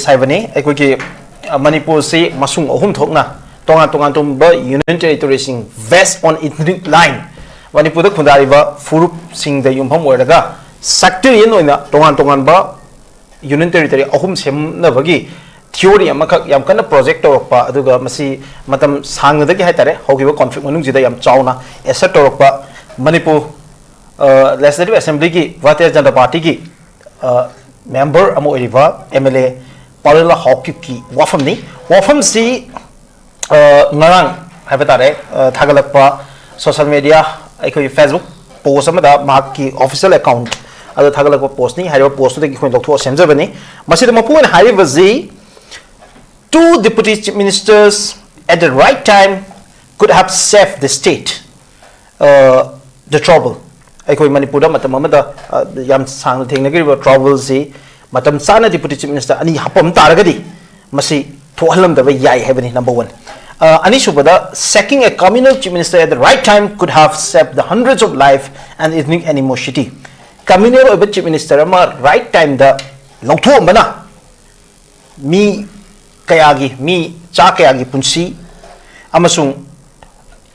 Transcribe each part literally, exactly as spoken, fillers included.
ꯍꯥꯏꯕꯅꯤ꯫ ꯑꯩꯈꯣꯏꯒꯤ, ꯑ, ꯃꯅꯤꯄꯨꯔꯁꯤ ꯃꯁꯨꯡ ꯑꯍꯨꯝ ꯊꯣꯛꯅ ꯇꯣꯉꯥꯟ ꯇꯣꯉꯥꯟ ꯇꯣꯉꯥꯟꯕ union ꯇꯦꯔꯤꯇꯣꯔꯤꯁꯤꯡ based on ethnic line, ꯃꯅꯤꯄꯨꯔꯗ ꯈꯨꯟꯗꯥꯔꯤꯕ ꯐꯨꯔꯨꯞꯁꯤꯡꯗ ꯌꯨꯝꯐꯝ ꯑꯣꯏꯔꯒ sectarian ꯑꯣꯏꯅ ꯇꯣꯉꯥꯟ ꯇꯣꯉꯥꯟꯕ ꯌꯨꯅꯤꯌꯟ ꯇꯦꯔꯤꯇꯣꯔꯤ ꯑꯍꯨꯝ ꯁꯦꯝꯅꯕꯒꯤ ꯊꯤꯑꯣꯔꯤ ꯑꯃꯈꯛ ꯌꯥꯝ ꯀꯟꯅ ꯄ꯭ꯔꯣꯖꯦꯛ ꯇꯧꯔꯛꯄ, ꯑꯗꯨꯒ ꯃꯁꯤ ꯃꯇꯝ ꯁꯥꯡꯅꯗꯒꯤ ꯍꯥꯏꯇꯥꯔꯦ, ꯍꯧꯈꯤꯕ ꯀꯣꯟꯐ꯭ꯂꯤꯛ ꯃꯅꯨꯡꯁꯤꯗ ꯌꯥꯝ ꯆꯥꯎꯅ ꯑꯦꯁꯔꯠ ꯇꯧꯔꯛꯄ ꯃꯅꯤꯄꯨꯔ, ꯑ, ꯂꯦꯖꯤꯁꯂꯦꯇꯤꯚ ꯑꯦꯁꯦꯝꯕ꯭ꯂꯤꯒꯤ ꯚꯥꯔꯇꯤꯌ ꯖꯅꯇꯥ ꯄꯥꯔꯇꯤꯒꯤ, ꯑ, ꯃꯦꯝꯕꯔ ꯑꯃ ꯑꯣꯏꯔꯤꯕ ꯑꯦꯝ ꯑꯦꯜ ꯑꯦ ꯄꯥꯎꯂꯦꯟꯂꯥꯜ ꯍꯥꯎꯀꯤꯞꯀꯤ ꯋꯥꯐꯝꯅꯤ꯫ ꯋꯥꯐꯝꯁꯤ, ꯑ, ꯉꯔꯥꯡ ꯍꯥꯏꯕ ꯇꯥꯔꯦ, ꯑ, ꯊꯥꯒꯠꯂꯛꯄ ꯁꯣꯁꯤꯌꯦꯜ ꯃꯦꯗꯤꯌꯥ, ꯑꯩꯈꯣꯏꯒꯤ ꯐꯦꯁꯕꯨꯛ ꯄꯣꯁ ꯑꯃꯗ ꯃꯍꯥꯛꯀꯤ ꯑꯣꯐꯤꯁꯤꯌꯦꯜ ꯑꯦꯀꯥꯎꯟꯠ ꯑꯗ ꯊꯥꯒꯠꯂꯛꯄ ꯄꯣꯁꯅꯤ꯫ ꯍꯥꯏꯔꯤꯕ ꯄꯣꯁꯇꯨꯗꯒꯤ ꯑꯩꯈꯣꯏꯅ ꯂꯧꯊꯣꯛꯑ ꯁꯦꯝꯖꯕꯅꯤ꯫ ꯃꯁꯤꯗ ꯃꯄꯨꯡ ꯑꯣꯏꯅ ꯍꯥꯏꯔꯤꯕꯁꯤ, "Two deputy chief ministers at the right time could have saved the state, uh, the trouble." ꯑꯩꯈꯣꯏ ꯃꯅꯤꯄꯨꯔꯗ ꯃꯇꯝ ꯑꯃꯗ, ꯑ, ꯌꯥꯝ ꯁꯥꯡꯅ ꯊꯦꯡꯅꯈꯤꯕ ꯇ꯭ꯔꯥꯕꯜꯁꯤ ꯃꯇꯝ ꯆꯥꯅ ꯗꯤꯄꯨꯇꯤ ꯆꯤꯐ ꯃꯤꯅꯤꯁꯇꯔ ꯑꯅꯤ ꯍꯥꯞꯄꯝ ꯇꯥꯔꯒꯗꯤ ꯃꯁꯤ ꯊꯣꯛꯍꯜꯂꯝꯗꯕ ꯌꯥꯏ ꯍꯥꯏꯕꯅꯤ, ꯅꯝꯕꯔ ꯋꯥꯟ꯫ ꯑ, ꯑꯅꯤꯁꯨꯕꯗ, sacking a communal chief minister at the right time could have saved the hundreds of life and ethnic animosity. ꯀꯝꯃ꯭ꯌꯨꯅꯦꯜ ꯑꯣꯏꯕ ꯆꯤꯐ ꯃꯤꯅꯤꯁꯇꯔ ꯑꯃ ꯔꯥꯏꯠ ꯇꯥꯏꯝꯗ ꯂꯧꯊꯣꯛꯑꯝꯕꯅ ꯃꯤ ꯀꯌꯥꯒꯤ, ꯃꯤ ꯆꯥ ꯀꯌꯥꯒꯤ ꯄꯨꯟꯁꯤ ꯑꯃꯁꯨꯡ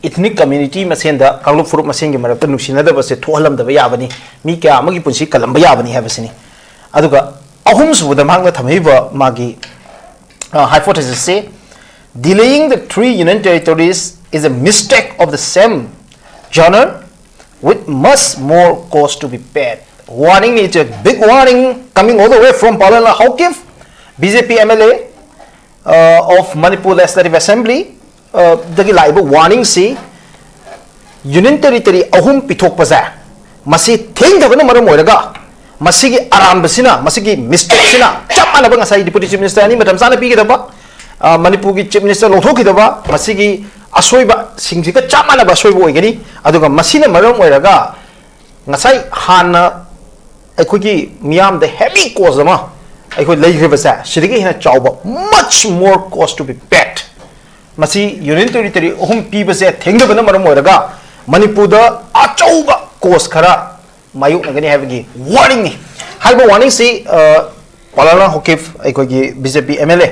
ꯏꯊꯅꯤꯛ ꯀꯝꯃ꯭ꯌꯨꯅꯤꯇꯤ ꯃꯁꯦꯟꯗ, ꯀꯥꯡꯂꯨꯞ ꯐꯨꯔꯨꯞ ꯃꯁꯦꯟꯒꯤ ꯃꯔꯛꯇ ꯅꯨꯡꯁꯤꯅꯗꯕꯁꯦ ꯊꯣꯛꯍꯜꯂꯝꯗꯕ ꯌꯥꯕꯅꯤ, ꯃꯤ ꯀꯌꯥ ꯑꯃꯒꯤ ꯄꯨꯟꯁꯤ ꯀꯜꯂꯝꯕ ꯌꯥꯕꯅꯤ ꯍꯥꯏꯕꯁꯤꯅꯤ꯫ ꯑꯗꯨꯒ ꯑꯍꯨꯝꯁꯨꯕꯗ ꯃꯍꯥꯛꯅ ꯊꯝꯃꯛꯏꯕ ꯃꯥꯒꯤ, ꯑ, ꯍꯥꯏꯄꯣꯊꯦꯁꯤꯁꯁꯦ, "Delaying the three union territories is a mistake of the same genre with much more cost to be paid." Warning, it's a big warning coming all the way from Paulana Haokip, B J P M L A, uh, of Manipur Legislative Assembly, uh, ꯗꯒꯤ ꯂꯥꯛꯏꯕ ꯋꯥꯔꯅꯤꯡꯁꯤ, union territory ꯑꯍꯨꯝ ꯄꯤꯊꯣꯛꯄꯁꯦ ꯃꯁꯤ ꯊꯦꯡꯊꯕꯅ ꯃꯔꯝ ꯑꯣꯏꯔꯒ ꯃꯁꯤꯒꯤ ꯑꯔꯥꯟꯕꯁꯤꯅ, ꯃꯁꯤꯒꯤ ꯃꯤꯁꯇꯦꯛꯁꯤꯅ ꯆꯞ ꯃꯥꯟꯅꯕ ꯉꯁꯥꯏ ꯗꯤꯄꯨꯇꯤ ꯆꯤꯐ ꯃꯤꯅꯤꯁꯇꯔ ꯑꯅꯤ ꯃꯇꯝ ꯆꯥꯅ ꯄꯤꯒꯗꯕ, ꯑ, ꯃꯅꯤꯄꯨꯔꯒꯤ ꯆꯤꯐ ꯃꯤꯅꯤꯁꯇꯔ ꯂꯧꯊꯣꯛꯈꯤꯗꯕ, ꯃꯁꯤꯒꯤ ꯑꯁꯣꯏꯕꯁꯤꯡꯁꯤꯒ ꯆꯞ ꯃꯥꯟꯅꯕ ꯑꯁꯣꯏꯕ ꯑꯣꯏꯒꯅꯤ꯫ ꯑꯗꯨꯒ ꯃꯁꯤꯅ ꯃꯔꯝ ꯑꯣꯏꯔꯒ ꯉꯁꯥꯏ ꯍꯥꯟꯅ ꯑꯩꯈꯣꯏꯒꯤ ꯃꯤꯌꯥꯝꯗ heavy cost ꯑꯃ ꯑꯩꯈꯣꯏ ꯂꯩꯈ꯭ꯔꯤꯕꯁꯦ, ꯁꯤꯗꯒꯤ ꯍꯦꯟꯅ ꯆꯥꯎꯕ, much more cost to be paid, ꯃꯁꯤ ꯌꯨꯅꯤꯌꯟ ꯇꯦꯔꯤꯇꯣꯔꯤ ꯑꯍꯨꯝ ꯄꯤꯕꯁꯦ ꯊꯦꯡꯊꯕꯅ ꯃꯔꯝ ꯑꯣꯏꯔꯒ ꯃꯅꯤꯄꯨꯔꯗ ꯑꯆꯧꯕ cost ꯈꯔ ꯃꯥꯌꯣꯛꯅꯒꯅꯤ ꯍꯥꯏꯕꯒꯤ warningꯅꯤ꯫ ꯍꯥꯏꯔꯤꯕ warningꯁꯤ, ꯑ, ꯄꯂꯥꯂꯥ ꯍꯣꯀꯤꯞ, ꯑꯩꯈꯣꯏꯒꯤ B J P M L ꯑꯦ,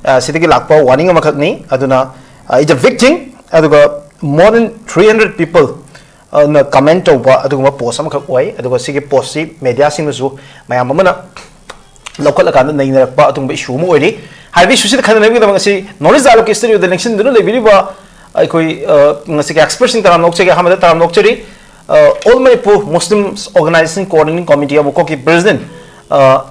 ꯑ, ꯁꯤꯗꯒꯤ ꯂꯥꯛꯄ warning ꯑꯃꯈꯛꯅꯤ꯫ ꯑꯗꯨꯅ, ꯑ, it's a big thing꯫ ꯑꯗꯨꯒ more than three hundred people, ꯑ, ꯅ comment ꯇꯧꯕ ꯑꯗꯨꯒꯨꯝꯕ post ꯑꯃꯈꯛ ꯑꯣꯏ꯫ ꯑꯗꯨꯒ ꯁꯤꯒꯤ postꯁꯤ mediaꯁꯤꯡꯅꯁꯨ ꯃꯌꯥꯝ ꯑꯃꯅ ꯂꯧꯈꯠꯂꯀꯥꯟꯗ ꯅꯩꯅꯔꯛꯄ ꯑꯗꯨꯒꯨꯝꯕ issue ꯑꯃ ꯑꯣꯏꯔꯤ꯫ ꯍꯥꯏꯔꯤꯕ issueꯁꯤꯗ ꯈꯟꯅꯅꯕꯒꯤꯗꯃꯛ ꯉꯁꯤ North East Dialogueꯀꯤ studioꯗ ꯂꯦꯡꯁꯤꯟꯗꯨꯅ ꯂꯩꯕꯤꯔꯤꯕ ꯑꯩꯈꯣꯏ, ꯑ, ꯉꯁꯤꯒꯤ expertꯁꯤꯡ ꯇꯔꯥꯝꯅ ꯑꯣꯛꯆꯒꯦ꯫ ꯑꯍꯥꯟꯕꯗ ꯇꯔꯥꯝꯅ ꯑꯣꯛꯆꯔꯤ, ꯑ, All Manipur Muslims Organization Coordinating Committee, ꯑꯃꯨꯛꯀꯣꯛꯀꯤ president, ꯑ,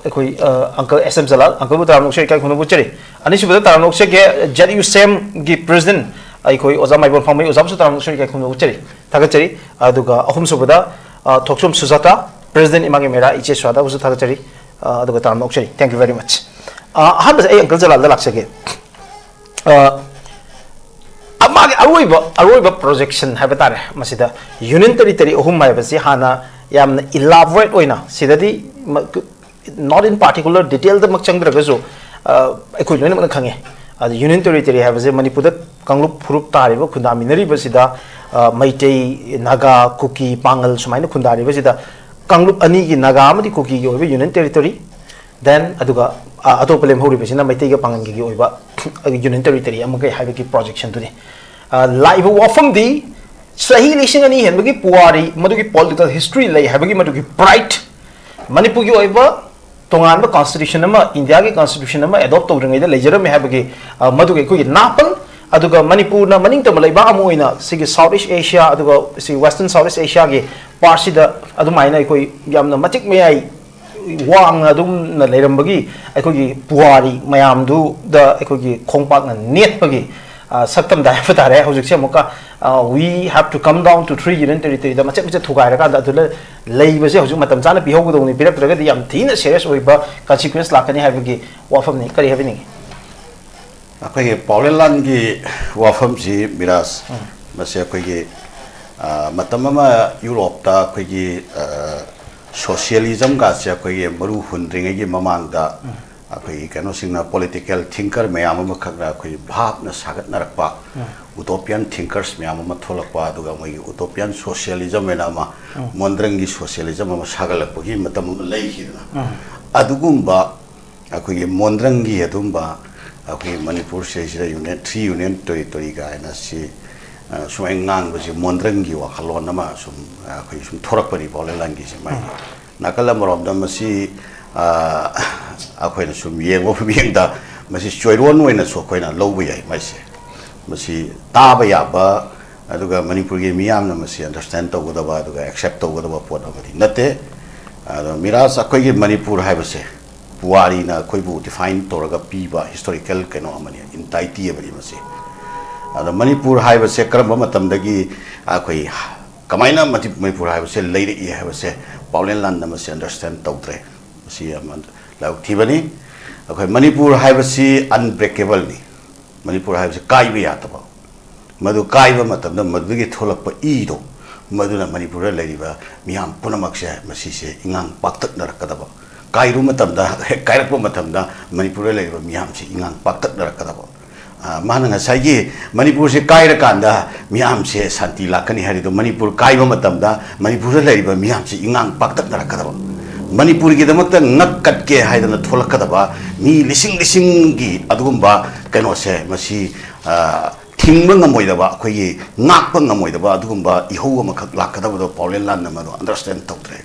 ꯑꯩꯈꯣꯏ, ꯑ, uncle ꯑꯦꯁ ꯑꯦꯝ ꯖꯂꯥꯜ, uncleꯕꯨ ꯇꯔꯥꯝꯅ ꯑꯣꯛꯆꯔꯤ, ꯏꯀꯥꯏ ꯈꯨꯝꯅꯕ ꯎꯠꯆꯔꯤ꯫ ꯑꯅꯤꯁꯨꯕꯗ ꯇꯔꯥꯝꯅ ꯑꯣꯛꯆꯒꯦ, ꯖꯦꯠ ꯌꯨ ꯁꯦꯝꯒꯤ president ꯑꯩꯈꯣꯏ ꯑꯣꯖꯥ ꯃꯥꯏꯕꯝ ꯐꯥꯡꯃꯩ ꯑꯣꯖꯥꯕꯨꯁꯨ ꯇꯔꯥꯝꯅ ꯑꯣꯛꯆꯔꯤ, ꯏꯀꯥꯏ ꯈꯨꯝꯅꯕ ꯎꯠꯆꯔꯤ, ꯊꯥꯒꯠꯆꯔꯤ꯫ ꯑꯗꯨꯒ ꯑꯍꯨꯝꯁꯨꯕꯗ, ꯑ, ꯊꯣꯛꯆꯣꯝ ꯁꯨꯖꯥꯇꯥ, president ꯏꯃꯥꯒꯤ ꯃꯦꯔꯥ ꯏꯆꯦ ꯁꯨꯖꯥꯇꯥꯕꯨꯁꯨ ꯊꯥꯒꯠꯆꯔꯤ, ꯑ, ꯑꯗꯨꯒ ꯇꯔꯥꯝꯅ ꯑꯣꯛꯆꯔꯤ꯫ Thank you very much꯫ ꯑ, ꯑꯍꯥꯟꯕꯁꯦ ꯑꯩ uncle ꯖꯂꯥꯜꯗ ꯂꯥꯛꯆꯒꯦ꯫ ꯑ, ꯑ, ꯃꯥꯒꯤ ꯑꯔꯣꯏꯕ, ꯑꯔꯣꯏꯕ projection ꯍꯥꯏꯕ ꯇꯥꯔꯦ꯫ ꯃꯁꯤꯗ ꯌꯨꯅꯤꯌꯟ ꯇꯦꯔꯤꯇꯣꯔꯤ ꯑꯍꯨꯝ ꯍꯥꯏꯕꯁꯤ ꯍꯥꯟꯅ ꯌꯥꯝꯅ elaborate ꯑꯣꯏꯅ, ꯁꯤꯗꯗꯤ ꯃ-, not in particular detailꯗꯃꯛ ꯆꯪꯗ꯭ꯔꯒꯁꯨ, ꯑ, ꯑꯩꯈꯣꯏ ꯂꯣꯏꯅꯃꯛꯅ ꯈꯪꯉꯦ꯫ ꯑꯗ ꯌꯨꯅꯤꯌꯟ ꯇꯦꯔꯤꯇꯣꯔꯤ ꯍꯥꯏꯕꯁꯦ ꯃꯅꯤꯄꯨꯔꯗ ꯀꯥꯡꯂꯨꯞ ꯐꯨꯔꯨꯞ ꯇꯥꯔꯤꯕ, ꯈꯨꯟꯗꯥꯃꯤꯟꯅꯔꯤꯕꯁꯤꯗ, ꯑ, ꯃꯩꯇꯩ, ꯅꯥꯒꯥ, ꯀꯨꯀꯤ, ꯄꯥꯉꯜ ꯁꯨꯃꯥꯏꯅ ꯈꯨꯟꯗꯥꯔꯤꯕꯁꯤꯗ ꯀꯥꯡꯂꯨꯞ ꯑꯅꯤꯒꯤ, ꯅꯥꯒꯥ ꯑꯃꯗꯤ ꯀꯨꯀꯤꯒꯤ ꯑꯣꯏꯕ ꯌꯨꯅꯤꯌꯟ ꯇꯦꯔꯤꯇꯣꯔꯤ, then ꯑꯗꯨꯒ, ꯑ, ꯑꯇꯣꯞꯄ ꯂꯦꯝꯍꯧꯔꯤꯕꯁꯤꯅ ꯃꯩꯇꯩꯒ ꯄꯥꯉꯜꯒꯒꯤ ꯑꯣꯏꯕ ꯌꯨꯅꯤꯌꯟ ꯇꯦꯔꯤꯇꯣꯔꯤ ꯑꯃꯒ ꯍꯥꯏꯕꯒꯤ projectionꯗꯨꯅꯤ꯫ ꯑ, ꯂꯥꯛꯏꯕ ꯋꯥꯐꯝꯗꯤ ꯆꯍꯤ ꯂꯤꯁꯤꯡ ꯑꯅꯤ ꯍꯦꯟꯕꯒꯤ ꯄꯨꯋꯥꯔꯤ, ꯃꯗꯨꯒꯤ political history ꯂꯩ ꯍꯥꯏꯕꯒꯤ ꯃꯗꯨꯒꯤ pride, ꯃꯅꯤꯄꯨꯔꯒꯤ ꯑꯣꯏꯕ ꯇꯣꯉꯥꯟꯕ constitution ꯑꯃ, ꯏꯟꯗꯤꯌꯥꯒꯤ constitution ꯑꯃ adopt ꯇꯧꯗ꯭ꯔꯤꯉꯩꯗ ꯂꯩꯖꯔꯝꯃꯦ ꯍꯥꯏꯕꯒꯤ, ꯑ, ꯃꯗꯨꯒꯤ ꯑꯩꯈꯣꯏꯒꯤ ꯅꯥꯄꯜ, ꯑꯗꯨꯒ ꯃꯅꯤꯄꯨꯔꯅ ꯃꯅꯤꯡꯇꯝꯕ ꯂꯩꯕꯥꯛ ꯑꯃ ꯑꯣꯏꯅ ꯁꯤꯒꯤ South East Asia, ꯑꯗꯨꯒ ꯁꯤ Western South East Asiaꯒꯤ partꯁꯤꯗ ꯑꯗꯨꯃꯥꯏꯅ ꯑꯩꯈꯣꯏ ꯌꯥꯝꯅ ꯃꯇꯤꯛ ꯃꯌꯥꯏ ꯋꯥꯡꯅ ꯑꯗꯨꯝꯅ ꯂꯩꯔꯝꯕꯒꯤ ꯑꯩꯈꯣꯏꯒꯤ ꯄꯨꯋꯥꯔꯤ ꯃꯌꯥꯝꯗꯨꯗ ꯑꯩꯈꯣꯏꯒꯤ ꯈꯣꯡꯄꯥꯛꯅ ꯅꯦꯠꯄꯒꯤ, ꯑ, ꯁꯛꯇꯝꯗ ꯍꯥꯏꯕ ꯇꯥꯔꯦ꯫ ꯍꯧꯖꯤꯛꯁꯦ ꯑꯃꯨꯛꯀ, ꯑ, we have to come down to three union territory ꯗ ꯃꯆꯦꯠ ꯃꯆꯦꯠ ꯊꯨꯒꯥꯏꯔꯀꯥꯟꯗ ꯑꯗꯨꯗ ꯂꯩꯕꯁꯦ ꯍꯧꯖꯤꯛ ꯃꯇꯝ ꯆꯥꯅ ꯄꯤꯍꯧꯒꯗꯧꯕꯅꯤ꯫ ꯄꯤꯔꯛꯇ꯭ꯔꯒꯗꯤ ꯌꯥꯝ ꯊꯤꯅ serious ꯑꯣꯏꯕ consequence ꯂꯥꯛꯀꯅꯤ ꯍꯥꯏꯕꯒꯤ ꯋꯥꯐꯝꯅꯤ꯫ ꯀꯔꯤ ꯍꯥꯏꯕꯤꯅꯤꯡꯉꯤ? ꯑꯩꯈꯣꯏꯒꯤ ꯄꯥꯎꯂꯦꯟꯂꯥꯟꯒꯤ ꯋꯥꯐꯝꯁꯤ, ꯃꯤꯔꯥꯖ, ꯃꯁꯤ ꯑꯩꯈꯣꯏꯒꯤ, ꯑ, ꯃꯇꯝ ꯑꯃ ꯌꯨꯔꯣꯞꯇ ꯑꯩꯈꯣꯏꯒꯤ, ꯑ, socialism ꯒꯥꯁꯦ ꯑꯩꯈꯣꯏꯒꯤ ꯃꯔꯨ ꯍꯨꯟꯗ꯭ꯔꯤꯉꯩꯒꯤ ꯃꯃꯥꯡꯗ ꯑꯩꯈꯣꯏꯒꯤ ꯀꯩꯅꯣꯁꯤꯡꯅ, political thinker ꯃꯌꯥꯝ ꯑꯃꯈꯛꯅ ꯑꯩꯈꯣꯏꯒꯤ ꯚꯥꯞꯅ ꯁꯥꯒꯠꯅꯔꯛꯄ utopian thinkers ꯃꯌꯥꯝ ꯑꯃ ꯊꯣꯛꯂꯛꯄ, ꯑꯗꯨꯒ ꯃꯣꯏꯒꯤ utopian socialism ꯍꯥꯏꯅ ꯑꯃ, ꯃꯣꯟꯗ꯭ꯔꯪꯒꯤ socialism ꯑꯃ ꯁꯥꯒꯠꯂꯛꯄꯒꯤ ꯃꯇꯝ ꯑꯃ ꯂꯩꯈꯤꯗꯅ, ꯑꯗꯨꯒꯨꯝꯕ ꯑꯩꯈꯣꯏꯒꯤ ꯃꯣꯟꯗ꯭ꯔꯪꯒꯤ ꯑꯗꯨꯝꯕ ꯑꯩꯈꯣꯏꯒꯤ ꯃꯅꯤꯄꯨꯔ ꯁꯤꯗꯩꯁꯤꯗ union, three union territory ꯀꯥꯏꯅ ꯁꯤ, ꯑ, ꯁꯨꯃꯥꯏꯅ ꯉꯥꯡꯕꯁꯤ ꯃꯣꯟꯗ꯭ꯔꯪꯒꯤ ꯋꯥꯈꯜꯂꯣꯟ ꯑꯃ ꯁꯨꯝ ꯑꯩꯈꯣꯏ ꯁꯨꯝ ꯊꯣꯔꯛꯄꯅꯤ ꯄꯥꯎꯂꯦꯟꯂꯥꯟꯒꯤꯁꯦ꯫ ꯃꯥꯒꯤ ꯅꯥꯀꯜ ꯑꯃꯔꯣꯝꯗ ꯃꯁꯤ, ꯑ, ꯑꯩꯈꯣꯏꯅ ꯁꯨꯝ ꯌꯦꯡꯕ ꯃꯤꯠꯌꯦꯡꯗ ꯃꯁꯤ ꯆꯣꯏꯔꯣꯟ ꯑꯣꯏꯅꯁꯨ ꯑꯩꯈꯣꯏꯅ ꯂꯧꯕ ꯌꯥꯏ꯫ ꯃꯁꯤ, ꯃꯁꯤ ꯇꯥꯕ ꯌꯥꯕ, ꯑꯗꯨꯒ ꯃꯅꯤꯄꯨꯔꯒꯤ ꯃꯤꯌꯥꯝꯅ ꯃꯁꯤ understand ꯇꯧꯒꯗꯕ ꯑꯗꯨꯒ accept ꯇꯧꯒꯗꯕ ꯄꯣꯠ ꯑꯃꯗꯤ ꯅꯠꯇꯦ꯫ ꯑꯗꯣ ꯃꯤꯔꯥꯖ, ꯑꯩꯈꯣꯏꯒꯤ ꯃꯅꯤꯄꯨꯔ ꯍꯥꯏꯕꯁꯦ ꯄꯨꯋꯥꯔꯤꯅ ꯑꯩꯈꯣꯏꯕꯨ define ꯇꯧꯔꯒ ꯄꯤꯕ historical ꯀꯩꯅꯣ ꯑꯃꯅꯤ, entity ꯑꯃꯅꯤ ꯃꯁꯤ꯫ ꯑꯗꯣ ꯃꯅꯤꯄꯨꯔ ꯍꯥꯏꯕꯁꯦ ꯀꯔꯝꯕ ꯃꯇꯝꯗꯒꯤ ꯑꯩꯈꯣꯏ ꯀꯃꯥꯏꯅ ꯃꯇꯤ-, ꯃꯅꯤꯄꯨꯔ ꯍꯥꯏꯕꯁꯦ ꯂꯩꯔꯛꯏ ꯍꯥꯏꯕꯁꯦ ꯄꯥꯎꯂꯦꯟꯂꯥꯟꯅ ꯃꯁꯤ understand ꯇꯧꯗ꯭ꯔꯦ꯫ ꯃꯁꯤ ꯌꯥꯝꯅ ꯂꯥꯏꯕꯛ ꯊꯤꯕꯅꯤ꯫ ꯑꯩꯈꯣꯏ ꯃꯅꯤꯄꯨꯔ ꯍꯥꯏꯕꯁꯤ unbreakable ꯅꯤ꯫ ꯃꯅꯤꯄꯨꯔ ꯍꯥꯏꯕꯁꯤ ꯀꯥꯏꯕ ꯌꯥꯗꯕ, ꯃꯗꯨ ꯀꯥꯏꯕ ꯃꯇꯝꯗ ꯃꯗꯨꯗꯒꯤ ꯊꯣꯛꯂꯛꯄ ꯏꯗꯣ, ꯃꯗꯨꯅ ꯃꯅꯤꯄꯨꯔꯗ ꯂꯩꯔꯤꯕ ꯃꯤꯌꯥꯝ ꯄꯨꯝꯅꯃꯛꯁꯦ ꯃꯁꯤꯁꯦ ꯏꯉꯥꯡ ꯄꯥꯛꯇꯛꯅꯔꯛꯀꯗꯕ, ꯀꯥꯏꯔꯨ ꯃꯇꯝꯗ, ꯍꯦꯛ ꯀꯥꯏꯔꯛꯄ ꯃꯇꯝꯗ ꯃꯅꯤꯄꯨꯔꯗ ꯂꯩꯔꯤꯕ ꯃꯤꯌꯥꯝꯁꯦ ꯏꯉꯥꯡ ꯄꯥꯛꯇꯛꯅꯔꯛꯀꯗꯕ꯫ ꯑ, ꯃꯥꯅ ꯉꯁꯥꯏꯒꯤ ꯃꯅꯤꯄꯨꯔꯁꯦ ꯀꯥꯏꯔꯀꯥꯟꯗ ꯃꯤꯌꯥꯝꯁꯦ ꯁꯥꯟꯇꯤ ꯂꯥꯛꯀꯅꯤ ꯍꯥꯏꯔꯤꯗꯣ, ꯃꯅꯤꯄꯨꯔ ꯀꯥꯏꯕ ꯃꯇꯝꯗ ꯃꯅꯤꯄꯨꯔꯗ ꯂꯩꯔꯤꯕ ꯃꯤꯌꯥꯝꯁꯦ ꯏꯉꯥꯡ ꯄꯥꯛꯇꯛꯅꯔꯛꯀꯗꯕ, ꯃꯅꯤꯄꯨꯔꯒꯤꯗꯃꯛꯇ ꯉꯛ ꯀꯠꯀꯦ ꯍꯥꯏꯗꯅ ꯊꯣꯛꯂꯛꯀꯗꯕ ꯃꯤ ꯂꯤꯁꯤꯡ ꯂꯤꯁꯤꯡꯒꯤ ꯑꯗꯨꯒꯨꯝꯕ ꯀꯩꯅꯣꯁꯦ ꯃꯁꯤ, ꯑ, ꯊꯤꯡꯕ ꯉꯝꯃꯣꯏꯗꯕ, ꯑꯩꯈꯣꯏꯒꯤ ꯉꯥꯛꯄ ꯉꯝꯃꯣꯏꯗꯕ ꯑꯗꯨꯒꯨꯝꯕ ꯏꯍꯧ ꯑꯃꯈꯛ ꯂꯥꯛꯀꯗꯕꯗꯣ ꯄꯥꯎꯂꯦꯟꯂꯥꯟꯅ ꯃꯗꯨ understand ꯇꯧꯗ꯭ꯔꯦ꯫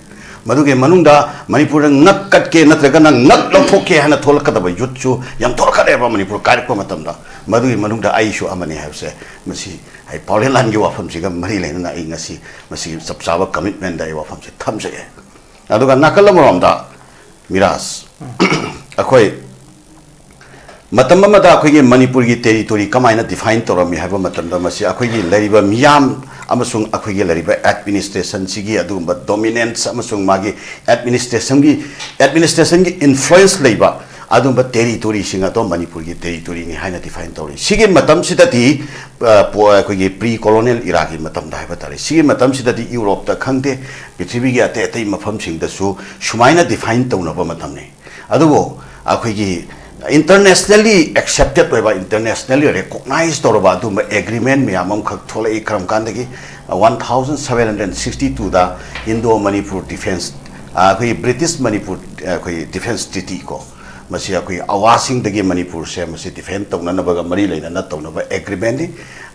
ꯃꯗꯨꯒꯤ ꯃꯅꯨꯡꯗ ꯃꯅꯤꯄꯨꯔꯗ ꯉꯛ ꯀꯠꯀꯦ ꯅꯠꯇ꯭ꯔꯒꯅ ꯉꯛ ꯂꯧꯊꯣꯛꯀꯦ ꯍꯥꯏꯅ ꯊꯣꯛꯂꯛꯀꯗꯕ youth ꯁꯨ ꯌꯥꯝ ꯊꯣꯛꯂꯛꯀꯅꯦꯕ ꯃꯅꯤꯄꯨꯔ ꯀꯥꯏꯔꯛꯄ ꯃꯇꯝꯗ꯫ ꯃꯗꯨꯒꯤ ꯃꯅꯨꯡꯗ ꯑꯩꯁꯨ ꯑꯃꯅꯤ ꯍꯥꯏꯕꯁꯦ ꯃꯁꯤ ꯑꯩ ꯄꯥꯎꯂꯦꯟꯂꯥꯟꯒꯤ ꯋꯥꯐꯝꯁꯤꯒ ꯃꯔꯤ ꯂꯩꯅꯅ ꯑꯩ ꯉꯁꯤ ꯃꯁꯤꯒꯤ ꯆꯞ ꯆꯥꯕ commitment ꯑꯩ ꯋꯥꯐꯝꯁꯦ ꯊꯝꯖꯒꯦ꯫ ꯑꯗꯨꯒ ꯅꯥꯀꯜ ꯑꯃꯔꯣꯝꯗ ꯃꯤꯔꯥꯖ, ꯑꯩꯈꯣꯏ ꯃꯇꯝ ꯑꯃꯗ ꯑꯩꯈꯣꯏꯒꯤ ꯃꯅꯤꯄꯨꯔꯒꯤ territory ꯀꯃꯥꯏꯅ define ꯇꯧꯔꯝꯃꯤ ꯍꯥꯏꯕ ꯃꯇꯝꯗ, ꯃꯁꯤ ꯑꯩꯈꯣꯏꯒꯤ ꯂꯩꯔꯤꯕ ꯃꯤꯌꯥꯝ ꯑꯃꯁꯨꯡ ꯑꯩꯈꯣꯏꯒꯤ ꯂꯩꯔꯤꯕ administrationꯁꯤꯒꯤ ꯑꯗꯨꯒꯨꯝꯕ dominance ꯑꯃꯁꯨꯡ ꯃꯥꯒꯤ administrationꯒꯤ administrationꯒꯤ influence ꯂꯩꯕ ꯑꯗꯨꯒꯨꯝꯕ territoryꯁꯤꯡ ꯑꯗꯣ ꯃꯅꯤꯄꯨꯔꯒꯤ territoryꯅꯤ ꯍꯥꯏꯅ define ꯇꯧꯔꯤ꯫ ꯁꯤꯒꯤ ꯃꯇꯝꯁꯤꯗꯗꯤ, ꯑ, ꯄꯣ-, ꯑꯩꯈꯣꯏꯒꯤ pre colonial eraꯒꯤ ꯃꯇꯝꯗ ꯍꯥꯏꯕ ꯇꯥꯔꯦ, ꯁꯤꯒꯤ ꯃꯇꯝꯁꯤꯗꯗꯤ Europeꯇ ꯈꯪꯗꯦ, ꯄ꯭ꯔꯤꯊꯤꯕꯤꯒꯤ ꯑꯇꯩ ꯑꯇꯩ ꯃꯐꯝꯁꯤꯡꯗꯁꯨ ꯁꯨꯃꯥꯏꯅ define ꯇꯧꯅꯕ ꯃꯇꯝꯅꯤ꯫ ꯑꯗꯨꯕꯨ ꯑꯩꯈꯣꯏꯒꯤ internationally accepted ꯑꯣꯏꯕ, internationally recognize ꯇꯧꯔꯕ ꯑꯗꯨꯒꯨꯝꯕ agreement ꯃꯌꯥꯝ ꯑꯃꯈꯛ ꯊꯣꯛꯂꯛꯏ꯫ ꯀꯔꯝ ꯀꯥꯟꯗꯒꯤ? One thousand seven hundred sixty twoꯗ Indo Manipur Defence, ꯑ, ꯑꯩꯈꯣꯏꯒꯤ British Manipur, ꯑ, ꯑꯩꯈꯣꯏꯒꯤ Defence Treaty ꯀꯣ, ꯃꯁꯤ ꯑꯩꯈꯣꯏ ꯑꯋꯥꯁꯤꯡꯗꯒꯤ ꯃꯅꯤꯄꯨꯔꯁꯦ ꯃꯁꯤ defend ꯇꯧꯅꯅꯕꯒ ꯃꯔꯤ ꯂꯩꯅꯅ ꯇꯧꯅꯕ agreementꯅꯤ,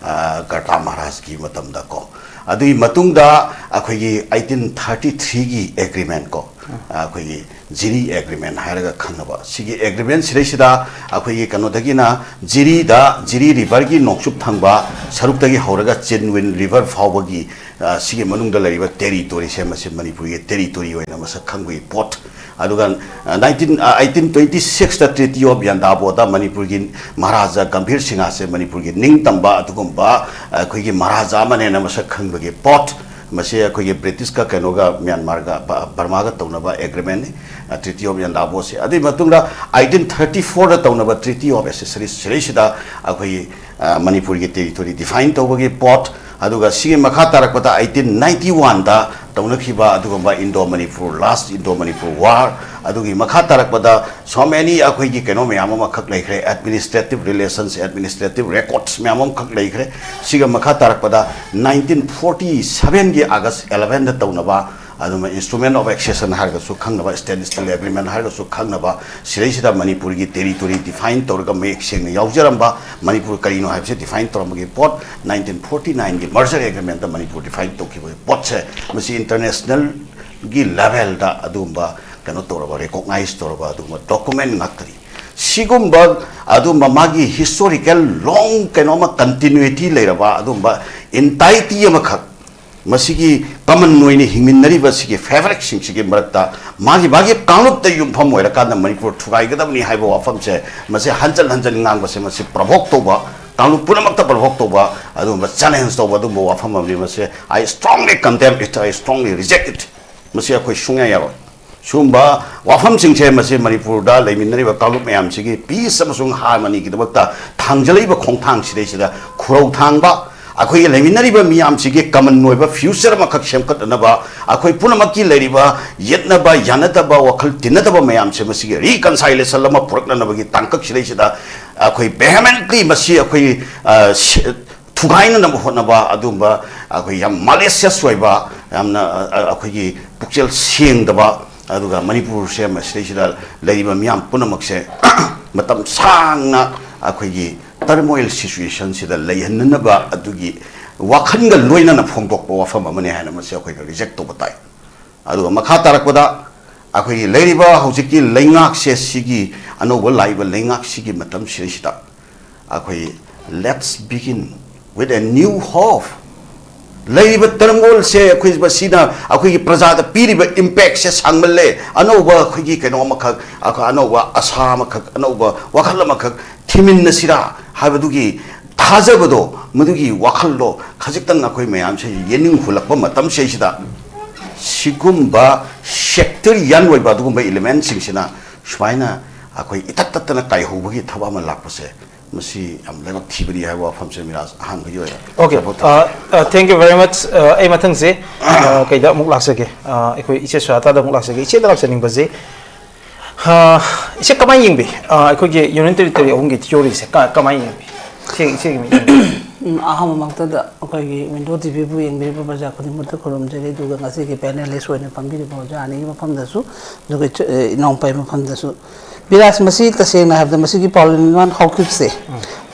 ꯑ, ꯀꯔꯇꯥ ꯃꯍꯥꯔꯥꯖꯀꯤ ꯃꯇꯝꯗ ꯀꯣ꯫ ꯑꯗꯨꯒꯤ ꯃꯇꯨꯡꯗ ꯑꯩꯈꯣꯏꯒꯤ eighteen thirty threeꯒꯤ agreement ꯀꯣ, ꯑ, ꯑꯩꯈꯣꯏꯒꯤ ꯖꯤꯔꯤ agreement ꯍꯥꯏꯔꯒ ꯈꯪꯅꯕ, ꯁꯤꯒꯤ agreement ꯁꯤꯗꯩꯁꯤꯗ ꯑꯩꯈꯣꯏꯒꯤ ꯀꯩꯅꯣꯗꯒꯤꯅ ꯖꯤꯔꯤꯗ, ꯖꯤꯔꯤ riverꯒꯤ ꯅꯣꯡꯆꯨꯞ ꯊꯪꯕ ꯁꯔꯨꯛꯇꯒꯤ ꯍꯧꯔꯒ ꯆꯤꯟꯋꯤꯟ river ꯐꯥꯎꯕꯒꯤ, ꯑ, ꯁꯤꯒꯤ ꯃꯅꯨꯡꯗ ꯂꯩꯔꯤꯕ territoryꯁꯦ ꯃꯁꯤ ꯃꯅꯤꯄꯨꯔꯒꯤ territory ꯑꯣꯏꯅ ꯃꯁꯛ ꯈꯪꯕꯒꯤ ꯄꯣꯠ꯫ ꯑꯗꯨꯒ, ꯑ, nineteen, ꯑ, eighteen twenty sixꯇ Treaty of Yandabo ꯗ ꯃꯅꯤꯄꯨꯔꯒꯤ ꯃꯍꯥꯔꯥꯖꯥ ꯒꯝꯚꯤꯔ ꯁꯤꯡꯍꯁꯦ ꯃꯅꯤꯄꯨꯔꯒꯤ ꯅꯤꯡꯇꯝꯕ ꯑꯗꯨꯒꯨꯝꯕ, ꯑ, ꯑꯩꯈꯣꯏꯒꯤ ꯃꯍꯥꯔꯥꯖꯥ ꯑꯃꯅꯦꯅ ꯃꯁꯛ ꯈꯪꯕꯒꯤ ꯄꯣꯠ꯫ ꯃꯁꯤ ꯑꯩꯈꯣꯏꯒꯤ Britishꯀ ꯀꯩꯅꯣꯒ, ꯃ꯭ꯌꯥꯟꯃꯥꯔꯒ, ꯕ-, ꯕꯔꯃꯥꯒ ꯇꯧꯅꯕ agreement ꯅꯤ, ꯑ, Treaty of Yandabo ꯁꯦ꯫ ꯑꯗꯨꯒꯤ ꯃꯇꯨꯡꯗ eighteen thirty fourꯗ ꯇꯧꯅꯕ Treaty of Accessories ꯁꯤꯗꯩꯁꯤꯗ ꯑꯩꯈꯣꯏꯒꯤ, ꯑ, ꯃꯅꯤꯄꯨꯔꯒꯤ territory define ꯇꯧꯕꯒꯤ ꯄꯣꯠ꯫ ꯑꯗꯨꯒ ꯁꯤꯒꯤ ꯃꯈꯥ ꯇꯥꯔꯛꯄꯗ eighteen ninety oneꯗ ꯇꯧꯅꯈꯤꯕ ꯑꯗꯨꯒꯨꯝꯕ Indo Manipur, last Indo Manipur war, ꯑꯗꯨꯒꯤ ꯃꯈꯥ ꯇꯥꯔꯛꯄꯗ so many ꯑꯩꯈꯣꯏꯒꯤ ꯀꯩꯅꯣ ꯃꯌꯥꯝ ꯑꯃꯈꯛ ꯂꯩꯈ꯭ꯔꯦ, administrative relations, administrative records ꯃꯌꯥꯝ ꯑꯃꯈꯛ ꯂꯩꯈ꯭ꯔꯦ꯫ ꯁꯤꯒ ꯃꯈꯥ ꯇꯥꯔꯛꯄꯗ nineteen forty sevenꯒꯤ August elevenꯗ ꯇꯧꯅꯕ ꯑꯗꯨꯝꯕ Instrument of Accession ꯍꯥꯏꯔꯒꯁꯨ ꯈꯪꯅꯕ, Standstill Agreement ꯍꯥꯏꯔꯒꯁꯨ ꯈꯪꯅꯕ, ꯁꯤꯗꯩꯁꯤꯗ ꯃꯅꯤꯄꯨꯔꯒꯤ territory define ꯇꯧꯔꯒ ꯃꯌꯦꯛ ꯁꯦꯡꯅ ꯌꯥꯎꯖꯔꯝꯕ, ꯃꯅꯤꯄꯨꯔ ꯀꯔꯤꯅꯣ ꯍꯥꯏꯕꯁꯤ define ꯇꯧꯔꯝꯕꯒꯤ ꯄꯣꯠ, nineteen forty nineꯒꯤ Merger Agreement ꯗ ꯃꯅꯤꯄꯨꯔ define ꯇꯧꯈꯤꯕꯒꯤ ꯄꯣꯠꯁꯦ, ꯃꯁꯤ internationalꯒꯤ levelꯗ ꯑꯗꯨꯒꯨꯝꯕ ꯀꯩꯅꯣ ꯇꯧꯔꯕ, recognize ꯇꯧꯔꯕ ꯑꯗꯨꯒꯨꯝꯕ document ꯉꯥꯛꯇꯅꯤ꯫ ꯁꯤꯒꯨꯝꯕ ꯑꯗꯨꯒꯨꯝꯕ ꯃꯥꯒꯤ historical long ꯀꯩꯅꯣꯃ continuity ꯂꯩꯔꯕ ꯑꯗꯨꯒꯨꯝꯕ entity ꯑꯃꯈꯛ ꯃꯁꯤꯒꯤ ꯀꯃꯟ ꯑꯣꯏꯅ ꯍꯤꯡꯃꯤꯟꯅꯔꯤꯕ ꯁꯤꯒꯤ ꯐꯦꯕ꯭ꯔꯤꯛꯁꯤꯡꯁꯤꯒꯤ ꯃꯔꯛꯇ ꯃꯥꯒꯤ ꯃꯥꯒꯤ ꯀꯥꯡꯂꯨꯞꯇ ꯌꯨꯝꯐꯝ ꯑꯣꯏꯔꯀꯥꯟꯗ ꯃꯅꯤꯄꯨꯔ ꯊꯨꯒꯥꯏꯒꯗꯕꯅꯤ ꯍꯥꯏꯕ ꯋꯥꯐꯝꯁꯦ, ꯃꯁꯤ ꯍꯟꯖꯟ ꯍꯟꯖꯟ ꯉꯥꯡꯕꯁꯦ, ꯃꯁꯤ ꯄ꯭ꯔꯣꯚꯣꯛ ꯇꯧꯕ, ꯀꯥꯡꯂꯨꯞ ꯄꯨꯝꯅꯃꯛꯇ ꯄ꯭ꯔꯣꯚꯣꯛ ꯇꯧꯕ, ꯑꯗꯨꯒꯨꯝꯕ ꯆꯦꯂꯦꯟꯖ ꯇꯧꯕ ꯑꯗꯨꯒꯨꯝꯕ ꯋꯥꯐꯝ ꯑꯃꯅꯤ꯫ ꯃꯁꯤ I strongly condemn it, I strongly reject it. ꯃꯁꯤ ꯑꯩꯈꯣꯏ ꯁꯨꯡꯌꯥ ꯌꯥꯔꯣꯏ꯫ ꯁꯤꯒꯨꯝꯕ ꯋꯥꯐꯝꯁꯤꯡꯁꯦ, ꯃꯁꯤ ꯃꯅꯤꯄꯨꯔꯗ ꯂꯩꯃꯤꯟꯅꯔꯤꯕ ꯀꯥꯡꯂꯨꯞ ꯃꯌꯥꯝꯁꯤꯒꯤ ꯄꯤꯁ ꯑꯃꯁꯨꯡ ꯍꯥꯔꯃꯅꯤꯒꯤꯗꯃꯛꯇ ꯊꯥꯡꯖꯜꯂꯛꯏꯕ ꯈꯣꯡꯊꯥꯡ ꯁꯤꯗꯩꯁꯤꯗ ꯈꯨꯔꯧ ꯊꯥꯡꯕ, ꯑꯩꯈꯣꯏꯒꯤ ꯂꯩꯃꯤꯟꯅꯔꯤꯕ ꯃꯤꯌꯥꯝꯁꯤꯒꯤ ꯀꯃꯟ ꯑꯣꯏꯕ ꯐ꯭ꯌꯨꯆꯔ ꯑꯃꯈꯛ ꯁꯦꯝꯒꯠꯅꯅꯕ, ꯑꯩꯈꯣꯏ ꯄꯨꯝꯅꯃꯛꯀꯤ ꯂꯩꯔꯤꯕ ꯌꯦꯠꯅꯕ ꯌꯥꯅꯗꯕ, ꯋꯥꯈꯜ ꯇꯤꯟꯅꯗꯕ ꯃꯌꯥꯝꯁꯦ, ꯃꯁꯤꯒꯤ ꯔꯤꯀꯟꯁꯥꯏꯂꯦꯁꯟ ꯑꯃ ꯄꯨꯔꯛꯅꯅꯕꯒꯤ ꯇꯥꯡꯀꯛ ꯁꯤꯗꯩꯁꯤꯗ ꯑꯩꯈꯣꯏ ꯚꯦꯍꯦꯃꯦꯟꯠꯂꯤ ꯃꯁꯤ ꯑꯩꯈꯣꯏ, ꯑ, ꯁꯤ-, ꯊꯨꯒꯥꯏꯅꯅꯕ ꯍꯣꯠꯅꯕ, ꯑꯗꯨꯒꯨꯝꯕ ꯑꯩꯈꯣꯏ ꯌꯥꯝ ꯃꯥꯂꯤꯁꯤꯌꯁ ꯑꯣꯏꯕ, ꯌꯥꯝꯅ, ꯑ, ꯑ, ꯑꯩꯈꯣꯏꯒꯤ ꯄꯨꯛꯆꯦꯜ ꯁꯦꯡꯗꯕ, ꯑꯗꯨꯒ ꯃꯅꯤꯄꯨꯔꯁꯦ ꯃꯁꯤꯗꯩꯁꯤꯗ ꯂꯩꯔꯤꯕ ꯃꯤꯌꯥꯝ ꯄꯨꯝꯅꯃꯛꯁꯦ ꯃꯇꯝ ꯁꯥꯡꯅ ꯑꯩꯈꯣꯏꯒꯤ ꯇꯔꯃꯣꯏꯜ ꯁꯤꯆꯨꯋꯦꯁꯟꯁꯤꯗ ꯂꯩꯍꯟꯅꯅꯕ ꯑꯗꯨꯒꯤ ꯋꯥꯈꯜꯒ ꯂꯣꯏꯅꯅ ꯐꯣꯡꯗꯣꯛꯄ ꯋꯥꯐꯝ ꯑꯃꯅꯤ ꯍꯥꯏꯅ ꯃꯁꯤ ꯑꯩꯈꯣꯏꯅ ꯔꯤꯖꯦꯛ ꯇꯧꯕ ꯇꯥꯏ꯫ ꯑꯗꯨꯒ ꯃꯈꯥ ꯇꯥꯔꯛꯄꯗ ꯑꯩꯈꯣꯏꯒꯤ ꯂꯩꯔꯤꯕ ꯍꯧꯖꯤꯛꯀꯤ ꯂꯩꯉꯥꯛꯁꯦ, ꯁꯤꯒꯤ ꯑꯅꯧꯕ ꯂꯥꯛꯏꯕ ꯂꯩꯉꯥꯛꯁꯤꯒꯤ ꯃꯇꯝꯁꯤꯗꯩꯁꯤꯗ ꯑꯩꯈꯣꯏ let's begin with a new hope꯫ ꯂꯩꯔꯤꯕ ꯇꯔꯃꯣꯜꯁꯦ ꯑꯩꯈꯣꯏ ꯃꯁꯤꯅ ꯑꯩꯈꯣꯏꯒꯤ ꯄ꯭ꯔꯖꯥꯗ ꯄꯤꯔꯤꯕ ꯏꯝꯄꯦꯛꯁꯦ ꯁꯥꯡꯃꯜꯂꯦ꯫ ꯑꯅꯧꯕ ꯑꯩꯈꯣꯏꯒꯤ ꯀꯩꯅꯣ ꯑꯃꯈꯛ, ꯑꯩꯈꯣꯏ ꯑꯅꯧꯕ ꯑꯁꯥ ꯑꯃꯈꯛ, ꯑꯅꯧꯕ ꯋꯥꯈꯜ ꯑꯃꯈꯛ ꯊꯤꯃꯤꯟꯅꯁꯤꯔꯥ ꯍꯥꯏꯕꯗꯨꯒꯤ ꯊꯥꯖꯕꯗꯣ, ꯃꯗꯨꯒꯤ ꯋꯥꯈꯜꯗꯣ ꯈꯖꯤꯛꯇꯪ ꯑꯩꯈꯣꯏ ꯃꯌꯥꯝꯁꯦ ꯌꯦꯅꯤꯡ ꯍꯨꯜꯂꯛꯄ ꯃꯇꯝꯁꯤꯗꯩꯁꯤꯗ ꯁꯤꯒꯨꯝꯕ ꯁꯦꯛꯇꯔꯤꯌꯟ ꯑꯣꯏꯕ ꯑꯗꯨꯒꯨꯝꯕ ꯏꯂꯤꯃꯦꯟꯁꯤꯡꯁꯤꯅ ꯁꯨꯃꯥꯏꯅ ꯑꯩꯈꯣꯏ ꯏꯇꯠ ꯇꯠꯇꯅ ꯀꯥꯏꯍꯧꯕꯒꯤ ꯊꯕꯛ ꯑꯃ ꯂꯥꯛꯄꯁꯦ, ꯃꯁꯤ ꯌꯥꯝ ꯂꯥꯏꯕꯛ ꯊꯤꯕꯅꯤ ꯍꯥꯏꯕ ꯋꯥꯐꯝꯁꯦ ꯃꯤꯔꯥꯖ ꯑꯍꯥꯟꯕꯒꯤ ꯑꯣꯏꯅ Okay, support uh, uh, thank you very much. Uh, ꯑꯩ ꯃꯊꯪꯁꯦ, uh, ꯀꯩꯗ ꯑꯃꯨꯛ ꯂꯥꯛꯆꯒꯦ? Uh, ꯑꯩꯈꯣꯏ ꯏꯆꯦ ꯁꯨꯖꯥꯇꯥꯗ ꯑꯃꯨꯛ ꯂꯥꯛꯆꯒꯦ꯫ ꯏꯆꯦꯗ ꯂꯥꯛꯆꯅꯤꯡꯕꯁꯦ, uh, ꯏꯆꯦ ꯀꯃꯥꯏꯅ ꯌꯦꯡꯕꯤ? Uh, ꯑꯩꯈꯣꯏꯒꯤ ꯌꯨꯅꯤꯌꯟ ꯇꯦꯔꯤꯇꯣꯔꯤ ꯑꯍꯨꯝꯒꯤ ꯊꯤꯑꯣꯔꯤꯁꯦ ꯀ- ꯀꯃꯥꯏꯅ ꯌꯦꯡꯕꯤ? ꯏꯆꯦ, ꯏꯆꯦꯒꯤ ꯃꯤꯠꯌꯦꯡꯗ꯫ ꯎꯝ, ꯑꯍꯥꯟꯕꯃꯛꯇꯗ ꯑꯩꯈꯣꯏꯒꯤ ꯋꯤꯟꯗꯣ ꯇꯤ ꯚꯤꯕꯨ ꯌꯦꯡꯕꯤꯔꯤꯕ ꯄ꯭ꯔꯖꯥ ꯈꯨꯗꯤꯡꯃꯛꯇ ꯈꯨꯔꯨꯝꯖꯔꯤ꯫ ꯑꯗꯨꯒ ꯉꯁꯤꯒꯤ ꯄꯦꯅꯦꯂꯤꯁ ꯑꯣꯏꯅ ꯐꯝꯕꯤꯔꯤꯕ ꯑꯣꯖꯥ ꯑꯅꯤꯒꯤ ꯃꯐꯝꯗꯁꯨ, ꯑꯗꯨꯒ ꯏꯆ- ꯑꯦ, ꯏꯅꯥꯎꯄꯥꯒꯤ ꯃꯐꯝꯗꯁꯨ꯫ ꯕꯤꯔꯥꯖ, ꯃꯁꯤ ꯇꯁꯦꯡꯅ ꯍꯥꯏꯕꯗ ꯃꯁꯤꯒꯤ ꯄꯥꯎꯂꯤꯅꯥꯟ ꯍꯥꯎꯀꯤꯞꯁꯦ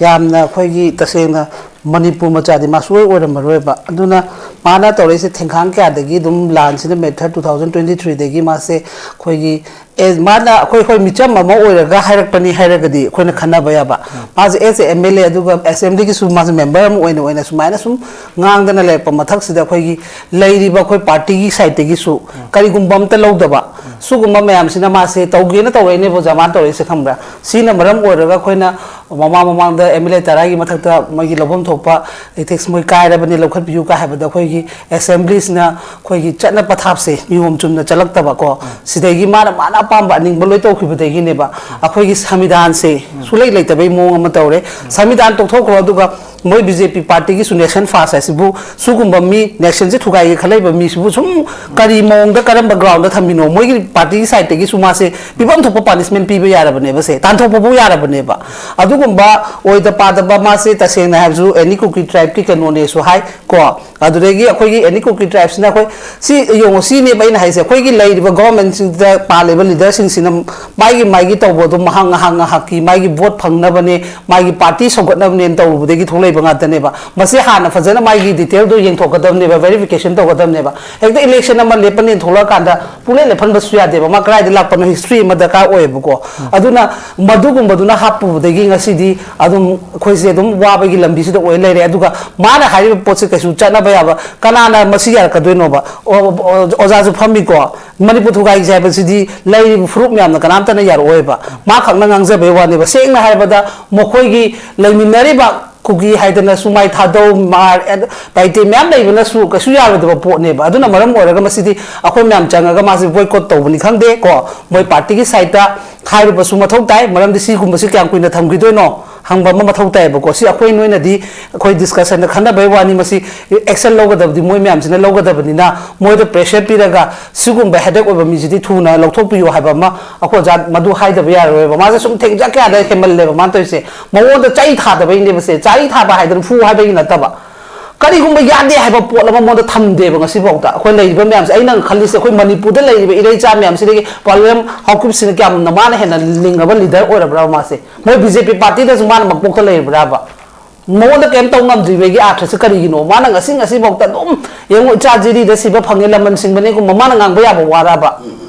ꯌꯥꯝꯅ ꯑꯩꯈꯣꯏꯒꯤ ꯇꯁꯦꯡꯅ ꯃꯅꯤꯄꯨꯔ ꯃꯆꯥꯗꯤ ꯃꯥ ꯁꯨꯡꯑꯣꯏ ꯑꯣꯏꯔꯝꯃꯔꯣꯏꯕ꯫ ꯑꯗꯨꯅ ꯃꯥꯅ ꯇꯧꯔꯛꯏꯁꯦ ꯊꯦꯡꯈꯥꯡ ꯀꯌꯥꯗꯒꯤ ꯑꯗꯨꯝ ꯂꯥꯟꯁꯤꯅ May third, two thousand twenty three ꯗꯒꯤ ꯃꯥꯁꯦ ꯑꯩꯈꯣꯏꯒꯤ ꯑꯦ, ꯃꯥꯅ ꯑꯩꯈꯣꯏ, ꯍꯣꯏ, ꯃꯤꯆꯝ ꯑꯃ ꯑꯣꯏꯔꯒ ꯍꯥꯏꯔꯛꯄꯅꯤ ꯍꯥꯏꯔꯒꯗꯤ ꯑꯩꯈꯣꯏꯅ ꯈꯟꯅꯕ ꯌꯥꯕ꯫ ꯃꯥꯁꯦ as a M L A ꯑꯗꯨꯒ assemblyꯒꯤꯁꯨ ꯃꯥꯁꯦ member ꯑꯃ ꯑꯣꯏꯅ ꯑꯣꯏꯅ ꯁꯨꯃꯥꯏꯅ ꯁꯨꯝ ꯉꯥꯡꯗꯅ ꯂꯩꯔꯛꯄ ꯃꯊꯛꯁꯤꯗ ꯑꯩꯈꯣꯏꯒꯤ ꯂꯩꯔꯤꯕ ꯑꯩꯈꯣꯏ partyꯒꯤ sideꯇꯒꯤꯁꯨ ꯀꯔꯤꯒꯨꯝꯕ ꯑꯝꯇ ꯂꯧꯗꯕ ꯁꯤꯒꯨꯝꯕ ꯃꯌꯥꯝꯁꯤꯅ ꯃꯥꯁꯦ ꯇꯧꯒꯦꯅ ꯇꯧꯔꯛꯏꯅꯦꯕ ꯑꯣꯖꯥ, ꯃꯥꯅ ꯇꯧꯔꯛꯏꯁꯦ, ꯈꯪꯕ꯭ꯔꯥ? ꯁꯤꯅ ꯃꯔꯝ ꯑꯣꯏꯔꯒ ꯑꯩꯈꯣꯏꯅ ꯃꯃꯥꯡ ꯃꯃꯥꯡꯗ M L A ꯇꯔꯥꯒꯤ ꯃꯊꯛꯇ ꯃꯣꯏꯒꯤ ꯂꯧꯐꯝ ꯊꯣꯛꯄ ethics ꯃꯣꯏ ꯀꯥꯏꯔꯕꯅꯤ, ꯂꯧꯈꯠꯄꯤꯌꯨ ꯀꯥꯏ ꯍꯥꯏꯕꯗ ꯑꯩꯈꯣꯏꯒꯤ assemblyꯁꯤꯅ ꯑꯩꯈꯣꯏꯒꯤ ꯆꯠꯅ ꯄꯊꯥꯞꯁꯦ ꯅꯤꯌꯣꯝ ꯆꯨꯝꯅ ꯆꯠꯂꯛꯇꯕꯀꯣ꯫ ꯁꯤꯗꯒꯤ ꯃꯥꯅ, ꯃꯥꯅ ꯑꯄꯥꯝꯕ ꯑꯅꯤꯡꯕ ꯂꯣꯏ ꯇꯧꯈꯤꯕꯗꯒꯤꯅꯦꯕ ꯑꯩꯈꯣꯏꯒꯤ ꯁꯪꯕꯤꯙꯥꯟꯁꯦ ꯁꯨꯂꯩ ꯂꯩꯇꯕꯩ ꯃꯑꯣꯡ ꯑꯃ ꯇꯧꯔꯦ꯫ ꯁꯪꯕꯤꯙꯥꯟ ꯇꯣꯛꯊꯣꯛꯈ꯭ꯔꯣ, ꯑꯗꯨꯒ ꯃꯣꯏ B J P partyꯒꯤ ꯁꯨ nation first ꯍꯥꯏꯁꯤꯕꯨ ꯁꯤꯒꯨꯝꯕ ꯃꯤ, nationꯁꯦ ꯊꯨꯒꯥꯏꯒꯦ ꯈꯜꯂꯛꯏꯕ ꯃꯤꯁꯤꯕꯨ ꯁꯨꯝ ꯀꯔꯤ ꯃꯑꯣꯡꯗ, ꯀꯔꯝꯕ groundꯗ ꯊꯝꯃꯤꯅꯣ? ꯃꯣꯏꯒꯤ partyꯒꯤ sideꯇꯒꯤꯁꯨ ꯃꯥꯁꯦ ꯄꯤꯐꯝ ꯊꯣꯛꯄ punishment ꯄꯤꯕ ꯌꯥꯔꯕꯅꯦꯕ, ꯁꯦ ꯇꯥꯟꯊꯣꯛꯄꯕꯨ ꯌꯥꯔꯕꯅꯦꯕ꯫ ꯑꯗꯨꯒꯨꯝꯕ ꯑꯣꯏꯗ ꯄꯥꯗꯕ ꯃꯥꯁꯦ, ꯇꯁꯦꯡꯅ ꯍꯥꯏꯔꯁꯨ, any Kuki tribeꯀꯤ ꯀꯩꯅꯣꯅꯦꯁꯨ ꯍꯥꯏ ꯀꯣ꯫ ꯑꯗꯨꯗꯒꯤ ꯑꯩꯈꯣꯏꯒꯤ any Kuki tribeꯁꯤꯅ ꯑꯩꯈꯣꯏ ꯁꯤ ꯌꯦꯡꯉꯣ, ꯁꯤꯅꯦꯕ ꯑꯩꯅ ꯍꯥꯏꯁꯦ, ꯑꯩꯈꯣꯏꯒꯤ ꯂꯩꯔꯤꯕ governmentꯁꯤꯡꯗ ꯄꯥꯜꯂꯤꯕ leaderꯁꯤꯡꯁꯤꯅ ꯃꯥꯒꯤ ꯃꯥꯒꯤ ꯇꯧꯕꯗꯣ ꯉꯥꯏꯍꯥꯛ ꯉꯥꯏꯍꯥꯛ ꯉꯥꯏꯍꯥꯛꯀꯤ ꯃꯥꯒꯤ vote ꯐꯪꯅꯕꯅꯦ, ꯃꯥꯒꯤ party ꯁꯧꯒꯠꯅꯕꯅꯦꯅ ꯇꯧꯔꯨꯕꯗꯒꯤ ꯊꯣꯛꯂꯛꯏꯕ ꯉꯥꯛꯇꯅꯦꯕ꯫ ꯃꯁꯤ ꯍꯥꯟꯅ ꯐꯖꯅ ꯃꯥꯒꯤ detailꯗꯣ ꯌꯦꯡꯊꯣꯛꯀꯗꯕꯅꯦꯕ, verification ꯇꯧꯒꯗꯕꯅꯦꯕ꯫ ꯍꯦꯛꯇ election ꯑꯃ ꯂꯦꯞꯄꯅꯦꯅ ꯊꯣꯛꯂꯛꯑꯀꯥꯟꯗ ꯄꯨꯡꯂꯦꯞ ꯂꯦꯞꯍꯟꯕꯁꯨ ꯌꯥꯗꯦꯕ꯫ ꯃꯥ ꯀꯗꯥꯏꯗ ꯂꯥꯛꯄꯅꯣ history ꯑꯃ ꯗꯔꯀꯥꯔ ꯑꯣꯏꯌꯦꯕꯀꯣ꯫ ꯑꯗꯨꯅ ꯃꯗꯨꯒꯨꯝꯕꯗꯨꯅ ꯍꯥꯞꯄꯨꯕꯗꯒꯤ ꯉꯁꯤꯗꯤ ꯑꯗꯨꯝ ꯑꯩꯈꯣꯏꯁꯦ ꯑꯗꯨꯝ ꯋꯥꯕꯒꯤ ꯂꯝꯕꯤꯁꯤꯗ ꯑꯣꯏ ꯂꯩꯔꯦ꯫ ꯑꯗꯨꯒ ꯃꯥꯅ ꯍꯥꯏꯔꯤꯕ ꯄꯣꯠꯁꯦ ꯀꯩꯁꯨ ꯆꯠꯅꯕ ꯌꯥꯕ, ꯀꯅꯥꯅ ꯃꯁꯤ ꯌꯥꯔꯛꯀꯗꯣꯏꯅꯣꯕ? ꯑꯣ, ꯑꯣ, ꯑꯣꯖꯥꯁꯨ ꯐꯝꯃꯤꯀꯣ꯫ ꯃꯅꯤꯄꯨꯔ ꯊꯨꯒꯥꯏꯁꯦ ꯍꯥꯏꯕꯁꯤꯗꯤ ꯂꯩꯔꯤꯕ ꯐꯨꯔꯨꯞ ꯃꯌꯥꯝꯅ ꯀꯅꯥꯝꯇꯅ ꯌꯥꯔꯛꯑꯣꯏꯕ꯫ ꯃꯥ ꯈꯛꯅ ꯉꯥꯡꯖꯕꯩ ꯋꯥꯅꯦꯕ꯫ ꯁꯦꯡꯅ ꯍꯥꯏꯔꯕꯗ ꯃꯈꯣꯏꯒꯤ ꯂꯩꯃꯤꯟꯅꯔꯤꯕ ꯀꯨꯀꯤ ꯍꯥꯏꯗꯅ ꯁꯨꯃꯥꯏ ꯊꯥꯗꯧ, ꯃꯥꯔ, ꯑꯦꯟ-, ꯄꯥꯏꯇꯦ ꯃꯌꯥꯝ ꯂꯩꯕꯅꯁꯨ ꯀꯩꯁꯨ ꯌꯥꯔꯣꯏꯗꯕ ꯄꯣꯠꯅꯦꯕ꯫ ꯑꯗꯨꯅ ꯃꯔꯝ ꯑꯣꯏꯔꯒ ꯃꯁꯤꯗꯤ ꯑꯩꯈꯣꯏ ꯃꯌꯥꯝ ꯆꯪꯉꯒ ꯃꯥꯁꯤ boycott ꯇꯧꯕꯅꯤ ꯈꯪꯗꯦ ꯀꯣ, ꯃꯣꯏ partyꯒꯤ sideꯇ ꯍꯥꯏꯔꯨꯕꯁꯨ ꯃꯊꯧ ꯇꯥꯏ꯫ ꯃꯔꯝꯗꯤ ꯁꯤꯒꯨꯝꯕꯁꯤ ꯀꯌꯥꯝ ꯀꯨꯏꯅ ꯊꯝꯈꯤꯗꯣꯏꯅꯣ ꯍꯪꯕ ꯑꯃ ꯃꯊꯧ ꯇꯥꯏꯌꯦꯕꯀꯣ꯫ ꯁꯤ ꯑꯩꯈꯣꯏ ꯅꯣꯏꯅꯗꯤ ꯑꯩꯈꯣꯏ discussionꯗ ꯈꯟꯅꯕꯩ ꯋꯥꯅꯤ, ꯃꯁꯤ action ꯂꯧꯒꯗꯕꯗꯤ ꯃꯣꯏ ꯃꯌꯥꯝꯁꯤꯅ ꯂꯧꯒꯗꯕꯅꯤꯅ ꯃꯣꯏꯗ pressure ꯄꯤꯔꯒ ꯁꯤꯒꯨꯝꯕ headache ꯑꯣꯏꯕ ꯃꯤꯁꯤꯗꯤ ꯊꯨꯅ ꯂꯧꯊꯣꯛꯄꯤꯌꯨ ꯍꯥꯏꯕ ꯑꯃ ꯑꯩꯈꯣꯏ ꯑꯣꯖꯥ ꯃꯗꯨ ꯍꯥꯏꯗꯕ ꯌꯥꯔꯔꯣꯏꯕ꯫ ꯃꯥꯁꯦ ꯁꯨꯝ ꯊꯦꯡꯖ ꯀꯌꯥꯗ ꯍꯦꯟꯃꯜꯂꯦꯕ ꯃꯥꯅ ꯇꯧꯔꯤꯁꯦ꯫ ꯃꯉꯣꯟꯗ ꯆꯩ ꯊꯥꯗꯕꯩꯅꯦꯕꯁꯦ, ꯆꯩ ꯊꯥꯕ ꯍꯥꯏꯗꯅ ꯐꯨ ꯍꯥꯏꯕꯒꯤ ꯅꯠꯇꯕ꯫ ꯀꯔꯤꯒꯨꯝꯕ ꯌꯥꯗꯦ ꯍꯥꯏꯕ ꯄꯣꯠ ꯑꯃ ꯃꯉꯣꯟꯗ ꯊꯝꯗꯦꯕ ꯉꯁꯤꯐꯥꯎꯗ꯫ ꯑꯩꯈꯣꯏ ꯂꯩꯔꯤꯕ ꯃꯌꯥꯝꯁꯦ, ꯑꯩꯅ ꯈꯜꯂꯤꯁꯦ, ꯑꯩꯈꯣꯏ ꯃꯅꯤꯄꯨꯔꯗ ꯂꯩꯔꯤꯕ ꯏꯔꯩꯆꯥ ꯃꯌꯥꯝꯁꯤꯗꯒꯤ ꯄꯥꯂꯦꯝ ꯍꯥꯎꯀꯤꯞꯁꯤꯅ ꯀꯌꯥꯝꯅ ꯃꯥꯅ ꯍꯦꯟꯅ ꯂꯤꯡꯉꯕ leader ꯑꯣꯏꯔꯕ꯭ꯔꯥ ꯃꯥꯁꯦ? ꯃꯣꯏ B J P partyꯗꯁꯨ ꯃꯥꯅ ꯃꯀꯣꯛꯇ ꯂꯩꯔꯤꯕ꯭ꯔꯥꯕ? ꯃꯉꯣꯟꯗ ꯀꯩꯝ ꯇꯧ ꯉꯝꯗ꯭ꯔꯤꯕꯒꯤ ꯑꯥꯔꯊꯁꯦ ꯀꯔꯤꯒꯤꯅꯣ? ꯃꯥꯅ ꯉꯁꯤ, ꯉꯁꯤꯐꯥꯎꯗ ꯑꯗꯨꯝ, "ꯌꯦꯡꯉꯣ, ꯏꯆꯥ ꯖꯤꯔꯤꯗ ꯁꯤꯕ ꯐꯪꯉꯦ, ꯂꯃꯟ ꯁꯤꯡꯕꯅꯦꯒꯨꯝꯕ" ꯃꯥꯅ ꯉꯥꯡꯕ ꯌꯥꯕ ꯋꯥꯔꯕ?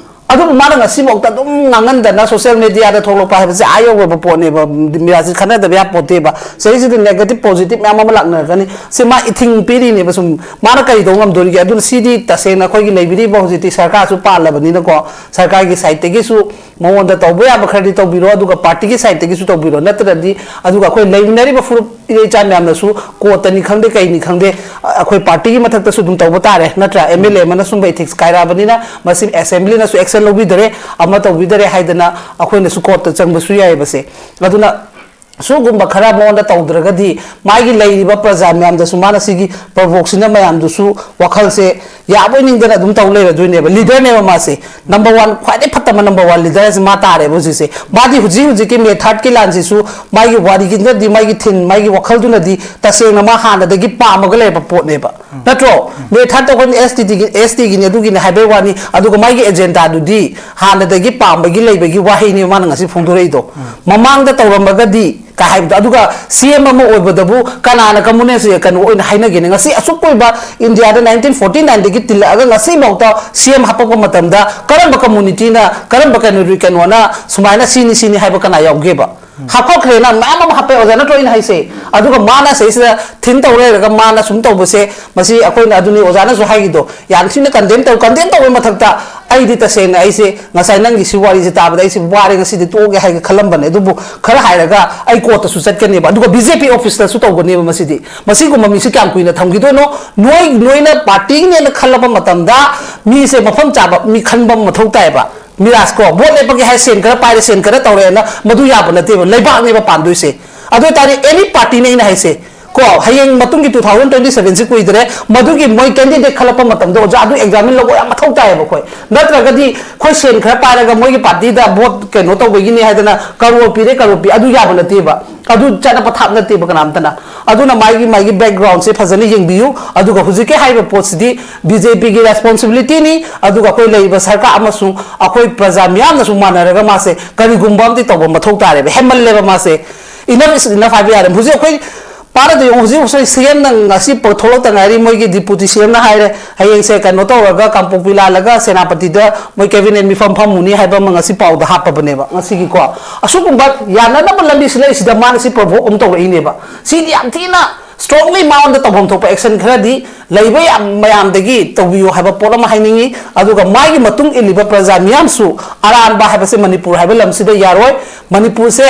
ꯑꯗꯨꯕꯨ ꯃꯥꯅ ꯉꯁꯤꯐꯥꯎꯗ ꯑꯗꯨꯝ ꯉꯥꯡꯍꯟꯗꯅ ꯁꯣꯁꯤꯌꯦꯜ ꯃꯦꯗꯤꯌꯥꯗ ꯊꯣꯛꯂꯛꯄ ꯍꯥꯏꯕꯁꯦ ꯑꯥ ꯌꯧꯔꯕ ꯄꯣꯠꯅꯦꯕ꯫ ꯃꯤꯔꯥꯁꯤ ꯈꯟꯅꯗꯕ ꯌꯥꯄꯣꯠꯇꯦꯕ꯫ ꯁꯤꯗꯩꯁꯤꯗ ꯅꯦꯒꯦꯇꯤꯚ ꯄꯣꯖꯤꯇꯤꯚ ꯃꯌꯥꯝ ꯑꯃ ꯂꯥꯛꯅꯔꯛꯀꯅꯤ꯫ ꯁꯤ ꯃꯥ ꯏꯊꯤꯡ ꯄꯤꯔꯤꯅꯦꯕ꯫ ꯁꯨꯝ ꯃꯥꯅ ꯀꯔꯤ ꯇꯧ ꯉꯝꯗꯣꯔꯤꯒꯦ? ꯑꯗꯨꯅ ꯁꯤꯗꯤ ꯇꯁꯦꯡꯅ ꯑꯩꯈꯣꯏꯒꯤ ꯂꯩꯕꯤꯔꯤꯕ ꯍꯧꯖꯤꯛꯇꯤ ꯁꯔꯀꯥꯔꯁꯨ ꯄꯥꯜꯂꯕꯅꯤꯅꯀꯣ, ꯁꯔꯀꯥꯔꯒꯤ ꯁꯥꯏꯠꯇꯒꯤꯁꯨ ꯃꯉꯣꯟꯗ ꯇꯧꯕ ꯌꯥꯕ ꯈꯔꯗꯤ ꯇꯧꯕꯤꯔꯣ, ꯑꯗꯨꯒ ꯄꯥꯔꯇꯤꯒꯤ ꯁꯥꯏꯠꯇꯒꯤꯁꯨ ꯇꯧꯕꯤꯔꯣ꯫ ꯅꯠꯇ꯭ꯔꯗꯤ, ꯑꯗꯨꯒ ꯑꯩꯈꯣꯏ ꯂꯩꯃꯤꯟꯅꯔꯤꯕ ꯐꯨꯔꯨꯞ ꯏꯔꯩ ꯏꯆꯥ ꯃꯌꯥꯝꯅꯁꯨ ꯀꯣꯔꯠꯇꯅꯤ ꯈꯪꯗꯦ, ꯀꯩꯅꯤ ꯈꯪꯗꯦ, ꯑ-, ꯑꯩꯈꯣꯏ ꯄꯥꯔꯇꯤꯒꯤ ꯃꯊꯛꯇꯁꯨ ꯑꯗꯨꯝ ꯇꯧꯕ ꯇꯥꯔꯦ, ꯅꯠꯇ꯭ꯔꯥ? ꯑꯦꯝ ꯑꯦꯜ ꯑꯦ ꯑꯃꯅ ꯁꯨꯝꯕ ꯏꯊꯤꯛꯁ ꯀꯥꯏꯔꯛꯑꯕꯅꯤꯅ ꯃꯁꯤ ꯑꯦꯁꯦꯝꯕ꯭ꯂꯤꯅꯁꯨ ꯑꯦꯛꯁꯟ ꯂꯧꯕꯤꯗꯔꯦ, ꯑꯃ ꯇꯧꯕꯤꯗꯔꯦ ꯍꯥꯏꯗꯅ ꯑꯩꯈꯣꯏꯅꯁꯨ ꯀꯣꯔꯠꯇ ꯆꯪꯕꯁꯨ ꯌꯥꯏꯑꯕꯁꯦ꯫ ꯑꯗꯨꯅ ꯁꯤꯒꯨꯝꯕ ꯈꯔ ꯃꯉꯣꯟꯗ ꯇꯧꯗ꯭ꯔꯒꯗꯤ ꯃꯥꯒꯤ ꯂꯩꯔꯤꯕ ꯄ꯭ꯔꯖꯥ ꯃꯌꯥꯝꯗꯁꯨ ꯃꯥꯅ ꯁꯤꯒꯤ ꯄ꯭ꯔꯣꯚꯣꯛꯁꯤꯅ ꯃꯌꯥꯝꯗꯨꯁꯨ ꯋꯥꯈꯜꯁꯦ ꯌꯥꯕꯣꯏ ꯅꯤꯡꯗꯅ ꯑꯗꯨꯝ ꯇꯧ ꯂꯩꯔꯗꯣꯏꯅꯦꯕ꯫ ꯂꯤꯗꯔꯅꯦꯕ ꯃꯥꯁꯦ, ꯅꯝꯕꯔ ꯋꯥꯟ, ꯈ꯭ꯋꯥꯏꯗꯒꯤ ꯐꯠꯇꯕ ꯅꯝꯕꯔ ꯋꯥꯟ ꯂꯤꯗꯔ ꯑꯁꯤ ꯃꯥ ꯇꯥꯔꯦꯕ ꯍꯧꯖꯤꯛꯁꯦ꯫ ꯃꯥꯗꯤ ꯍꯧꯖꯤꯛ ꯍꯧꯖꯤꯛꯀꯤ ꯃꯦ ꯊꯥꯔꯠꯀꯤ ꯂꯥꯟꯁꯤꯁꯨ ꯃꯥꯒꯤ ꯋꯥꯔꯤꯒꯤꯅꯗꯤ, ꯃꯥꯒꯤ ꯊꯤꯝ, ꯃꯥꯒꯤ ꯋꯥꯈꯜꯗꯨꯅꯗꯤ ꯇꯁꯦꯡꯅ ꯃꯥ ꯍꯥꯟꯅꯗꯒꯤ ꯄꯥꯝꯃꯒ ꯂꯩꯔꯕ ꯄꯣꯠꯅꯦꯕ, ꯅꯠꯇ꯭ꯔꯣ? ꯃꯦ ꯊꯥꯔꯠꯇ ꯑꯩꯈꯣꯏꯅ ꯑꯦꯁ ꯇꯤꯒꯤ, ꯑꯦꯁ ꯇꯤꯒꯤꯅꯤ, ꯑꯗꯨꯒꯤꯅꯤ ꯍꯥꯏꯕꯩ ꯋꯥꯅꯤ, ꯑꯗꯨꯒ ꯃꯥꯒꯤ ꯑꯦꯖꯦꯟꯗꯥꯗꯨꯗꯤ ꯍꯥꯟꯅꯗꯒꯤ ꯄꯥꯝꯕꯒꯤ ꯂꯩꯕꯒꯤ ꯋꯥꯍꯩꯅꯦꯕ ꯃꯥꯅ ꯉꯁꯤ ꯐꯣꯡꯗꯣꯔꯛꯏꯗꯣ꯫ ꯃꯃꯥꯡꯗ ꯇꯧꯔꯝꯃꯒꯗꯤ ꯀꯥꯏ ꯍꯥꯏꯕꯗꯣ꯫ ꯑꯗꯨꯒ ꯁꯤ ꯑꯦꯝ ꯑꯃ ꯑꯣꯏꯕꯗꯕꯨ ꯀꯅꯥꯅ ꯀꯝꯃꯨꯅꯤꯁ ꯀꯩꯅꯣ ꯑꯣꯏꯅ ꯍꯥꯏꯅꯒꯦꯅꯦ? ꯉꯁꯤ ꯑꯁꯨꯛ ꯀꯨꯏꯕ ꯏꯟꯗꯤꯌꯥꯗ ꯅꯥꯏꯟꯇꯤꯟ ꯐꯣꯔꯇꯤ ꯅꯥꯏꯟꯗꯒꯤ ꯇꯤꯜꯂꯛꯑꯒ ꯉꯁꯤꯐꯥꯎꯗ ꯁꯤ ꯑꯦꯝ ꯍꯥꯞꯄꯛꯄ ꯃꯇꯝꯗ ꯀꯔꯝꯕ ꯀꯝꯃꯨꯅꯤꯇꯤꯅ, ꯀꯔꯝꯕ ꯀꯩꯅꯣ, ꯀꯩꯅꯣꯅ ꯁꯨꯃꯥꯏꯅ ꯁꯤꯅꯤ ꯁꯤꯅꯤ ꯍꯥꯏꯕ ꯀꯅꯥ ꯌꯥꯎꯒꯦꯕ? ꯍꯥꯞꯀꯠꯈ꯭ꯔꯦꯅ ꯃꯌꯥꯝ ꯑꯃ ꯍꯥꯞꯄꯦ, ꯑꯣꯖꯥ, ꯅꯠꯇ꯭ꯔꯣ ꯑꯩꯅ ꯍꯥꯏꯁꯦ? ꯑꯗꯨꯒ ꯃꯥꯅ ꯁꯤꯁꯤꯗ ꯊꯤꯟ ꯇꯧ ꯂꯩꯔꯒ ꯃꯥꯅ ꯁꯨꯝ ꯇꯧꯕꯁꯦ, ꯃꯁꯤ ꯑꯩꯈꯣꯏꯅ, ꯑꯗꯨꯅꯤ ꯑꯣꯖꯥꯅꯁꯨ ꯍꯥꯏꯈꯤꯗꯣ, ꯌꯥꯝ ꯊꯤꯅ ꯀꯟꯗꯦꯝ ꯇꯧ꯫ ꯀꯟꯗꯦꯝ ꯇꯧꯕꯩ ꯃꯊꯛꯇ ꯑꯩꯗꯤ ꯇꯁꯦꯡꯅ ꯑꯩꯁꯦ ꯉꯁꯥꯏ ꯅꯪꯒꯤ ꯁꯤ ꯋꯥꯔꯤꯁꯦ ꯇꯥꯕꯗ ꯑꯩꯁꯦ ꯋꯥꯔꯦ, ꯉꯁꯤꯗꯤ ꯇꯣꯛꯑꯒꯦ ꯍꯥꯏꯒꯦ ꯈꯜꯂꯝꯕꯅꯦ꯫ ꯑꯗꯨꯕꯨ ꯈꯔ ꯍꯥꯏꯔꯒ ꯑꯩ ꯀꯣꯔꯠꯇꯁꯨ ꯆꯠꯀꯅꯦꯕ, ꯑꯗꯨꯒ ꯕꯤ ꯖꯦ ꯄꯤ ꯑꯣꯐꯤꯁꯇꯁꯨ ꯇꯧꯒꯅꯦꯕ꯫ ꯃꯁꯤꯗꯤ, ꯃꯁꯤꯒꯨꯝꯕ ꯃꯤꯁꯤ ꯀꯌꯥꯝ ꯀꯨꯏꯅ ꯊꯝꯈꯤꯗꯣꯏꯅꯣ? ꯅꯣꯏ, ꯅꯣꯏꯅ ꯄꯥꯔꯇꯤꯅꯦꯅ ꯈꯜꯂꯕ ꯃꯇꯝꯗ ꯃꯤꯁꯦ ꯃꯐꯝ ꯆꯥꯕ ꯃꯤ ꯈꯟꯕ ꯑꯃ ꯃꯊꯧ ꯇꯥꯏꯌꯦꯕ꯫ ꯃꯤꯔꯥꯖ ꯀꯣ, ꯚꯣꯠ ꯂꯦꯞꯄꯒꯦ ꯍꯥꯏ, ꯁꯦꯟ ꯈꯔ ꯄꯥꯏꯔꯦ, ꯁꯦꯟ ꯈꯔ ꯇꯧꯔꯦꯅ ꯃꯗꯨ ꯌꯥꯕ ꯅꯠꯇꯦꯕ, ꯂꯩꯕꯥꯛꯅꯦꯕ ꯄꯥꯟꯗꯣꯏꯁꯦ꯫ ꯑꯗꯨ ꯑꯣꯏꯇꯥꯔꯗꯤ ꯑꯦꯅꯤ ꯄꯥꯔꯇꯤꯅꯦ ꯑꯩꯅ ꯍꯥꯏꯁꯦ ꯀꯣ, ꯍꯌꯦꯡ ꯃꯇꯨꯡꯒꯤ ꯇꯨ ꯊꯥꯎꯖꯟ ꯇ꯭ꯋꯦꯟꯇꯤ ꯁꯚꯦꯟꯁꯤ ꯀꯨꯏꯗ꯭ꯔꯦ, ꯃꯗꯨꯒꯤ ꯃꯣꯏ ꯀꯦꯟꯗꯤꯗꯦꯠ ꯈꯜꯂꯛꯄ ꯃꯇꯝꯗ ꯑꯣꯖꯥ ꯑꯗꯨ ꯑꯦꯛꯖꯥꯃꯤꯟ ꯂꯧꯕ ꯌꯥꯝ ꯃꯊꯧ ꯇꯥꯏꯌꯦꯕ ꯑꯩꯈꯣꯏ꯫ ꯅꯠꯇ꯭ꯔꯒꯗꯤ ꯑꯩꯈꯣꯏ ꯁꯦꯟ ꯈꯔ ꯄꯥꯏꯔꯒ ꯃꯣꯏꯒꯤ ꯄꯥꯔꯇꯤꯗ ꯚꯣꯠ ꯀꯩꯅꯣ ꯇꯧꯕꯒꯤꯅꯦ ꯍꯥꯏꯗꯅ ꯀꯔꯣꯔ ꯄꯤꯔꯦ, ꯀꯔꯣꯔ ꯄꯤ, ꯑꯗꯨ ꯌꯥꯕ ꯅꯠꯇꯦꯕ꯫ ꯑꯗꯨ ꯆꯠꯅ ꯄꯊꯥꯞ ꯅꯠꯇꯦꯕ ꯀꯅꯥꯝꯇꯅ꯫ ꯑꯗꯨꯅ ꯃꯥꯒꯤ, ꯃꯥꯒꯤ ꯕꯦꯛꯒ꯭ꯔꯥꯎꯟꯁꯦ ꯐꯖꯅ ꯌꯦꯡꯕꯤꯌꯨ꯫ ꯑꯗꯨꯒ ꯍꯧꯖꯤꯛꯀꯤ ꯍꯥꯏꯔꯤꯕ ꯄꯣꯠꯁꯤꯗꯤ ꯕꯤ ꯖꯦ ꯄꯤꯒꯤ ꯔꯦꯁꯄꯣꯟꯁꯤꯕꯤꯂꯤꯇꯤꯅꯤ꯫ ꯑꯗꯨꯒ ꯑꯩꯈꯣꯏ ꯂꯩꯔꯤꯕ ꯁꯔꯀꯥꯔ ꯑꯃꯁꯨꯡ ꯑꯩꯈꯣꯏ ꯄ꯭ꯔꯖꯥ ꯃꯤꯌꯥꯝꯅꯁꯨ ꯃꯥꯟꯅꯔꯒ ꯃꯥꯁꯦ ꯀꯔꯤꯒꯨꯝꯕ ꯑꯃꯗꯤ ꯇꯧꯕ ꯃꯊꯧ ꯇꯥꯔꯦꯕ꯫ ꯍꯦꯟꯃꯜꯂꯦꯕ ꯃꯥꯁꯦ꯫ Enough is enough ꯍꯥꯏꯕ ꯌꯥꯔꯦ꯫ ꯍꯧꯖꯤꯛ ꯑꯩꯈꯣꯏ ꯄꯥꯔꯗ ꯌꯦꯡꯉꯨ, ꯍꯧꯖꯤꯛ ꯍꯧꯖꯤꯛ ꯁꯤ ꯑꯦꯝꯅ ꯉꯁꯤ ꯄ-, ꯊꯣꯛꯂꯛꯇ ꯉꯥꯏꯔꯤ, ꯃꯣꯏꯒꯤ ꯗꯤꯄꯨꯇꯤ ꯁꯤ ꯑꯦꯝꯅ ꯍꯥꯏꯔꯦ, ꯍꯌꯦꯡꯁꯦ ꯀꯩꯅꯣ ꯇꯧꯔꯒ ꯀꯥꯡꯄꯣꯛꯄꯤ ꯂꯥꯜꯂꯒ ꯁꯦꯅꯥꯄꯇꯤꯗ ꯃꯣꯏ ꯀꯦꯕꯤꯅꯦꯠ ꯃꯤꯐꯝ ꯐꯝꯃꯨꯅꯤ ꯍꯥꯏꯕ ꯑꯃ ꯉꯁꯤ ꯄꯥꯎꯗ ꯍꯥꯞꯄꯕꯅꯦꯕ ꯉꯁꯤꯒꯤꯀꯣ꯫ ꯑꯁꯤꯒꯨꯝꯕ ꯌꯥꯅꯅꯕ ꯂꯝꯕꯤ ꯁꯤꯜꯂꯛꯏꯁꯤꯗ ꯃꯥꯅ ꯁꯤ ꯄ꯭ꯔꯣꯚꯣꯛ ꯑꯃ ꯇꯧꯔꯛꯏꯅꯦꯕ꯫ ꯁꯤꯗꯤ ꯌꯥꯝ ꯊꯤꯅ ꯏꯁꯇ꯭ꯔꯣꯡꯂꯤ ꯃꯉꯣꯟꯗ ꯇꯧꯐꯝ ꯊꯣꯛꯄ ꯑꯦꯛꯁꯟ ꯈꯔꯗꯤ ꯂꯩꯕ ꯌꯥꯝ ꯃꯌꯥꯝꯗꯒꯤ ꯇꯧꯕꯤꯌꯨ ꯍꯥꯏꯕ ꯄꯣꯠ ꯑꯃ ꯍꯥꯏꯅꯤꯡꯉꯤ꯫ ꯑꯗꯨꯒ ꯃꯥꯒꯤ ꯃꯇꯨꯡ ꯏꯜꯂꯤꯕ ꯄ꯭ꯔꯖꯥ ꯃꯤꯌꯥꯝꯁꯨ ꯑꯔꯥꯟꯕ ꯍꯥꯏꯕꯁꯦ ꯃꯅꯤꯄꯨꯔ ꯍꯥꯏꯕ ꯂꯝꯁꯤꯗ ꯌꯥꯔꯣꯏ꯫ ꯃꯅꯤꯄꯨꯔꯁꯦ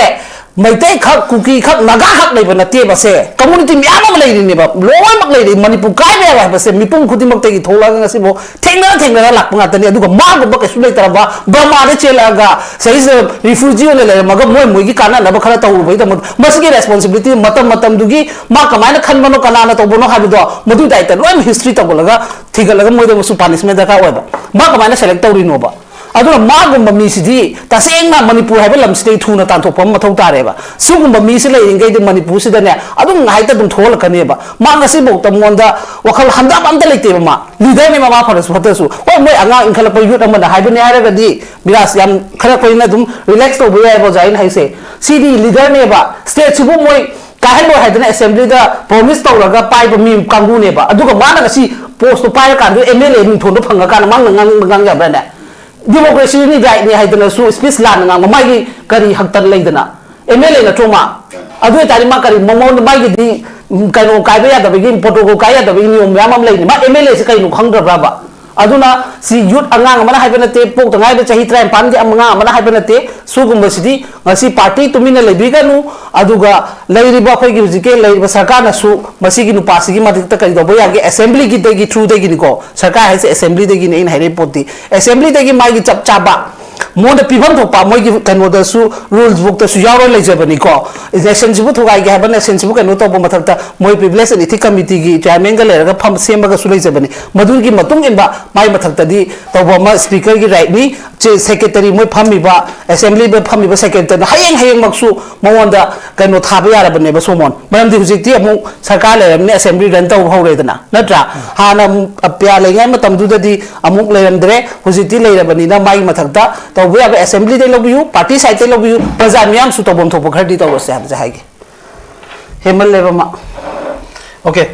ꯃꯩꯇꯩ ꯈꯛ, ꯀꯨꯀꯤ ꯈꯛ, ꯅꯥꯒꯥ ꯈꯛ ꯂꯩꯕ ꯅꯠꯇꯦꯕ꯫ ꯁꯦ ꯀꯝꯃꯨꯅꯤꯇꯤ ꯃꯌꯥꯝ ꯑꯃ ꯂꯩꯔꯤꯅꯦꯕ, ꯂꯣꯏꯅꯃꯛ ꯂꯩꯔꯤ꯫ ꯃꯅꯤꯄꯨꯔ ꯀꯥꯏꯕ ꯌꯥꯔꯣꯏ ꯍꯥꯏꯕꯁꯦ ꯃꯤꯄꯨꯝ ꯈꯨꯗꯤꯡꯃꯛꯇꯒꯤ ꯊꯣꯛꯂꯛꯑꯒ ꯉꯁꯤꯐꯥꯎ ꯊꯦꯡꯅꯔ ꯊꯦꯡꯅꯔ ꯂꯥꯛꯄ ꯉꯥꯛꯇꯅꯤ꯫ ꯑꯗꯨꯒ ꯃꯥꯒꯨꯝꯕ ꯀꯩꯁꯨ ꯂꯩꯇꯔꯝꯕ ꯕꯔꯃꯥꯗ ꯆꯦꯜꯂꯛꯑꯒ ꯁꯤꯗꯩꯁꯤꯗ ꯔꯤꯐ꯭ꯌꯨꯖꯤ ꯑꯣꯏꯅ ꯂꯩꯔꯝꯃꯒ ꯃꯣꯏ ꯃꯣꯏꯒꯤ ꯀꯥꯟꯅꯅꯕ ꯈꯔ ꯇꯧꯔꯨꯕꯒꯤꯗꯃꯛ ꯃꯁꯤꯒꯤ ꯔꯦꯁꯄꯣꯟꯁꯤꯕꯤꯂꯤꯇꯤ ꯃꯇꯝ ꯃꯇꯝꯗꯨꯒꯤ ꯃꯥ ꯀꯃꯥꯏꯅ ꯈꯟꯕꯅꯣ, ꯀꯅꯥꯅ ꯇꯧꯕꯅꯣ ꯍꯥꯏꯕꯗꯣ ꯃꯗꯨꯒꯤ ꯗꯥꯏꯇ ꯂꯣꯏꯅ ꯍꯤꯁꯇ꯭ꯔꯤ ꯇꯧꯒꯠꯂꯒ ꯊꯤꯒꯠꯂꯒ ꯃꯣꯏꯗ ꯑꯃꯁꯨ ꯄꯥꯅꯤꯁꯃꯦꯟ ꯗꯔꯀꯥꯔ ꯑꯣꯏꯕ꯫ ꯃꯥ ꯀꯃꯥꯏꯅ ꯁꯦꯂꯦꯛ ꯇꯧꯔꯤꯅꯣꯕ? ꯑꯗꯨꯅ ꯃꯥꯒꯨꯝꯕ ꯃꯤꯁꯤꯗꯤ ꯇꯁꯦꯡꯅ ꯃꯅꯤꯄꯨꯔ ꯍꯥꯏꯕ ꯂꯝꯁꯤꯗꯒꯤ ꯊꯨꯅ ꯇꯥꯟꯊꯣꯛꯄ ꯑꯃ ꯃꯊꯧ ꯇꯥꯔꯦꯕ꯫ ꯁꯤꯒꯨꯝꯕ ꯃꯤꯁꯤ ꯂꯩꯔꯤꯉꯩꯗꯤ ꯃꯅꯤꯄꯨꯔꯁꯤꯗꯅꯦ ꯑꯗꯨꯝ ꯉꯥꯏꯇ ꯑꯗꯨꯝ ꯊꯣꯛꯍꯜꯂꯛꯀꯅꯦꯕ꯫ ꯃꯥ ꯉꯁꯤꯐꯥꯎꯗ ꯃꯉꯣꯟꯗ ꯋꯥꯈꯜ ꯍꯟꯊꯕ ꯑꯝꯇ ꯂꯩꯇꯦꯕ꯫ ꯃꯥ ꯂꯤꯗꯔꯅꯦ, ꯃꯃꯥ ꯐꯔꯁꯨ ꯐꯠꯇ꯭ꯔꯁꯨ꯫ ꯍꯣꯏ, ꯃꯣꯏ ꯑꯉꯥꯡ ꯏꯟꯈꯠꯂꯛꯄ ꯌꯨꯠ ꯑꯃꯅ ꯍꯥꯏꯕꯅꯦ ꯍꯥꯏꯔꯒꯗꯤ ꯕꯤꯔꯥꯖ, ꯌꯥꯝ ꯈꯔ ꯑꯩꯈꯣꯏꯅ ꯑꯗꯨꯝ ꯔꯤꯂꯦꯛꯁ ꯇꯧꯕ ꯌꯥꯏꯕ ꯑꯣꯖꯥ ꯑꯩꯅ ꯍꯥꯏꯁꯦ꯫ ꯁꯤꯗꯤ ꯂꯤꯗꯔꯅꯦꯕ, ꯁ꯭ꯇꯦꯠꯁꯤꯕꯨ ꯃꯣꯏ ꯀꯥꯏꯍꯜꯂꯣꯏ ꯍꯥꯏꯗꯅ ꯑꯦꯁꯦꯝꯕ꯭ꯂꯤꯗ ꯄ꯭ꯔꯣꯃꯤꯁ ꯇꯧꯔꯒ ꯄꯥꯏꯕ ꯃꯤ ꯀꯥꯡꯕꯨꯅꯦꯕ꯫ ꯑꯗꯨꯒ ꯃꯥꯅ ꯉꯁꯤ ꯄꯣꯁꯇꯣ ꯄꯥꯏꯔꯀꯥꯟꯗ ꯑꯦꯝ ꯑꯦꯜ ꯑꯦ ꯃꯤꯡꯊꯣꯟꯗꯣ ꯐꯪꯉꯀꯥꯟꯗ ꯃꯥꯅ ꯉꯥꯡꯅꯤꯡꯕ ꯉꯥꯡ ꯌꯥꯕ꯭ꯔꯥꯅꯦ? ꯗꯦꯃꯣꯀ꯭ꯔꯦꯁꯤꯅꯤ, ꯔꯥꯏꯠꯅꯤ ꯍꯥꯏꯗꯅꯁꯨ ꯁ꯭ꯄꯤꯆ ꯂꯥꯟꯅ ꯉꯥꯡꯕ ꯃꯥꯒꯤ ꯀꯔꯤ ꯍꯛꯇ ꯂꯩꯗꯅ? ꯑꯦꯝ ꯑꯦꯜ ꯑꯦ ꯅꯠꯇ꯭ꯔꯣ ꯃꯥ? ꯑꯗꯨ ꯑꯣꯏꯇꯥꯔꯗꯤ ꯃꯥ ꯀꯔꯤ ꯃꯉꯣꯟꯗ ꯃꯥꯒꯤꯗꯤ, ꯎꯝ, ꯀꯩꯅꯣ ꯀꯥꯏꯕ ꯌꯥꯗꯕꯒꯤ, ꯄ꯭ꯔꯣꯇꯣꯀꯣꯜ ꯀꯥꯏ ꯌꯥꯗꯕꯒꯤ ꯅꯤꯌꯣꯝ ꯃꯌꯥꯝ ꯑꯃ ꯂꯩꯅꯤ꯫ ꯃꯥ ꯑꯦꯝ ꯑꯦꯜ ꯑꯦꯁꯦ ꯀꯩꯅꯣ ꯈꯪꯗ꯭ꯔꯕ꯭ꯔꯕ? ꯑꯗꯨꯅ ꯁꯤ ꯌꯨꯠ ꯑꯉꯥꯡ ꯑꯃꯅ ꯍꯥꯏꯕ ꯅꯠꯇꯦ, ꯄꯣꯛꯇ ꯉꯥꯏꯔꯤꯕ ꯆꯍꯤ ꯇꯔꯥꯅꯤꯄꯥꯟꯒꯤ ꯑꯉꯥꯡ ꯑꯃꯅ ꯍꯥꯏꯕ ꯅꯠꯇꯦ꯫ ꯁꯤꯒꯨꯝꯕꯁꯤꯗꯤ ꯉꯁꯤ ꯄꯥꯔꯇꯤ ꯇꯨꯃꯤꯟꯅ ꯂꯩꯕꯤꯒꯅꯨ꯫ ꯑꯗꯨꯒ ꯂꯩꯔꯤꯕ ꯑꯩꯈꯣꯏꯒꯤ ꯍꯧꯖꯤꯛꯀꯤ ꯂꯩꯔꯤꯕ ꯁꯔꯀꯥꯔꯅꯁꯨ ꯃꯁꯤꯒꯤ ꯅꯨꯄꯥꯁꯤꯒꯤ ꯃꯊꯛꯇ ꯀꯔꯤ ꯇꯧꯕ ꯌꯥꯒꯦ? ꯑꯦꯁꯦꯝꯕ꯭ꯂꯤꯒꯤꯗꯒꯤ ꯊ꯭ꯔꯨꯗꯒꯤꯅꯤꯀꯣ, ꯁꯔꯀꯥꯔ ꯍꯥꯏꯁꯦ ꯑꯦꯁꯦꯝꯕ꯭ꯂꯤꯗꯒꯤꯅꯤ ꯑꯩꯅ ꯍꯥꯏꯔꯛꯏ ꯄꯣꯠꯇꯤ꯫ ꯑꯦꯁꯦꯝꯕ꯭ꯂꯤꯗꯒꯤ ꯃꯥꯒꯤ ꯆꯞ ꯆꯥꯕ ꯃꯉꯣꯟꯗ ꯄꯤꯐꯝ ꯊꯣꯛꯄ ꯃꯣꯏꯒꯤ ꯀꯩꯅꯣꯗꯁꯨ, ꯔꯨꯜ ꯕꯨꯛꯇꯁꯨ ꯌꯥꯎꯔ ꯂꯩꯖꯕꯅꯤꯀꯣ꯫ ꯅꯦꯁꯟꯁꯤꯕꯨ ꯊꯨꯒꯥꯏꯒꯦ ꯍꯥꯏꯕ, ꯅꯦꯁꯟꯁꯤꯕꯨ ꯀꯩꯅꯣ ꯇꯧꯕ ꯃꯊꯛꯇ ꯃꯣꯏ ꯄ꯭ꯔꯤꯚꯤꯂꯦꯖ ꯑꯦꯟ ꯏꯊꯤꯛ ꯀꯃꯤꯇꯤꯒꯤ ꯆꯤꯌꯥꯔꯃꯦꯟꯒ ꯂꯩꯔꯒ ꯐꯝ ꯁꯦꯝꯃꯒꯁꯨ ꯂꯩꯖꯕꯅꯤ꯫ ꯃꯗꯨꯒꯤ ꯃꯇꯨꯡ ꯏꯟꯕ ꯃꯥꯏ ꯃꯊꯛꯇꯗꯤ ꯇꯧꯕ ꯑꯃ ꯁ꯭ꯄꯤꯀꯔꯒꯤ ꯔꯥꯏꯠꯅꯤ, ꯁꯦꯀ꯭ꯔꯦꯇꯔꯤ ꯃꯣꯏ ꯐꯝꯃꯤꯕ, ꯑꯦꯁꯦꯝꯕ꯭ꯂꯤꯗ ꯐꯝꯃꯤꯕ ꯁꯦꯀ꯭ꯔꯦꯇꯔꯤꯗ ꯍꯌꯦꯡ ꯍꯌꯦꯡꯃꯛꯁꯨ ꯃꯉꯣꯟꯗ ꯀꯩꯅꯣ ꯊꯥꯕ ꯌꯥꯔꯕꯅꯦꯕ ꯁꯣꯃꯣꯟ꯫ ꯃꯔꯝꯗꯤ ꯍꯧꯖꯤꯛꯇꯤ ꯑꯃꯨꯛ ꯁꯔꯀꯥꯔ ꯂꯩꯔꯕꯅꯤꯅ ꯑꯦꯁꯦꯝꯕ꯭ꯂꯤ ꯔꯟ ꯇꯧꯕ ꯍꯧꯔꯦꯗꯅ, ꯅꯠꯇ꯭ꯔꯥ? ꯍꯥꯟꯅ ꯑꯃꯨꯛ ꯑꯄꯤꯌꯥ ꯂꯩꯉꯥꯏ ꯃꯇꯝꯗꯨꯗꯗꯤ ꯑꯃꯨꯛ ꯂꯩꯔꯝꯗ꯭ꯔꯦ, ꯍꯧꯖꯤꯛꯇꯤ ꯂꯩꯔꯕꯅꯤꯅ ꯃꯥꯒꯤ ꯃꯊꯛꯇ ꯇꯧꯕ ꯌꯥꯕ ꯑꯦꯁꯦꯝꯕ꯭ꯂꯤꯗꯩ ꯂꯧꯕꯤꯌꯨ, ꯄꯥꯔꯇꯤ ꯁꯥꯏꯠꯇꯩ ꯂꯧꯕꯤꯌꯨ, ꯄ꯭ꯔꯖꯥ ꯃꯤꯌꯥꯝꯁꯨ ꯇꯧꯐꯝ ꯊꯣꯛꯄ ꯈꯔꯗꯤ ꯇꯧꯔꯁꯦ ꯍꯥꯏꯕꯁꯦ ꯍꯥꯏꯒꯦ꯫ ꯍꯦꯟꯃꯜꯂꯦꯕ ꯃꯥ꯫ ꯑꯣꯀꯦ꯫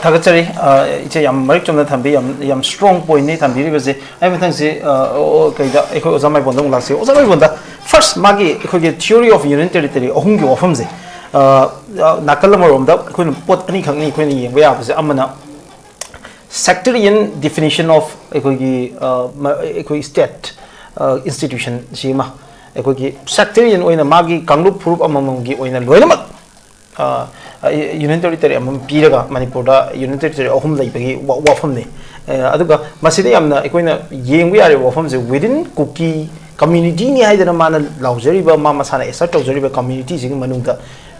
ꯊꯥꯒꯠꯆꯔꯤ꯫ ꯑ, ꯏꯆꯦ ꯌꯥꯝ ꯃꯔꯤꯛ ꯆꯨꯝꯅ ꯊꯝꯕꯤ, ꯌꯥꯝ ꯌꯥꯝ ꯁ꯭ꯇꯔꯣꯡ ꯄꯣꯏꯟꯅꯤ ꯊꯝꯕꯤꯔꯤꯕꯁꯦ꯫ ꯑꯩ ꯃꯊꯪꯁꯤ, ꯑ, ꯑꯣ, ꯀꯩꯗ ꯑꯩꯈꯣꯏ ꯑꯣꯖꯥ ꯃꯥꯏꯕꯣꯟꯗ ꯑꯃꯨꯛ ꯂꯥꯛꯁꯤ꯫ ꯑꯣꯖꯥ ꯃꯥꯏꯕꯣꯟꯗ ꯐꯥꯔꯁ ꯃꯥꯒꯤ ꯑꯩꯈꯣꯏꯒꯤ theory of union territory ꯑꯍꯨꯝꯒꯤ ꯋꯥꯐꯝꯁꯦ, ꯑ, ꯑ, ꯅꯥꯀꯜ ꯑꯃꯔꯣꯝꯗ ꯑꯩꯈꯣꯏꯅ ꯄꯣꯠ ꯑꯅꯤꯈꯛꯅꯤ ꯑꯩꯈꯣꯏꯅ ꯌꯦꯡꯕ ꯌꯥꯕꯁꯦ꯫ ꯑꯃꯅ sectarian definition of ꯑꯩꯈꯣꯏꯒꯤ, ꯑ, ꯃ-, ꯑꯩꯈꯣꯏ state institution ꯁꯤ ꯑꯃ, ꯑꯩꯈꯣꯏꯒꯤ sectarian ꯑꯣꯏꯅ ꯃꯥꯒꯤ ꯀꯥꯡꯂꯨꯞ ꯐꯨꯔꯨꯞ ꯑꯃꯃꯝꯒꯤ ꯑꯣꯏꯅ ꯂꯣꯏꯅꯃꯛ ꯌꯨꯅꯤꯌꯟ ꯇꯦꯔꯤꯇꯣꯔꯤ ꯑꯃꯃꯝ ꯄꯤꯔꯒ ꯃꯅꯤꯄꯨꯔꯗ ꯌꯨꯅꯤꯌꯟ ꯇꯦꯔꯤꯇꯣꯔꯤ ꯑꯍꯨꯝ ꯂꯩꯕꯒꯤ ꯋꯥ- ꯋꯥꯐꯝꯅꯤ꯫ ꯑ, ꯑꯗꯨꯒ ꯃꯁꯤꯗ ꯌꯥꯝꯅ ꯑꯩꯈꯣꯏꯅ ꯌꯦꯡꯕ ꯌꯥꯔꯤꯕ ꯋꯥꯐꯝꯁꯦ, within ꯀꯨꯀꯤ ꯀꯝꯃ꯭ꯌꯨꯅꯤꯇꯤꯅꯤ ꯍꯥꯏꯗꯅ ꯃꯥꯅ ꯂꯥꯎꯖꯔꯤꯕ, ꯃꯥ ꯃꯁꯥꯅ assert ꯇꯧꯖꯔꯤꯕ ꯀꯝꯃ꯭ꯌꯨꯅꯤꯇꯤꯁꯤꯒꯤ ꯃꯅꯨꯡꯗ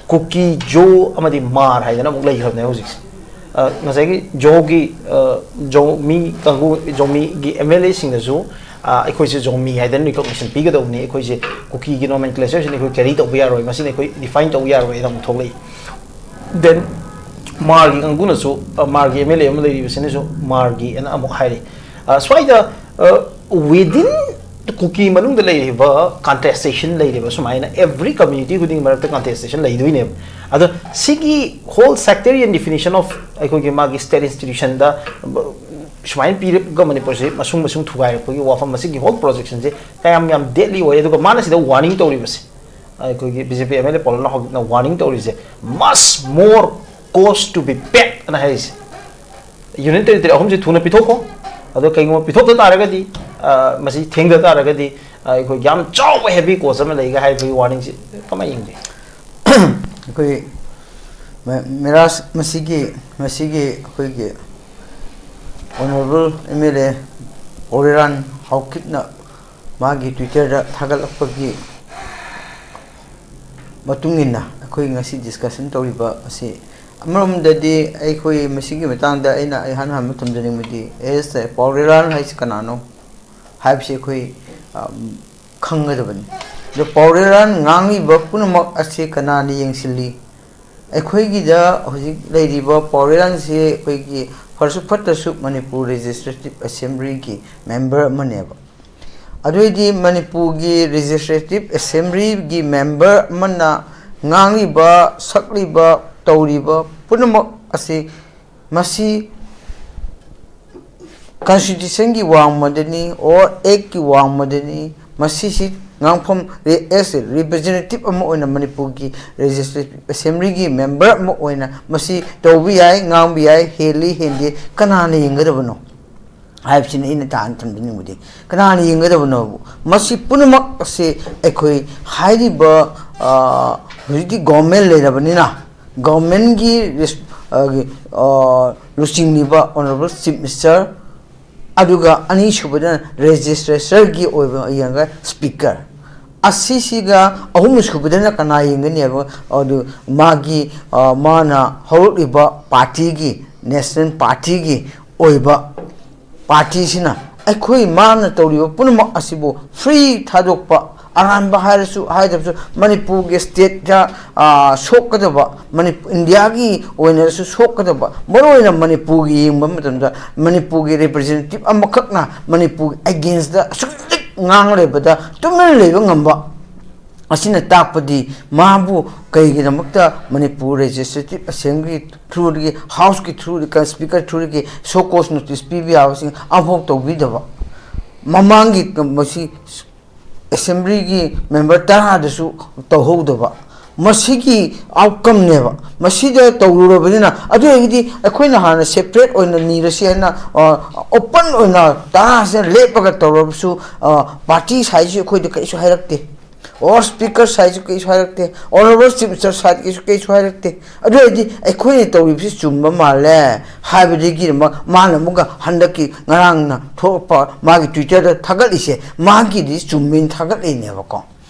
ꯀꯨꯀꯤ, ꯖꯣ ꯑꯃꯗꯤ ꯃꯥꯔ ꯍꯥꯏꯗꯅ ꯑꯃꯨꯛ ꯂꯩꯈ꯭ꯔꯕꯅꯦ ꯍꯧꯖꯤꯛꯁꯦ꯫ ꯑ, ꯉꯁꯥꯏꯒꯤ ꯖꯣꯒꯤ, ꯑ, ꯖꯣꯃꯤ ꯀꯥꯡꯕꯨ, ꯖꯣꯃꯤꯒꯤ ꯑꯦꯝ ꯑꯦꯜ ꯑꯦꯁꯤꯡꯅꯁꯨ, ꯑ, ꯑꯩꯈꯣꯏꯁꯦ ꯖꯣꯃꯤ ꯍꯥꯏꯗꯅ ꯔꯤꯀꯣꯛꯅꯤꯁꯟ ꯄꯤꯒꯗꯧꯕꯅꯤ, ꯑꯩꯈꯣꯏꯁꯦ ꯀꯨꯀꯤꯒꯤ ꯅꯣꯃꯦꯟꯀ꯭ꯂꯦꯆꯔꯁꯤꯅ ꯑꯩꯈꯣꯏ ꯀꯦꯔꯤ ꯇꯧꯕ ꯌꯥꯔꯣꯏ, ꯃꯁꯤꯅ ꯑꯩꯈꯣꯏ ꯗꯤꯐꯥꯏꯟ ꯇꯧꯕ ꯌꯥꯔꯣꯏ ꯍꯥꯏꯅ ꯑꯃꯨꯛ ꯊꯣꯛꯂꯛꯏ꯫ ꯗꯦꯟ ꯃꯥꯔꯒꯤ ꯀꯥꯡꯕꯨꯅꯁꯨ, ꯑ, ꯃꯥꯔꯒꯤ ꯑꯦꯝ ꯑꯦꯜ ꯑꯦ ꯑꯃ ꯂꯩꯔꯤꯕꯁꯤꯅꯁꯨ ꯃꯥꯔꯒꯤ ꯑꯅ ꯑꯃꯨꯛ ꯍꯥꯏꯔꯤ꯫ ꯑ, ꯁ꯭ꯋꯥꯏꯗ, ꯑ, within ꯀꯨꯀꯤ ꯃꯅꯨꯡꯗ ꯂꯩꯔꯤꯕ ꯀꯟꯇꯦꯁꯇꯦꯁꯟ ꯂꯩꯔꯤꯕ ꯁꯨꯃꯥꯏꯅ every community ꯈꯨꯗꯤꯡꯒꯤ ꯃꯔꯛꯇ ꯀꯟꯇꯦꯁꯇꯦꯁꯟ ꯂꯩꯗꯣꯏꯅꯦꯕ꯫ ꯑꯗꯣ ꯁꯤꯒꯤ whole sectarian definition of ꯑꯩꯈꯣꯏꯒꯤ ꯃꯥꯒꯤ state institutionꯗ ꯁꯨꯃꯥꯏꯅ ꯄꯤꯔꯒ ꯃꯅꯤꯄꯨꯔꯁꯦ ꯃꯁꯨꯡ ꯃꯁꯨꯡ ꯊꯨꯒꯥꯏꯔꯛꯄꯒꯤ ꯋꯥꯐꯝ, ꯃꯁꯤꯒꯤ whole projectionꯁꯦ ꯀꯌꯥꯝ ꯌꯥꯝ deadly ꯑꯣꯏ꯫ ꯑꯗꯨꯒ ꯃꯥꯅ ꯁꯤꯗ warning ꯇꯧꯔꯤꯕꯁꯦ, ꯑꯩꯈꯣꯏꯒꯤ B J P M L A ꯄꯣꯂꯟꯅ ꯍꯧꯖꯤꯛꯅ warning ꯇꯧꯔꯤꯁꯦ, much more cause to be paid ꯑꯅ ꯍꯥꯏꯔꯤꯁꯦ꯫ ꯌꯨꯅꯤꯌꯟ ꯇꯦꯔꯤꯇꯣꯔꯤ ꯑꯍꯨꯝꯁꯤ ꯊꯨꯅ ꯄꯤꯊꯣꯛꯈꯣ꯫ ꯑꯗꯣ ꯀꯩꯒꯨꯝꯕ ꯄꯤꯊꯣꯛꯇ ꯇꯥꯔꯒꯗꯤ, ꯑ, ꯃꯁꯤ ꯊꯦꯡꯊ ꯇꯥꯔꯒꯗꯤ, ꯑ, ꯑꯩꯈꯣꯏ ꯌꯥꯝ ꯆꯥꯎꯕ heavy cost ꯑꯃ ꯂꯩꯒ ꯍꯥꯏꯕꯒꯤ warningꯁꯤ ꯀꯃꯥꯏꯅ ꯌꯦꯡꯕꯤ? ꯑꯩꯈꯣꯏ ꯃ- ꯃꯦꯔꯥꯁ ꯃꯁꯤꯒꯤ ꯃꯁꯤꯒꯤ ꯑꯩꯈꯣꯏꯒꯤ ꯑꯣꯅꯔꯦꯕꯜ ꯑꯦꯝ ꯑꯦꯜ ꯑꯦ ꯄꯥꯎꯔꯦꯔꯥꯟ ꯍꯥꯎꯀꯤꯞꯅ ꯃꯥꯒꯤ ꯇ꯭ꯋꯤꯇꯔꯗ ꯊꯥꯒꯠꯂꯛꯄꯒꯤ ꯃꯇꯨꯡ ꯏꯟꯅ ꯑꯩꯈꯣꯏ ꯉꯁꯤ ꯗꯤꯁꯀꯁꯟ ꯇꯧꯔꯤꯕ ꯑꯁꯤ, ꯑꯃꯔꯣꯝꯗꯗꯤ ꯑꯩꯈꯣꯏ ꯃꯁꯤꯒꯤ ꯃꯇꯥꯡꯗ ꯑꯩꯅ ꯏꯍꯥꯟ ꯍꯥꯟꯕ ꯊꯝꯖꯅꯤꯡꯕꯗꯤ, ꯑꯦꯁ ꯄꯥꯎꯔꯦꯔꯥꯟ ꯍꯥꯏꯁꯤ ꯀꯅꯥꯅꯣ ꯍꯥꯏꯕꯁꯤ ꯑꯩꯈꯣꯏ, ꯑꯝ, ꯈꯪꯒꯗꯕꯅꯤ꯫ ꯑꯗꯣ ꯄꯥꯎꯔꯦꯔꯥꯟ ꯉꯥꯡꯂꯤꯕ ꯄꯨꯝꯅꯃꯛ ꯑꯁꯤ ꯀꯅꯥꯅ ꯌꯦꯡꯁꯤꯜꯂꯤ? ꯑꯩꯈꯣꯏꯒꯤꯗ ꯍꯧꯖꯤꯛ ꯂꯩꯔꯤꯕ ꯄꯥꯎꯔꯦꯔꯥꯟꯁꯤ ꯑꯩꯈꯣꯏꯒꯤ ꯐꯔꯁꯨ ꯐꯠꯇ꯭ꯔꯁꯨ ꯃꯅꯤꯄꯨꯔ ꯂꯦꯖꯤꯁꯂꯦꯇꯤꯞ ꯑꯦꯁꯦꯝꯕ꯭ꯂꯤꯒꯤ ꯃꯦꯝꯕꯔ ꯑꯃꯅꯦꯕ꯫ ꯑꯗꯨ ꯑꯣꯏꯗꯤ ꯃꯅꯤꯄꯨꯔꯒꯤ ꯂꯦꯖꯤꯁꯂꯦꯇꯤꯞ ꯑꯦꯁꯦꯝꯕ꯭ꯂꯤꯒꯤ ꯃꯦꯝꯕꯔ ꯑꯃꯅ ꯉꯥꯡꯂꯤꯕ, ꯁꯛꯂꯤꯕ, ꯇꯧꯔꯤꯕ ꯄꯨꯝꯅꯃꯛ ꯑꯁꯤ ꯃꯁꯤ Constitutionꯒꯤ ꯋꯥꯡꯃꯗꯅꯤ or Actꯀꯤ ꯋꯥꯡꯃꯗꯅꯤ꯫ ꯃꯁꯤꯁꯤ ꯉꯥꯡꯐꯝ, as a representative ꯑꯃ ꯑꯣꯏꯅ, ꯃꯅꯤꯄꯨꯔꯒꯤ Legislative Assemblyꯒꯤ member ꯑꯃ ꯑꯣꯏꯅ ꯃꯁꯤ ꯇꯧꯕ ꯌꯥꯏ, ꯉꯥꯡꯕ ꯌꯥꯏ, ꯍꯦꯜꯂꯤ ꯍꯦꯟꯗꯦ ꯀꯅꯥꯅ ꯌꯦꯡꯒꯗꯕꯅꯣ ꯍꯥꯏꯕꯁꯤꯅꯤ ꯑꯩꯅ ꯇꯥꯅ ꯊꯝꯖꯅꯤꯡꯕꯗꯤ꯫ ꯀꯅꯥꯅ ꯌꯦꯡꯒꯗꯕꯅꯣ? ꯃꯁꯤ ꯄꯨꯝꯅꯃꯛ ꯑꯁꯤ ꯑꯩꯈꯣꯏ ꯍꯥꯏꯔꯤꯕ, ꯑ, ꯍꯧꯖꯤꯛꯇꯤ government ꯂꯩꯔꯕꯅꯤꯅ, governmentꯒꯤ ꯔꯦꯁ-, ꯑ, ꯒꯤ, ꯑ, ꯂꯨꯆꯤꯡꯂꯤꯕ Honourable Chief Minister, ꯑꯗꯨꯒ ꯑꯅꯤꯁꯨꯕꯗꯅ Legislatureꯒꯤ ꯑꯣꯏꯕ ꯌꯦꯡꯉꯒ Speaker, ꯑꯁꯤꯁꯤꯒ ꯑꯍꯨꯝꯁꯨꯕꯗꯅ ꯀꯅꯥ ꯌꯦꯡꯒꯅꯤ ꯍꯥꯏꯕ, ꯑꯗꯨ ꯃꯥꯒꯤ, ꯑ, ꯃꯥꯅ ꯍꯧꯔꯛꯂꯤꯕ partyꯒꯤ, National Partyꯒꯤ ꯑꯣꯏꯕ partyꯁꯤꯅ ꯑꯩꯈꯣꯏ ꯃꯥꯅ ꯇꯧꯔꯤꯕ ꯄꯨꯝꯅꯃꯛ ꯑꯁꯤꯕꯨ free ꯊꯥꯗꯣꯛꯄ, ꯑꯔꯥꯟꯕ ꯍꯥꯏꯔꯁꯨ ꯍꯥꯏꯗꯕꯁꯨ, ꯃꯅꯤꯄꯨꯔꯒꯤ stateꯇ, ꯑ, ꯁꯣꯛꯀꯗꯕ, ꯃꯅꯤꯄꯨ-, ꯏꯟꯗꯤꯌꯥꯒꯤ ꯑꯣꯏꯅꯁꯨ ꯁꯣꯛꯀꯗꯕ, ꯃꯔꯨꯑꯣꯏꯅ ꯃꯅꯤꯄꯨꯔꯒꯤ ꯌꯦꯡꯕ ꯃꯇꯝꯗ ꯃꯅꯤꯄꯨꯔꯒꯤ representative ꯑꯃꯈꯛꯅ ꯃꯅꯤꯄꯨꯔꯒꯤ againstꯗ ꯑꯁꯨꯛꯀꯤ ꯃꯇꯤꯛ ꯉꯥꯡ ꯂꯩꯕꯗ ꯇꯨꯃꯤꯟ ꯂꯩꯕ ꯉꯝꯕ ꯑꯁꯤꯅ ꯇꯥꯛꯄꯗꯤ ꯃꯥꯕꯨ ꯀꯩꯒꯤꯗꯃꯛꯇ Manipur Legislative Assemblyꯒꯤ throughꯗꯒꯤ, Houseꯀꯤ throughꯗꯒꯤ, Speaker throughꯗꯒꯤ show cause notice ꯄꯤꯕ ꯌꯥꯕꯁꯤꯡ ꯑꯃꯐꯥꯎ ꯇꯧꯕꯤꯗꯕ, ꯃꯃꯥꯡꯒꯤ ꯃꯁꯤ Assemblyꯒꯤ member ꯇꯔꯥꯗꯁꯨ ꯇꯧꯍꯧꯗꯕ, ꯃꯁꯤꯒꯤ outcomeꯅꯦꯕ꯫ ꯃꯁꯤꯗ ꯇꯧꯔꯨꯔꯕꯅꯤꯅ, ꯑꯗꯨ ꯑꯣꯏꯔꯒꯗꯤ ꯑꯩꯈꯣꯏꯅ ꯍꯥꯟꯅ separate ꯑꯣꯏꯅ ꯅꯤꯔꯁꯤ ꯍꯥꯏꯅ, ꯑ, open ꯑꯣꯏꯅ ꯇꯔꯥꯁꯤꯅ ꯂꯦꯞꯄꯒ ꯇꯧꯔꯕꯁꯨ, ꯑ, party sideꯁꯨ ꯑꯩꯈꯣꯏꯗ ꯀꯔꯤꯁꯨ ꯍꯥꯏꯔꯛꯇꯦ꯫ Or Speaker sideꯁꯨ ꯀꯩꯁꯨ ꯍꯥꯏꯔꯛꯇꯦ, Honourable Chief Minister sideꯀꯤꯁꯨ ꯀꯩꯁꯨ ꯍꯥꯏꯔꯛꯇꯦ꯫ ꯑꯗꯨ ꯑꯣꯏꯔꯗꯤ ꯑꯩꯈꯣꯏꯅ ꯇꯧꯔꯤꯕꯁꯤ ꯆꯨꯝꯕ ꯃꯥꯜꯂꯦ ꯍꯥꯏꯕꯗꯒꯤꯗꯃꯛ ꯃꯥꯅ ꯑꯃꯨꯛꯀ ꯍꯟꯗꯛꯀꯤ ꯉꯔꯥꯡꯅ ꯊꯣꯛꯂꯛꯄ ꯃꯥꯒꯤ Twitterꯗ ꯊꯥꯒꯠꯂꯤꯁꯦ, ꯃꯥꯒꯤꯗꯤ ꯆꯨꯝꯃꯦꯅ ꯊꯥꯒꯠꯂꯤꯅꯦꯕꯀꯣ꯫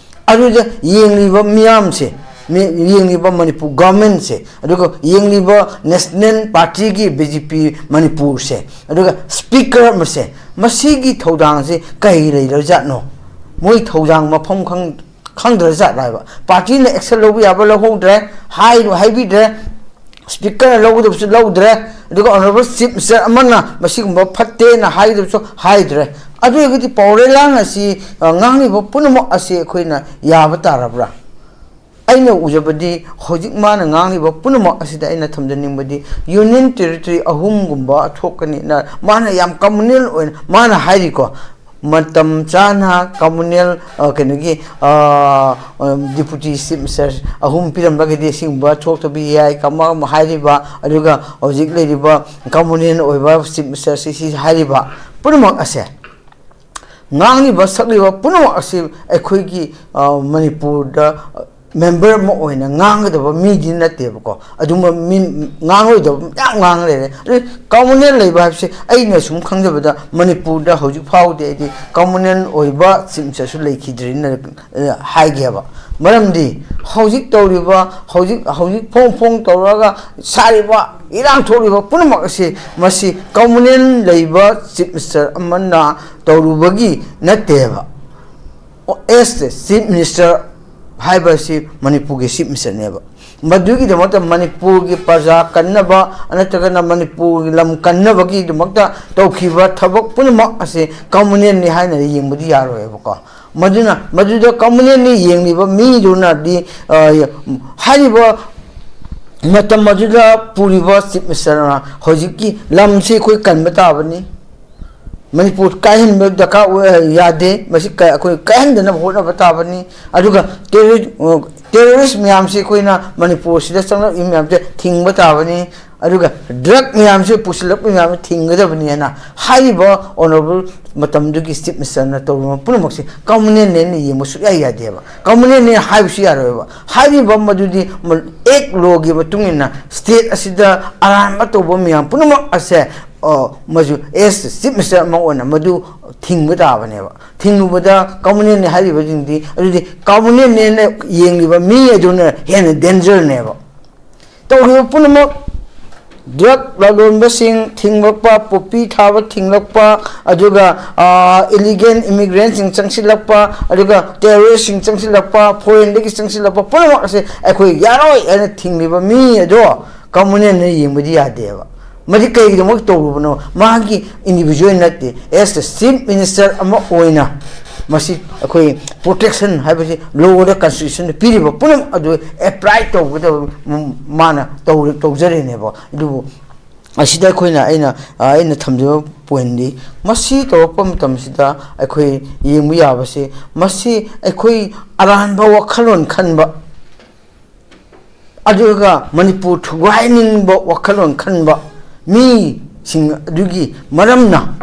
ꯑꯗꯨꯗ ꯌꯦꯡꯂꯤꯕ ꯃꯤꯌꯥꯝꯁꯦ, ꯃꯤ-, ꯌꯦꯡꯂꯤꯕ ꯃꯅꯤꯄꯨꯔ governmentꯁꯦ, ꯑꯗꯨꯒ ꯌꯦꯡꯂꯤꯕ National Partyꯒꯤ BJP ꯃꯅꯤꯄꯨꯔꯁꯦ, ꯑꯗꯨꯒ Speaker ꯑꯃꯁꯦ, ꯃꯁꯤꯒꯤ ꯊꯧꯗꯥꯡꯁꯦ ꯀꯩ ꯂꯩꯔꯖꯥꯠꯅꯣ? ꯃꯣꯏ ꯊꯧꯗꯥꯡ ꯃꯐꯝ ꯈꯪ-, ꯈꯪꯗ꯭ꯔꯖꯥꯠꯂ ꯍꯥꯏꯕ꯫ Partyꯅ action ꯂꯧꯕ ꯌꯥꯕ ꯂꯧꯍꯧꯗ꯭ꯔꯦ, ꯍꯥꯏ-, ꯍꯥꯏꯕꯤꯗ꯭ꯔꯦ, Speakerꯅ ꯂꯧꯒꯗꯕꯁꯨ ꯂꯧꯗ꯭ꯔꯦ, ꯑꯗꯨꯒ Honourable Chief Minister ꯑꯃꯅ ꯃꯁꯤꯒꯨꯝꯕ ꯐꯠꯇꯦꯅ ꯍꯥꯏꯒꯗꯕꯁꯨ ꯍꯥꯏꯗ꯭ꯔꯦ꯫ ꯑꯗꯨ ꯑꯣꯏꯔꯒꯗꯤ ꯄꯥꯎꯔꯩꯂꯥꯡ ꯑꯁꯤ, ꯑ, ꯉꯥꯡꯂꯤꯕ ꯄꯨꯝꯅꯃꯛ ꯑꯁꯤ ꯑꯩꯈꯣꯏꯅ ꯌꯥꯕ ꯇꯥꯔꯕ꯭ꯔꯥ? ꯑꯩꯅ ꯎꯖꯕꯗꯤ ꯍꯧꯖꯤꯛ ꯃꯥꯅ ꯉꯥꯡꯂꯤꯕ ꯄꯨꯝꯅꯃꯛ ꯑꯁꯤꯗ ꯑꯩꯅ ꯊꯝꯖꯅꯤꯡꯕꯗꯤ Union Territory ꯑꯍꯨꯝꯒꯨꯝꯕ ꯊꯣꯛꯀꯅꯤꯅ ꯃꯥꯅ ꯌꯥꯝ communal ꯑꯣꯏꯅ ꯃꯥꯅ ꯍꯥꯏꯔꯤꯀꯣ꯫ ꯃꯇꯝ ꯆꯥꯅ communal, ꯑ, ꯀꯩꯅꯣꯒꯤ, ꯑ, ꯑ, Deputy Chief Minister ꯑꯍꯨꯝ ꯄꯤꯔꯝꯂꯒꯗꯤ ꯁꯤꯒꯨꯝꯕ ꯊꯣꯛꯇꯕ ꯌꯥꯏ꯫ ꯀꯃ-, ꯍꯥꯏꯔꯤꯕ, ꯑꯗꯨꯒ ꯍꯧꯖꯤꯛ ꯂꯩꯔꯤꯕ communal ꯑꯣꯏꯕ Chief Minister ꯁꯤ, ꯁꯤ ꯍꯥꯏꯔꯤꯕ ꯄꯨꯝꯅꯃꯛ ꯑꯁꯦ, ꯉꯥꯡꯂꯤꯕ ꯁꯛꯂꯤꯕ ꯄꯨꯝꯅꯃꯛ ꯑꯁꯤ ꯑꯩꯈꯣꯏꯒꯤ, ꯑ, ꯃꯅꯤꯄꯨꯔꯗ member ꯑꯃ ꯑꯣꯏꯅ ꯉꯥꯡꯒꯗꯕ ꯃꯤꯗꯤ ꯅꯠꯇꯦꯕꯀꯣ꯫ ꯑꯗꯨꯝꯕ ꯃꯤ ꯉꯥꯡꯂꯣꯏꯗꯕ ꯃꯌꯥꯝ ꯉꯥꯡ ꯂꯩꯔꯦ꯫ ꯑꯗꯨ communal ꯂꯩꯕ ꯍꯥꯏꯕꯁꯦ ꯑꯩꯅ ꯁꯨꯝ ꯈꯪꯖꯕꯗ ꯃꯅꯤꯄꯨꯔꯗ ꯍꯧꯖꯤꯛ ꯐꯥꯎꯕꯗꯤ ꯑꯩꯗꯤ communal ꯑꯣꯏꯕ Chief Minister ꯁꯨ ꯂꯩꯈꯤꯗ꯭ꯔꯤꯅ, ꯑ, ꯍꯥꯏꯒꯦꯕ꯫ ꯃꯔꯝꯗꯤ ꯍꯧꯖꯤꯛ ꯇꯧꯔꯤꯕ, ꯍꯧꯖꯤꯛ, ꯍꯧꯖꯤꯛ ꯐꯣꯡ ꯐꯣꯡ ꯇꯧꯔꯒ ꯁꯥꯔꯤꯕ, ꯏꯔꯥꯡ ꯊꯣꯛꯂꯤꯕ ꯄꯨꯝꯅꯃꯛ ꯑꯁꯤ ꯃꯁꯤ communal ꯂꯩꯕ Chief Minister ꯑꯃꯅ ꯇꯧꯔꯨꯕꯒꯤ ꯅꯠꯇꯦꯕ꯫ As the Chief Minister ꯍꯥꯏꯕ ꯑꯁꯤ ꯃꯅꯤꯄꯨꯔꯒꯤ Chief Minister ꯅꯦꯕ꯫ ꯃꯗꯨꯒꯤꯗꯃꯛꯇ ꯃꯅꯤꯄꯨꯔꯒꯤ ꯄ꯭ꯔꯖꯥ ꯀꯟꯅꯕ ꯅꯠꯇ꯭ꯔꯒꯅ ꯃꯅꯤꯄꯨꯔꯒꯤ ꯂꯝ ꯀꯟꯅꯕꯒꯤꯗꯃꯛꯇ ꯇꯧꯈꯤꯕ ꯊꯕꯛ ꯄꯨꯝꯅꯃꯛ ꯑꯁꯤ communal ꯅꯤ ꯍꯥꯏꯅ ꯌꯦꯡꯕꯗꯤ ꯌꯥꯔꯣꯏꯕꯀꯣ꯫ ꯃꯗꯨꯅ, ꯃꯗꯨꯗ communal ꯅꯤ ꯌꯦꯡꯂꯤꯕ ꯃꯤꯗꯨꯅꯗꯤ, ꯑ, ꯍꯥꯏꯔꯤꯕ ꯃꯇꯝ ꯑꯗꯨꯗ ꯄꯨꯔꯤꯕ Chief Minister ꯅ ꯍꯧꯖꯤꯛꯀꯤ ꯂꯝꯁꯤ ꯑꯩꯈꯣꯏ ꯀꯟꯕ ꯇꯥꯕꯅꯤ, ꯃꯅꯤꯄꯨꯔ ꯀꯥꯏꯍꯟꯕ ꯗꯔꯀꯥꯔ ꯑꯣꯏ, ꯌꯥꯗꯦ, ꯃꯁꯤ ꯀ-, ꯑꯩꯈꯣꯏ ꯀꯥꯏꯍꯟꯗꯅꯕ ꯍꯣꯠꯅꯕ ꯇꯥꯕꯅꯤ꯫ ꯑꯗꯨꯒ terror-, ꯑ, terrorist ꯃꯌꯥꯝꯁꯤ ꯑꯩꯈꯣꯏꯅ ꯃꯅꯤꯄꯨꯔꯁꯤꯗ ꯆꯪꯂꯛꯂꯤꯕ ꯃꯌꯥꯝꯁꯦ ꯊꯤꯡꯕ ꯇꯥꯕꯅꯤ꯫ ꯑꯗꯨꯒ drug ꯃꯌꯥꯝꯁꯦ ꯄꯨꯁꯤꯜꯂꯛꯄ ꯃꯌꯥꯝꯁꯦ ꯊꯤꯡꯒꯗꯕꯅꯤ ꯍꯥꯏꯅ ꯍꯥꯏꯔꯤꯕ honourable ꯃꯇꯝꯗꯨꯒꯤ Chief Minister ꯅ ꯇꯧꯔꯤꯕ ꯄꯨꯝꯅꯃꯛꯁꯦ communal ꯅꯦꯅ ꯌꯦꯡꯕ ꯁꯨꯛꯌꯥ ꯌꯥꯗꯦꯕ꯫ Communal ꯅꯦ ꯍꯥꯏꯕꯁꯨ ꯌꯥꯔꯣꯏꯕ꯫ ꯍꯥꯏꯔꯤꯕ ꯃꯗꯨꯗꯤ ꯃ-, Act law ꯒꯤ ꯃꯇꯨꯡ ꯏꯟꯅ state ꯑꯁꯤꯗ ꯑꯔꯥꯟꯕ ꯇꯧꯕ ꯃꯌꯥꯝ ꯄꯨꯝꯅꯃꯛ ꯑꯁꯦ, ꯑ, ꯃꯗꯨ as Chief Minister ꯑꯃ ꯑꯣꯏꯅ ꯃꯗꯨ ꯊꯤꯡꯕ ꯇꯥꯕꯅꯦꯕ꯫ ꯊꯤꯡꯂꯨꯕꯗ communal ꯅꯦ ꯍꯥꯏꯔꯤꯕꯁꯤꯡꯗꯤ, ꯑꯗꯨꯗꯤ communal ꯅꯦꯅ ꯌꯦꯡꯂꯤꯕ ꯃꯤ ꯑꯗꯨꯅ ꯍꯦꯟꯅ danger ꯅꯦꯕ꯫ ꯇꯧꯔꯤꯕ ꯄꯨꯝꯅꯃꯛ, drug ꯂꯂꯣꯟꯕꯁꯤꯡ ꯊꯤꯡꯂꯛꯄ, poppy ꯊꯥꯕ ꯊꯤꯡꯂꯛꯄ, ꯑꯗꯨꯒ, ꯑ, illegal immigrant ꯁꯤꯡ ꯆꯪꯁꯤꯜꯂꯛꯄ, ꯑꯗꯨꯒ terrorist ꯁꯤꯡ ꯆꯪꯁꯤꯜꯂꯛꯄ, foreign ꯗꯒꯤ ꯆꯪꯁꯤꯜꯂꯛꯄ ꯄꯨꯝꯅꯃꯛ ꯑꯁꯦ ꯑꯩꯈꯣꯏ ꯌꯥꯔꯣꯏ ꯍꯥꯏꯅ ꯊꯤꯡꯂꯤꯕ ꯃꯤ ꯑꯗꯣ communal ꯅ ꯌꯦꯡꯕꯗꯤ ꯌꯥꯗꯦꯕ꯫ ꯃꯗꯤ ꯀꯩꯒꯤꯗꯃꯛ ꯇꯧꯔꯨꯕꯅꯣ? ꯃꯥꯒꯤ individual ꯅꯠꯇꯦ꯫ As the Chief Minister ꯑꯃ ꯑꯣꯏꯅ ꯃꯁꯤ ꯑꯩꯈꯣꯏ ꯄ꯭ꯔꯣꯇꯦꯛꯁꯟ ꯍꯥꯏꯕꯁꯤ ꯂꯣꯗ, ꯀꯟꯁꯇꯤꯇ꯭ꯌꯨꯁꯟꯗ ꯄꯤꯔꯤꯕ ꯄꯨꯝꯅꯃꯛ ꯑꯗꯨ ꯑꯦꯄ꯭ꯂꯥꯏ ꯇꯧꯒꯗꯕ ꯃꯥꯅ ꯇꯧꯖꯔꯤꯅꯦꯕ꯫ ꯑꯗꯨꯕꯨ ꯑꯁꯤꯗ ꯑꯩꯈꯣꯏꯅ, ꯑꯩꯅ ꯑꯩꯅ ꯊꯝꯖꯕ ꯄꯣꯏꯟꯗꯤ, ꯃꯁꯤ ꯇꯧꯔꯛꯄ ꯃꯇꯝꯁꯤꯗ ꯑꯩꯈꯣꯏ ꯌꯦꯡꯕ ꯌꯥꯕꯁꯦ, ꯃꯁꯤ ꯑꯩꯈꯣꯏ ꯑꯔꯥꯟꯕ ꯋꯥꯈꯜꯂꯣꯟ ꯈꯟꯕ, ꯑꯗꯨꯒ ꯃꯅꯤꯄꯨꯔ ꯊꯨꯒꯥꯏꯅꯤꯡꯕ ꯋꯥꯈꯜꯂꯣꯟ ꯈꯟꯕ ꯃꯤꯁꯤꯡ ꯑꯗꯨꯒꯤ ꯃꯔꯝꯅ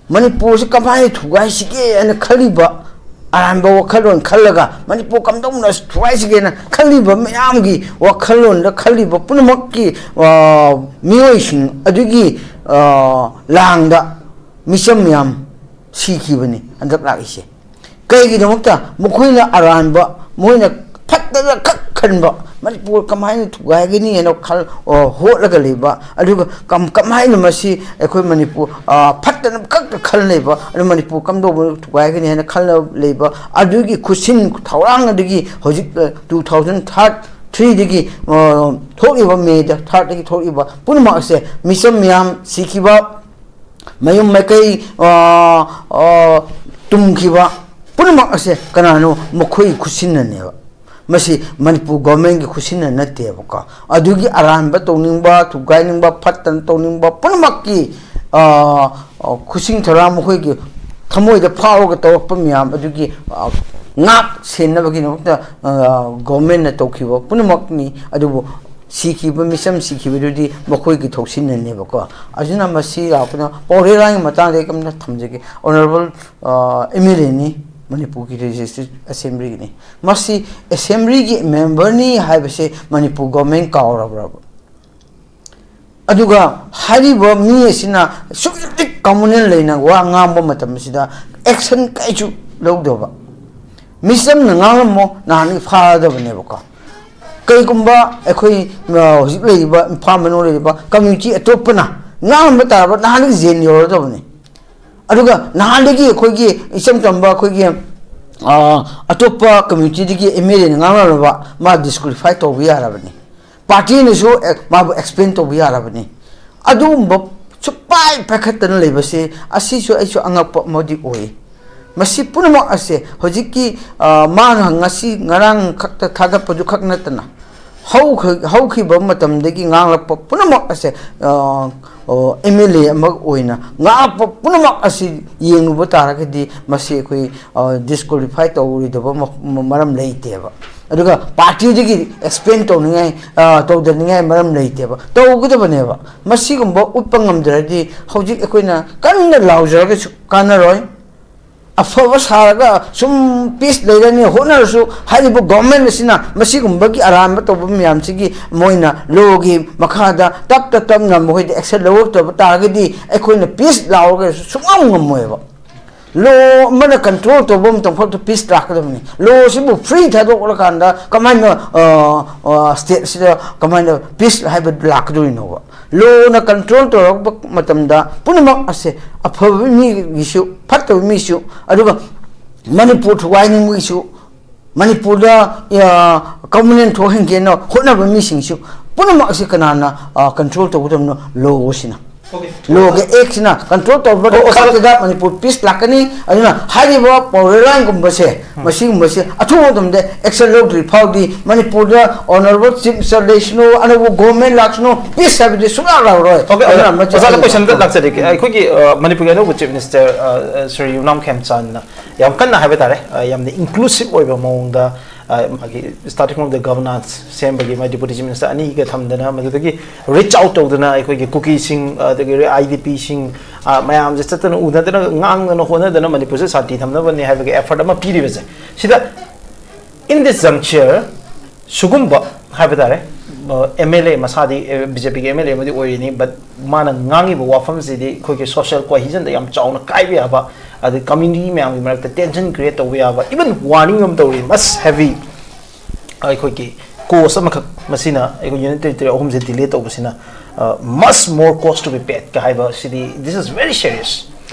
ꯃꯅꯤꯄꯨꯔꯁꯤ ꯀꯃꯥꯏꯅ ꯊꯨꯒꯥꯏꯁꯤꯒꯦ ꯍꯥꯏꯅ ꯈꯜꯂꯤꯕ, ꯑꯔꯥꯟꯕ ꯋꯥꯈꯜꯂꯣꯟ ꯈꯜꯂꯒ ꯃꯅꯤꯄꯨꯔ ꯀꯝꯗꯧꯅ ꯊꯨꯒꯥꯏꯁꯤꯒꯦꯅ ꯈꯜꯂꯤꯕ ꯃꯌꯥꯝꯒꯤ ꯋꯥꯈꯜꯂꯣꯟꯗ ꯈꯜꯂꯤꯕ ꯄꯨꯝꯅꯃꯛꯀꯤ, ꯑ, ꯃꯤꯑꯣꯏꯁꯤꯡ ꯑꯗꯨꯒꯤ, ꯑ, ꯂꯥꯡꯗ ꯃꯤꯆꯝ ꯃꯌꯥꯝ ꯁꯤꯈꯤꯕꯅꯤ ꯍꯟꯗꯛ ꯂꯥꯛꯏꯁꯦ꯫ ꯀꯩꯒꯤꯗꯃꯛꯇ? ꯃꯈꯣꯏꯅ ꯑꯔꯥꯟꯕ, ꯃꯣꯏꯅ ꯐꯠꯇꯅ ꯈꯛ ꯈꯟꯕ, ꯃꯅꯤꯄꯨꯔ ꯀꯃꯥꯏꯅ ꯊꯨꯒꯥꯏꯒꯅꯤ ꯍꯥꯏꯅ ꯈꯜ-, ꯑ, ꯍꯣꯠꯂꯒ ꯂꯩꯕ, ꯑꯗꯨꯒ ꯀꯝ-, ꯀꯃꯥꯏꯅ ꯃꯁꯤ ꯑꯩꯈꯣꯏ ꯃꯅꯤꯄꯨꯔ, ꯑ, ꯐꯠꯇꯅ ꯈꯛꯇ ꯈꯜ ꯂꯩꯕ, ꯑꯗꯨ ꯃꯅꯤꯄꯨꯔ ꯀꯝꯗꯧꯕ ꯊꯨꯒꯥꯏꯒꯅꯤ ꯍꯥꯏꯅ ꯈꯜꯂ ꯂꯩꯕ, ꯑꯗꯨꯒꯤ ꯈꯨꯠꯁꯤꯟ ꯊꯧꯔꯥꯡ ꯑꯗꯒꯤ ꯍꯧꯖꯤꯛ, ꯑ, two thousand third, threeꯗꯒꯤ, ꯑ, ꯊꯣꯛꯂꯤꯕ ꯃꯦꯗ ꯊꯥꯔꯠꯇꯒꯤ ꯊꯣꯛꯂꯤꯕ ꯄꯨꯝꯅꯃꯛ ꯑꯁꯦ ꯃꯤꯆꯝ ꯃꯌꯥꯝ ꯁꯤꯈꯤꯕ, ꯃꯌꯨꯝ ꯃꯀꯩ, ꯑ, ꯑ, ꯇꯨꯝꯈꯤꯕ ꯄꯨꯝꯅꯃꯛ ꯑꯁꯦ ꯀꯅꯥꯅꯣ? ꯃꯈꯣꯏꯒꯤ ꯈꯨꯠꯁꯤꯟꯅꯅꯦꯕ꯫ ꯃꯁꯤ ꯃꯅꯤꯄꯨꯔ ꯒꯣꯔꯃꯦꯟꯒꯤ ꯈꯨꯠꯁꯤꯟꯅ ꯅꯠꯇꯦꯕꯀꯣ꯫ ꯑꯗꯨꯒꯤ ꯑꯔꯥꯟꯕ ꯇꯧꯅꯤꯡꯕ, ꯊꯨꯒꯥꯏꯅꯤꯡꯕ, ꯐꯠꯇꯅ ꯇꯧꯅꯤꯡꯕ ꯄꯨꯝꯅꯃꯛꯀꯤ, ꯑ, ꯑ, ꯈꯨꯠꯁꯤꯡ ꯊꯧꯔꯥꯡ ꯃꯈꯣꯏꯒꯤ ꯊꯃꯣꯏꯗ ꯐꯥꯎꯔꯒ ꯇꯧꯔꯛꯄ ꯃꯌꯥꯝ ꯑꯗꯨꯒꯤ, ꯑ, ꯉꯥꯛ ꯁꯦꯟꯅꯕꯒꯤꯗꯃꯛꯇ, ꯑ, ꯒꯣꯔꯃꯦꯟꯅ ꯇꯧꯈꯤꯕ ꯄꯨꯝꯅꯃꯛꯅꯤ꯫ ꯑꯗꯨꯕꯨ ꯁꯤꯈꯤꯕ, ꯃꯤꯆꯝ ꯁꯤꯈꯤꯕꯗꯨꯗꯤ ꯃꯈꯣꯏꯒꯤ ꯊꯧꯁꯤꯟꯅꯅꯦꯕꯀꯣ꯫ ꯑꯗꯨꯅ ꯃꯁꯤ ꯂꯥꯛꯄꯅ ꯄꯥꯎꯔꯩ ꯂꯥꯟꯒꯤ ꯃꯇꯥꯡꯗ ꯑꯩ ꯀꯝꯅ ꯊꯝꯖꯒꯦ꯫ ꯑꯣꯅꯔꯦꯕꯜ, ꯑ, ꯑꯦꯝ ꯑꯦꯜ ꯑꯦꯅꯤ, ꯃꯅꯤꯄꯨꯔꯒꯤ ꯂꯦꯖꯤꯁꯂꯦꯇꯤꯚ ꯑꯦꯁꯦꯝꯕ꯭ꯂꯤꯒꯤꯅꯤ꯫ ꯃꯁꯤ ꯑꯦꯁꯦꯝꯕ꯭ꯂꯤꯒꯤ ꯃꯦꯝꯕꯔꯅꯤ ꯍꯥꯏꯕꯁꯦ ꯃꯅꯤꯄꯨꯔ ꯒꯣꯔꯃꯦꯟ ꯀꯥꯎꯔꯕ꯭ꯔꯕ? ꯑꯗꯨꯒ ꯍꯥꯏꯔꯤꯕ ꯃꯤ ꯑꯁꯤꯅ ꯁꯨꯛ ꯃꯇꯤꯛ ꯀꯃꯨꯅꯦꯜ ꯂꯩꯅ ꯋꯥ ꯉꯥꯡꯕ ꯃꯇꯝ ꯑꯁꯤꯗ ꯑꯦꯛꯁꯟ ꯀꯩꯁꯨ ꯂꯧꯗꯕ꯫ ꯃꯤꯆꯝꯅ ꯉꯥꯡꯂꯝꯃꯣ, ꯅꯍꯥꯟꯗꯒꯤ ꯐꯥꯔꯗꯕꯅꯦꯕꯀꯣ꯫ ꯀꯩꯒꯨꯝꯕ ꯑꯩꯈꯣꯏ, ꯑ, ꯍꯧꯖꯤꯛ ꯂꯩꯔꯤꯕ ꯏꯝꯐꯥꯜ ꯃꯅꯨꯡ ꯂꯩꯔꯤꯕ ꯀꯝꯃ꯭ꯌꯨꯅꯤꯇꯤ ꯑꯇꯣꯞꯄꯅ ꯉꯥꯡꯂꯝꯕ ꯇꯥꯔꯕ ꯅꯍꯥꯟꯗꯒꯤ ꯖꯦꯜ ꯌꯧꯔꯗꯕꯅꯤ꯫ ꯑꯗꯨꯒ ꯅꯍꯥꯟꯗꯒꯤ ꯑꯩꯈꯣꯏꯒꯤ ꯏꯆꯝ ꯆꯝꯕ ꯑꯩꯈꯣꯏꯒꯤ, ꯑ, ꯑꯇꯣꯞꯄ ꯀꯝꯃ꯭ꯌꯨꯅꯤꯇꯤꯗꯒꯤ ꯑꯦꯝ ꯑꯦꯜ ꯑꯦꯅ ꯉꯥꯡꯅꯔꯕ ꯃꯥ ꯗꯤꯁꯀ꯭ꯋꯥꯂꯤꯐꯥꯏ ꯇꯧꯕ ꯌꯥꯔꯕꯅꯤ꯫ ꯄꯥꯔꯇꯤꯅꯁꯨ ꯑꯦ-, ꯃꯥꯕꯨ ꯑꯦꯛꯁꯄꯦꯜ ꯇꯧꯕ ꯌꯥꯔꯕꯅꯤ꯫ ꯑꯗꯨꯒꯨꯝꯕ ꯁꯨꯛꯄꯥꯏ ꯄꯥꯏꯈꯠꯇꯅ ꯂꯩꯕꯁꯦ ꯑꯁꯤꯁꯨ ꯑꯩꯁꯨ ꯑꯉꯛꯄ ꯑꯃꯗꯤ ꯑꯣꯏ꯫ ꯃꯁꯤ ꯄꯨꯝꯅꯃꯛ ꯑꯁꯦ ꯍꯧꯖꯤꯛꯀꯤ, ꯑ, ꯃꯥꯅ ꯉꯁꯤ ꯉꯔꯥꯡ ꯈꯛꯇ ꯊꯥꯒꯠꯄꯗꯨ ꯈꯛ ꯅꯠꯇꯅ, ꯍꯧꯈ-, ꯍꯧꯈꯤꯕ ꯃꯇꯝꯗꯒꯤ ꯉꯥꯡꯂꯛꯄ ꯄꯨꯝꯅꯃꯛ ꯑꯁꯦ, ꯑ, ꯑꯦꯝ ꯑꯦꯜ ꯑꯦ ꯑꯃ ꯑꯣꯏꯅ ꯉꯥꯡꯂꯛꯄ ꯄꯨꯝꯅꯃꯛ ꯑꯁꯤ ꯌꯦꯡꯂꯨꯕ ꯇꯥꯔꯒꯗꯤ, ꯃꯁꯤ ꯑꯩꯈꯣꯏ, ꯑ, ꯗꯤꯁꯀ꯭ꯋꯥꯂꯤꯐꯥꯏ ꯇꯧꯔꯣꯏꯗꯕ ꯃ-, ꯃ-, ꯃꯔꯝ ꯂꯩꯇꯦꯕ꯫ ꯑꯗꯨꯒ ꯄꯥꯔꯇꯤꯗꯒꯤ ꯑꯦꯛꯁꯄꯦꯟ ꯇꯧꯅꯤꯡꯉꯥꯏ, ꯑ, ꯇꯧꯗꯅꯤꯡꯉꯥꯏ ꯃꯔꯝ ꯂꯩꯇꯦꯕ, ꯇꯧꯒꯗꯕꯅꯦꯕ꯫ ꯃꯁꯤꯒꯨꯝꯕ ꯎꯠꯄ ꯉꯝꯗ꯭ꯔꯗꯤ, ꯍꯧꯖꯤꯛ ꯑꯩꯈꯣꯏꯅ ꯀꯟꯅ ꯂꯥꯎꯖꯔꯒꯁꯨ ꯀꯥꯟꯅꯔꯣꯏ꯫ ꯑꯐꯕ ꯁꯥꯔꯒ ꯁꯨꯝ ꯄꯤꯁ ꯂꯩꯔꯅꯤ ꯍꯣꯠꯅꯔꯁꯨ, ꯍꯥꯏꯔꯤꯕ ꯒꯣꯔꯃꯦꯟ ꯑꯁꯤꯅ ꯃꯁꯤꯒꯨꯝꯕꯒꯤ ꯑꯔꯥꯟꯕ ꯇꯧꯕ ꯃꯌꯥꯝꯁꯤꯒꯤ ꯃꯣꯏꯅ ꯂꯣꯒꯤ ꯃꯈꯥꯗ ꯇꯞ ꯇꯞ ꯇꯞꯅ ꯃꯈꯣꯏꯗ ꯑꯦꯛꯁꯟ ꯂꯧꯔꯛꯇꯕ ꯇꯥꯔꯒꯗꯤ, ꯑꯩꯈꯣꯏꯅ ꯄꯤꯁ ꯂꯥꯎꯔꯒꯁꯨ ꯁꯨꯡꯉꯝ ꯉꯝꯃꯣꯏꯕ꯫ ꯂꯣ ꯑꯃꯅ ꯀꯟꯇ꯭ꯔꯣꯜ ꯇꯧꯕ ꯃꯇꯝ ꯈꯛꯇ ꯄꯤꯁ ꯂꯥꯛꯀꯗꯕꯅꯤ꯫ ꯂꯣꯁꯤꯕꯨ ꯐ꯭ꯔꯤ ꯊꯥꯗꯣꯛꯂꯀꯥꯟꯗ ꯀꯃꯥꯏꯅ, ꯑ, ꯑ, ꯁ꯭ꯇꯦꯠꯁꯤꯗ ꯀꯃꯥꯏꯅ ꯄꯤꯁ ꯍꯥꯏꯕ ꯂꯥꯛꯀꯗꯣꯏꯅꯣꯕ? ꯂꯣꯅ ꯀꯟꯇ꯭ꯔꯣꯜ ꯇꯧꯔꯛꯄ ꯃꯇꯝꯗ ꯄꯨꯝꯅꯃꯛ ꯑꯁꯦ, ꯑꯐꯕ ꯃꯤꯒꯤꯁꯨ, ꯐꯠꯇꯕ ꯃꯤꯁꯨ, ꯑꯗꯨꯒ ꯃꯅꯤꯄꯨꯔ ꯊꯨꯒꯥꯏꯅꯤꯡꯕꯒꯤꯁꯨ, ꯃꯅꯤꯄꯨꯔꯗ, ꯑ, ꯀꯃꯨꯅꯦꯜ ꯊꯣꯛꯍꯟꯒꯦꯅ ꯍꯣꯠꯅꯕ ꯃꯤꯁꯤꯡꯁꯨ, ꯄꯨꯝꯅꯃꯛ ꯑꯁꯤ ꯀꯅꯥꯅ, ꯑ, ꯀꯟꯇ꯭ꯔꯣꯜ ꯇꯧꯒꯗꯕꯅꯣ? ꯂꯣ ꯑꯁꯤꯅ꯫ ꯂꯣꯒ ꯑꯦꯛꯁꯤꯅ ꯀꯟꯇ꯭ꯔꯣꯜ ꯇꯧꯕꯗ ꯑꯣ, ꯑꯣ, ꯈꯛꯇꯗ ꯃꯅꯤꯄꯨꯔ ꯄꯤꯁ ꯂꯥꯛꯀꯅꯤ꯫ ꯑꯗꯨꯅ ꯍꯥꯏꯔꯤꯕ ꯄꯥꯋꯔ ꯂꯥꯏꯟꯒꯨꯝꯕꯁꯦ, ꯃꯁꯤꯒꯨꯝꯕꯁꯦ ꯑꯊꯨꯕ ꯃꯇꯝꯗ ꯑꯦꯛꯁꯟ ꯂꯧꯗ꯭ꯔꯤ ꯐꯥꯎꯗꯤ ꯃꯅꯤꯄꯨꯔꯗ ꯑꯣꯅꯔꯦꯕꯜ ꯆꯤꯐ ꯃꯤꯅꯤꯁꯇꯔ ꯂꯩꯁꯅꯨ, ꯑꯅꯧꯕ ꯒꯣꯔꯃꯦꯟ ꯂꯥꯛꯁꯅꯨ, ꯄꯤꯁ ꯍꯥꯏꯕꯗꯤ ꯁꯨꯡꯂꯥꯛ ꯂꯥꯛꯑꯔꯣꯏ꯫ ꯑꯣꯀꯦ, ꯑꯣꯖꯥ, ꯑꯗꯨꯅ ꯃꯆꯥ ꯑꯣꯖꯥꯗ ꯑꯃ ꯀꯣꯏꯁꯟꯗ ꯂꯥꯛꯆꯔꯤꯒꯦ꯫ ꯑꯩꯈꯣꯏꯒꯤ, ꯑ, ꯃꯅꯤꯄꯨꯔꯒꯤ ꯑꯅꯧꯕ ꯆꯤꯐ ꯃꯤꯅꯤꯁꯇꯔ, ꯑ, ꯑ, ꯁ꯭ꯔꯤ ꯌꯨꯝꯅꯥꯝ ꯈꯦꯝꯆꯥꯟꯅ ꯌꯥꯝ ꯀꯟꯅ ꯍꯥꯏꯕ ꯇꯥꯔꯦ, ꯑ, ꯌꯥꯝꯅ ꯏꯟꯀ꯭ꯂꯨꯁꯤꯚ ꯑꯣꯏꯕ ꯃꯑꯣꯡꯗ, ꯑ, ꯃꯥꯒꯤ starting of the governance ꯁꯦꯝꯕꯒꯤ ꯃꯥꯏ ꯗꯤꯄꯨꯇꯤ ꯆꯤꯐ ꯃꯤꯅꯤꯁꯇꯔ ꯑꯅꯤꯒ ꯊꯝꯗꯅ, ꯃꯗꯨꯗꯒꯤ ꯔꯤꯆ ꯑꯥꯎꯠ ꯇꯧꯗꯅ ꯑꯩꯈꯣꯏꯒꯤ ꯀꯨꯀꯤꯁꯤꯡ, ꯑꯗꯒꯤ ꯑꯥꯏ ꯗꯤ ꯄꯤꯁꯤꯡ, ꯑ, ꯃꯌꯥꯝꯁꯦ ꯆꯠꯇꯅ ꯎꯅꯗꯅ ꯉꯥꯡꯗꯅ ꯍꯣꯠꯅꯗꯅ ꯃꯅꯤꯄꯨꯔꯁꯦ ꯁꯥꯟꯇꯤ ꯊꯝꯅꯕꯅꯦ ꯍꯥꯏꯕꯒꯤ ꯑꯦꯐꯔꯠ ꯑꯃ ꯄꯤꯔꯤꯕꯁꯦ꯫ ꯁꯤꯗ, in this juncture, ꯁꯤꯒꯨꯝꯕ ꯍꯥꯏꯕ ꯇꯥꯔꯦ, ꯑꯦꯝ ꯑꯦꯜ ꯑꯦ ꯃꯁꯥꯗꯤ ꯕꯤ ꯖꯦ ꯄꯤꯒꯤ ꯑꯦꯝ ꯑꯦꯜ ꯑꯦ ꯑꯃꯗꯤ ꯑꯣꯏꯔꯤꯅꯤ, but ꯃꯥꯅ ꯉꯥꯡꯉꯤꯕ ꯋꯥꯐꯝꯁꯤꯗꯤ ꯑꯩꯈꯣꯏꯒꯤ ꯁꯣꯁꯤꯌꯦꯜ ꯀꯣꯍꯤꯖꯟꯗ ꯌꯥꯝ ꯆꯥꯎꯅ ꯀꯥꯏꯕ ꯌꯥꯕ, ꯑꯗꯩ ꯀꯝꯃ꯭ꯌꯨꯅꯤꯇꯤ ꯃꯌꯥꯝꯒꯤ ꯃꯔꯛꯇ ꯇꯦꯟꯁꯟ ꯀ꯭ꯔꯤꯌꯦꯠ ꯇꯧꯕ ꯌꯥꯕ, ꯏꯚꯟ ꯋꯥꯔꯅꯤꯡ ꯑꯃ ꯇꯧꯔꯤ, ꯃꯁ ꯍꯦꯚꯤ ꯑꯩꯈꯣꯏꯒꯤ ꯀꯣꯁ ꯑꯃꯈꯛ, ꯃꯁꯤꯅ ꯑꯩꯈꯣꯏ ꯌꯨꯅꯤꯌꯟ ꯇꯦꯔꯤꯇꯣꯔꯤ ꯑꯍꯨꯝꯁꯦ ꯗꯤꯂꯦ ꯇꯧꯕꯁꯤꯅ, ꯃꯁ ꯃꯣꯔ ꯀꯣꯁ ꯇꯨ ꯕꯤ ꯄꯦꯠꯀ ꯍꯥꯏꯕ ꯁꯤꯗꯤ, this is very serious꯫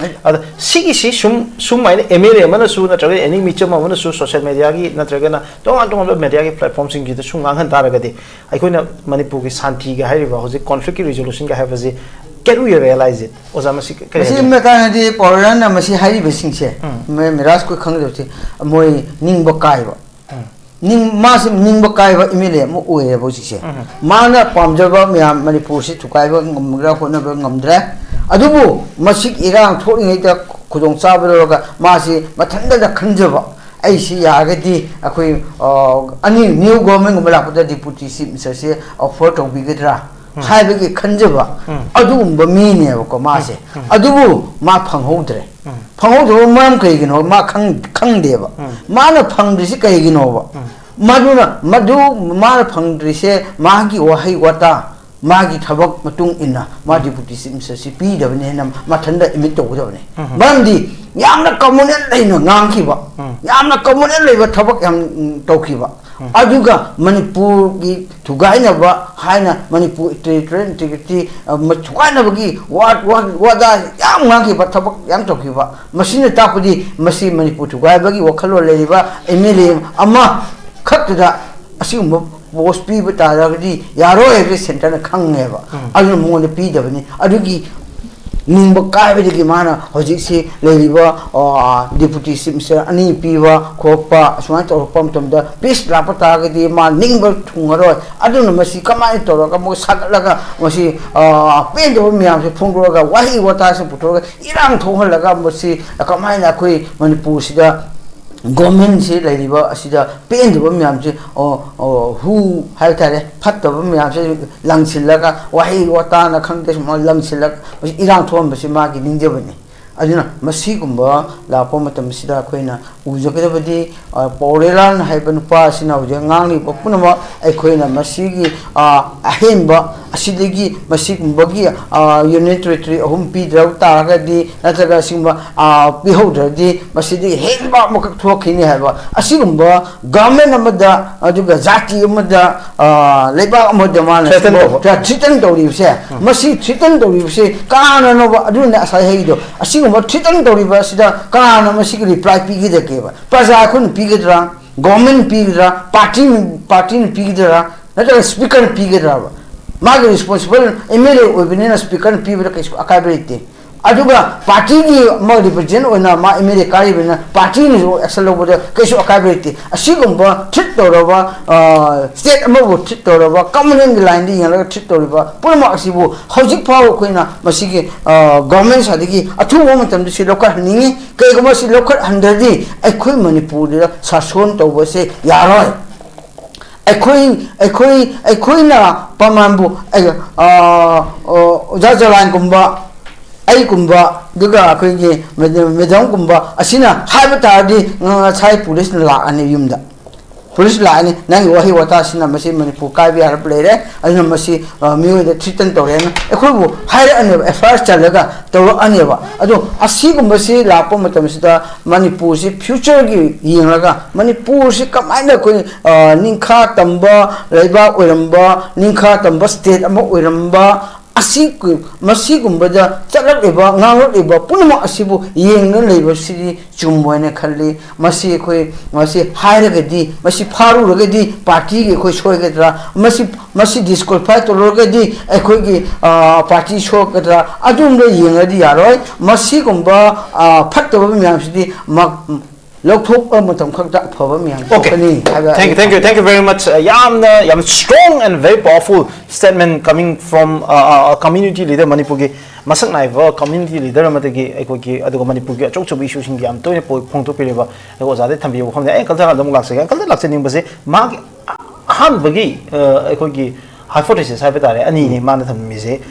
ꯑꯗ ꯁꯤꯒꯤꯁꯤ ꯁꯨꯝ, ꯁꯨꯃꯥꯏꯅ ꯑꯦꯝ ꯑꯦꯜ ꯑꯦ ꯑꯃꯅꯁꯨ ꯅꯠꯇ꯭ꯔꯒ ꯑꯦꯅꯤ ꯃꯤꯆꯝ ꯑꯃꯅꯁꯨ ꯁꯣꯁꯤꯌꯦꯜ ꯃꯦꯗꯤꯌꯥꯒꯤ ꯅꯠꯇ꯭ꯔꯒꯅ ꯇꯣꯉꯥꯟ ꯇꯣꯉꯥꯟꯕ ꯃꯦꯗꯤꯌꯥꯒꯤ ꯄ꯭ꯂꯦꯠꯐꯣꯝꯁꯤꯡꯁꯤꯗ ꯁꯨꯝ ꯉꯥꯡꯍꯟ ꯇꯥꯔꯒꯗꯤ, ꯑꯩꯈꯣꯏꯅ ꯃꯅꯤꯄꯨꯔꯒꯤ ꯁꯥꯟꯇꯤꯒ ꯍꯥꯏꯔꯤꯕ ꯍꯧꯖꯤꯛ ꯀꯣꯟꯐ꯭ꯂꯤꯛꯀꯤ ꯔꯤꯖꯣꯂꯨꯁꯟꯒ ꯍꯥꯏꯕꯁꯤ Can we realize it? ꯑꯣꯖꯥ, ꯃꯁꯤ ꯀ-, ꯀꯔꯤ ꯃꯁꯤ ꯍꯥꯏꯕꯤꯅꯤꯡꯉꯤ? ꯃꯇꯥꯡꯗꯗꯤ ꯄꯥꯎꯔꯦꯜꯅ ꯃꯁꯤ ꯍꯥꯏꯔꯤꯕꯁꯤꯡꯁꯦ, ꯎꯝ. ꯃ-, ꯃꯤꯔꯥꯖ ꯈꯣꯏ ꯈꯪꯗꯕꯁꯦ, ꯃꯣꯏ ꯅꯤꯡꯕ ꯀꯥꯏꯕ꯫ ꯎꯝ. ꯅꯤꯡ-, ꯃꯥꯁꯤ ꯅꯤꯡꯕ ꯀꯥꯏꯕ ꯑꯦꯝ ꯑꯦꯜ ꯑꯦ ꯑꯃ ꯑꯣꯏꯔꯦꯕ ꯍꯧꯖꯤꯛꯁꯦ꯫ ꯎꯝ. ꯃꯥꯅ ꯄꯥꯝꯖꯕ ꯃꯌꯥꯝ ꯃꯅꯤꯄꯨꯔꯁꯤ ꯊꯨꯒꯥꯏꯕ ꯉꯝꯒꯗ꯭ꯔꯥ ꯍꯣꯠꯅꯕ ꯉꯝꯗ꯭ꯔꯦ꯫ ꯑꯗꯨꯕꯨ ꯃꯁꯤ ꯏꯔꯥꯡ ꯊꯣꯛꯂꯤꯉꯩꯗ ꯈꯨꯗꯣꯡꯆꯥꯕ ꯂꯧꯔꯒ ꯃꯥꯁꯤ ꯃꯊꯟꯇꯗ ꯈꯟꯖꯕ, "ꯑꯩꯁꯤ ꯌꯥꯔꯒꯗꯤ ꯑꯩꯈꯣꯏ, ꯑ, ꯑꯅꯤ ꯅ꯭ꯌꯨ ꯒꯣꯔꯃꯦꯟꯒꯨꯝꯕ ꯂꯥꯛꯄꯗ ꯗꯤꯄꯨꯇꯤ ꯆꯤꯐ ꯃꯤꯅꯤꯁꯇꯔꯁꯤ ꯑꯣꯐꯔ ꯇꯧꯕꯤꯒꯗ꯭ꯔꯥ?" ꯎꯝ. ꯍꯥꯏꯕꯒꯤ ꯈꯟꯖꯕ, ꯎꯝ. ꯑꯗꯨꯒꯨꯝꯕ ꯃꯤꯅꯦꯕꯀꯣ ꯃꯥꯁꯦ꯫ ꯎꯝ. ꯑꯗꯨꯕꯨ ꯃꯥ ꯐꯪꯍꯧꯗ꯭ꯔꯦ꯫ ꯎꯝ. ꯐꯪꯍꯧꯗꯕ ꯃꯔꯝ ꯀꯩꯒꯤꯅꯣ? ꯃꯥ ꯈꯪ-, ꯈꯪꯗꯦꯕ꯫ ꯎꯝ. ꯃꯥꯅ ꯐꯪꯗ꯭ꯔꯤꯁꯤ ꯀꯩꯒꯤꯅꯣꯕ? ꯎꯝ. ꯃꯗꯨꯅ ꯃꯗꯨ ꯃꯥꯅ ꯐꯪꯗ꯭ꯔꯤꯁꯦ ꯃꯥꯒꯤ ꯋꯥꯍꯩ ꯋꯥꯇꯥ, ꯃꯥꯒꯤ ꯊꯕꯛ ꯃꯇꯨꯡ ꯏꯟꯅ ꯃꯥ ꯗꯤꯄꯨꯇꯤ ꯆꯤꯐ ꯃꯤꯅꯤꯁꯇꯔꯁꯤ ꯄꯤꯗꯕꯅꯤ ꯍꯥꯏꯅ ꯃꯊꯟꯇ ꯑꯦꯗꯃꯤꯠ ꯇꯧꯒꯗꯕꯅꯤ꯫ ꯎꯝ. ꯃꯔꯝꯗꯤ ꯌꯥꯝꯅ ꯀꯃꯟ ꯂꯩꯅ ꯉꯥꯡꯈꯤꯕ, ꯎꯝ. ꯌꯥꯝꯅ ꯀꯃꯟ ꯂꯩꯕ ꯊꯕꯛ ꯌꯥꯝ, ꯎꯝ, ꯇꯧꯈꯤꯕ꯫ ꯎꯝ. ꯑꯗꯨꯒ ꯃꯅꯤꯄꯨꯔꯒꯤ ꯊꯨꯒꯥꯏꯅꯕ ꯍꯥꯏꯅ ꯃꯅꯤꯄꯨꯔ ꯇꯦꯔꯤꯇꯣꯔꯤꯌꯦꯜ ꯏꯟꯇꯤꯒ꯭ꯔꯤꯇꯤ, ꯑ, ꯃ-, ꯊꯨꯒꯥꯏꯅꯕꯒꯤ ꯋꯥ-, ꯋꯥ-, ꯋꯥꯗꯥ ꯌꯥꯝ ꯉꯥꯡꯈꯤꯕ, ꯊꯕꯛ ꯌꯥꯝ ꯇꯧꯈꯤꯕ꯫ ꯃꯁꯤꯅ ꯇꯥꯛꯄꯗꯤ ꯃꯁꯤ ꯃꯅꯤꯄꯨꯔ ꯊꯨꯒꯥꯏꯕꯒꯤ ꯋꯥꯈꯜꯂꯣꯟ ꯂꯩꯔꯤꯕ ꯑꯦꯝ ꯑꯦꯜ ꯑꯦ ꯑꯃꯈꯛꯇꯗ ꯑꯁꯤꯒꯨꯝꯕ ꯄꯣꯁ ꯄꯤꯕ ꯇꯥꯔꯒꯗꯤ ꯌꯥꯔꯣꯏ ꯍꯥꯏꯕꯁꯤ ꯁꯦꯟꯇꯔꯅ ꯈꯪꯉꯦꯕ꯫ ꯎꯝ. ꯑꯗꯨꯅ ꯃꯉꯣꯟꯗ ꯄꯤꯗꯕꯅꯤ꯫ ꯑꯗꯨꯒꯤ ꯅꯤꯡꯕ ꯀꯥꯏꯕꯗꯒꯤ ꯃꯥꯅ ꯍꯧꯖꯤꯛꯁꯤ ꯂꯩꯔꯤꯕ, ꯑ, ꯗꯤꯄꯨꯇꯤ ꯆꯤꯐ ꯃꯤꯅꯤꯁꯇꯔ ꯑꯅꯤ ꯄꯤꯕ ꯈꯣꯠꯄ ꯑꯁꯨꯃꯥꯏꯅ ꯇꯧꯔꯛꯄ ꯃꯇꯝꯗ ꯄꯤꯁ ꯂꯥꯛꯄ ꯇꯥꯔꯒꯗꯤ ꯃꯥ ꯅꯤꯡꯕ ꯊꯨꯡꯉꯔꯣꯏ꯫ ꯑꯗꯨꯅ ꯃꯁꯤ ꯀꯃꯥꯏꯅ ꯇꯧꯔꯒ ꯃꯣꯏ ꯁꯥꯒꯠꯂꯒ ꯃꯁꯤ, ꯑ, ꯄꯦꯟꯗꯕ ꯃꯌꯥꯝꯁꯦ ꯐꯣꯡꯗꯣꯛꯑꯒ ꯋꯥꯍꯩ ꯋꯥꯇꯥꯁꯤꯡ ꯄꯨꯊꯣꯛꯑꯒ ꯏꯔꯥꯡ ꯊꯣꯛꯍꯜꯂꯒ ꯃꯁꯤ ꯀꯃꯥꯏꯅ ꯑꯩꯈꯣꯏ ꯃꯅꯤꯄꯨꯔꯁꯤꯗ ꯒꯣꯔꯃꯦꯟꯁꯤ ꯂꯩꯔꯤꯕ ꯑꯁꯤꯗ ꯄꯦꯟꯗꯕ ꯃꯌꯥꯝꯁꯦ, ꯑꯣ, ꯑꯣ, ꯍꯨ ꯍꯥꯏꯕ ꯇꯥꯔꯦ, ꯐꯠꯇꯕ ꯃꯌꯥꯝꯁꯦ ꯂꯪꯁꯤꯜꯂꯒ, ꯋꯥꯍꯩ ꯋꯥꯇꯥꯅ ꯈꯪꯗꯦ, ꯁꯨꯃꯥꯏꯅ ꯂꯪꯁꯤꯜꯂꯒ ꯃꯁꯤ ꯏꯔꯥꯡ ꯊꯣꯛꯍꯟꯕꯁꯤ ꯃꯥꯒꯤ ꯅꯤꯡꯖꯕꯅꯤ꯫ ꯑꯗꯨꯅ ꯃꯁꯤꯒꯨꯝꯕ ꯂꯥꯛꯄ ꯃꯇꯝꯁꯤꯗ ꯑꯩꯈꯣꯏꯅ ꯎꯖꯒꯗꯕꯗꯤ, ꯑ, ꯄꯥꯎꯔꯦꯂꯥꯟ ꯍꯥꯏꯕ ꯅꯨꯄꯥ ꯑꯁꯤꯅ ꯍꯧꯖꯤꯛ ꯉꯥꯡꯂꯤꯕ ꯄꯨꯝꯅꯃꯛ ꯑꯩꯈꯣꯏꯅ ꯃꯁꯤꯒꯤ, ꯑ, ꯑꯍꯦꯟꯕ ꯑꯁꯤꯗꯒꯤ ꯃꯁꯤꯒꯨꯝꯕꯒꯤ, ꯑ, ꯌꯨꯅꯤꯌꯟ ꯇꯦꯔꯤꯇꯣꯔꯤ ꯑꯍꯨꯝ ꯄꯤꯗ꯭ꯔꯕ ꯇꯥꯔꯒꯗꯤ, ꯅꯠꯇ꯭ꯔꯒ ꯑꯁꯤꯒꯨꯝꯕ, ꯑ, ꯄꯤꯍꯧꯗ꯭ꯔꯗꯤ ꯃꯁꯤꯗꯒꯤ ꯍꯦꯟꯕ ꯑꯃꯈꯛ ꯊꯣꯛꯈꯤꯅꯤ ꯍꯥꯏꯕ ꯑꯁꯤꯒꯨꯝꯕ ꯒꯚꯔꯟꯃꯦꯟ ꯑꯃꯗ, ꯑꯗꯨꯒ ꯖꯥꯇꯤ ꯑꯃꯗ, ꯑ, ꯂꯩꯕꯥꯛ ꯑꯃꯗ ꯃꯥꯅ Threaten ꯇꯧꯕ꯫ ꯊ꯭ꯔꯦ-, threaten ꯇꯧꯔꯤꯕꯁꯦ, ꯎꯝ. ꯃꯁꯤ threaten ꯇꯧꯔꯤꯕꯁꯦ ꯀꯅꯥꯅꯅꯣꯕ? ꯑꯗꯨꯅ ꯉꯁꯥꯏ ꯍꯥꯏꯔꯤꯗꯣ, ꯑꯁꯤꯒꯨꯝꯕ threaten ꯇꯧꯔꯤꯕ ꯑꯁꯤꯗ ꯀꯅꯥꯅ ꯃꯁꯤꯒꯤ reply ꯄꯤꯒꯗꯒꯦꯕ? ꯄ꯭ꯔꯖꯥ ꯑꯩꯈꯣꯏꯅ ꯄꯤꯒꯗ꯭ꯔꯥ? ꯒꯣꯔꯃꯦꯟ ꯄꯤꯒꯗ꯭ꯔꯥ? ꯄꯥꯔꯇꯤ, ꯄꯥꯔꯇꯤꯅ ꯄꯤꯒꯗ꯭ꯔꯥ? ꯅꯠꯇ꯭ꯔꯒ ꯁ꯭ꯄꯤꯀꯔꯅ ꯄꯤꯒꯗ꯭ꯔꯥꯕ? ꯃꯥꯒꯤ ꯔꯦꯁꯄꯣꯟꯁꯤꯕꯜ ꯑꯦꯝ ꯑꯦꯜ ꯑꯦ ꯑꯣꯏꯕꯅꯤꯅ ꯁ꯭ꯄꯤꯀꯔꯅ ꯄꯤꯕꯗ ꯀꯩꯁꯨ ꯑꯀꯥꯏꯕ ꯂꯩꯇꯦ꯫ ꯑꯗꯨꯒ ꯄꯥꯔꯇꯤꯒꯤ ꯑꯃ ꯔꯤꯄ꯭ꯔꯖꯦꯟ ꯑꯣꯏꯅ ꯃꯥ ꯑꯦꯝ ꯑꯦꯜ ꯑꯦ ꯀꯥꯔꯤꯕꯅꯤꯅ ꯄꯥꯔꯇꯤꯅꯁꯨ ꯑꯦꯛꯁꯟ ꯂꯧꯕꯗ ꯀꯩꯁꯨ ꯑꯀꯥꯏꯕ ꯂꯩꯇꯦ꯫ ꯑꯁꯤꯒꯨꯝꯕ ꯇ꯭ꯔꯤꯠ ꯇꯧꯔꯕ, ꯁ꯭ꯇꯦꯠ ꯑꯃꯕꯨ ꯇ꯭ꯔꯤꯠ ꯇꯧꯔꯕ, ꯀꯃꯟ ꯂꯥꯏꯟꯗ ꯌꯦꯡꯂꯒ ꯇ꯭ꯔꯤꯠ ꯇꯧꯔꯤꯕ ꯄꯨꯝꯅꯃꯛ ꯑꯁꯤꯕꯨ ꯍꯧꯖꯤꯛ ꯐꯥꯎꯕ ꯑꯩꯈꯣꯏꯅ ꯃꯁꯤꯒꯤ ꯒꯣꯔꯃꯦꯟ ꯁꯥꯏꯠꯇꯒꯤ ꯑꯊꯨꯕ ꯃꯇꯝꯗ ꯁꯤ ꯂꯧꯈꯠꯍꯟꯅꯤꯡꯉꯤ꯫ ꯀꯩꯒꯨꯝꯕ ꯁꯤ ꯂꯧꯈꯠꯍꯟꯗ꯭ꯔꯗꯤ ꯑꯩꯈꯣꯏ ꯃꯅꯤꯄꯨꯔꯗ ꯁꯥꯁꯣꯟ ꯇꯧꯕꯁꯦ ꯌꯥꯔꯣꯏ꯫ ꯑꯩꯈꯣꯏ ꯑꯩꯈꯣꯏ ꯑꯩꯈꯣꯏꯅ ꯄ꯭ꯔꯃꯥꯟꯕꯨ, ꯑꯩ, ꯑ, ꯑ, ꯑꯣꯖꯥ ꯖꯂꯥꯟꯒꯨꯝꯕ, ꯑꯩꯒꯨꯝꯕ, ꯑꯗꯨꯒ ꯑꯩꯈꯣꯏꯒꯤ ꯃꯦꯗ-, ꯃꯦꯗꯥꯝꯒꯨꯝꯕ ꯑꯁꯤꯅ ꯍꯥꯏꯕ ꯇꯥꯔꯗꯤ ꯉꯁꯥꯏ ꯄꯨꯂꯤꯁꯅ ꯂꯥꯛꯑꯅꯤ ꯌꯨꯝꯗ꯫ ꯄꯨꯂꯤꯁ ꯂꯥꯛꯑꯅꯤ, "ꯅꯪꯒꯤ ꯋꯥꯍꯩ ꯋꯥꯇꯥꯁꯤꯅ ꯃꯁꯤ ꯃꯅꯤꯄꯨꯔ ꯀꯥꯏꯕ ꯌꯥꯔꯕ ꯂꯩꯔꯦ, ꯑꯗꯨꯅ ꯃꯁꯤ, ꯑ, ꯃꯤꯑꯣꯏꯗ ꯊ꯭ꯔꯤꯇꯟ ꯇꯧꯔꯦꯅ" ꯑꯩꯈꯣꯏꯕꯨ ꯍꯥꯏꯔꯛꯑꯅꯦꯕ, ꯑꯦꯐ ꯑꯥꯏ ꯑꯥꯔ ꯆꯜꯂꯒ ꯇꯧꯔꯛꯑꯅꯦꯕ꯫ ꯑꯗꯣ ꯑꯁꯤꯒꯨꯝꯕꯁꯤ ꯂꯥꯛꯄ ꯃꯇꯝꯁꯤꯗ ꯃꯅꯤꯄꯨꯔꯁꯤ ꯐ꯭ꯌꯨꯆꯔꯒꯤ ꯌꯦꯡꯂꯒ ꯃꯅꯤꯄꯨꯔꯁꯤ ꯀꯃꯥꯏꯅ ꯑꯩꯈꯣꯏ, ꯑ, ꯅꯤꯡꯈꯥ ꯇꯝꯕ ꯂꯩꯕꯥꯛ ꯑꯣꯏꯔꯝꯕ, ꯅꯤꯡꯈꯥ ꯇꯝꯕ ꯁ꯭ꯇꯦꯠ ꯑꯃ ꯑꯣꯏꯔꯝꯕ ꯑꯁꯤ, ꯃꯁꯤꯒꯨꯝꯕꯗ ꯆꯠꯂꯛꯂꯤꯕ, ꯉꯥꯡꯂꯛꯂꯤꯕ ꯄꯨꯝꯅꯃꯛ ꯑꯁꯤꯕꯨ ꯌꯦꯡꯗꯨꯅ ꯂꯩꯕꯁꯤꯗꯤ ꯆꯨꯝꯕ ꯍꯥꯏꯅ ꯈꯜꯂꯤ꯫ ꯃꯁꯤ ꯑꯩꯈꯣꯏ, ꯃꯁꯤ ꯍꯥꯏꯔꯒꯗꯤ, ꯃꯁꯤ ꯐꯥꯔꯨꯔꯒꯗꯤ ꯄꯥꯔꯇꯤꯒꯤ ꯑꯩꯈꯣꯏ ꯁꯣꯏꯒꯗ꯭ꯔꯥ? ꯃꯁꯤ, ꯃꯁꯤ ꯗꯤꯁꯀ꯭ꯋꯥꯂꯤꯐꯥꯏ ꯇꯧꯔꯨꯔꯒꯗꯤ ꯑꯩꯈꯣꯏꯒꯤ, ꯑ, ꯄꯥꯔꯇꯤ ꯁꯣꯛꯀꯗ꯭ꯔꯥ? ꯑꯗꯨꯝꯕ ꯌꯦꯡꯉꯗꯤ ꯌꯥꯔꯣꯏ꯫ ꯃꯁꯤꯒꯨꯝꯕ, ꯑ, ꯐꯠꯇꯕ ꯃꯌꯥꯝꯁꯤꯗꯤ ꯃ-, ꯂꯧꯊꯣꯛꯄ ꯃꯇꯝ ꯈꯛꯇ ꯑꯐꯕ ꯃꯌꯥꯝ Okay. ꯊꯣꯛꯀꯅꯤ ꯍꯥꯏꯕ Thank you, ꯑꯩ thank you, thank you very much. Uh, ꯌꯥꯝꯅ, ꯌꯥꯝ strong and very powerful statement coming from, uh, uh, community leader, ꯃꯅꯤꯄꯨꯔꯒꯤ ꯃꯁꯛ ꯅꯥꯏꯕ community leader ꯑꯃꯗꯒꯤ ꯑꯩꯈꯣꯏꯒꯤ, ꯑꯗꯨꯒ ꯃꯅꯤꯄꯨꯔꯒꯤ ꯑꯆꯧ ꯑꯆꯧꯕ ꯏꯁꯨꯁꯤꯡꯒꯤ ꯌꯥꯝ ꯇꯣꯏꯅ ꯄꯣ-, ꯐꯣꯡꯗꯣꯛꯄꯤꯔꯤꯕ ꯑꯩꯈꯣꯏ ꯑꯣꯖꯥꯗꯒꯤ ꯊꯝꯕꯤꯕ ꯋꯥꯐꯝꯅꯤ꯫ ꯑꯩ ꯀꯜꯆꯔ ꯑꯗꯨꯝ ꯂꯥꯛꯆꯒꯦ꯫ ꯀꯜꯆꯔ ꯂꯥꯛꯆꯅꯤꯡꯕꯁꯦ ꯃꯥꯒꯤ ꯑꯍꯥꯟꯕꯒꯤ, ꯑ, ꯑꯩꯈꯣꯏꯒꯤ hypothesis ꯍꯥꯏꯕ ꯇꯥꯔꯦ, ꯑꯅꯤꯅꯤ ꯃꯥꯅ ꯊꯝꯃꯤꯁꯦ꯫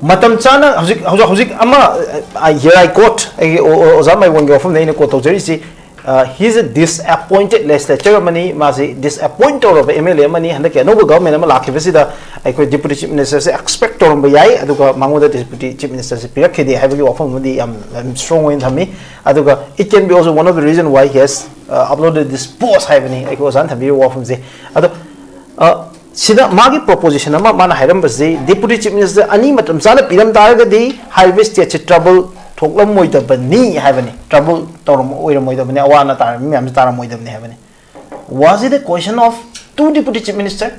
ꯃꯇꯝ ꯆꯥꯅ ꯍꯧꯖꯤꯛ, ꯍꯧꯖꯤꯛ, ꯍꯧꯖꯤꯛ ꯑꯃ, ꯑ, here I quote, ꯑꯩꯒꯤ ꯑꯣ-, ꯑꯣ-, ꯑꯣꯖꯥ ꯃꯥꯏꯕꯣꯟꯒꯤ ꯋꯥꯐꯝꯗ ꯑꯩꯅ quote ꯇꯧꯖꯔꯤꯁꯤ, ꯑ, he is a disappointed legislator ꯑꯃꯅꯤ, ꯃꯥꯁꯤ disappoint ꯇꯧꯔꯕ ꯑꯦꯝ ꯑꯦꯜ ꯑꯦ ꯑꯃꯅꯤ꯫ ꯍꯟꯗꯛꯀꯤ ꯑꯅꯧꯕ ꯒꯚꯔꯟꯃꯦꯟ ꯑꯃ ꯂꯥꯛꯈꯤꯕꯁꯤꯗ ꯑꯩꯈꯣꯏ deputy chief ministerꯁꯦ expect ꯇꯧꯔꯝꯕ ꯌꯥꯏ, ꯑꯗꯨꯒ ꯃꯉꯣꯟꯗ deputy chief ministerꯁꯦ ꯄꯤꯔꯛꯈꯤꯗꯦ ꯍꯥꯏꯕꯒꯤ ꯋꯥꯐꯝ ꯑꯃꯗꯤ ꯌꯥꯝ, ꯌꯥꯝ strong ꯑꯣꯏꯅ ꯊꯝꯃꯤ꯫ ꯑꯗꯨꯒ it can be also one of the reason why he has, uh, uploaded this post ꯍꯥꯏꯕꯅꯤ, ꯑꯩꯈꯣꯏ ꯑꯣꯖꯥꯅ ꯊꯝꯕꯤꯔꯤꯕ ꯋꯥꯐꯝꯁꯦ꯫ ꯑꯗꯣ, ꯑ, ꯁꯤꯗ ꯃꯥꯒꯤ proposition ꯑꯃ ꯃꯥꯅ ꯍꯥꯏꯔꯝꯕꯁꯤ, deputy chief minister ꯑꯅꯤ ꯃꯇꯝ ꯆꯥꯅ ꯄꯤꯔꯝ ꯇꯥꯔꯒꯗꯤ ꯍꯥꯏꯔꯤꯕ stateꯁꯤ trouble ꯊꯣꯛꯂꯝꯃꯣꯏꯗꯕꯅꯤ ꯍꯥꯏꯕꯅꯤ, trouble ꯇꯧꯔꯝ-, ꯑꯣꯏꯔꯝꯃꯣꯏꯗꯕꯅꯤ, ꯑꯋꯥ ꯑꯅꯥ ꯇꯥꯔꯝꯃꯤ ꯃꯌꯥꯝꯁꯤ ꯇꯥꯔꯝꯃꯣꯏꯗꯕꯅꯤ ꯍꯥꯏꯕꯅꯤ꯫ Was it a question of two deputy chief minister?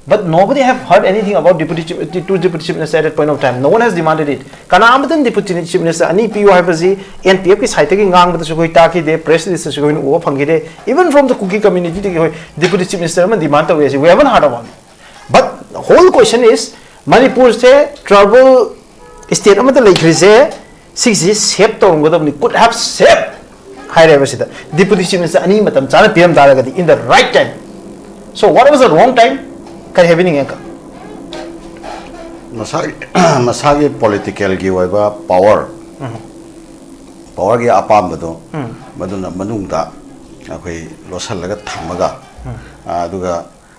But nobody have heard anything about deputy chief, two deputy chief minister at that point of time. No one has demanded it. ꯀꯅꯥ ꯑꯃꯠꯇꯅ deputy chief minister ꯑꯅꯤ ꯄꯤꯌꯨ ꯍꯥꯏꯕꯁꯤ N P F ꯀꯤ side ꯇꯒꯤ ꯉꯥꯡꯕꯗꯁꯨ ꯑꯩꯈꯣꯏ ꯇꯥꯈꯤꯗꯦ, press release ꯇꯁꯨ ꯑꯩꯈꯣꯏꯅ ꯎꯕ ꯐꯪꯈꯤꯗꯦ꯫ Even from the Kuki community ꯗꯒꯤ ꯑꯩꯈꯣꯏ deputy chief minister ꯑꯃ demand ꯇꯧꯋꯦ ꯍꯥꯏꯁꯤ, we haven't heard about it. But whole question is, ꯃꯅꯤꯄꯨꯔꯁꯦ tribal state ꯑꯃꯗ ꯂꯩꯈ꯭ꯔꯤꯁꯦ, ꯁꯤꯒꯤꯁꯤ save ꯇꯧꯔꯝꯒꯗꯕꯅꯤ, could have saved ꯍꯥꯏꯔꯦꯕ ꯁꯤꯗ꯫ Deputy chief minister ꯑꯅꯤ ꯃꯇꯝ ꯆꯥꯅ ꯄꯤꯔꯝ ꯇꯥꯔꯒꯗꯤ, in the right time. So what was the wrong time? ꯀꯔꯤ ꯍꯥꯏꯕꯤꯅꯤꯡꯉꯦ, uncle? ꯃꯁꯥꯒꯤ ꯃꯁꯥꯒꯤ political ꯒꯤ ꯑꯣꯏꯕ power, power ꯒꯤ ꯑꯄꯥꯝꯕꯗꯣ, ꯎꯝ꯫ ꯃꯗꯨꯅ ꯃꯅꯨꯡꯗ ꯑꯩꯈꯣꯏ ꯂꯣꯠꯁꯤꯜꯂꯒ ꯊꯝꯃꯒ, ꯑꯗꯨꯒ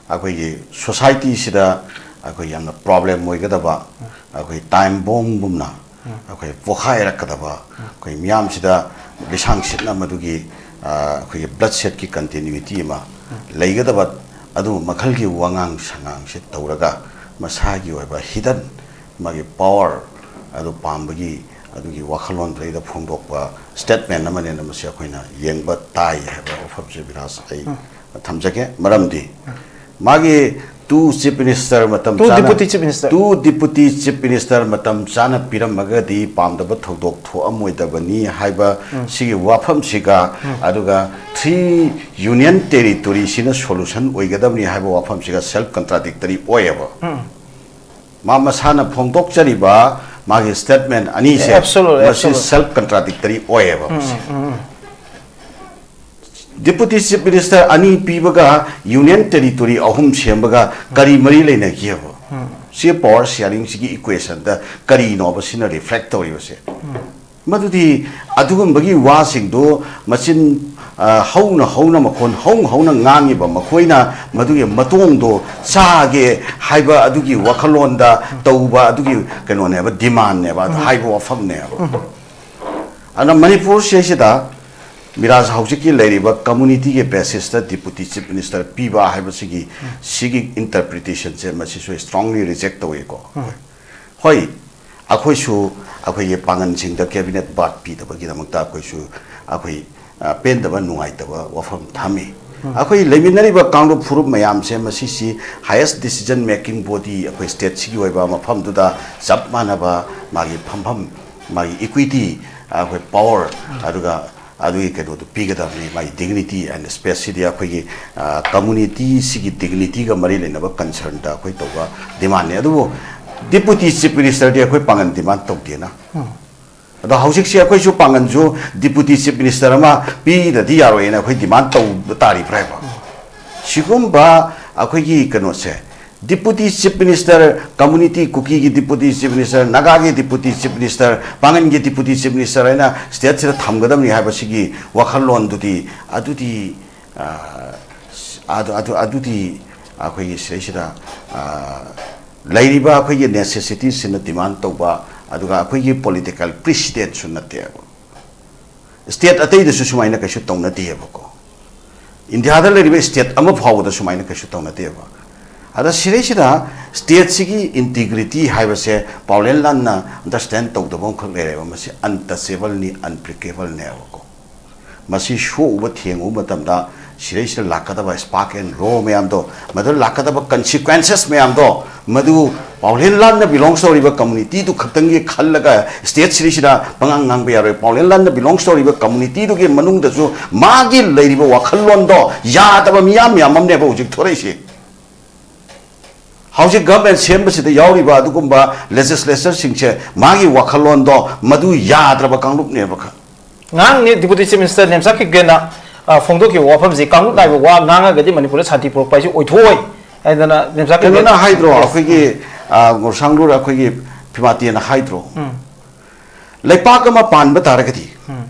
ꯑꯩꯈꯣꯏꯒꯤ society ꯁꯤꯗ ꯑꯩꯈꯣꯏ ꯌꯥꯝꯅ problem ꯑꯣꯏꯒꯗꯕ, ꯑꯩꯈꯣꯏ time bomb ꯒꯨꯝꯅ ꯑꯩꯈꯣꯏ ꯄꯣꯈꯥꯏꯔꯛꯀꯗꯕ, ꯑꯩꯈꯣꯏ ꯃꯤꯌꯥꯝꯁꯤꯗ ꯂꯤꯁꯥꯡ ꯁꯤꯠꯅ ꯃꯗꯨꯒꯤ, ꯑ, ꯑꯩꯈꯣꯏꯒꯤ bloodshed ꯀꯤ continuity ꯑꯃ ꯂꯩꯒꯗꯕ, ꯑꯗꯨ ꯃꯈꯜꯒꯤ ꯋꯥꯉꯥꯡ ꯁꯉꯥꯡꯁꯦ ꯇꯧꯔꯒ ꯃꯁꯥꯒꯤ ꯑꯣꯏꯕ hidden ꯃꯥꯒꯤ power ꯑꯗꯨ ꯄꯥꯝꯕꯒꯤ ꯑꯗꯨꯒꯤ ꯋꯥꯈꯜꯂꯣꯟꯗꯨꯗꯩꯗ ꯐꯣꯡꯗꯣꯛꯄ statement ꯑꯃꯅꯦꯅ ꯃꯁꯤ ꯑꯩꯈꯣꯏꯅ ꯌꯦꯡꯕ ꯇꯥꯏ ꯍꯥꯏꯕ ꯋꯥꯐꯝꯁꯦ ꯕꯤꯔꯥꯖ ꯑꯩ ꯊꯝꯖꯒꯦ꯫ ꯃꯔꯝꯗꯤ ꯃꯥꯒꯤ two chief minister ꯃꯇꯝ Two ꯆꯥꯅ deputy chief minister. Two deputy chief minister ꯃꯇꯝ ꯆꯥꯅ ꯄꯤꯔꯝꯃꯒꯗꯤ ꯄꯥꯝꯗꯕ ꯊꯧꯗꯣꯛ ꯊꯣꯛꯑꯝꯃꯣꯏꯗꯕꯅꯤ ꯍꯥꯏꯕ ꯁꯤꯒꯤ ꯋꯥꯐꯝꯁꯤꯒ, ꯑꯗꯨꯒ three union territory ꯁꯤꯅ solution ꯑꯣꯏꯒꯗꯕꯅꯤ ꯍꯥꯏꯕ ꯋꯥꯐꯝꯁꯤꯒ self contradictory ꯑꯣꯏꯌꯦꯕ꯫ ꯃꯥ ꯃꯁꯥꯅ ꯐꯣꯡꯗꯣꯛꯆꯔꯤꯕ ꯃꯥꯒꯤ statement ꯑꯅꯤꯁꯦ, Absolutely, ꯃꯁꯤ absolutely. Self contradictory ꯑꯣꯏꯌꯦꯕ ꯃꯁꯤ꯫ Deputy chief minister ꯑꯅꯤ ꯄꯤꯕꯒ union territory ꯑꯍꯨꯝ ꯁꯦꯝꯕꯒ ꯀꯔꯤ ꯃꯔꯤ ꯂꯩꯅꯒꯦꯕ? ꯁꯤ power sharing ꯁꯤꯒꯤ equation ꯗ ꯀꯔꯤꯅꯣꯕ ꯁꯤꯅ reflect ꯇꯧꯔꯤꯕꯁꯦ? ꯃꯗꯨꯗꯤ ꯑꯗꯨꯒꯨꯝꯕꯒꯤ ꯋꯥꯁꯤꯡꯗꯨ ꯃꯆꯤꯟ, ꯑ, ꯍꯧꯅ ꯍꯧꯅ, ꯃꯈꯣꯟ ꯍꯧꯅ ꯍꯧꯅ ꯉꯥꯡꯉꯤꯕ ꯃꯈꯣꯏꯅ ꯃꯗꯨꯒꯤ ꯃꯇꯣꯡꯗꯣ ꯆꯥꯒꯦ ꯍꯥꯏꯕ ꯑꯗꯨꯒꯤ ꯋꯥꯈꯜꯂꯣꯟꯗ ꯇꯧꯕ ꯑꯗꯨꯒꯤ ꯀꯩꯅꯣꯅꯦꯕ, demand ꯅꯦꯕ, ꯑꯗꯨ ꯍꯥꯏꯕ ꯋꯥꯐꯝꯅꯦꯕ꯫ ꯑꯗꯨꯅ ꯃꯅꯤꯄꯨꯔ ꯁꯤꯁꯤꯗ ꯃꯤꯔꯥꯖ ꯍꯧꯖꯤꯛꯀꯤ ꯂꯩꯔꯤꯕ community ꯒꯤ basis ꯇ deputy chief minister ꯄꯤꯕ ꯍꯥꯏꯕꯁꯤꯒꯤ, ꯁꯤꯒꯤ interpretation ꯁꯦ ꯃꯁꯤꯁꯨ strongly reject ꯇꯧꯏꯀꯣ꯫ ꯍꯣꯏ, ꯑꯩꯈꯣꯏꯁꯨ ꯑꯩꯈꯣꯏꯒꯤ ꯄꯥꯡꯒꯜꯁꯤꯡꯗ cabinet berth ꯄꯤꯗꯕꯒꯤꯗꯃꯛꯇ ꯑꯩꯈꯣꯏꯁꯨ ꯑꯩꯈꯣꯏ, ꯑ, ꯄꯦꯟꯗꯕ ꯅꯨꯡꯉꯥꯏꯇꯕ ꯋꯥꯐꯝ ꯊꯝꯃꯤ꯫ ꯑꯩꯈꯣꯏ ꯂꯩꯃꯤꯟꯅꯔꯤꯕ ꯀꯥꯡꯂꯨꯞ ꯐꯨꯔꯨꯞ ꯃꯌꯥꯝꯁꯦ, ꯃꯁꯤꯁꯤ highest decision making body, ꯑꯩꯈꯣꯏ stateꯁꯤꯒꯤ ꯑꯣꯏꯕ ꯃꯐꯝꯗꯨꯗ ꯆꯞ ꯃꯥꯟꯅꯕ ꯃꯥꯒꯤ ꯐꯝꯐꯝ, ꯃꯥꯒꯤ equity, ꯑꯩꯈꯣꯏ power, ꯑꯗꯨꯒ ꯑꯗꯨꯒꯤ ꯀꯩꯅꯣꯗꯨ ꯄꯤꯒꯗꯕꯅꯤ, ꯃꯥꯒꯤ dignity and space ꯁꯤꯗꯤ ꯑꯩꯈꯣꯏꯒꯤ, ꯑ, communityꯁꯤꯒꯤ dignityꯒ ꯃꯔꯤ ꯂꯩꯅꯕ concernꯗ ꯑꯩꯈꯣꯏ ꯇꯧꯕ demandꯅꯤ꯫ ꯑꯗꯨꯕꯨ Deputy Chief Ministerꯗꯤ ꯑꯩꯈꯣꯏ ꯄꯥꯡꯒꯟ demand ꯇꯧꯗꯦꯅ꯫ ꯑꯗꯣ ꯍꯧꯖꯤꯛꯁꯦ ꯑꯩꯈꯣꯏꯁꯨ ꯄꯥꯡꯒꯟꯁꯨ Deputy Chief Minister ꯑꯃ ꯄꯤꯗ꯭ꯔꯗꯤ ꯌꯥꯔꯣꯏꯅ ꯑꯩꯈꯣꯏ demand ꯇꯧꯕ ꯇꯥꯔꯤꯕ꯭ꯔꯥ ꯍꯥꯏꯕ꯫ ꯁꯤꯒꯨꯝꯕ ꯑꯩꯈꯣꯏꯒꯤ ꯀꯩꯅꯣꯁꯦ, Deputy Chief Minister, community ꯀꯨꯀꯤꯒꯤ Deputy Chief Minister, ꯅꯥꯒꯥꯒꯤ Deputy Chief Minister, ꯄꯥꯡꯒꯟꯒꯤ Deputy Chief Minister ꯍꯥꯏꯅ stateꯁꯤꯗ ꯊꯝꯒꯗꯕꯅꯤ ꯍꯥꯏꯕꯁꯤꯒꯤ ꯋꯥꯈꯜꯂꯣꯟꯗꯨꯗꯤ, ꯑꯗꯨꯗꯤ, ꯑ, ꯑꯗꯨ, ꯑꯗꯨ, ꯑꯗꯨꯗꯤ ꯑꯩꯈꯣꯏꯒꯤ ꯁꯤꯗꯩꯁꯤꯗ, ꯑ, ꯂꯩꯔꯤꯕ ꯑꯩꯈꯣꯏꯒꯤ necessitiesꯁꯤꯅ demand ꯇꯧꯕ, ꯑꯗꯨꯒ ꯑꯩꯈꯣꯏꯒꯤ political precedentꯁꯨ ꯅꯠꯇꯦꯕ꯫ State ꯑꯇꯩꯗꯁꯨ ꯁꯨꯃꯥꯏꯅ ꯀꯩꯁꯨ ꯇꯧꯅꯗꯦꯕꯀꯣ꯫ ꯏꯟꯗꯤꯌꯥꯗ ꯂꯩꯔꯤꯕ state ꯑꯃ ꯐꯥꯎꯕꯗ ꯁꯨꯃꯥꯏꯅ ꯀꯩꯁꯨ ꯇꯧꯅꯗꯦꯕ꯫ ꯑꯗ ꯁꯤꯗꯩꯁꯤꯗ stateꯁꯤꯒꯤ integrity ꯍꯥꯏꯕꯁꯦ ꯄꯥꯎꯂꯦꯟ ꯂꯥꯟꯅ understand ꯇꯧꯗꯕ ꯑꯃꯈꯛ ꯂꯩꯔꯦꯕ, ꯃꯁꯤ untouchableꯅꯤ, unbreakableꯅꯦꯕꯀꯣ꯫ ꯃꯁꯤ ꯁꯣꯛꯎꯕ ꯊꯦꯡꯉꯨꯕ ꯃꯇꯝꯗ ꯁꯤꯗꯩꯁꯤꯗ ꯂꯥꯛꯀꯗꯕ spark and raw ꯃꯌꯥꯝꯗꯣ, ꯃꯗꯨ ꯂꯥꯛꯀꯗꯕ consequences ꯃꯌꯥꯝꯗꯣ, ꯃꯗꯨ ꯄꯥꯎꯂꯦꯟ ꯂꯥꯟꯅ belongs ꯇꯧꯔꯤꯕ communityꯗꯨ ꯈꯛꯇꯪꯒꯤ ꯈꯜꯂꯒ state ꯁꯤꯗꯩꯁꯤꯗ ꯄꯉꯥꯡ ꯉꯥꯡꯕ ꯌꯥꯔꯣꯏ꯫ ꯄꯥꯎꯂꯦꯟ ꯂꯥꯟꯅ belongs ꯇꯧꯔꯤꯕ communityꯗꯨꯒꯤ ꯃꯅꯨꯡꯗꯁꯨ ꯃꯥꯒꯤ ꯂꯩꯔꯤꯕ ꯋꯥꯈꯜꯂꯣꯟꯗꯣ ꯌꯥꯗꯕ ꯃꯤꯌꯥꯝ ꯃꯌꯥꯝ ꯑꯃꯅꯦꯕ ꯍꯧꯖꯤꯛ ꯊꯣꯔꯛꯏꯁꯤ꯫ ꯍꯧꯖꯤꯛ government ꯁꯦꯝꯕꯁꯤꯗ ꯌꯥꯎꯔꯤꯕ ꯑꯗꯨꯒꯨꯝꯕ legislatorꯁꯤꯡꯁꯦ ꯃꯥꯒꯤ ꯋꯥꯈꯜꯂꯣꯟꯗꯣ ꯃꯗꯨ ꯌꯥꯗ꯭ꯔꯕ ꯀꯥꯡꯂꯨꯞꯅꯦꯕ ꯈ-, ꯉꯔꯥꯡꯅꯤ Deputy Chief Minister ꯅꯦꯝꯆꯥꯛ ꯀꯤꯞꯒꯦꯟꯅ, ꯑ, ꯐꯣꯡꯗꯣꯛꯈꯤꯕ ꯋꯥꯐꯝꯁꯤ, ꯀꯥꯡꯂꯨꯞ ꯅꯥꯏꯕ ꯋꯥ ꯉꯥꯡꯉꯒꯗꯤ ꯃꯅꯤꯄꯨꯔꯗ ꯁꯥꯟꯇꯤ ꯄꯨꯔꯛꯄ ꯍꯥꯏꯁꯤ ꯑꯣꯏꯊꯣꯛꯑꯣꯏ ꯍꯥꯏꯗꯅ ꯅꯦꯝꯆꯥꯛ ꯀꯤꯞꯒꯦꯟ ꯀꯩꯅꯣꯅ ꯍꯥꯏꯗ꯭ꯔꯣ, ꯑꯩꯈꯣꯏꯒꯤ, ꯑ, ꯉꯣꯔꯁꯥꯡꯂꯨꯔ ꯑꯩꯈꯣꯏꯒꯤ ꯐꯤꯃꯥꯇꯦꯅ ꯍꯥꯏꯗ꯭ꯔꯣ? ꯎꯝ꯫ ꯂꯩꯄꯥꯛ ꯑꯃ ꯄꯥꯟꯕ ꯇꯥꯔꯒꯗꯤ, ꯎꯝ꯫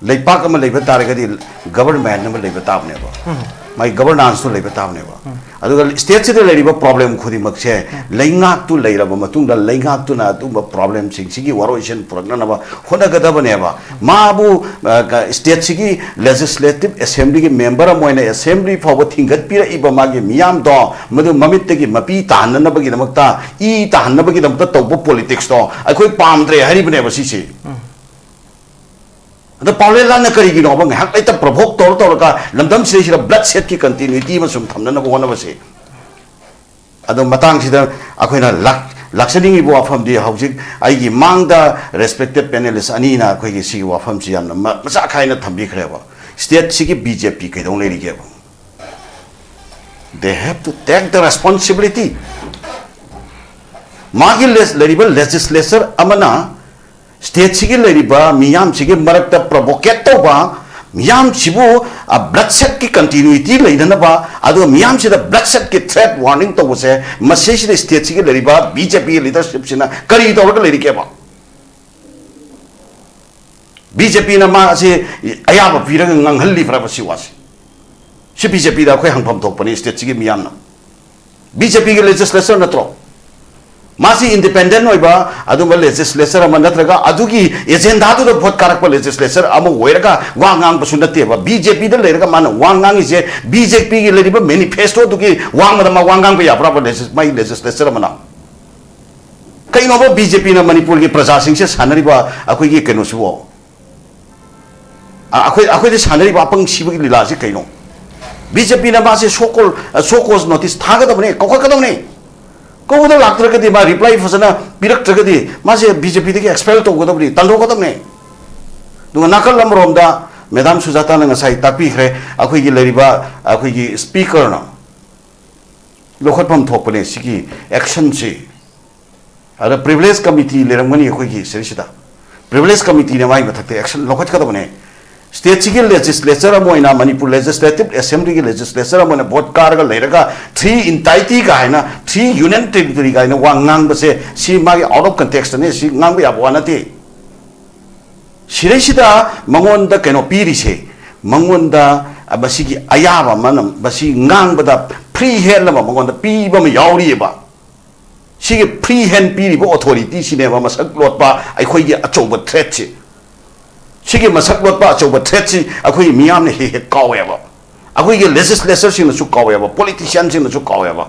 ꯂꯩꯄꯥꯛ ꯑꯃ ꯂꯩꯕ ꯇꯥꯔꯒꯗꯤ government ꯑꯃ ꯂꯩꯕ ꯇꯥꯕꯅꯦꯕ꯫ ꯎꯝ꯫ ꯃꯥꯒꯤ governanceꯇꯨ ꯂꯩꯕ ꯇꯥꯕꯅꯦꯕ꯫ ꯎꯝ꯫ ꯑꯗꯨꯒ stateꯁꯤꯗ ꯂꯩꯔꯤꯕ problem ꯈꯨꯗꯤꯡꯃꯛꯁꯦ ꯎꯝ꯫ ꯂꯩꯉꯥꯛꯇꯨ ꯂꯩꯔꯕ ꯃꯇꯨꯡꯗ ꯂꯩꯉꯥꯛꯇꯨꯅ ꯑꯗꯨꯒꯨꯝꯕ problemꯁꯤꯡꯁꯤꯒꯤ ꯋꯥꯔꯣꯏꯁꯤꯟ ꯄꯨꯔꯛꯅꯅꯕ ꯍꯣꯠꯅꯒꯗꯕꯅꯦꯕ꯫ ꯃꯥꯕꯨ, ꯑ, ꯀ-, stateꯁꯤꯒꯤ legislative assemblyꯒꯤ member ꯑꯃ ꯑꯣꯏꯅ assembly ꯐꯥꯎꯕ ꯊꯤꯡꯒꯠꯄꯤꯔꯛꯏꯕ ꯃꯥꯒꯤ ꯃꯤꯌꯥꯝꯗꯣ, ꯃꯗꯨ ꯃꯃꯤꯠꯇꯒꯤ ꯃꯄꯤ ꯇꯥꯍꯟꯅꯅꯕꯒꯤꯗꯃꯛꯇ, ꯏ ꯇꯥꯍꯟꯅꯕꯒꯤꯗꯃꯛꯇ ꯇꯧꯕ politicsꯇꯣ ꯑꯩꯈꯣꯏ ꯄꯥꯝꯗ꯭ꯔꯦ ꯍꯥꯏꯔꯤꯕꯅꯦꯕ ꯁꯤꯁꯤ꯫ ꯎꯝ꯫ ꯑꯗꯣ ꯄꯥꯎꯂꯦꯟ ꯂꯥꯟꯅ ꯀꯔꯤꯒꯤꯅꯣꯕ ꯉꯥꯏꯍꯥꯛ ꯂꯩꯇ provoke ꯇꯧꯔ ꯇꯧꯔꯒ ꯂꯝꯗꯝꯁꯤꯗꯩꯁꯤꯗ bloodshedꯀꯤ continuity ꯑꯃ ꯁꯨꯝ ꯊꯝꯅꯅꯕ ꯍꯣꯠꯅꯕꯁꯦ? ꯑꯗꯣ ꯃꯇꯥꯡꯁꯤꯗ ꯑꯩꯈꯣꯏꯅ ꯂꯥꯛ-, ꯂꯥꯛꯆꯅꯤꯡꯉꯤꯕ ꯋꯥꯐꯝꯗꯤ, ꯍꯧꯖꯤꯛ ꯑꯩꯒꯤ ꯃꯥꯡꯗ respected panelist ꯑꯅꯤꯅ ꯑꯩꯈꯣꯏꯒꯤ ꯁꯤꯒꯤ ꯋꯥꯐꯝꯁꯤ ꯌꯥꯝꯅ ꯃ-, ꯃꯆꯥ ꯈꯥꯏꯅ ꯊꯝꯕꯤꯈ꯭ꯔꯦꯕ꯫ Stateꯁꯤꯒꯤ BJP ꯀꯩꯗꯧ ꯂꯩꯔꯤꯒꯦꯕ? They have to take the responsibility. ꯃꯥꯒꯤ ꯂꯦ-, ꯂꯩꯔꯤꯕ legislature ꯑꯃꯅ stateꯁꯤꯒꯤ ꯂꯩꯔꯤꯕ ꯃꯤꯌꯥꯝꯁꯤꯒꯤ ꯃꯔꯛꯇ provocate ꯇꯧꯕ, ꯃꯤꯌꯥꯝꯁꯤꯕꯨ, ꯑ, bloodshedꯀꯤ continuity ꯂꯩꯅꯅꯕ, ꯑꯗꯨꯒ ꯃꯤꯌꯥꯝꯁꯤꯗ bloodshedꯀꯤ threat warning ꯇꯧꯕꯁꯦ, ꯃꯁꯤꯁꯤꯗ stateꯁꯤꯒꯤ ꯂꯩꯔꯤꯕ BJPꯒꯤ leadershipꯁꯤꯅ ꯀꯔꯤ ꯇꯧꯔꯒ ꯂꯩꯔꯤꯒꯦꯕ? BJPꯅ ꯃꯥ ꯑꯁꯤ ꯑꯌꯥꯕ ꯄꯤꯔꯒ ꯉꯥꯡꯍꯜꯂꯤꯕ꯭ꯔꯕ ꯁꯤ ꯋꯥꯁꯦ? ꯁꯤ BJPꯗ ꯑꯩꯈꯣꯏ ꯍꯪꯐꯝ ꯊꯣꯛꯄꯅꯤ, stateꯁꯤꯒꯤ ꯃꯤꯌꯥꯝꯅ꯫ BJPꯒꯤ legislature ꯅꯠꯇ꯭ꯔꯣ? ꯃꯥꯁꯤ independent ꯑꯣꯏꯕ ꯑꯗꯨꯝꯕ legislature ꯑꯃ ꯅꯠꯇ꯭ꯔꯒ ꯑꯗꯨꯒꯤ agendaꯗꯨꯗ vote ꯀꯥꯔꯛꯄ legislature ꯑꯃ ꯑꯣꯏꯔꯒ ꯋꯥ ꯉꯥꯡꯕꯁꯨ ꯅꯠꯇꯦꯕ꯫ BJPꯗ ꯂꯩꯔꯒ ꯃꯥꯅ ꯋꯥ ꯉꯥꯡꯉꯤꯁꯦ, BJPꯒꯤ ꯂꯩꯔꯤꯕ manifestoꯗꯨꯒꯤ ꯋꯥꯡꯃꯗ ꯃꯥ ꯋꯥ ꯉꯥꯡꯕ ꯌꯥꯕ꯭ꯔꯕ legis-, ꯃꯥꯒꯤ legislature ꯑꯃꯅ? ꯀꯩꯅꯣꯕ BJPꯅ ꯃꯅꯤꯄꯨꯔꯒꯤ ꯄ꯭ꯔꯖꯥꯁꯤꯡꯁꯦ ꯁꯥꯟꯅꯔꯤꯕ ꯑꯩꯈꯣꯏꯒꯤ ꯀꯩꯅꯣꯁꯤꯕꯣ? ꯑ, ꯑꯩꯈꯣꯏ, ꯑꯩꯈꯣꯏꯗ ꯁꯥꯟꯅꯔꯤꯕ ꯑꯄꯪ ꯁꯤꯕꯒꯤ ꯂꯤꯂꯥꯁꯤ ꯀꯩꯅꯣ? BJPꯅ ꯃꯥꯁꯦ show cause, ꯑ, show cause notice ꯊꯥꯒꯗꯕꯅꯦ, ꯀꯧꯈꯠꯀꯗꯕꯅꯦ꯫ ꯀꯧꯕꯗ ꯂꯥꯛꯇ꯭ꯔꯒꯗꯤ, ꯃꯥ reply ꯐꯖꯅ ꯄꯤꯔꯛꯇ꯭ꯔꯒꯗꯤ, ꯃꯥꯁꯦ BJPꯗꯒꯤ expel ꯇꯧꯒꯗꯕꯅꯤ, ꯇꯥꯟꯊꯣꯛꯀꯗꯕꯅꯤ꯫ ꯑꯗꯨꯒ ꯅꯥꯀꯜ ꯑꯃꯔꯣꯝꯗ Madam ꯁꯨꯖꯥꯇꯥꯅ ꯉꯁꯥꯏ ꯇꯥꯛꯄꯤꯈ꯭ꯔꯦ, ꯑꯩꯈꯣꯏꯒꯤ ꯂꯩꯔꯤꯕ ꯑꯩꯈꯣꯏꯒꯤ Speakerꯅ ꯂꯧꯈꯠꯐꯝ ꯊꯣꯛꯄꯅꯦ ꯁꯤꯒꯤ actionꯁꯤ꯫ ꯑꯗ privilege committee ꯂꯩꯔꯝꯒꯅꯤ ꯑꯩꯈꯣꯏꯒꯤ ꯁꯤꯗꯩꯁꯤꯗ꯫ Privilege committeeꯅ ꯃꯥꯒꯤ ꯃꯊꯛꯇ action ꯂꯧꯈꯠꯀꯗꯕꯅꯦ꯫ Stateꯁꯤꯒꯤ legislature ꯑꯃ ꯑꯣꯏꯅ, ꯃꯅꯤꯄꯨꯔ Legislative Assemblyꯒꯤ legislature ꯑꯃ ꯑꯣꯏꯅ vote ꯀꯥꯔꯒ ꯂꯩꯔꯒ three entity ꯀꯥꯏꯅ, three union territory ꯀꯥꯏꯅ ꯋꯥ ꯉꯥꯡꯕꯁꯦ, ꯁꯤ ꯃꯥꯒꯤ out of contextꯅꯦ, ꯁꯤ ꯉꯥꯡꯕ ꯌꯥꯕ ꯋꯥ ꯅꯠꯇꯦ꯫ ꯁꯤꯗꯩꯁꯤꯗ ꯃꯉꯣꯟꯗ ꯀꯩꯅꯣ ꯄꯤꯔꯤꯁꯦ, ꯃꯉꯣꯟꯗ ꯃꯁꯤꯒꯤ ꯑꯌꯥꯕ ꯑꯃꯅ ꯃꯁꯤ ꯉꯥꯡꯕꯗ free hand ꯑꯃ ꯃꯉꯣꯟꯗ ꯄꯤꯕ ꯑꯃ ꯌꯥꯎꯔꯤꯑꯕ꯫ ꯁꯤꯒꯤ free hand ꯄꯤꯔꯤꯕ authorityꯁꯤꯅꯦꯕ ꯃꯁꯛ ꯂꯣꯠꯄ ꯑꯩꯈꯣꯏꯒꯤ ꯑꯆꯧꯕ threatꯁꯤ꯫ ꯁꯤꯒꯤ ꯃꯁꯛ ꯂꯣꯠꯄ ꯑꯆꯧꯕ threatꯁꯤ ꯑꯩꯈꯣꯏ ꯃꯤꯌꯥꯝꯅ ꯍꯦꯛ ꯍꯦꯛ ꯀꯥꯎꯋꯦꯕ꯫ ꯑꯩꯈꯣꯏꯒꯤ legislatureꯁꯤꯡꯅꯁꯨ ꯀꯥꯎꯋꯦꯕ, politicianꯁꯤꯡꯅꯁꯨ ꯀꯥꯎꯋꯦꯕ꯫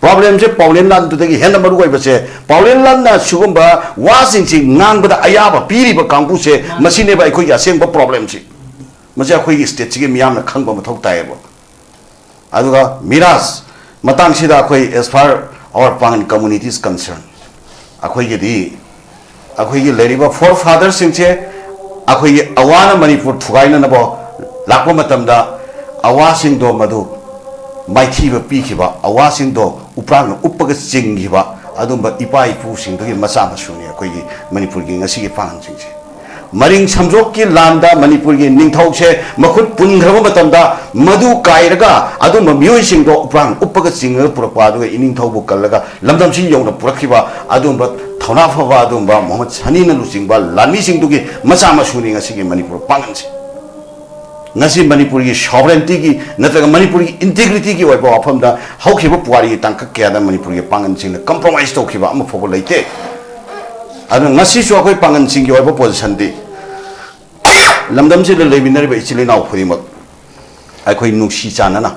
ꯄ꯭ꯔꯣꯕ꯭ꯂꯦꯝꯁꯦ ꯄꯥꯎꯂꯦꯟ ꯂꯥꯟꯗꯨꯗꯒꯤ ꯍꯦꯟꯅ ꯃꯔꯨ ꯑꯣꯏꯕꯁꯦ, ꯄꯥꯎꯂꯦꯟ ꯂꯥꯟꯅ ꯁꯤꯒꯨꯝꯕ ꯋꯥꯁꯤꯡꯁꯤ ꯉꯥꯡꯕꯗ ꯑꯌꯥꯕ ꯄꯤꯔꯤꯕ ꯀꯥꯡꯕꯨꯁꯦ, ꯃꯁꯤꯅꯦꯕ ꯑꯩꯈꯣꯏꯒꯤ ꯑꯁꯦꯡꯕ ꯄ꯭ꯔꯣꯕ꯭ꯂꯦꯝꯁꯤ꯫ ꯃꯁꯤ ꯑꯩꯈꯣꯏꯒꯤ ꯁ꯭ꯇꯦꯠꯁꯤꯒꯤ ꯃꯤꯌꯥꯝꯅ ꯈꯪꯕ ꯃꯊꯧ ꯇꯥꯏꯌꯦꯕ꯫ ꯑꯗꯨꯒ ꯃꯤꯔꯥꯖ ꯃꯇꯥꯡꯁꯤꯗ ꯑꯩꯈꯣꯏ, as far our Pangal community is concerned, ꯑꯩꯈꯣꯏꯒꯤꯗꯤ, ꯑꯩꯈꯣꯏꯒꯤ ꯂꯩꯔꯤꯕ ꯐꯣꯔ ꯐꯥꯗꯔꯁꯤꯡꯁꯦ, ꯑꯩꯈꯣꯏꯒꯤ ꯑꯋꯥꯅ ꯃꯅꯤꯄꯨꯔ ꯊꯨꯒꯥꯏꯅꯅꯕ ꯂꯥꯛꯄ ꯃꯇꯝꯗ, ꯑꯋꯥꯁꯤꯡꯗꯣ ꯃꯗꯨ ꯃꯥꯏꯊꯤꯕ ꯄꯤꯈꯤꯕ, ꯑꯋꯥꯁꯤꯡꯗꯣ ꯎꯄ꯭ꯔꯥꯡꯅ ꯎꯞꯄꯒ ꯆꯤꯡꯈꯤꯕ ꯑꯗꯨꯝꯕ ꯏꯄꯥ ꯏꯄꯨꯁꯤꯡꯗꯨꯒꯤ ꯃꯆꯥ ꯃꯁꯨꯅꯤ ꯑꯩꯈꯣꯏꯒꯤ ꯃꯅꯤꯄꯨꯔꯒꯤ ꯉꯁꯤꯒꯤ ꯄꯥꯡꯒꯜꯁꯤꯡꯁꯦ꯫ ꯃꯔꯤꯡ ꯁꯝꯖꯣꯛꯀꯤ ꯂꯥꯟꯗ ꯃꯅꯤꯄꯨꯔꯒꯤ ꯅꯤꯡꯊꯧꯁꯦ ꯃꯈꯨꯠ ꯄꯨꯟꯈ꯭ꯔꯕ ꯃꯇꯝꯗ, ꯃꯗꯨ ꯀꯥꯏꯔꯒ ꯑꯗꯨꯝꯕ ꯃꯤꯑꯣꯏꯁꯤꯡꯗꯣ ꯎꯄ꯭ꯔꯥꯡ ꯎꯞꯄꯒ ꯆꯤꯡꯉꯒ ꯄꯨꯔꯛꯄ, ꯑꯗꯨꯒ ꯏꯅꯤꯡꯊꯧꯕꯨ ꯀꯜꯂꯒ ꯂꯝꯗꯝꯁꯤ ꯌꯧꯅ ꯄꯨꯔꯛꯈꯤꯕ ꯑꯗꯨꯒꯨꯝꯕ ꯊꯧꯅꯥ ꯐꯕ ꯑꯗꯨꯒꯨꯝꯕ ꯃꯨꯍꯝꯃꯗ ꯁꯅꯤꯅ ꯂꯨꯆꯤꯡꯕ ꯂꯥꯟꯃꯤꯁꯤꯡꯗꯨꯒꯤ ꯃꯆꯥ ꯃꯁꯨꯅꯤ ꯉꯁꯤꯒꯤ ꯃꯅꯤꯄꯨꯔ ꯄꯥꯡꯒꯜꯁꯦ꯫ ꯉꯁꯤ ꯃꯅꯤꯄꯨꯔꯒꯤ ꯁꯣꯚꯔꯦꯟꯇꯤꯒꯤ ꯅꯠꯇ꯭ꯔꯒ ꯃꯅꯤꯄꯨꯔꯒꯤ ꯏꯟꯇꯤꯒ꯭ꯔꯤꯇꯤꯒꯤ ꯑꯣꯏꯕ ꯋꯥꯐꯝꯗ ꯍꯧꯈꯤꯕ ꯄꯨꯋꯥꯔꯤꯒꯤ ꯇꯥꯡꯀꯛ ꯀꯌꯥꯗ ꯃꯅꯤꯄꯨꯔꯒꯤ ꯄꯥꯡꯒꯜꯁꯤꯡꯅ ꯀꯝꯄ꯭ꯔꯣꯃꯥꯏꯁ ꯇꯧꯈꯤꯕ ꯑꯃ ꯐꯥꯎꯕ ꯂꯩꯇꯦ꯫ ꯑꯗꯨꯅ ꯉꯁꯤꯁꯨ ꯑꯩꯈꯣꯏ ꯄꯥꯡꯒꯜꯁꯤꯡꯒꯤ ꯑꯣꯏꯕ ꯄꯣꯖꯤꯁꯟꯗꯤ, ꯂꯝꯗꯝꯁꯤꯗ ꯂꯩꯃꯤꯟꯅꯔꯤꯕ ꯏꯆꯤꯜ ꯏꯅꯥꯎ ꯈꯨꯗꯤꯡꯃꯛ ꯑꯩꯈꯣꯏ ꯅꯨꯡꯁꯤ ꯆꯥꯟꯅꯅ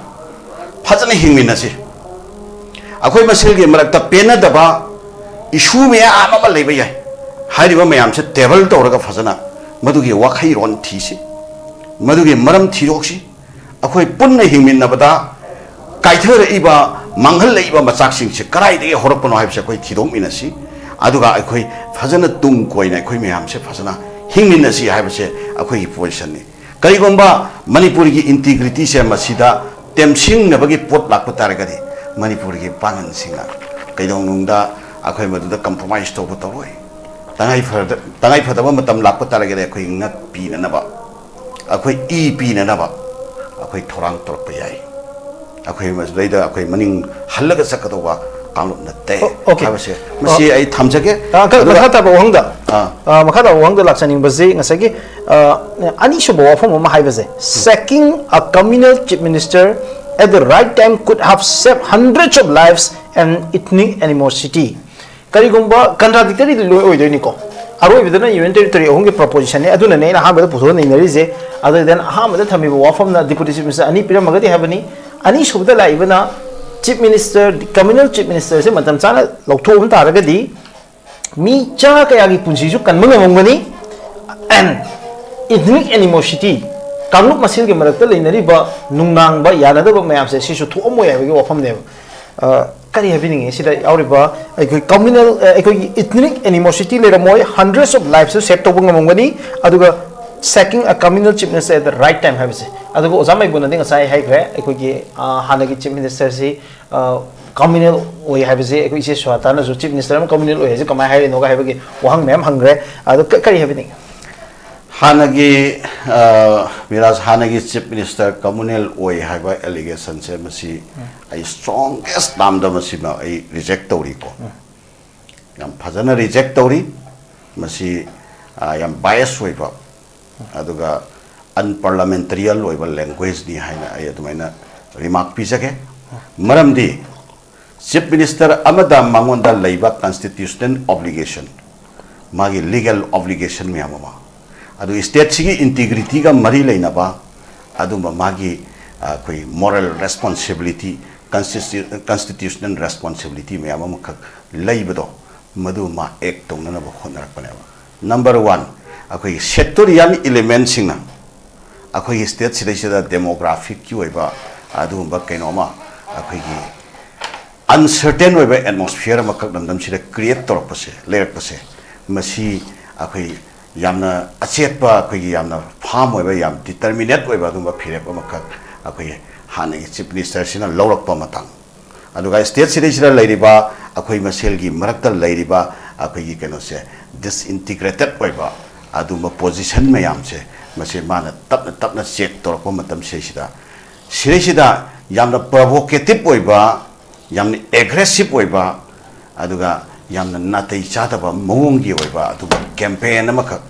ꯐꯖꯅ ꯍꯤꯡꯃꯤꯟꯅꯁꯤ꯫ ꯑꯩꯈꯣꯏ ꯃꯁꯦꯜꯒꯤ ꯃꯔꯛꯇ ꯄꯦꯟꯅꯗꯕ ꯏꯁꯨ ꯃꯌꯥꯝ ꯑꯃ ꯂꯩꯕ ꯌꯥꯏ꯫ ꯍꯥꯏꯔꯤꯕ ꯃꯌꯥꯝꯁꯦ ꯇꯦꯕꯜ ꯇꯧꯔꯒ ꯐꯖꯅ ꯃꯗꯨꯒꯤ ꯋꯥꯈꯩꯔꯣꯟ ꯊꯤꯁꯤ, ꯃꯗꯨꯒꯤ ꯃꯔꯝ ꯊꯤꯗꯣꯛꯁꯤ꯫ ꯑꯩꯈꯣꯏ ꯄꯨꯟꯅ ꯍꯤꯡꯃꯤꯟꯅꯕꯗ ꯀꯥꯏꯊꯔꯛꯏꯕ, ꯃꯥꯡꯍꯜꯂꯛꯏꯕ ꯃꯆꯥꯛꯁꯤꯡꯁꯦ ꯀꯗꯥꯏꯗꯒꯤ ꯍꯧꯔꯛꯄꯅꯣ ꯍꯥꯏꯕꯁꯦ ꯑꯩꯈꯣꯏ ꯊꯤꯗꯣꯛꯃꯤꯟꯅꯁꯤ꯫ ꯑꯗꯨꯒ ꯑꯩꯈꯣꯏ ꯐꯖꯅ ꯇꯨꯡ ꯀꯣꯏꯅ ꯑꯩꯈꯣꯏ ꯃꯌꯥꯝꯁꯦ ꯐꯖꯅ ꯍꯤꯡꯃꯤꯟꯅꯁꯤ ꯍꯥꯏꯕꯁꯦ ꯑꯩꯈꯣꯏꯒꯤ ꯄꯣꯖꯤꯁꯟꯅꯤ꯫ ꯀꯔꯤꯒꯨꯝꯕ ꯃꯅꯤꯄꯨꯔꯒꯤ ꯏꯟꯇꯤꯒ꯭ꯔꯤꯇꯤꯁꯦ ꯃꯁꯤꯗ ꯇꯦꯝꯁꯤꯡꯅꯕꯒꯤ ꯄꯣꯠ ꯂꯥꯛꯄ ꯇꯥꯔꯒꯗꯤ, ꯃꯅꯤꯄꯨꯔꯒꯤ ꯄꯥꯡꯒꯜꯁꯤꯡꯅ ꯀꯩꯗꯧꯅꯨꯡꯗ ꯑꯩꯈꯣꯏ ꯃꯗꯨꯗ ꯀꯝꯄ꯭ꯔꯣꯃꯥꯏꯁ ꯇꯧꯕ ꯇꯧꯔꯣꯏ꯫ ꯇꯉꯥꯏ ꯐꯗ-, ꯇꯉꯥꯏ ꯐꯗꯕ ꯃꯇꯝ ꯂꯥꯛꯄ ꯇꯥꯔꯒꯗꯤ ꯑꯩꯈꯣꯏ ꯉꯛ ꯄꯤꯅꯅꯕ, ꯑꯩꯈꯣꯏ ꯏ ꯄꯤꯅꯅꯕ ꯑꯩꯈꯣꯏ ꯊꯧꯔꯥꯡ ꯇꯧꯔꯛꯄ ꯌꯥꯏ꯫ ꯑꯩꯈꯣꯏ ꯃꯁꯤꯗꯩꯗ ꯑꯩꯈꯣꯏ ꯃꯅꯤꯡ ꯍꯜꯂꯒ ꯆꯠꯀꯗꯧꯕ ꯀꯥꯡꯂꯨꯞ ꯅꯠꯇꯦ ꯑꯣ, ꯑꯣꯀꯦ꯫ ꯍꯥꯏꯕꯁꯦ, ꯃꯁꯤ ꯑꯣ꯫ ꯑꯩ ꯊꯝꯖꯒꯦ꯫ ꯑ, ꯈꯔ ꯑꯗꯨꯒ ꯃꯈꯥ ꯇꯥꯕ ꯋꯥꯍꯪꯗ, ꯑꯥ꯫ ꯑ, ꯃꯈꯥ ꯇꯥꯕ ꯋꯥꯍꯪꯗ ꯂꯥꯛꯆꯅꯤꯡꯕꯁꯤ ꯉꯁꯥꯏꯒꯤ, ꯑ, ꯑꯅꯤꯁꯨꯕ ꯋꯥꯐꯝ ꯑꯃ ꯍꯥꯏꯕꯁꯦ, "Sacking a communal chief minister at the right time could have saved hundreds of lives and ethnic animosity." ꯀꯔꯤꯒꯨꯝꯕ ꯀꯟꯇ꯭ꯔꯥꯗꯤꯛꯇꯔꯤꯗꯤ ꯂꯣꯏ ꯑꯣꯏꯗꯣꯏꯅꯤꯀꯣ꯫ ꯑꯔꯣꯏꯕꯗꯅ ꯌꯨꯅꯤꯌꯟ ꯇꯦꯔꯤꯇꯣꯔꯤ ꯑꯍꯨꯝꯒꯤ ꯄ꯭ꯔꯣꯄꯣꯖꯤꯁꯟꯅꯤ, ꯑꯗꯨꯅꯅꯦ ꯑꯩꯅ ꯑꯍꯥꯟꯕꯗ ꯄꯨꯊꯣꯛꯑ ꯅꯩꯅꯔꯤꯁꯦ꯫ ꯑꯗꯨꯗ ꯑꯍꯥꯟꯕꯗ ꯊꯝꯃꯤꯕ ꯋꯥꯐꯝꯅ ꯗꯤꯄꯨꯇꯤ ꯆꯤꯐ ꯃꯤꯅꯤꯁꯇꯔ ꯑꯅꯤ ꯄꯤꯔꯝꯃꯒꯗꯤ ꯍꯥꯏꯕꯅꯤ, ꯑꯅꯤꯁꯨꯕꯗ ꯂꯥꯛꯏꯕꯅ Chief Minister, communal Chief Minister ꯁꯦ ꯃꯇꯝ ꯆꯥꯅ ꯂꯧꯊꯣꯛꯑꯝ ꯇꯥꯔꯒꯗꯤ ꯃꯤ ꯆꯥ ꯀꯌꯥꯒꯤ ꯄꯨꯟꯁꯤꯁꯨ ꯀꯟꯕ ꯉꯝꯃꯝꯒꯅꯤ꯫ And ethnic animosity, ꯀꯥꯡꯂꯨꯞ ꯃꯁꯦꯜꯒꯤ ꯃꯔꯛꯇ ꯂꯩꯅꯔꯤꯕ ꯅꯨꯡꯅꯥꯡꯕ ꯌꯥꯅꯗꯕ ꯃꯌꯥꯝꯁꯦ ꯁꯤꯁꯨ ꯊꯣꯛꯑꯝꯃꯣꯏ ꯍꯥꯏꯕꯒꯤ ꯋꯥꯐꯝꯅꯦꯕ꯫ ꯑ, ꯀꯔꯤ ꯍꯥꯏꯕꯤꯅꯤꯡꯉꯤ ꯁꯤꯗ ꯌꯥꯎꯔꯤꯕ ꯑꯩꯈꯣꯏ communal, ꯑ, ꯑꯩꯈꯣꯏꯒꯤ ethnic animosity ꯂꯩꯔꯝꯃꯣꯏ, hundreds of lives ꯁꯨ save ꯇꯧꯕ ꯉꯝꯃꯝꯒꯅꯤ꯫ ꯑꯗꯨꯒ sacking a communal Chief Minister at the right time ꯍꯥꯏꯕꯁꯦ꯫ ꯑꯗꯨꯒ ꯑꯣꯖꯥ ꯃꯩꯕꯨꯅꯗꯤ ꯉꯁꯥꯏ ꯍꯥꯏꯈ꯭ꯔꯦ, ꯑꯩꯈꯣꯏꯒꯤ, ꯑ, ꯍꯥꯟꯅꯒꯤ Chief Minister ꯁꯤ, ꯑ, communal ꯑꯣꯏ ꯍꯥꯏꯕꯁꯦ ꯑꯩꯈꯣꯏ ꯏꯆꯦ ꯁ꯭ꯋꯥꯇꯥꯅꯁꯨ Chief Minister ꯑꯃ communal ꯑꯣꯏ ꯍꯥꯏꯁꯦ ꯀꯃꯥꯏꯅ ꯍꯥꯏꯔꯤꯅꯣꯒ ꯍꯥꯏꯕꯒꯤ ꯋꯥꯍꯪ ꯃꯌꯥꯝ ꯍꯪꯈ꯭ꯔꯦ꯫ ꯑꯗꯣ ꯀ-, ꯀꯔꯤ ꯍꯥꯏꯕꯤꯅꯤꯡꯉꯤ? ꯍꯥꯟꯅꯒꯤ, ꯑ, ꯃꯤꯔꯥꯖ, ꯍꯥꯟꯅꯒꯤ Chief Minister communal ꯑꯣꯏ ꯍꯥꯏꯕ allegation ꯁꯦ ꯃꯁꯤ ꯑꯩ strongest term ꯗ ꯃꯁꯤꯃ ꯑꯩ reject ꯇꯧꯔꯤꯀꯣ꯫ ꯌꯥꯝ ꯐꯖꯅ reject ꯇꯧꯔꯤ꯫ ꯃꯁꯤ, ꯑ, ꯌꯥꯝ bias ꯑꯣꯏꯕ, ꯑꯗꯨꯒ unparliamentary ꯑꯣꯏꯕ language ꯅꯤ ꯍꯥꯏꯅ ꯑꯩ ꯑꯗꯨꯃꯥꯏꯅ remark ꯄꯤꯖꯒꯦ꯫ ꯃꯔꯝꯗꯤ Chief Minister ꯑꯃꯗ ꯃꯉꯣꯟꯗ ꯂꯩꯕ constitutional obligation, ꯃꯥꯒꯤ legal obligation ꯃꯌꯥꯝ ꯑꯃ, ꯑꯗꯨ state ꯁꯤꯒꯤ integrity ꯒ ꯃꯔꯤ ꯂꯩꯅꯕ ꯑꯗꯨꯝꯕ ꯃꯥꯒꯤ, ꯑ, ꯑꯩꯈꯣꯏ moral responsibility, constitu-, constitutional responsibility ꯃꯌꯥꯝ ꯑꯃꯈꯛ ꯂꯩꯕꯗꯣ, ꯃꯗꯨ ꯃꯥ act ꯇꯧꯅꯅꯕ ꯍꯣꯠꯅꯔꯛꯄꯅꯦꯕ꯫ Number one, ꯑꯩꯈꯣꯏꯒꯤ sectorial element ꯁꯤꯡꯅ ꯑꯩꯈꯣꯏꯒꯤ state ꯁꯤꯗꯩꯁꯤꯗ demographic ꯀꯤ ꯑꯣꯏꯕ ꯑꯗꯨꯒꯨꯝꯕ ꯀꯩꯅꯣ ꯑꯃ, ꯑꯩꯈꯣꯏꯒꯤ uncertain ꯑꯣꯏꯕ atmosphere ꯑꯃꯈꯛ ꯂꯝꯗꯝꯁꯤꯗ create ꯇꯧꯔꯛꯄꯁꯦ, ꯂꯩꯔꯛꯄꯁꯦ, ꯃꯁꯤ ꯑꯩꯈꯣꯏ ꯌꯥꯝꯅ ꯑꯆꯦꯠꯄ, ꯑꯩꯈꯣꯏꯒꯤ ꯌꯥꯝꯅ firm ꯑꯣꯏꯕ, ꯌꯥꯝ determinate ꯑꯣꯏꯕ ꯑꯗꯨꯒꯨꯝꯕ ꯐꯤꯔꯦꯞ ꯑꯃꯈꯛ ꯑꯩꯈꯣꯏꯒꯤ ꯍꯥꯟꯅꯒꯤ Chief Minister ꯁꯤꯅ ꯂꯧꯔꯛꯄ ꯃꯇꯥꯡ, ꯑꯗꯨꯒ state ꯁꯤꯗꯩꯁꯤꯗ ꯂꯩꯔꯤꯕ ꯑꯩꯈꯣꯏ ꯃꯁꯦꯜꯒꯤ ꯃꯔꯛꯇ ꯂꯩꯔꯤꯕ ꯑꯩꯈꯣꯏꯒꯤ ꯀꯩꯅꯣꯁꯦ, disintegrated ꯑꯣꯏꯕ ꯑꯗꯨꯒꯨꯝꯕ position ꯃꯌꯥꯝꯁꯦ, ꯃꯁꯤ ꯃꯥꯅ ꯇꯞꯅ ꯇꯞꯅ check ꯇꯧꯔꯛꯄ ꯃꯇꯝ ꯁꯤꯗꯩꯁꯤꯗ, ꯁꯤꯗꯩꯁꯤꯗ ꯌꯥꯝꯅ provocative ꯑꯣꯏꯕ, ꯌꯥꯝꯅ aggressive ꯑꯣꯏꯕ, ꯑꯗꯨꯒ ꯌꯥꯝꯅ ꯅꯥꯇꯩ ꯆꯥꯗꯕ ꯃꯑꯣꯡꯒꯤ ꯑꯣꯏꯕ ꯑꯗꯨꯒ campaign ꯑꯃꯈꯛ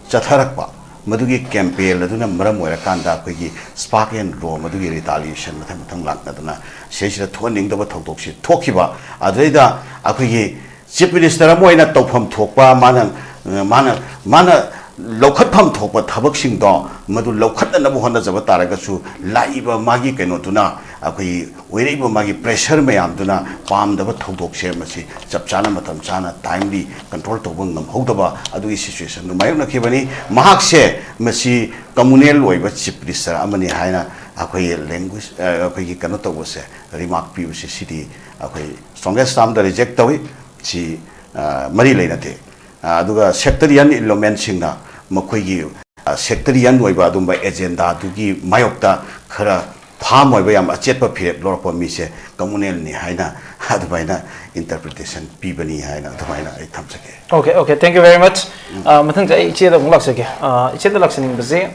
ꯆꯠꯊꯔꯛꯄ, ꯃꯗꯨꯒꯤ campaign ꯑꯗꯨꯅ ꯃꯔꯝ ꯑꯣꯏꯔꯀꯥꯟꯗ ꯑꯩꯈꯣꯏꯒꯤ spark and glow ꯃꯗꯨꯒꯤ retaliation ꯃꯊꯪ ꯃꯊꯪ ꯂꯥꯛꯅꯗꯅ ꯁꯤꯗꯩꯁꯤꯗ ꯊꯣꯛꯍꯟꯅꯤꯡꯗꯕ ꯊꯧꯗꯣꯛꯁꯤ ꯊꯣꯛꯈꯤꯕ꯫ ꯑꯗꯨꯗꯩꯗ ꯑꯩꯈꯣꯏꯒꯤ Chief Minister ꯑꯃ ꯑꯣꯏꯅ ꯇꯧꯐꯝ ꯊꯣꯛꯄ, ꯃꯥꯅ, ꯃꯥꯅ, ꯃꯥꯅ ꯂꯧꯈꯠꯐꯝ ꯊꯣꯛꯄ ꯊꯕꯛꯁꯤꯡꯗꯣ ꯃꯗꯨ ꯂꯧꯈꯠꯅꯅꯕ ꯍꯣꯠꯅꯖꯕ ꯇꯥꯔꯒꯁꯨ, ꯂꯥꯛꯏꯕ ꯃꯥꯒꯤ ꯀꯩꯅꯣꯗꯨꯅ, ꯑꯩꯈꯣꯏꯒꯤ ꯑꯣꯏꯔꯛꯏꯕ ꯃꯥꯒꯤ pressure ꯃꯌꯥꯝꯗꯨꯅ ꯄꯥꯝꯗꯕ ꯊꯧꯗꯣꯛꯁꯦ ꯃꯁꯤ ꯆꯞ ꯆꯥꯅ, ꯃꯇꯝ ꯆꯥꯅ, timely control ꯇꯧꯕ ꯉꯝꯍꯧꯗꯕ ꯑꯗꯨꯒꯤ situationꯗꯨ ꯃꯥꯌꯣꯛꯅꯈꯤꯕꯅꯤ꯫ ꯃꯍꯥꯛꯁꯦ ꯃꯁꯤ communal ꯑꯣꯏꯕ chief minister ꯑꯃꯅꯤ ꯍꯥꯏꯅ ꯑꯩꯈꯣꯏꯒꯤ language, ꯑ, ꯑꯩꯈꯣꯏꯒꯤ ꯀꯩꯅꯣ ꯇꯧꯕꯁꯦ, remark ꯄꯤꯕꯁꯦ, ꯁꯤꯗꯤ ꯑꯩꯈꯣꯏ strongest termꯗ reject ꯇꯧꯏ꯫ ꯁꯤ, ꯑ, ꯃꯔꯤ ꯂꯩꯅꯗꯦ꯫ ꯑ, ꯑꯗꯨꯒ sectarian elementꯁꯤꯡꯅ ꯃꯈꯣꯏꯒꯤ, ꯑ, sectarian ꯑꯣꯏꯕ ꯑꯗꯨꯝꯕ agendaꯗꯨꯒꯤ ꯃꯥꯌꯣꯛꯇ ꯈꯔ firm ꯑꯣꯏꯕ, ꯌꯥꯝ ꯑꯆꯦꯠꯄ ꯐꯤꯔꯦꯞ ꯂꯧꯔꯛꯄ ꯃꯤꯁꯦ communalꯅꯤ ꯍꯥꯏꯅ ꯑꯗꯨꯃꯥꯏꯅ interpretation ꯄꯤꯕꯅꯤ ꯍꯥꯏꯅ ꯑꯗꯨꯃꯥꯏꯅ ꯑꯩ ꯊꯝꯖꯒꯦ꯫ Okay, okay, thank you very much. ꯑ, ꯃꯊꯪꯗ ꯑꯩ ꯏꯆꯦꯗ ꯑꯃꯨꯛ ꯂꯥꯛꯆꯒꯦ꯫ ꯑ, ꯏꯆꯦꯗ ꯂꯥꯛꯆꯅꯤꯡꯕꯁꯦ,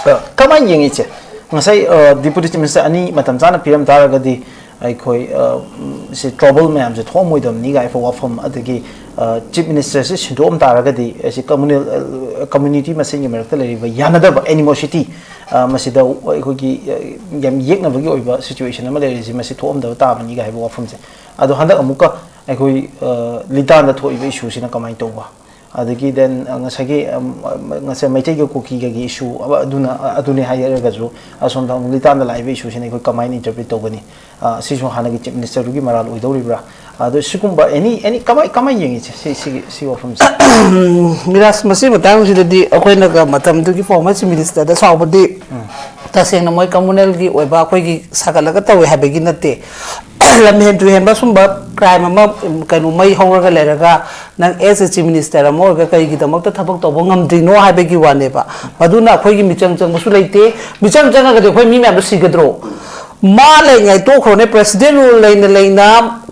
ꯑ, ꯀꯃꯥꯏꯅ ꯌꯦꯡꯉꯤ ꯏꯆꯦ? ꯉꯁꯥꯏ, ꯑ, deputy chief minister ꯑꯅꯤ ꯃꯇꯝ ꯆꯥꯅ ꯄꯤꯔꯝ ꯇꯥꯔꯒꯗꯤ ꯑꯩꯈꯣꯏ, ꯑ, ꯎꯝ, ꯁꯤ trouble ꯃꯌꯥꯝꯁꯦ ꯊꯣꯛꯑꯝꯃꯣꯏꯗꯕꯅꯤ ꯀꯥꯏ ꯍꯥꯏꯕ ꯋꯥꯐꯝ, ꯑꯗꯒꯤ, ꯑ, chief ministerꯁꯦ ꯁꯤꯟꯗꯣꯛꯑꯝ ꯇꯥꯔꯒꯗꯤ ꯑꯁꯤ communal, ꯑ, community ꯃꯁꯦꯟꯒꯤ ꯃꯔꯛꯇ ꯂꯩꯔꯤꯕ ꯌꯥꯅꯗꯕ, animosity, ꯑ, ꯃꯁꯤꯗ ꯑꯩꯈꯣꯏꯒꯤ, ꯑ, ꯌꯥꯝ ꯌꯦꯛꯅꯕꯒꯤ ꯑꯣꯏꯕ situation ꯑꯃ ꯂꯩꯔꯤꯁꯤ ꯃꯁꯤ ꯊꯣꯛꯑꯝꯗꯕ ꯇꯥꯕꯅꯤ ꯀꯥꯏ ꯍꯥꯏꯕ ꯋꯥꯐꯝꯁꯦ꯫ ꯑꯗꯣ ꯍꯟꯗꯛ ꯑꯃꯨꯛꯀ ꯑꯩꯈꯣꯏ, ꯑ, ꯂꯤꯇꯥꯟꯗ ꯊꯣꯛꯏꯕ issueꯁꯤꯅ ꯀꯃꯥꯏꯅ ꯇꯧꯕ? ꯑꯗꯒꯤ then, ꯑ, ꯉꯁꯥꯏꯒꯤ, ꯑꯝ, ꯑ, ꯉꯁꯥꯏ ꯃꯩꯇꯩꯒ ꯀꯨꯀꯤꯒꯒꯤ issue ꯑꯃ ꯑꯗꯨꯅ, ꯑ, ꯑꯗꯨꯅꯤ ꯍꯥꯏꯔꯒꯁꯨ, ꯑꯁꯣꯝꯗ ꯑꯃꯨꯛ ꯂꯤꯇꯥꯟꯗ ꯂꯥꯛꯏꯕ issueꯁꯤꯅ ꯑꯩꯈꯣꯏ ꯀꯃꯥꯏꯅ interpret ꯇꯧꯒꯅꯤ? ꯑ, ꯁꯤꯁꯨ ꯍꯥꯟꯅꯒꯤ chief ministerꯗꯨꯒꯤ ꯃꯔꯥꯜ ꯑꯣꯏꯗꯧꯔꯤꯕ꯭ꯔꯥ? ꯑꯗꯣ ꯁꯤꯒꯨꯝꯕ any, any ꯀꯃꯥꯏ, ꯀꯃꯥꯏꯅ ꯌꯦꯡꯉꯤ ꯏꯆꯦ? ꯁꯤ, ꯁꯤꯒꯤ, ꯁꯤ ꯋꯥꯐꯝꯁꯦ꯫ ꯃꯤꯔꯥꯖ, ꯃꯁꯤ ꯃꯇꯥꯡꯁꯤꯗꯗꯤ ꯑꯩꯈꯣꯏꯅꯒ ꯃꯇꯝꯗꯨꯒꯤ former chief ministerꯗ ꯁꯥꯎꯕꯗꯤ ꯇꯁꯦꯡꯅ ꯃꯣꯏ communalꯒꯤ ꯑꯣꯏꯕ ꯑꯩꯈꯣꯏꯒꯤ ꯁꯥꯒꯠꯂꯒ ꯇꯧꯋꯦ ꯍꯥꯏꯕꯒꯤ ꯅꯠꯇꯦ꯫ ꯂꯝꯍꯦꯟ ꯇꯨꯍꯦꯟꯕ ꯁꯨꯝꯕ crime ꯑꯃ, ꯎꯝ, ꯀꯩꯅꯣ, ꯃꯩ ꯍꯧꯔꯒ ꯂꯩꯔꯒ ꯅꯪ as a chief minister ꯑꯃ ꯑꯣꯏꯔꯒ ꯀꯔꯤꯒꯤꯗꯃꯛꯇ ꯊꯕꯛ ꯇꯧꯕ ꯉꯝꯗ꯭ꯔꯤꯅꯣ ꯍꯥꯏꯕꯒꯤ ꯋꯥꯅꯦꯕ꯫ ꯃꯗꯨꯅ ꯑꯩꯈꯣꯏꯒꯤ ꯃꯤꯆꯪ ꯆꯪꯕꯁꯨ ꯂꯩꯇꯦ꯫ ꯃꯤꯆꯪ ꯆꯪꯉꯒꯗꯤ ꯑꯩꯈꯣꯏ ꯃꯤ ꯃꯌꯥꯝꯗꯣ ꯁꯤꯒꯗ꯭ꯔꯣ? ꯃꯥ ꯂꯩꯉꯩ ꯇꯣꯛꯈ꯭ꯔꯣꯅꯦ, president rule ꯂꯩꯅ ꯂꯩꯅ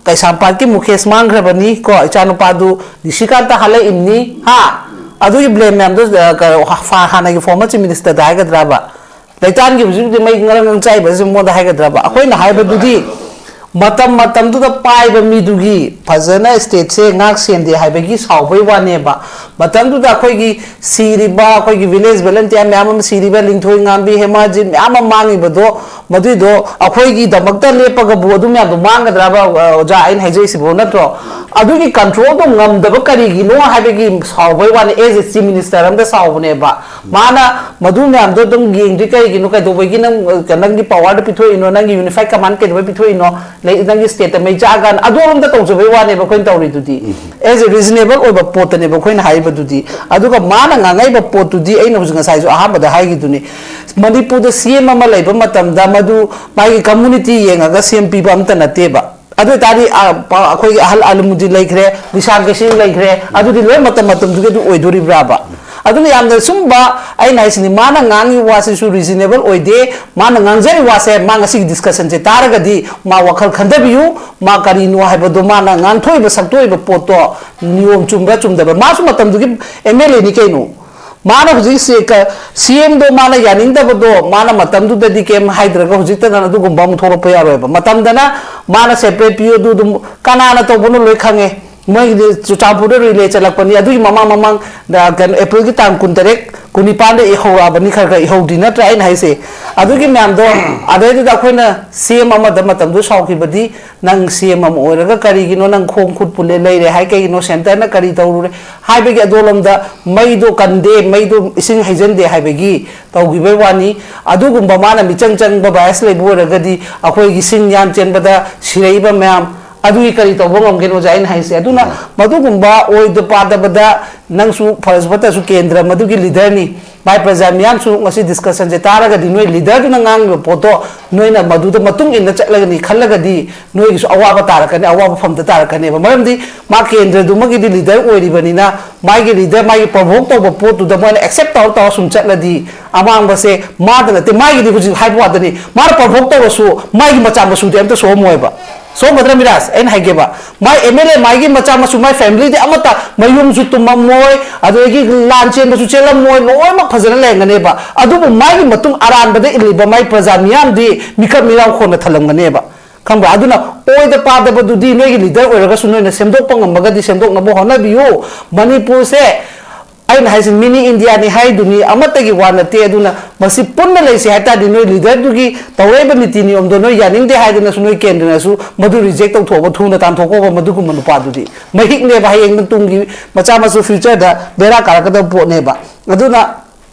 ꯀꯩꯁꯥꯝꯄꯥꯠꯀꯤ ꯃꯨꯀꯦꯁ ꯃꯥꯡꯈ꯭ꯔꯕꯅꯤ ꯀꯣ, ꯏꯆꯥꯅꯨꯄꯥꯗꯨ ꯅꯤꯁꯤꯀꯥꯟꯇ ꯍꯥꯠꯂꯛꯏꯕꯅꯤ, ꯍꯥ? ꯑꯗꯨꯒꯤ blame ꯃꯌꯥꯝꯗꯣ, ꯑ, ꯀ-, ꯍꯥ-, ꯍꯥꯟꯅꯒꯤ former chief ministerꯗ ꯍꯥꯏꯒꯗ꯭ꯔꯕ? ꯂꯩꯇꯥꯟꯒꯤ ꯍꯧꯖꯤꯛ ꯍꯧꯖꯤꯛ ꯃꯩ ꯉꯔꯪ ꯉꯔꯪ ꯆꯥꯛꯏꯕꯁꯤ ꯃꯉꯣꯟꯗ ꯍꯥꯏꯒꯗ꯭ꯔꯕ? ꯑꯩꯈꯣꯏꯅ ꯍꯥꯏꯕꯗꯨꯗꯤ ꯃꯇꯝ ꯃꯇꯝꯗꯨꯗ ꯄꯥꯏꯕ ꯃꯤꯗꯨꯒꯤ ꯐꯖꯅ ꯁ꯭ꯇꯦꯠꯁꯦ ꯉꯥꯛ ꯁꯦꯟꯗꯦ ꯍꯥꯏꯕꯒꯤ ꯁꯥꯎꯕꯩ ꯋꯥꯅꯦꯕ꯫ ꯃꯇꯝꯗꯨꯗ ꯑꯩꯈꯣꯏꯒꯤ ꯁꯤꯔꯤꯕ, ꯑꯩꯈꯣꯏꯒꯤ ꯚꯤꯂꯦꯖ ꯚꯣꯂꯟꯇꯤꯌꯥꯔ ꯃꯌꯥꯝ ꯑꯃ ꯁꯤꯔꯤꯕ, ꯂꯤꯡꯊꯣꯏ ꯉꯥꯝꯕꯤ, ꯍꯦꯃꯥꯖꯤꯠ ꯃꯌꯥꯝ ꯑꯃ ꯃꯥꯡꯉꯤꯕꯗꯣ, ꯃꯗꯨꯏꯗꯣ ꯑꯩꯈꯣꯏꯒꯤꯗꯃꯛꯇ ꯂꯦꯞꯄꯒꯕꯨ ꯑꯗꯨ ꯃꯌꯥꯝꯗꯣ ꯃꯥꯡꯒꯗ꯭ꯔꯕ, ꯑ, ꯑꯣꯖꯥ, ꯑꯩꯅ ꯍꯥꯏꯖꯔꯤꯁꯤꯕꯨ, ꯅꯠꯇ꯭ꯔꯣ? ꯑꯗꯨꯒꯤ ꯀꯟꯇ꯭ꯔꯣꯜꯗꯣ ꯉꯝꯗꯕ ꯀꯔꯤꯒꯤꯅꯣ ꯍꯥꯏꯕꯒꯤ ꯁꯥꯎꯕꯩ ꯋꯥꯅꯤ, ꯑꯦꯖ ꯑꯦ ꯆꯤꯐ ꯃꯤꯅꯤꯁꯇꯔ ꯑꯃꯗ ꯁꯥꯎꯕꯅꯦꯕ꯫ ꯃꯥꯅ ꯃꯗꯨ ꯃꯌꯥꯝꯗꯣ ꯑꯗꯨꯝ ꯌꯦꯡꯗ꯭ꯔꯤ ꯀꯩꯒꯤꯅꯣ? ꯀꯩꯗꯧꯕꯒꯤ ꯅꯪ, ꯅꯪꯒꯤ ꯄꯋꯥꯔꯗꯣ ꯄꯤꯊꯣꯛꯏꯅꯣ? ꯅꯪꯒꯤ ꯌꯨꯅꯤꯐꯥꯏꯠ ꯀꯃꯥꯟ ꯀꯩꯗꯧꯕꯩ ꯄꯤꯊꯣꯛꯏꯅꯣ? ꯂꯩ, ꯅꯪꯒꯤ ꯁ꯭ꯇꯦꯠꯇ ꯃꯩ ꯆꯥꯛꯑꯀꯥꯟꯗ ꯑꯗꯨꯔꯣꯝꯗ ꯇꯧꯖꯕꯩ ꯋꯥꯅꯦꯕ ꯑꯩꯈꯣꯏꯅ ꯇꯧꯔꯤꯗꯨꯗꯤ꯫ ꯑꯦꯖ ꯑꯦ ꯔꯤꯖꯅꯦꯕꯜ ꯑꯣꯏꯕ ꯄꯣꯠꯇꯅꯦꯕ ꯑꯩꯈꯣꯏꯅ ꯍꯥꯏꯔꯤꯕꯗꯨꯗꯤ꯫ ꯑꯗꯨꯒ ꯃꯥꯅ ꯉꯥꯡꯉꯛꯏꯕ ꯄꯣꯠꯇꯨꯗꯤ ꯑꯩꯅ ꯍꯧꯖꯤꯛ ꯉꯁꯥꯏꯁꯨ ꯑꯍꯥꯟꯕꯗ ꯍꯥꯏꯈꯤꯗꯨꯅꯤ, ꯃꯅꯤꯄꯨꯔꯗ ꯁꯤ ꯑꯦꯝ ꯑꯃ ꯂꯩꯕ ꯃꯇꯝꯗ ꯃꯗꯨ ꯃꯥꯒꯤ ꯀꯝꯃꯨꯅꯤꯇꯤ ꯌꯦꯡꯉꯒ ꯁꯤ ꯑꯦꯝ ꯄꯤꯕ ꯑꯝꯇ ꯅꯠꯇꯦꯕ꯫ ꯑꯗꯨ ꯑꯣꯏꯇꯥꯔꯗꯤ, ꯑ, ꯄ-, ꯑꯩꯈꯣꯏꯒꯤ ꯑꯍꯜ ꯑꯂꯨꯃꯨꯗꯤ ꯂꯩꯈ꯭ꯔꯦ, ꯂꯤꯁꯥꯡ ꯀꯩꯁꯤꯡ ꯂꯩꯈ꯭ꯔꯦ, ꯑꯗꯨꯗꯤ ꯂꯣꯏ ꯃꯇꯝ ꯃꯇꯝꯗꯨꯒꯤ ꯑꯗꯨ ꯑꯣꯏꯗꯣꯔꯤꯕ꯭ꯔꯥꯕ? ꯑꯗꯨꯅ ꯌꯥꯝꯅ ꯁꯨꯝꯕ, ꯑꯩꯅ ꯍꯥꯏꯁꯤꯅꯤ, ꯃꯥꯅ ꯉꯥꯡꯉꯤ ꯋꯥꯁꯤꯁꯨ ꯔꯤꯖꯅꯦꯕꯜ ꯑꯣꯏꯗꯦ꯫ ꯃꯥꯅ ꯉꯥꯡꯖꯔꯤ ꯋꯥꯁꯦ, ꯃꯥ ꯉꯁꯤꯒꯤ ꯗꯤꯁꯀꯁꯟꯁꯦ ꯇꯥꯔꯒꯗꯤ ꯃꯥ ꯋꯥꯈꯜ ꯈꯟꯊꯕꯤꯌꯨ꯫ ꯃꯥ ꯀꯔꯤꯅꯣ ꯍꯥꯏꯕꯗꯣ, ꯃꯥꯅ ꯉꯥꯡꯊꯣꯛꯏꯕ ꯁꯛꯇꯣꯛꯏꯕ ꯄꯣꯠꯇꯣ ꯅꯤꯌꯣꯝ ꯆꯨꯝꯕ꯭ꯔꯥ ꯆꯨꯝꯗꯕ꯭ꯔꯥ? ꯃꯥꯁꯨ ꯃꯇꯝꯗꯨꯒꯤ ꯑꯦꯝ ꯑꯦꯜ ꯑꯦꯅꯤ ꯀꯩꯅꯣ꯫ ꯃꯥꯅ ꯍꯧꯖꯤꯛ ꯁꯤ-, ꯀ-, ꯁꯤ ꯑꯦꯝꯗꯣ ꯃꯥꯅ ꯌꯥꯅꯤꯡꯗꯕꯗꯣ, ꯃꯥꯅ ꯃꯇꯝꯗꯨꯗꯗꯤ ꯀꯩꯝ ꯍꯥꯏꯗ꯭ꯔꯒ ꯍꯧꯖꯤꯛꯇꯅ ꯑꯗꯨꯒꯨꯝꯕ ꯑꯃꯨꯛ ꯊꯣꯛꯂꯛꯄ ꯌꯥꯔꯣꯏꯕ꯫ ꯃꯇꯝꯗꯅ ꯃꯥꯅ ꯁꯦꯄꯔꯦꯠ ꯄꯤꯌꯨ, ꯑꯗꯨ ꯑꯗꯨꯝ ꯀꯅꯥꯅ ꯇꯧꯕꯅꯣ ꯂꯣꯏ ꯈꯪꯉꯦ꯫ ꯃꯣꯏꯒꯤꯗꯤ ꯆꯨꯔꯆꯥꯟꯄꯨꯔꯗ ꯔꯤꯂꯦ ꯆꯠꯂꯛꯄꯅꯤ, ꯑꯗꯨꯒꯤ ꯃꯃꯥꯡ ꯃꯃꯥꯡꯗ, ꯀꯩꯅꯣ, ꯑꯦꯄ꯭ꯔꯤꯜꯒꯤ ꯇꯥꯡ ꯀꯨꯟꯇꯔꯦꯠ, ꯀꯨꯟꯅꯤꯄꯥꯟꯗ ꯏꯍꯧꯔꯛꯑꯕꯅꯤ, ꯈꯔ ꯈꯔ ꯏꯍꯧꯗꯤ ꯅꯠꯇ꯭ꯔꯥ ꯑꯩꯅ ꯍꯥꯏꯁꯦ? ꯑꯗꯨꯒꯤ ꯃꯌꯥꯝꯗꯣ, ꯑꯗꯩꯗꯨꯗ ꯑꯩꯈꯣꯏꯅ ꯁꯤ ꯑꯦꯝ ꯑꯃꯗ ꯃꯇꯝꯗꯨ ꯁꯥꯎꯈꯤꯕꯗꯤ, ꯅꯪ ꯁꯤ ꯑꯦꯝ ꯑꯃ ꯑꯣꯏꯔꯒ ꯀꯔꯤꯒꯤꯅꯣ ꯅꯪ ꯈꯣꯡ ꯈꯨꯠ ꯄꯨꯜꯂꯦ ꯂꯩꯔꯦ ꯍꯥꯏ? ꯀꯩꯒꯤꯅꯣ ꯁꯦꯟꯇꯔꯅ ꯀꯔꯤ ꯇꯧꯔꯨꯔꯦ ꯍꯥꯏꯕꯒꯤ ꯑꯗꯣꯂꯣꯝꯗ ꯃꯩꯗꯣ ꯀꯟꯗꯦ, ꯃꯩꯗꯣ ꯏꯁꯤꯡ ꯍꯩꯖꯤꯟꯗꯦ ꯍꯥꯏꯕꯒꯤ ꯇꯧꯈꯤꯕꯩ ꯋꯥꯅꯤ꯫ ꯑꯗꯨꯒꯨꯝꯕ ꯃꯥꯅ ꯃꯤꯆꯪ ꯆꯪꯕ ꯕꯥꯏꯁ ꯂꯩꯕ ꯑꯣꯏꯔꯒꯗꯤ ꯑꯩꯈꯣꯏꯒꯤ ꯁꯤꯡ ꯌꯥꯟ ꯆꯦꯟꯕꯗ ꯁꯤꯔꯛꯏꯕ ꯃꯌꯥꯝ ꯑꯗꯨꯒꯤ ꯀꯔꯤ ꯇꯧꯕ ꯉꯝꯒꯦꯅꯣ ꯑꯣꯖꯥ ꯑꯩꯅ ꯍꯥꯏꯁꯦ? ꯑꯗꯨꯅ ꯎꯝ꯫ ꯃꯗꯨꯒꯨꯝꯕ ꯑꯣꯏꯗ ꯄꯥꯗꯕꯗ ꯅꯪꯁꯨ ꯐꯔꯁꯨ ꯐꯠꯇ꯭ꯔꯁꯨ ꯀꯦꯟꯗ꯭ꯔ ꯃꯗꯨꯒꯤ ꯂꯤꯗꯔꯅꯤ꯫ ꯃꯥꯏ ꯄ꯭ꯔꯖꯥ ꯃꯤꯌꯥꯝꯁꯨ ꯉꯁꯤ ꯗꯤꯁꯀꯁꯟꯁꯦ ꯇꯥꯔꯒꯗꯤ ꯅꯣꯏ ꯂꯤꯗꯔꯗꯨꯅ ꯉꯥꯡꯉꯤꯕ ꯄꯣꯠꯇꯣ ꯅꯣꯏꯅ ꯃꯗꯨꯗ ꯃꯇꯨꯡ ꯏꯟꯅ ꯆꯠꯂꯒꯅꯤ ꯈꯜꯂꯒꯗꯤ ꯅꯣꯏꯒꯤꯁꯨ ꯑꯋꯥꯕ ꯇꯥꯔꯛꯀꯅꯤ, ꯑꯋꯥꯕ ꯐꯝꯗ ꯇꯥꯔꯛꯀꯅꯦꯕ꯫ ꯃꯔꯝꯗꯤ ꯃꯥ ꯀꯦꯟꯗ꯭ꯔꯗꯨꯃꯒꯤꯗꯤ ꯂꯤꯗꯔ ꯑꯣꯏꯔꯤꯕꯅꯤꯅ ꯃꯥꯒꯤ ꯂꯤꯗꯔ, ꯃꯥꯒꯤ ꯄ꯭ꯔꯣꯚꯣꯛ ꯇꯧꯕ ꯄꯣꯠꯇꯨꯗ ꯃꯣꯏꯅ ꯑꯦꯛꯁꯦꯞ ꯇꯧꯔ ꯇꯧꯔ ꯁꯨꯝ ꯆꯠꯂꯗꯤ ꯑꯃꯥꯡꯕꯁꯦ ꯃꯥꯗ ꯅꯠꯇꯦ, ꯃꯥꯒꯤꯗꯤ ꯍꯧꯖꯤꯛ ꯍꯥꯏꯕ ꯋꯥꯗꯅꯤ, ꯃꯥꯅ ꯄ꯭ꯔꯣꯚꯣꯛ ꯇꯧꯔꯁꯨ ꯃꯥꯒꯤ ꯃꯆꯥ ꯃꯁꯨꯗꯤ ꯑꯝꯇ ꯁꯣꯛꯑꯝꯃꯣꯏꯕ꯫ ꯁꯣꯝꯒꯗ꯭ꯔꯥ ꯃꯤꯔꯥꯖ? ꯑꯩꯅ ꯍꯥꯏꯒꯦꯕ, ꯃꯥꯏ ꯑꯦꯝ ꯑꯦꯜ ꯑꯦ ꯃꯥꯏꯒꯤ ꯃꯆꯥ ꯃꯁꯨ, ꯃꯥꯏ ꯐꯦꯃꯤꯂꯤꯗꯤ ꯑꯃꯠꯇ, ꯃꯌꯨꯝꯁꯨ ꯇꯨꯝꯃꯝꯃꯣꯏ, ꯑꯗꯨꯗꯒꯤ ꯂꯥꯟ ꯆꯦꯟꯕꯁꯨ ꯆꯦꯜꯂꯝꯃꯣꯏ, ꯂꯣꯏꯅꯃꯛ ꯐꯖꯅ ꯂꯩꯔꯝꯒꯅꯦꯕ꯫ ꯑꯗꯨꯕꯨ ꯃꯥꯒꯤ ꯃꯇꯨꯡ ꯑꯔꯥꯟꯕꯗ ꯏꯜꯂꯤꯕ ꯃꯥꯏ ꯄ꯭ꯔꯖꯥ ꯃꯤꯌꯥꯝꯗꯤ ꯃꯤꯀꯞ ꯃꯤꯔꯥꯎ ꯈꯣꯟꯅ ꯊꯜꯂꯝꯒꯅꯦꯕ꯫ ꯈꯪꯕ꯭ꯔꯥ? ꯑꯗꯨꯅ ꯑꯣꯏꯗ ꯄꯥꯗꯕꯗꯨꯗꯤ ꯅꯣꯏꯒꯤ ꯂꯤꯗꯔ ꯑꯣꯏꯔꯒꯁꯨ ꯅꯣꯏꯅ ꯁꯦꯝꯗꯣꯛꯄ ꯉꯝꯃꯒꯗꯤ ꯁꯦꯝꯗꯣꯛꯅꯕ ꯍꯣꯠꯅꯕꯤꯌꯨ꯫ ꯃꯅꯤꯄꯨꯔꯁꯦ, ꯑꯩꯅ ꯍꯥꯏꯁꯦ, ꯃꯤꯅꯤ ꯏꯟꯗꯤꯌꯥꯅꯤ ꯍꯥꯏꯗꯨꯅꯤ, ꯑꯃꯠꯇꯒꯤ ꯋꯥ ꯅꯠꯇꯦ꯫ ꯑꯗꯨꯅ ꯃꯁꯤ ꯄꯨꯟꯅ ꯂꯩꯁꯦ ꯍꯥꯏ ꯇꯥꯔꯗꯤ, ꯅꯣꯏ ꯂꯤꯗꯔꯗꯨꯒꯤ ꯇꯧꯔꯛꯏꯕ ꯅꯤꯇꯤ ꯅꯤꯌꯣꯝꯗꯣ ꯅꯣꯏ ꯌꯥꯅꯤꯡꯗꯦ ꯍꯥꯏꯗꯨꯅꯁꯨ ꯅꯣꯏ ꯀꯦꯟꯗ꯭ꯔꯅꯁꯨ ꯃꯗꯨ ꯔꯤꯖꯦꯛ ꯇꯧꯊꯣꯛꯑꯕ, ꯊꯨꯅ ꯇꯥꯟꯊꯣꯛꯈꯣꯕ꯫ ꯃꯗꯨꯒꯨꯝꯕ ꯅꯨꯄꯥꯗꯨꯗꯤ ꯃꯍꯤꯛꯅꯦꯕ, ꯍꯌꯦꯡ ꯇꯨꯡꯒꯤ ꯃꯆꯥ ꯃꯁꯨ ꯐ꯭ꯌꯨꯆꯔꯗ ꯕꯦꯔꯥ ꯀꯥꯔꯛꯀꯗꯕ ꯄꯣꯠꯅꯦꯕ꯫ ꯑꯗꯨꯅ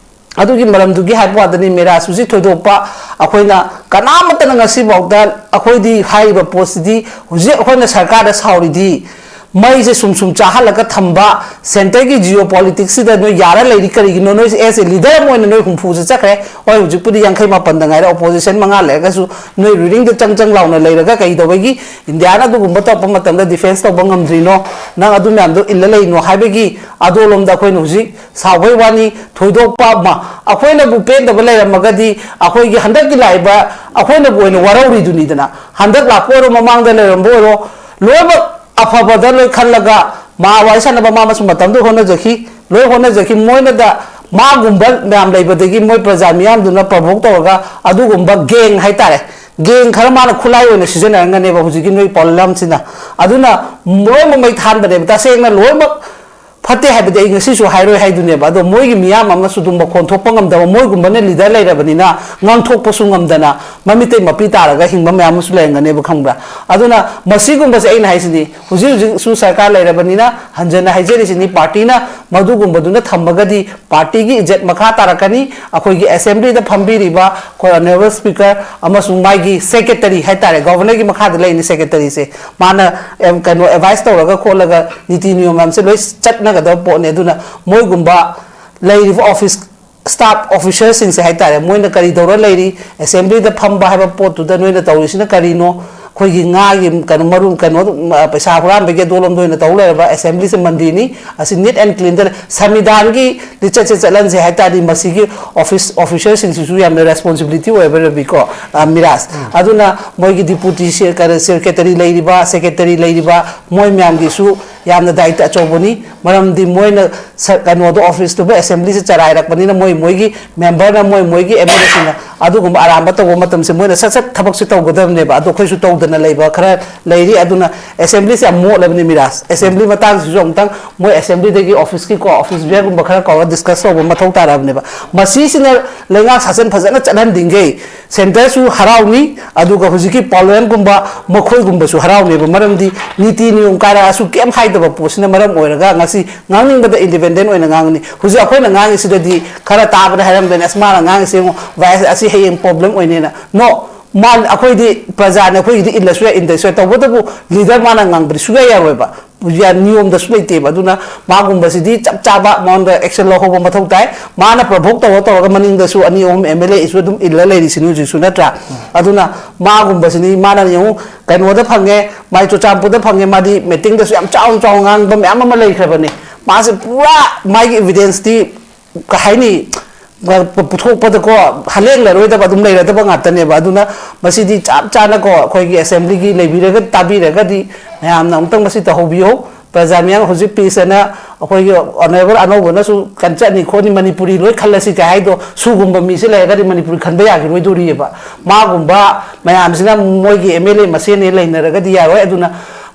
ꯑꯗꯨꯒꯤ ꯃꯔꯝꯗꯨꯒꯤ ꯍꯥꯏꯕ ꯋꯥꯗꯅꯤ꯫ ꯃꯦꯔꯥꯁ ꯍꯧꯖꯤꯛ ꯊꯣꯏꯗꯣꯛꯄ ꯑꯩꯈꯣꯏꯅ ꯀꯅꯥꯃꯠꯇꯅ ꯉꯁꯤꯐꯥꯎꯗ ꯑꯩꯈꯣꯏꯗꯤ ꯍꯥꯏꯔꯤꯕ ꯄꯣꯠꯁꯤꯗꯤ, ꯍꯧꯖꯤꯛ ꯑꯩꯈꯣꯏꯅ ꯁꯔꯀꯥꯔꯗ ꯁꯥꯎꯔꯤꯗꯤ, ꯃꯩꯁꯦ ꯁꯨꯝ ꯁꯨꯝ ꯆꯥꯍꯜꯂꯒ ꯊꯝꯕ, ꯁꯦꯟꯇꯔꯒꯤ ꯖꯤꯑꯣ ꯄꯣꯂꯤꯇꯤꯛꯁꯁꯤꯗ ꯅꯣꯏ ꯌꯥꯔ ꯂꯩꯔꯤ ꯀꯔꯤꯒꯤꯅꯣ? ꯅꯣꯏꯁꯦ ꯑꯦꯁ ꯑꯦ ꯂꯤꯗꯔ ꯑꯃ ꯑꯣꯏꯅ ꯅꯣꯏ ꯍꯨꯝꯐꯨꯁꯦ ꯆꯠꯈ꯭ꯔꯦ꯫ ꯍꯣꯏ, ꯍꯧꯖꯤꯛꯄꯨꯗꯤ ꯌꯥꯡꯈꯩ ꯃꯥꯄꯟꯗ ꯉꯥꯏꯔꯦ, ꯑꯣꯄꯣꯖꯤꯁꯟ ꯃꯉꯥ ꯂꯩꯔꯒꯁꯨ ꯅꯣꯏ ꯔꯨꯂꯤꯡꯗ ꯆꯪ ꯆꯪ ꯂꯥꯎꯅ ꯂꯩꯔꯒ ꯀꯩꯗꯧꯕꯒꯤ ꯏꯟꯗꯤꯌꯥꯅ ꯑꯗꯨꯒꯨꯝꯕ ꯇꯧꯔꯛꯄ ꯃꯇꯝꯗ ꯗꯤꯐꯦꯟꯁ ꯇꯧꯕ ꯉꯝꯗ꯭ꯔꯤꯅꯣ? ꯅꯪ ꯑꯗꯨ ꯃꯌꯥꯝꯗꯣ ꯏꯜꯂ ꯂꯩꯅꯣ ꯍꯥꯏꯕꯒꯤ ꯑꯗꯣꯂꯣꯝꯗ ꯑꯩꯈꯣꯏꯅ ꯍꯧꯖꯤꯛ ꯁꯥꯎꯕꯩ ꯋꯥꯅꯤ꯫ ꯊꯣꯏꯗꯣꯛꯄ ꯑꯃ ꯑꯩꯈꯣꯏꯅꯕꯨ ꯄꯦꯟꯗꯕ ꯂꯩꯔꯝꯃꯒꯗꯤ, ꯑꯩꯈꯣꯏꯒꯤ ꯍꯟꯗꯛꯀꯤ ꯂꯥꯛꯏꯕ ꯑꯩꯈꯣꯏꯅꯕꯨ ꯑꯣꯏꯅ ꯋꯥꯔꯧꯔꯤꯗꯨꯅꯤꯗꯅ꯫ ꯍꯟꯗꯛ ꯂꯥꯛꯄ ꯑꯣꯏꯔꯣ, ꯃꯃꯥꯡꯗ ꯂꯩꯔꯝꯕ ꯑꯣꯏꯔꯣ, ꯂꯣꯏꯅꯃꯛ ꯑꯐꯕꯗ ꯂꯣꯏ ꯈꯜꯂꯒ ꯃꯥ ꯋꯥꯔꯤ ꯁꯥꯟꯅꯕ ꯃꯥ ꯑꯃꯁꯨ ꯃꯇꯝꯗꯨ ꯍꯣꯠꯅꯖꯈꯤ, ꯂꯣꯏ ꯍꯣꯠꯅꯖꯈꯤ꯫ ꯃꯣꯏꯅꯗ ꯃꯥꯒꯨꯝꯕ ꯃꯌꯥꯝ ꯂꯩꯕꯗꯒꯤ ꯃꯣꯏ ꯄ꯭ꯔꯖꯥ ꯃꯤꯌꯥꯝꯗꯨꯅ ꯄ꯭ꯔꯣꯚꯣꯛ ꯇꯧꯔꯒ ꯑꯗꯨꯒꯨꯝꯕ ꯒꯦꯡ ꯍꯥꯏꯇꯥꯔꯦ, ꯒꯦꯡ ꯈꯔ ꯃꯥꯅ ꯈꯨꯠꯂꯥꯏ ꯑꯣꯏꯅ ꯁꯤꯖꯤꯟꯅꯔꯝꯒꯅꯦꯕ ꯍꯧꯖꯤꯛꯀꯤ ꯅꯣꯏ ꯄꯣꯠꯂꯝꯁꯤꯅ꯫ ꯑꯗꯨꯅ ꯂꯣꯏꯅꯃꯛ ꯃꯩ ꯊꯥꯟꯕꯅꯦꯕ꯫ ꯇꯁꯦꯡꯅ ꯂꯣꯏꯅꯃꯛ ꯐꯠꯇꯦ ꯍꯥꯏꯕꯗꯤ ꯑꯩ ꯉꯁꯤꯁꯨ ꯍꯥꯏꯔꯣꯏ ꯍꯥꯏꯗꯨꯅꯦꯕ꯫ ꯑꯗꯣ ꯃꯣꯏꯒꯤ ꯃꯤꯌꯥꯝ ꯑꯃꯁꯨ ꯑꯗꯨꯝ ꯃꯈꯣꯟ ꯊꯣꯛꯄ ꯉꯝꯗꯕ, ꯃꯣꯏꯒꯨꯝꯕꯅ ꯂꯤꯗꯔ ꯂꯩꯔꯕꯅꯤꯅ ꯉꯥꯡꯊꯣꯛꯄꯁꯨ ꯉꯝꯗꯅ ꯃꯃꯤꯇꯩ ꯃꯄꯤ ꯇꯥꯔꯒ ꯍꯤꯡꯕ ꯃꯌꯥꯝ ꯑꯃꯁꯨ ꯂꯩꯔꯝꯒꯅꯦꯕ, ꯈꯪꯕ꯭ꯔꯥ? ꯑꯗꯨꯅ ꯃꯁꯤꯒꯨꯝꯕꯁꯦ ꯑꯩꯅ ꯍꯥꯏꯁꯤꯅꯤ, ꯍꯧꯖꯤꯛ ꯍꯧꯖꯤꯛꯁꯨ ꯁꯔꯀꯥꯔ ꯂꯩꯔꯕꯅꯤꯅ ꯍꯟꯖꯟꯅ ꯍꯥꯏꯖꯔꯤꯁꯤꯅꯤ, ꯄꯥꯔꯇꯤꯅ ꯃꯗꯨꯒꯨꯝꯕꯗꯨꯅ ꯊꯝꯃꯒꯗꯤ ꯄꯥꯔꯇꯤꯒꯤ ꯏꯖꯠ ꯃꯈꯥ ꯇꯥꯔꯛꯀꯅꯤ꯫ ꯑꯩꯈꯣꯏꯒꯤ ꯑꯦꯁꯦꯝꯕ꯭ꯂꯤꯗ ꯐꯝꯕꯤꯔꯤꯕ ꯑꯩꯈꯣꯏ ꯑꯣꯅꯔꯦꯕꯜ ꯁ꯭ꯄꯤꯀꯔ ꯑꯃꯁꯨꯡ ꯃꯥꯒꯤ ꯁꯦꯀ꯭ꯔꯦꯇꯔꯤ ꯍꯥꯏꯇꯥꯔꯦ, ꯒꯣꯕꯔꯅꯔꯒꯤ ꯃꯈꯥꯗ ꯂꯩꯔꯤꯅꯤ ꯁꯦꯀ꯭ꯔꯦꯇꯔꯤꯁꯦ, ꯃꯥꯅ, ꯑꯦꯝ, ꯀꯩꯅꯣ, ꯑꯦꯗꯚꯥꯏꯁ ꯇꯧꯔꯒ ꯈꯣꯠꯂꯒ ꯅꯤꯇꯤ ꯅꯤꯌꯣꯝ ꯃꯌꯥꯝꯁꯦ ꯂꯣꯏ ꯆꯠꯅꯒꯗꯕ ꯄꯣꯠꯅꯤ꯫ ꯑꯗꯨꯅ ꯃꯣꯏꯒꯨꯝꯕ ꯂꯩꯔꯤꯕ ꯑꯣꯐꯤꯁ, ꯁ꯭ꯇꯥꯐ ꯑꯣꯐꯤꯁꯔꯁꯤꯡꯁꯦ ꯍꯥꯏꯇꯥꯔꯦ, ꯃꯣꯏꯅ ꯀꯔꯤ ꯇꯧꯔ ꯂꯩꯔꯤ, ꯑꯦꯁꯦꯝꯕ꯭ꯂꯤꯗ ꯐꯝꯕ ꯍꯥꯏꯕ ꯄꯣꯠꯇꯨꯗ ꯅꯣꯏꯅ ꯇꯧꯔꯤꯁꯤꯅ ꯀꯔꯤꯅꯣ? ꯑꯩꯈꯣꯏꯒꯤ ꯉꯥꯒꯤ ꯀꯩꯅꯣ, ꯃꯔꯨ ꯀꯩꯅꯣ, ꯄꯩꯁꯥ ꯍꯨꯔꯥꯟꯕꯒꯤ ꯑꯗꯣꯂꯣꯝꯗ ꯑꯣꯏꯅ ꯇꯧ ꯂꯩꯔꯕ꯫ ꯑꯦꯁꯦꯝꯕ꯭ꯂꯤꯁꯦ ꯃꯟꯗꯤꯔꯅꯤ, ꯑꯁꯤ ꯅꯤꯠ ꯑꯦꯟ ꯀ꯭ꯂꯤꯟꯗ ꯁꯪꯕꯤꯙꯥꯟꯒꯤ ꯂꯤꯆꯠꯁꯦ ꯆꯠꯍꯟꯁꯦ ꯍꯥꯏ ꯇꯥꯔꯗꯤ ꯃꯁꯤꯒꯤ ꯑꯣꯐꯤꯁ, ꯑꯣꯐꯤꯁꯔꯁꯤꯡꯁꯤꯁꯨ ꯌꯥꯝꯅ ꯔꯦꯁꯄꯣꯟꯁꯤꯕꯤꯂꯤꯇꯤ ꯑꯣꯏꯕ, ꯔꯕꯤꯀꯣ, ꯑ, ꯃꯤꯔꯥꯖ꯫ ꯑꯗꯨꯅ ꯃꯣꯏꯒꯤ ꯗꯤꯄꯨꯇꯤ ꯁꯦ-, ꯀꯩꯅꯣ, ꯁꯦꯀ꯭ꯔꯦꯇꯔꯤ ꯂꯩꯔꯤꯕ, ꯁꯦꯀ꯭ꯔꯦꯇꯔꯤ ꯂꯩꯔꯤꯕ, ꯃꯣꯏ ꯃꯌꯥꯝꯒꯤꯁꯨ ꯌꯥꯝꯅ ꯗꯥꯏꯇ ꯑꯆꯧꯕꯅꯤ꯫ ꯃꯔꯝꯗꯤ ꯃꯣꯏꯅ ꯁ-, ꯀꯩꯅꯣꯗꯣ, ꯑꯣꯐꯤꯁꯇꯨꯕꯨ, ꯑꯦꯁꯦꯝꯕ꯭ꯂꯤꯁꯦ ꯆꯔꯥꯏꯔꯛꯄꯅꯤꯅ ꯃꯣꯏ ꯃꯣꯏꯒꯤ ꯃꯦꯝꯕꯔꯅ, ꯃꯣꯏ ꯃꯣꯏꯒꯤ ꯑꯦꯝ ꯑꯦꯜ ꯑꯦꯁꯤꯡꯅ ꯑꯗꯨꯒꯨꯝꯕ ꯑꯔꯥꯟꯕ ꯇꯧꯕ ꯃꯇꯝꯁꯦ ꯃꯣꯏꯅ ꯁꯠ ꯁꯠ ꯊꯕꯛꯁꯦ ꯇꯧꯒꯗꯕꯅꯦꯕ꯫ ꯑꯗꯣ ꯑꯩꯈꯣꯏꯁꯨ ꯇꯧꯗꯅ ꯂꯩꯕ ꯈꯔ ꯂꯩꯔꯤ꯫ ꯑꯗꯨꯅ ꯑꯦꯁꯦꯝꯕ꯭ꯂꯤꯁꯦ ꯌꯥꯝ ꯃꯣꯠꯂꯕꯅꯤ ꯃꯤꯔꯥꯖ꯫ ꯑꯦꯁꯦꯝꯕ꯭ꯂꯤ ꯃꯇꯥꯡꯁꯤꯁꯨ ꯑꯃꯨꯛꯇꯪ ꯃꯣꯏ ꯑꯦꯁꯦꯝꯕ꯭ꯂꯤꯗꯒꯤ ꯑꯣꯐꯤꯁꯀꯤꯀꯣ, ꯑꯣꯐꯤꯁ ꯕꯤꯌꯔꯒꯨꯝꯕ ꯈꯔ ꯀꯧꯔꯒ ꯗꯤꯁꯀꯁ ꯇꯧꯕ ꯃꯊꯧ ꯇꯥꯔꯕꯅꯦꯕ꯫ ꯃꯁꯤꯁꯤꯅ ꯂꯩꯉꯥꯛ ꯁꯥꯁꯟ ꯐꯖꯅ ꯆꯠꯍꯟꯗꯤꯡꯈꯩ ꯁꯦꯟꯇꯔꯁꯨ ꯍꯔꯥꯎꯅꯤ, ꯑꯗꯨꯒ ꯍꯧꯖꯤꯛꯀꯤ ꯄꯥꯔꯂꯤꯌꯥꯃꯦꯟꯠꯀꯨꯝꯕ ꯃꯈꯣꯏꯒꯨꯝꯕꯁꯨ ꯍꯔꯥꯎꯅꯦꯕ꯫ ꯃꯔꯝꯗꯤ ꯅꯤꯇꯤ ꯅꯤꯌꯣꯝ ꯀꯥꯏꯔꯛꯑꯁꯨ ꯀꯩꯝ ꯍꯥꯏꯗꯕ ꯄꯣꯠꯁꯤꯅ ꯃꯔꯝ ꯑꯣꯏꯔꯒ ꯉꯁꯤ ꯉꯥꯡꯅꯤꯡꯕꯗ ꯏꯟꯗꯤꯄꯦꯟꯗꯦꯟꯠ ꯑꯣꯏꯅ ꯉꯥꯡꯒꯅꯤ꯫ ꯍꯧꯖꯤꯛ ꯑꯩꯈꯣꯏꯅ ꯉꯥꯡꯉꯤꯁꯤꯗꯗꯤ ꯈꯔ ꯇꯥꯕꯗ ꯍꯥꯏꯔꯝꯗꯣꯏꯅꯦ, "ꯑꯁ, ꯃꯥꯅ ꯉꯥꯡꯉꯤꯁꯦ ꯌꯦꯡꯉꯣ, ꯚꯥꯏ, ꯑꯁꯤ ꯍꯌꯦꯡ ꯄ꯭ꯔꯣꯕ꯭ꯂꯦꯝ ꯑꯣꯏꯅꯦꯅ"꯫ ꯅꯣ, ꯃꯥ, ꯑꯩꯈꯣꯏꯗꯤ ꯄ꯭ꯔꯖꯥꯅꯦ, ꯑꯩꯈꯣꯏꯒꯤꯗꯤ ꯏꯜꯂꯁꯨ ꯌꯥꯏ, ꯏꯟꯗꯁꯨ ꯌꯥꯏ, ꯇꯧꯕꯇꯕꯨ ꯂꯤꯗꯔ ꯃꯥꯅ ꯉꯥꯡꯕꯗꯤ ꯁꯨꯡꯌꯥ ꯌꯥꯔꯣꯏꯕ꯫ ꯌꯥ-, ꯅꯤꯌꯣꯝꯗꯁꯨ ꯂꯩꯇꯦꯕ꯫ ꯑꯗꯨꯅ ꯃꯥꯒꯨꯝꯕꯁꯤꯗꯤ ꯆꯞ ꯆꯥꯕ ꯃꯉꯣꯟꯗ ꯑꯦꯛꯁꯟ ꯂꯧꯍꯧꯕ ꯃꯊꯧ ꯇꯥꯏ꯫ ꯃꯥꯅ ꯄ꯭ꯔꯣꯚꯣꯛ ꯇꯧꯔ ꯇꯧꯔꯒ ꯃꯅꯤꯡꯗꯁꯨ ꯑꯅꯤ ꯑꯍꯨꯝ ꯑꯦꯝ ꯑꯦꯜ ꯑꯦꯁꯨ ꯑꯗꯨꯝ ꯏꯜꯂ ꯂꯩꯔꯤꯁꯤꯅꯤ ꯍꯧꯖꯤꯛꯁꯨ, ꯅꯠꯇ꯭ꯔꯥ? ꯑꯗꯨꯅ ꯃꯥꯒꯨꯝꯕꯁꯤꯅꯤ, ꯃꯥꯅ ꯌꯦꯡꯉꯨ, ꯀꯩꯅꯣꯗ ꯐꯪꯉꯦ, ꯃꯥꯏ ꯆꯨꯔꯆꯥꯟꯄꯨꯔꯗ ꯐꯪꯉꯦ, ꯃꯥꯗꯤ ꯃꯤꯇꯤꯡꯗꯁꯨ ꯌꯥꯝ ꯆꯥꯎꯅ ꯆꯥꯎꯅ ꯉꯥꯡꯕ ꯃꯌꯥꯝ ꯑꯃ ꯂꯩꯈ꯭ꯔꯕꯅꯤ꯫ ꯃꯥꯁꯦ ꯄꯨꯔꯥ ꯃꯥꯒꯤ ꯏꯚꯤꯗꯦꯟꯁꯇꯤ ꯀꯩ ꯍꯥꯏꯅꯤ, ꯄꯨꯊꯣꯛꯄꯗꯀꯣ ꯍꯂꯦꯡꯂꯔꯣꯏꯗꯕ ꯑꯗꯨꯝ ꯂꯩꯔꯗꯕ ꯉꯥꯛꯇꯅꯦꯕ꯫ ꯑꯗꯨꯅ ꯃꯁꯤꯗꯤ ꯆꯞ ꯆꯥꯅꯀꯣ ꯑꯩꯈꯣꯏꯒꯤ ꯑꯦꯁꯦꯝꯕ꯭ꯂꯤꯒꯤ ꯂꯩꯕꯤꯔꯒ ꯇꯥꯕꯤꯔꯒꯗꯤ ꯃꯌꯥꯝꯅ ꯑꯃꯨꯛꯇꯪ ꯃꯁꯤ ꯇꯧꯍꯧꯕꯤꯌꯨ꯫ ꯄ꯭ꯔꯖꯥ ꯃꯤꯌꯥꯝ ꯍꯧꯖꯤꯛ ꯄꯤꯁ ꯑꯅ ꯑꯩꯈꯣꯏꯒꯤ ꯑꯣꯅꯔꯦꯕꯜ ꯑꯅꯧꯕꯅꯁꯨ ꯀꯟ ꯆꯠꯅꯤ ꯈꯣꯠꯅꯤ, ꯃꯅꯤꯄꯨꯔꯤ ꯂꯣꯏ ꯈꯜꯂꯁꯤ ꯀꯩ ꯍꯥꯏꯗꯣ, ꯁꯨꯒꯨꯝꯕ ꯃꯤꯁꯦ ꯂꯩꯔꯒꯗꯤ ꯃꯅꯤꯄꯨꯔꯤ ꯈꯟꯕ ꯌꯥꯈꯤꯔꯣꯏꯗꯣꯔꯤꯑꯕ꯫ ꯃꯥꯒꯨꯝꯕ ꯃꯌꯥꯝꯁꯤꯅ ꯃꯣꯏꯒꯤ ꯑꯦꯝ ꯑꯦꯜ ꯑꯦ ꯃꯁꯦꯟꯅꯦ ꯂꯩꯅꯔꯒꯗꯤ ꯌꯥꯔꯣꯏ꯫ ꯑꯗꯨꯅ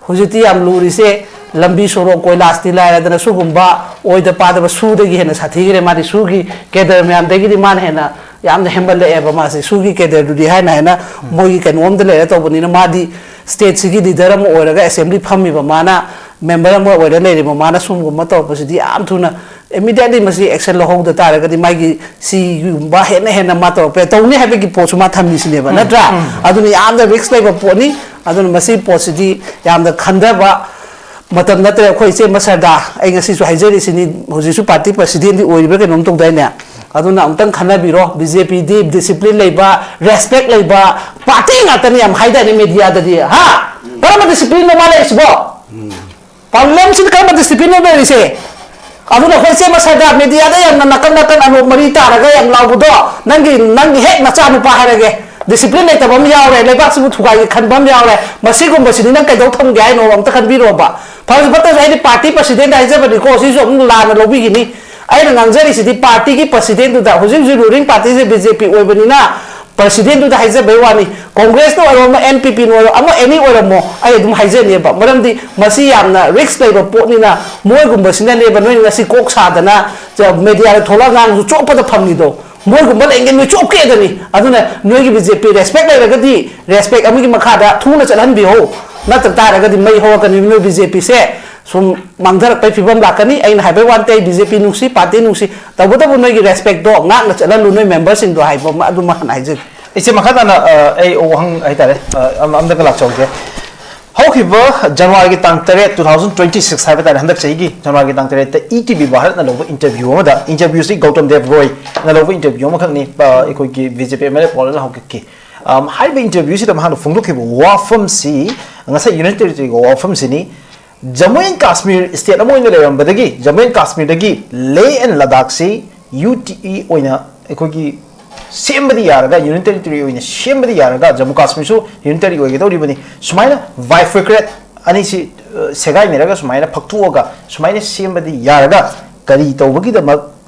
ꯍꯧꯖꯤꯛꯇꯤ ꯌꯥꯝ ꯂꯨꯔꯤꯁꯦ ꯂꯝꯕꯤ ꯁꯣꯔꯣꯛ ꯀꯣꯏꯂꯥꯁꯇꯤ ꯂꯥꯏꯔꯗꯅ ꯁꯨꯒꯨꯝꯕ ꯑꯣꯏꯗ ꯄꯥꯗꯕ ꯁꯨꯗꯒꯤ ꯍꯦꯟꯅ ꯁꯥꯊꯤꯈ꯭ꯔꯦ꯫ ꯃꯥꯗꯤ ꯁꯨꯒꯤ ꯀꯦꯗꯔ ꯃꯌꯥꯝꯗꯒꯤꯗꯤ ꯃꯥꯅ ꯍꯦꯟꯅ ꯌꯥꯝꯅ ꯍꯦꯟꯃꯜꯂꯛꯑꯦꯕ꯫ ꯃꯥꯁꯦ ꯁꯨꯒꯤ ꯀꯦꯗꯔꯗꯨꯗꯤ ꯍꯥꯏꯅ ꯍꯥꯏꯅ ꯃꯣꯏꯒꯤ ꯀꯩꯅꯣꯝꯗ ꯂꯩꯔ ꯇꯧꯕꯅꯤꯅ, ꯃꯥꯗꯤ ꯁ꯭ꯇꯦꯠꯁꯤꯒꯤ ꯂꯤꯗꯔ ꯑꯃ ꯑꯣꯏꯔꯒ ꯑꯦꯁꯦꯝꯕ꯭ꯂꯤ ꯐꯝꯃꯤꯕ ꯃꯥꯅ, ꯃꯦꯝꯕꯔ ꯑꯃ ꯑꯣꯏꯔ ꯂꯩꯔꯤꯕ ꯃꯥꯅ ꯁꯨꯝꯒꯨꯝꯕ ꯇꯧꯔꯛꯄꯁꯤꯗꯤ ꯌꯥꯝ ꯊꯨꯅ, ꯏꯃꯤꯗꯤꯌꯦꯠꯂꯤ ꯃꯁꯤ ꯑꯦꯛꯁꯟ ꯂꯧꯍꯧꯗ ꯇꯥꯔꯒꯗꯤ ꯃꯥꯒꯤ ꯁꯤꯒꯨꯝꯕ ꯍꯦꯟꯅ ꯍꯦꯟꯅ ꯃꯥ ꯇꯧꯔꯛꯄ ꯌꯥꯏ꯫ ꯇꯧꯅꯤ ꯍꯥꯏꯕꯒꯤ ꯄꯣꯠꯁꯨ ꯃꯥ ꯊꯝꯃꯤꯁꯤꯅꯦꯕ, ꯅꯠꯇ꯭ꯔꯥ? ꯑꯗꯨꯅ ꯌꯥꯝꯅ ꯔꯤꯁꯛ ꯂꯩꯕ ꯄꯣꯠꯅꯤ꯫ ꯑꯗꯨꯅ ꯃꯁꯤ ꯄꯣꯠꯁꯤꯗꯤ ꯌꯥꯝꯅ ꯈꯟꯊꯕ ꯃꯇꯝ ꯅꯠꯇ꯭ꯔꯦ꯫ ꯑꯩꯈꯣꯏ ꯏꯆꯦ ꯃꯁꯔꯗꯥ, ꯑꯩ ꯉꯁꯤꯁꯨ ꯍꯥꯏꯖꯔꯤꯁꯤꯅꯤ, ꯍꯧꯖꯤꯛꯁꯨ ꯄꯥꯔꯇꯤ ꯄ꯭ꯔꯁꯤꯗꯦꯟꯗꯤ ꯑꯣꯏꯔꯤꯕ꯭ꯔꯥ ꯀꯩꯅꯣꯝ ꯇꯧꯗꯥꯏꯅꯦ? ꯑꯗꯨꯅ ꯑꯃꯨꯛꯇꯪ ꯈꯟꯅꯕꯤꯔꯣ꯫ ꯕꯤ ꯖꯦ ꯄꯤꯗꯤ ꯗꯤꯁꯤꯄ꯭ꯂꯤꯟ ꯂꯩꯕ, ꯔꯦꯁꯄꯦꯛ ꯂꯩꯕ ꯄꯥꯔꯇꯤ ꯉꯥꯛꯇꯅꯤ ꯌꯥꯝ ꯍꯥꯏꯗꯥꯏꯅꯦ ꯃꯦꯗꯤꯌꯥꯗꯗꯤ, ꯍꯥ? ꯀꯔꯝꯕ ꯗꯤꯁꯤꯄ꯭ꯂꯤꯟꯅꯣ ꯃꯥ ꯂꯩꯔꯤꯁꯤꯕꯣ? ꯄꯥꯔꯂꯤꯌꯥꯃꯦꯟꯠꯁꯤꯗ ꯀꯔꯝꯕ ꯗꯤꯁꯤꯄ꯭ꯂꯤꯟꯅꯣ ꯂꯩꯔꯤꯁꯦ? ꯑꯗꯨꯅ ꯑꯩꯈꯣꯏ ꯏꯆꯦ ꯃꯁꯔꯗꯥ, ꯃꯦꯗꯤꯌꯥꯗ ꯌꯥꯝꯅ ꯅꯥꯀꯟ ꯅꯥꯀꯟ ꯑꯅꯣꯛ ꯃꯔꯤ ꯇꯥꯔꯒ ꯌꯥꯝ ꯂꯥꯎꯕꯗꯣ, ꯅꯪꯒꯤ, ꯅꯪꯒꯤ ꯍꯦꯛ ꯅꯆꯥꯅꯨꯄꯥ ꯍꯥꯏꯔꯒꯦ, ꯗꯤꯁꯤꯄ꯭ꯂꯤꯟ ꯂꯩꯇꯕ ꯑꯃ ꯌꯥꯎꯔꯦ, ꯂꯩꯕꯥꯛꯁꯤꯕꯨ ꯊꯨꯒꯥꯏꯒꯦ ꯈꯟꯕ ꯑꯃ ꯌꯥꯎꯔꯦ, ꯃꯁꯤꯒꯨꯝꯕꯁꯤꯗꯤ ꯅꯪ ꯀꯩꯗꯧ ꯊꯝꯒꯦ ꯍꯥꯏꯅꯣ? ꯑꯝꯇ ꯈꯟꯕꯤꯔꯣꯕ꯫ ꯐꯔꯁꯨ ꯐꯠꯇ꯭ꯔꯁꯨ ꯑꯩꯗꯤ ꯄꯥꯔꯇꯤ ꯄ꯭ꯔꯁꯤꯗꯦꯟꯠ ꯍꯥꯏꯖꯕꯅꯤꯀꯣ, ꯁꯤꯁꯨ ꯑꯃꯨꯛ ꯂꯥꯟꯅ ꯂꯧꯕꯤꯈꯤꯅꯤ꯫ ꯑꯩꯅ ꯉꯥꯡꯖꯔꯤꯁꯤꯗꯤ ꯄꯥꯔꯇꯤꯒꯤ ꯄ꯭ꯔꯁꯤꯗꯦꯟꯗꯨꯗ, ꯍꯧꯖꯤꯛ ꯍꯧꯖꯤꯛ ꯔꯨꯂꯤꯡ ꯄꯥꯔꯇꯤꯁꯦ ꯕꯤ ꯖꯦ ꯄꯤ ꯑꯣꯏꯕꯅꯤꯅ ꯄ꯭ꯔꯁꯤꯗꯦꯟꯗꯨꯗ ꯍꯥꯏꯖꯕꯩ ꯋꯥꯅꯤ꯫ ꯀꯣꯡꯒ꯭ꯔꯦꯁꯅ ꯑꯣꯏꯔꯣ, ꯑꯃ ꯑꯦꯟ ꯄꯤ ꯄꯤꯅ ꯑꯣꯏꯔꯣ, ꯑꯃ ꯑꯦꯅꯤ ꯑꯣꯏꯔꯝꯃꯣ, ꯑꯩ ꯑꯗꯨꯝ ꯍꯥꯏꯖꯅꯦꯕ꯫ ꯃꯔꯝꯗꯤ ꯃꯁꯤ ꯌꯥꯝꯅ ꯔꯤꯛꯁ ꯂꯩꯕ ꯄꯣꯠꯅꯤꯅ, ꯃꯣꯏꯒꯨꯝꯕꯁꯤꯅꯅꯦꯕ ꯅꯣꯏ ꯉꯁꯤ ꯀꯣꯛ ꯁꯥꯗꯅ ꯃꯦꯗꯤꯌꯥꯗ ꯊꯣꯛꯂꯛꯑ ꯉꯥꯡꯕꯁꯨ ꯆꯣꯞꯄꯗ ꯐꯪꯉꯤꯗꯣ꯫ ꯃꯣꯏꯒꯨꯝꯕ ꯂꯩꯔꯤꯉꯩ ꯅꯣꯏ ꯆꯣꯞꯀꯦꯗꯅꯤ꯫ ꯑꯗꯨꯅ ꯅꯣꯏꯒꯤ ꯕꯤ ꯖꯦ ꯄꯤ ꯔꯦꯁꯄꯦꯛ ꯂꯩꯔꯒꯗꯤ ꯔꯦꯁꯄꯦꯛ ꯑꯃꯒꯤ ꯃꯈꯥꯗ ꯊꯨꯅ ꯆꯠꯍꯟꯕꯤꯍꯧ꯫ ꯅꯠꯇ ꯇꯥꯔꯒꯗꯤ ꯃꯩ ꯍꯧꯔꯛꯀꯅꯤ, ꯅꯣꯏ ꯕꯤ ꯖꯦ ꯄꯤꯁꯦ ꯁꯨꯝ ꯃꯥꯡꯊꯔꯛꯄꯩ ꯐꯤꯕꯝ ꯂꯥꯛꯀꯅꯤ꯫ ꯑꯩꯅ ꯍꯥꯏꯕꯩ ꯋꯥ ꯅꯠꯇꯦ, ꯑꯩ ꯕꯤ ꯖꯦ ꯄꯤ ꯅꯨꯡꯁꯤ, ꯄꯥꯔꯇꯤ ꯅꯨꯡꯁꯤ, ꯇꯧꯕꯇꯕꯨ ꯅꯣꯏꯒꯤ ꯔꯦꯁꯄꯦꯛꯇꯣ ꯉꯥꯛꯅ ꯆꯠꯍꯜꯂꯨ, ꯅꯣꯏ ꯃꯦꯝꯕꯔꯁꯤꯡꯗꯣ ꯍꯥꯏꯕ ꯑꯃ, ꯑꯗꯨꯃ ꯍꯥꯟꯅ ꯍꯥꯏꯖꯒꯦ꯫ ꯏꯆꯦ, ꯃꯈꯥ ꯇꯥꯅ, ꯑ, ꯑꯩ ꯋꯥꯍꯪ ꯍꯥꯏꯇꯥꯔꯦ, ꯑ, ꯑꯃ, ꯑꯝꯇꯒ ꯂꯥꯛꯆꯍꯧꯒꯦ꯫ ꯍꯧꯈꯤꯕ ꯖꯅꯋꯥꯔꯤꯒꯤ ꯇꯥꯡ ꯇꯔꯦꯠ, two thousand twenty six ꯍꯥꯏꯕ ꯇꯥꯔꯦ, ꯍꯟꯗꯛ ꯆꯍꯤꯒꯤ ꯖꯅꯋꯥꯔꯤꯒꯤ ꯇꯥꯡ ꯇꯔꯦꯠꯇ ꯏ ꯇꯤ ꯚꯤ ꯚꯥꯔꯠꯅ ꯂꯧꯕ ꯏꯟꯇꯔꯚ꯭ꯌꯨ ꯑꯃꯗ, ꯏꯟꯇꯔꯚ꯭ꯌꯨꯁꯤ ꯒꯧꯇꯝ ꯗꯦꯕ ꯔꯣꯏꯅ ꯂꯧꯕ ꯏꯟꯇꯔꯚ꯭ꯌꯨ ꯑꯃꯈꯛꯅꯤ, ꯑ, ꯑꯩꯈꯣꯏꯒꯤ B J P M L A Paolen ꯍꯥꯎꯀꯤꯞꯀꯤ꯫ ꯑꯝ, ꯍꯥꯏꯔꯤꯕ ꯏꯟꯇꯔꯚ꯭ꯌꯨꯁꯤꯗ ꯃꯍꯥꯛꯅ ꯐꯣꯡꯗꯣꯛꯈꯤꯕ ꯋꯥꯐꯝꯁꯤ, ꯉꯁꯥꯏ ꯌꯨꯅꯤꯌꯟ ꯇꯦꯔꯤꯇꯣꯔꯤꯒꯤ ꯋꯥꯐꯝꯁꯤꯅꯤ꯫ ꯖꯃꯨ ꯑꯦꯟ ꯀꯥꯁꯃꯤꯔ ꯁ꯭ꯇꯦꯠ ꯑꯃ ꯑꯣꯏꯅ ꯂꯩꯔꯝꯕꯗꯒꯤ, ꯖꯃꯨ ꯑꯦꯟ ꯀꯥꯁꯃꯤꯔꯗꯒꯤ ꯂꯦ ꯑꯦꯟ ꯂꯗꯥꯈꯁꯤ ꯌꯨ ꯇꯤ ꯏ ꯑꯣꯏꯅ ꯑꯩꯈꯣꯏꯒꯤ ꯁꯦꯝꯕꯗꯤ ꯌꯥꯔꯒ, ꯌꯨꯅꯤꯌꯟ ꯇꯦꯔꯤꯇꯣꯔꯤ ꯑꯣꯏꯅ ꯁꯦꯝꯕꯗꯤ ꯌꯥꯔꯒ, ꯖꯃꯨ ꯀꯥꯁꯃꯤꯔꯁꯨ ꯌꯨꯅꯤꯌꯟ ꯇꯦꯔꯤꯇꯣꯔꯤ ꯑꯣꯏꯒꯗꯧꯔꯤꯕꯅꯤ꯫ ꯁꯨꯃꯥꯏꯅ ꯕꯥꯏꯐꯔꯀꯦꯠ ꯑꯅꯤꯁꯤ, ꯑ, ꯁꯦꯒꯥꯏꯅꯔꯒ ꯁꯨꯃꯥꯏꯅ ꯐꯛꯊꯣꯛꯑꯒ ꯁꯨꯃꯥꯏꯅ ꯁꯦꯝꯕꯗꯤ ꯌꯥꯔꯒ, ꯀꯔꯤ ꯇꯧꯕꯒꯤꯗꯃꯛ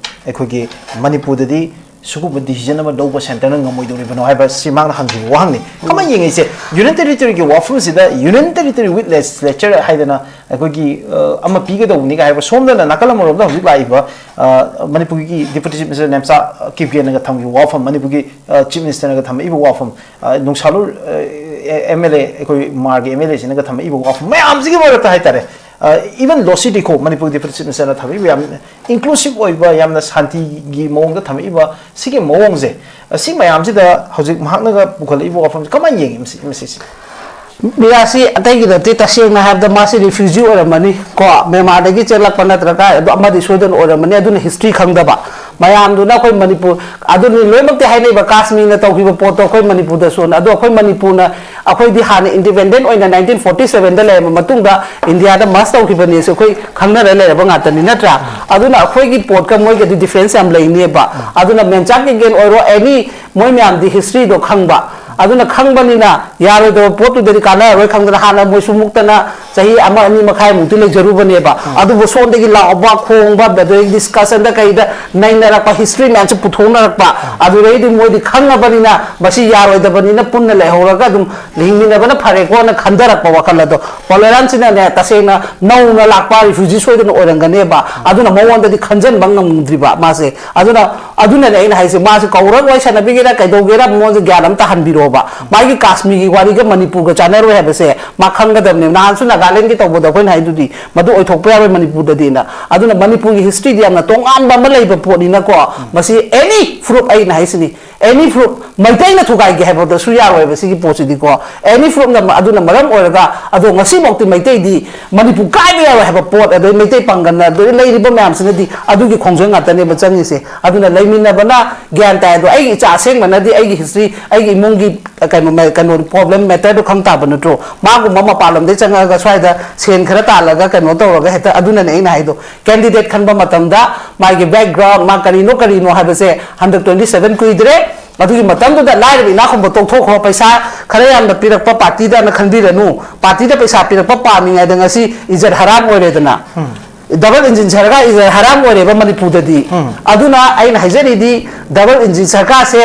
ꯑꯩꯈꯣꯏꯒꯤ ꯃꯅꯤꯄꯨꯔꯗꯗꯤ ꯁꯤꯒꯨꯝꯕ ꯗꯤꯁꯤꯖꯟ ꯑꯃ ꯂꯧꯕ ꯁꯦꯟꯇꯔꯅ ꯉꯝꯃꯣꯏꯗꯧꯔꯤꯕꯅꯣ ꯍꯥꯏꯕ ꯁꯤ ꯃꯍꯥꯛꯅ ꯍꯪꯈꯤꯕ ꯋꯥꯍꯪꯅꯤ꯫ ꯀꯃꯥꯏꯅ ꯌꯦꯡꯉꯤꯁꯦ? ꯌꯨꯅꯤꯌꯟ ꯇꯦꯔꯤꯇꯣꯔꯤꯒꯤ ꯋꯥꯐꯝꯁꯤꯗ, ꯌꯨꯅꯤꯌꯟ ꯇꯦꯔꯤꯇꯣꯔꯤ ꯋꯤꯠ ꯂꯦꯖꯤꯁꯂꯦꯆꯔ ꯍꯥꯏꯗꯅ ꯑꯩꯈꯣꯏꯒꯤ, ꯑ, ꯑꯃ ꯄꯤꯒꯗꯧꯕꯅꯤꯒ ꯍꯥꯏꯕ, ꯁꯣꯝꯗꯅ ꯅꯥꯀꯜ ꯑꯃꯔꯣꯝꯗ ꯍꯧꯖꯤꯛ ꯂꯥꯛꯏꯕ, ꯑ, ꯃꯅꯤꯄꯨꯔꯒꯤ ꯗꯤꯄ꯭ꯌꯨꯇꯤ ꯆꯤꯐ ꯃꯤꯅꯤꯁꯇꯔ ꯅꯦꯝꯆꯥ ꯀꯤꯞꯒꯦꯟꯅꯒ ꯊꯝꯈꯤꯕ ꯋꯥꯐꯝ, ꯃꯅꯤꯄꯨꯔꯒꯤ, ꯑ, ꯆꯤꯐ ꯃꯤꯅꯤꯁꯇꯔꯅꯒ ꯊꯝꯃꯛꯏꯕ ꯋꯥꯐꯝ, ꯑ, ꯅꯨꯡꯁꯥꯂꯨꯔ, ꯑ, ꯑꯦꯝ ꯑꯦꯜ ꯑꯦ, ꯑꯩꯈꯣꯏ ꯃꯥꯔꯒꯤ ꯑꯦꯝ ꯑꯦꯜ ꯑꯦꯁꯤꯅꯒ ꯊꯝꯃꯛꯏꯕ ꯋꯥꯐꯝ ꯃꯌꯥꯝꯁꯤꯒꯤ ꯃꯔꯛꯇ ꯍꯥꯏꯇꯥꯔꯦ, ꯏꯚꯟ ꯂꯣꯁꯤ ꯗꯤꯈꯣ, ꯃꯅꯤꯄꯨꯔꯒꯤ ꯗꯤꯄ꯭ꯌꯨꯇꯤ ꯆꯤꯐ ꯃꯤꯅꯤꯁꯇꯔꯅ ꯊꯝꯃꯛꯏꯕ ꯌꯥꯝ ꯏꯟꯀ꯭ꯂꯨꯁꯤꯞ ꯑꯣꯏꯕ, ꯌꯥꯝꯅ ꯁꯥꯟꯇꯤꯒꯤ ꯃꯑꯣꯡꯗ ꯊꯝꯃꯛꯏꯕ ꯁꯤꯒꯤ ꯃꯑꯣꯡꯁꯦ, ꯑꯁꯤ ꯃꯌꯥꯝꯁꯤꯗ ꯍꯧꯖꯤꯛ ꯃꯍꯥꯛꯅꯒ ꯄꯨꯈꯠꯂꯛꯏꯕ ꯋꯥꯐꯝꯁꯦ ꯀꯃꯥꯏꯅ ꯌꯦꯡꯉꯤ ꯃꯁꯤ, ꯃꯁꯤꯁꯦ? ꯃꯤꯔꯥꯁꯤ ꯑꯇꯩꯒꯤ ꯅꯠꯇꯦ, ꯇꯁꯦꯡꯅ ꯍꯥꯏꯔꯕꯗ ꯃꯥꯁꯤ ꯔꯤꯐ꯭ꯌꯨꯖꯤ ꯑꯣꯏꯔꯝꯃꯅꯤ ꯀꯣ, ꯃ꯭ꯌꯥꯟꯃꯥꯔꯗꯒꯤ ꯆꯦꯜꯂꯛꯄ ꯅꯠꯇ꯭ꯔꯒ ꯑꯗꯨ ꯑꯃꯗꯤ ꯁꯣꯏꯗꯅ ꯑꯣꯏꯔꯝꯃꯅꯤ, ꯑꯗꯨꯅ ꯍꯤꯁꯇ꯭ꯔꯤ ꯈꯪꯗꯕ ꯃꯌꯥꯝꯗꯨꯅ ꯑꯩꯈꯣꯏ ꯃꯅꯤꯄꯨꯔ, ꯑꯗꯨꯅꯤ ꯂꯣꯏꯅꯃꯛꯇꯤ ꯍꯥꯏꯅꯩꯕ, ꯀꯥꯁꯃꯤꯔꯅ ꯇꯧꯈꯤꯕ ꯄꯣꯠꯇꯣ ꯑꯩꯈꯣꯏ ꯃꯅꯤꯄꯨꯔꯗꯁꯨꯅ, ꯑꯗꯣ ꯑꯩꯈꯣꯏ ꯃꯅꯤꯄꯨꯔꯅ, ꯑꯩꯈꯣꯏꯗꯤ ꯍꯥꯟꯅ ꯏꯟꯗꯤꯄꯦꯟꯗꯦꯟ ꯑꯣꯏꯅ ꯅꯥꯏꯟꯇꯤꯟ ꯐꯣꯔꯇꯤ ꯁꯚꯦꯟꯗ ꯂꯩꯔꯕ ꯃꯇꯨꯡꯗ ꯏꯟꯗꯤꯌꯥꯗ ꯃꯔꯖ ꯇꯧꯈꯤꯕꯅꯦꯁꯨ ꯑꯩꯈꯣꯏ ꯈꯪꯅꯔ ꯂꯩꯔꯕ ꯉꯥꯛꯇꯅꯤ, ꯅꯠꯇ꯭ꯔꯥ? ꯑꯗꯨꯅ ꯑꯩꯈꯣꯏꯒꯤ ꯄꯣꯠꯀ ꯃꯣꯏꯒꯗꯤ ꯗꯤꯐ꯭ꯔꯦꯟꯁ ꯌꯥꯝ ꯂꯩꯅꯦꯕ꯫ ꯑꯗꯨꯅ ꯃꯦꯝꯆꯥ ꯀꯤꯞꯒꯦꯟ ꯑꯣꯏꯔꯣ, ꯑꯦꯅꯤ, ꯃꯣꯏ ꯃꯌꯥꯝꯗꯤ ꯍꯤꯁꯇ꯭ꯔꯤꯗꯣ ꯈꯪꯕ, ꯑꯗꯨꯅ ꯈꯪꯕꯅꯤꯅ ꯌꯥꯔꯣꯏꯗꯕ ꯄꯣꯠꯇꯨꯗꯗꯤ ꯀꯥꯟꯅꯔꯔꯣꯏ ꯈꯪꯗꯅ ꯍꯥꯟꯅ ꯃꯣꯏꯁꯨ ꯃꯨꯛꯇꯅ ꯆꯍꯤ ꯑꯃ ꯑꯅꯤ ꯃꯈꯥꯏꯃꯨꯛꯇꯤ ꯂꯩꯖꯔꯨꯕꯅꯦꯕ꯫ ꯑꯗꯨꯕꯨ ꯁꯣꯝꯗꯒꯤ ꯂꯥꯎꯕ, ꯈꯣꯡꯕ, ꯑꯗꯨꯗꯒꯤ ꯗꯤꯁꯀꯁꯟꯗ ꯀꯩꯗ ꯅꯩꯅꯔꯛꯄ, ꯍꯤꯁꯇ꯭ꯔꯤ ꯃꯌꯥꯝꯁꯦ ꯄꯨꯊꯣꯛꯅꯔꯛꯄ, ꯑꯗꯨꯗꯩꯗꯤ ꯃꯣꯏꯗꯤ ꯈꯪꯉꯕꯅꯤꯅ ꯃꯁꯤ ꯌꯥꯔꯣꯏꯗꯕꯅꯤꯅ ꯄꯨꯟꯅ ꯂꯩꯍꯧꯔꯒ ꯑꯗꯨꯝ ꯍꯤꯡꯃꯤꯟꯅꯕꯅ ꯐꯔꯦꯀꯣꯅ ꯈꯟꯊꯔꯛꯄ ꯋꯥꯈꯜ ꯑꯗꯣ꯫ ꯄꯣꯂꯦꯔꯥꯟꯁꯤꯅꯅꯦ, ꯇꯁꯦꯡꯅ ꯅꯧꯅ ꯂꯥꯛꯄ ꯔꯤꯐ꯭ꯌꯨꯖꯤ ꯁꯣꯏꯗꯅ ꯑꯣꯏꯔꯝꯒꯅꯦꯕ꯫ ꯑꯗꯨꯅ ꯃꯉꯣꯟꯗꯗꯤ ꯈꯟꯖꯟꯕ ꯉꯝꯗ꯭ꯔꯤꯕ ꯃꯥꯁꯦ꯫ ꯑꯗꯨꯅ, ꯑꯗꯨꯅꯅꯦ ꯑꯩꯅ ꯍꯥꯏꯁꯦ, ꯃꯥꯁꯦ ꯀꯧꯔꯒ ꯋꯥꯔꯤ ꯁꯥꯟꯅꯕꯤꯒꯦꯔꯥ ꯀꯩꯗꯧꯒꯦꯔꯥ ꯃꯉꯣꯟꯗ ꯒ꯭ꯌꯥꯟ ꯑꯝꯇ ꯍꯟꯕꯤꯔꯣꯕ꯫ ꯃꯥꯒꯤ ꯀꯥꯁꯃꯤꯔꯒꯤ ꯋꯥꯔꯤꯒ ꯃꯅꯤꯄꯨꯔꯒ ꯆꯥꯟꯅꯔꯣꯏ ꯍꯥꯏꯕꯁꯦ ꯃꯥ ꯈꯪꯒꯗꯕꯅꯦ꯫ ꯅꯍꯥꯟꯁꯨ ꯅꯥꯒꯥꯂꯦꯟꯒꯤ ꯇꯧꯕꯗ ꯑꯩꯈꯣꯏꯅ ꯍꯥꯏꯗꯨꯗꯤ, ꯃꯗꯨ ꯑꯣꯏꯊꯣꯛꯄ ꯌꯥꯔꯣꯏ ꯃꯅꯤꯄꯨꯔꯗꯗꯤꯅ꯫ ꯑꯗꯨꯅ ꯃꯅꯤꯄꯨꯔꯒꯤ ꯍꯤꯁꯇ꯭ꯔꯤꯗꯤ ꯌꯥꯝꯅ ꯇꯣꯉꯥꯟꯕ ꯑꯃ ꯂꯩꯕ ꯄꯣꯠꯅꯤꯅꯀꯣ, ꯃꯁꯤ ꯑꯦꯅꯤ ꯐ꯭ꯔꯨꯞ, ꯑꯩꯅ ꯍꯥꯏꯁꯤꯅꯤ, ꯑꯦꯅꯤ ꯐ꯭ꯔꯨꯞ, ꯃꯩꯇꯩꯅ ꯊꯨꯒꯥꯏꯒꯦ ꯍꯥꯏꯕꯗꯁꯨ ꯌꯥꯔꯣꯏꯕ ꯁꯤꯒꯤ ꯄꯣꯠꯁꯤꯗꯤꯀꯣ꯫ ꯑꯦꯅꯤ ꯐ꯭ꯔꯨꯞꯅ, ꯑꯗꯨꯅ ꯃꯔꯝ ꯑꯣꯏꯔꯒ, ꯑꯗꯣ ꯉꯁꯤꯐꯥꯎꯗꯤ ꯃꯩꯇꯩꯗꯤ ꯃꯅꯤꯄꯨꯔ ꯀꯥꯏꯕ ꯌꯥꯔꯣꯏ ꯍꯥꯏꯕ ꯄꯣꯠ, ꯑꯗꯩ ꯃꯩꯇꯩ ꯄꯥꯡꯒꯜꯅ, ꯑꯗꯩ ꯂꯩꯔꯤꯕ ꯃꯌꯥꯝꯁꯤꯅꯗꯤ ꯑꯗꯨꯒꯤ ꯈꯣꯡꯖꯪ ꯉꯥꯛꯇꯅꯦꯕ ꯆꯪꯉꯤꯁꯦ꯫ ꯑꯗꯨꯅ ꯂꯩꯃꯤꯟꯅꯕꯅ ꯒ꯭ꯌꯥꯟ ꯇꯥꯏ꯫ ꯑꯗꯣ ꯑꯩꯒꯤ ꯏꯆꯥ ꯑꯁꯦꯡꯕꯅꯗꯤ ꯑꯩꯒꯤ ꯍꯤꯁꯇ꯭ꯔꯤ, ꯑꯩꯒꯤ ꯏꯃꯨꯡꯒꯤ ꯀꯩꯅꯣ, ꯀꯩꯅꯣ, ꯄ꯭ꯔꯣꯕ꯭ꯂꯦꯝ ꯃꯦꯇꯔꯗꯨ ꯈꯪ ꯇꯥꯕ ꯅꯠꯇ꯭ꯔꯣ? ꯃꯥꯒꯨꯝꯕ ꯃꯄꯥꯟ ꯂꯝꯗꯒꯤ ꯆꯪꯉꯛꯑꯒ ꯁ꯭ꯋꯥꯏꯗ ꯁꯦꯟ ꯈꯔ ꯇꯥꯜꯂꯒ ꯀꯩꯅꯣ ꯇꯧꯔꯒ ꯍꯦꯛꯇ, ꯑꯗꯨꯅꯅꯦ ꯑꯩꯅ ꯍꯥꯏꯗꯣ, ꯀꯦꯟꯗꯤꯗꯦꯠ ꯈꯟꯕ ꯃꯇꯝꯗ ꯃꯥꯒꯤ ꯕꯦꯛꯒ꯭ꯔꯥꯎꯟ, ꯃꯥ ꯀꯔꯤꯅꯣ ꯀꯔꯤꯅꯣ ꯍꯥꯏꯕꯁꯦ ꯍꯟꯗꯛ ꯇ꯭ꯋꯦꯟꯇꯤ ꯁꯚꯦꯟ ꯀꯨꯏꯗ꯭ꯔꯦ꯫ ꯑꯗꯨꯒꯤ ꯃꯇꯝꯗꯨꯗ ꯂꯥꯏꯔꯕ ꯏꯅꯥꯛ ꯈꯨꯟꯕ ꯇꯣꯛꯊꯣꯛꯈ꯭ꯔꯣ, ꯄꯩꯁꯥ ꯈꯔ ꯌꯥꯝꯅ ꯄꯤꯔꯛꯄ ꯄꯥꯔꯇꯤꯗꯅ ꯈꯟꯕꯤꯔꯅꯨ꯫ ꯄꯥꯔꯇꯤꯗ ꯄꯩꯁꯥ ꯄꯤꯔꯛꯄ ꯄꯥꯝꯃꯤꯉꯩꯗ ꯉꯁꯤ ꯏꯖꯠ ꯍꯔꯥꯝ ꯑꯣꯏꯔꯦꯗꯅ꯫ ꯗꯕꯜ ꯏꯟꯖꯤꯟ ꯁꯔꯀꯥꯔ ꯏꯖꯠ ꯍꯔꯥꯝ ꯑꯣꯏꯔꯦꯕ ꯃꯅꯤꯄꯨꯔꯗꯗꯤ꯫ ꯑꯗꯨꯅ ꯑꯩꯅ ꯍꯥꯏꯖꯔꯤꯗꯤ, ꯗꯕꯜ ꯏꯟꯖꯤꯟ ꯁꯔꯀꯥꯔꯁꯦ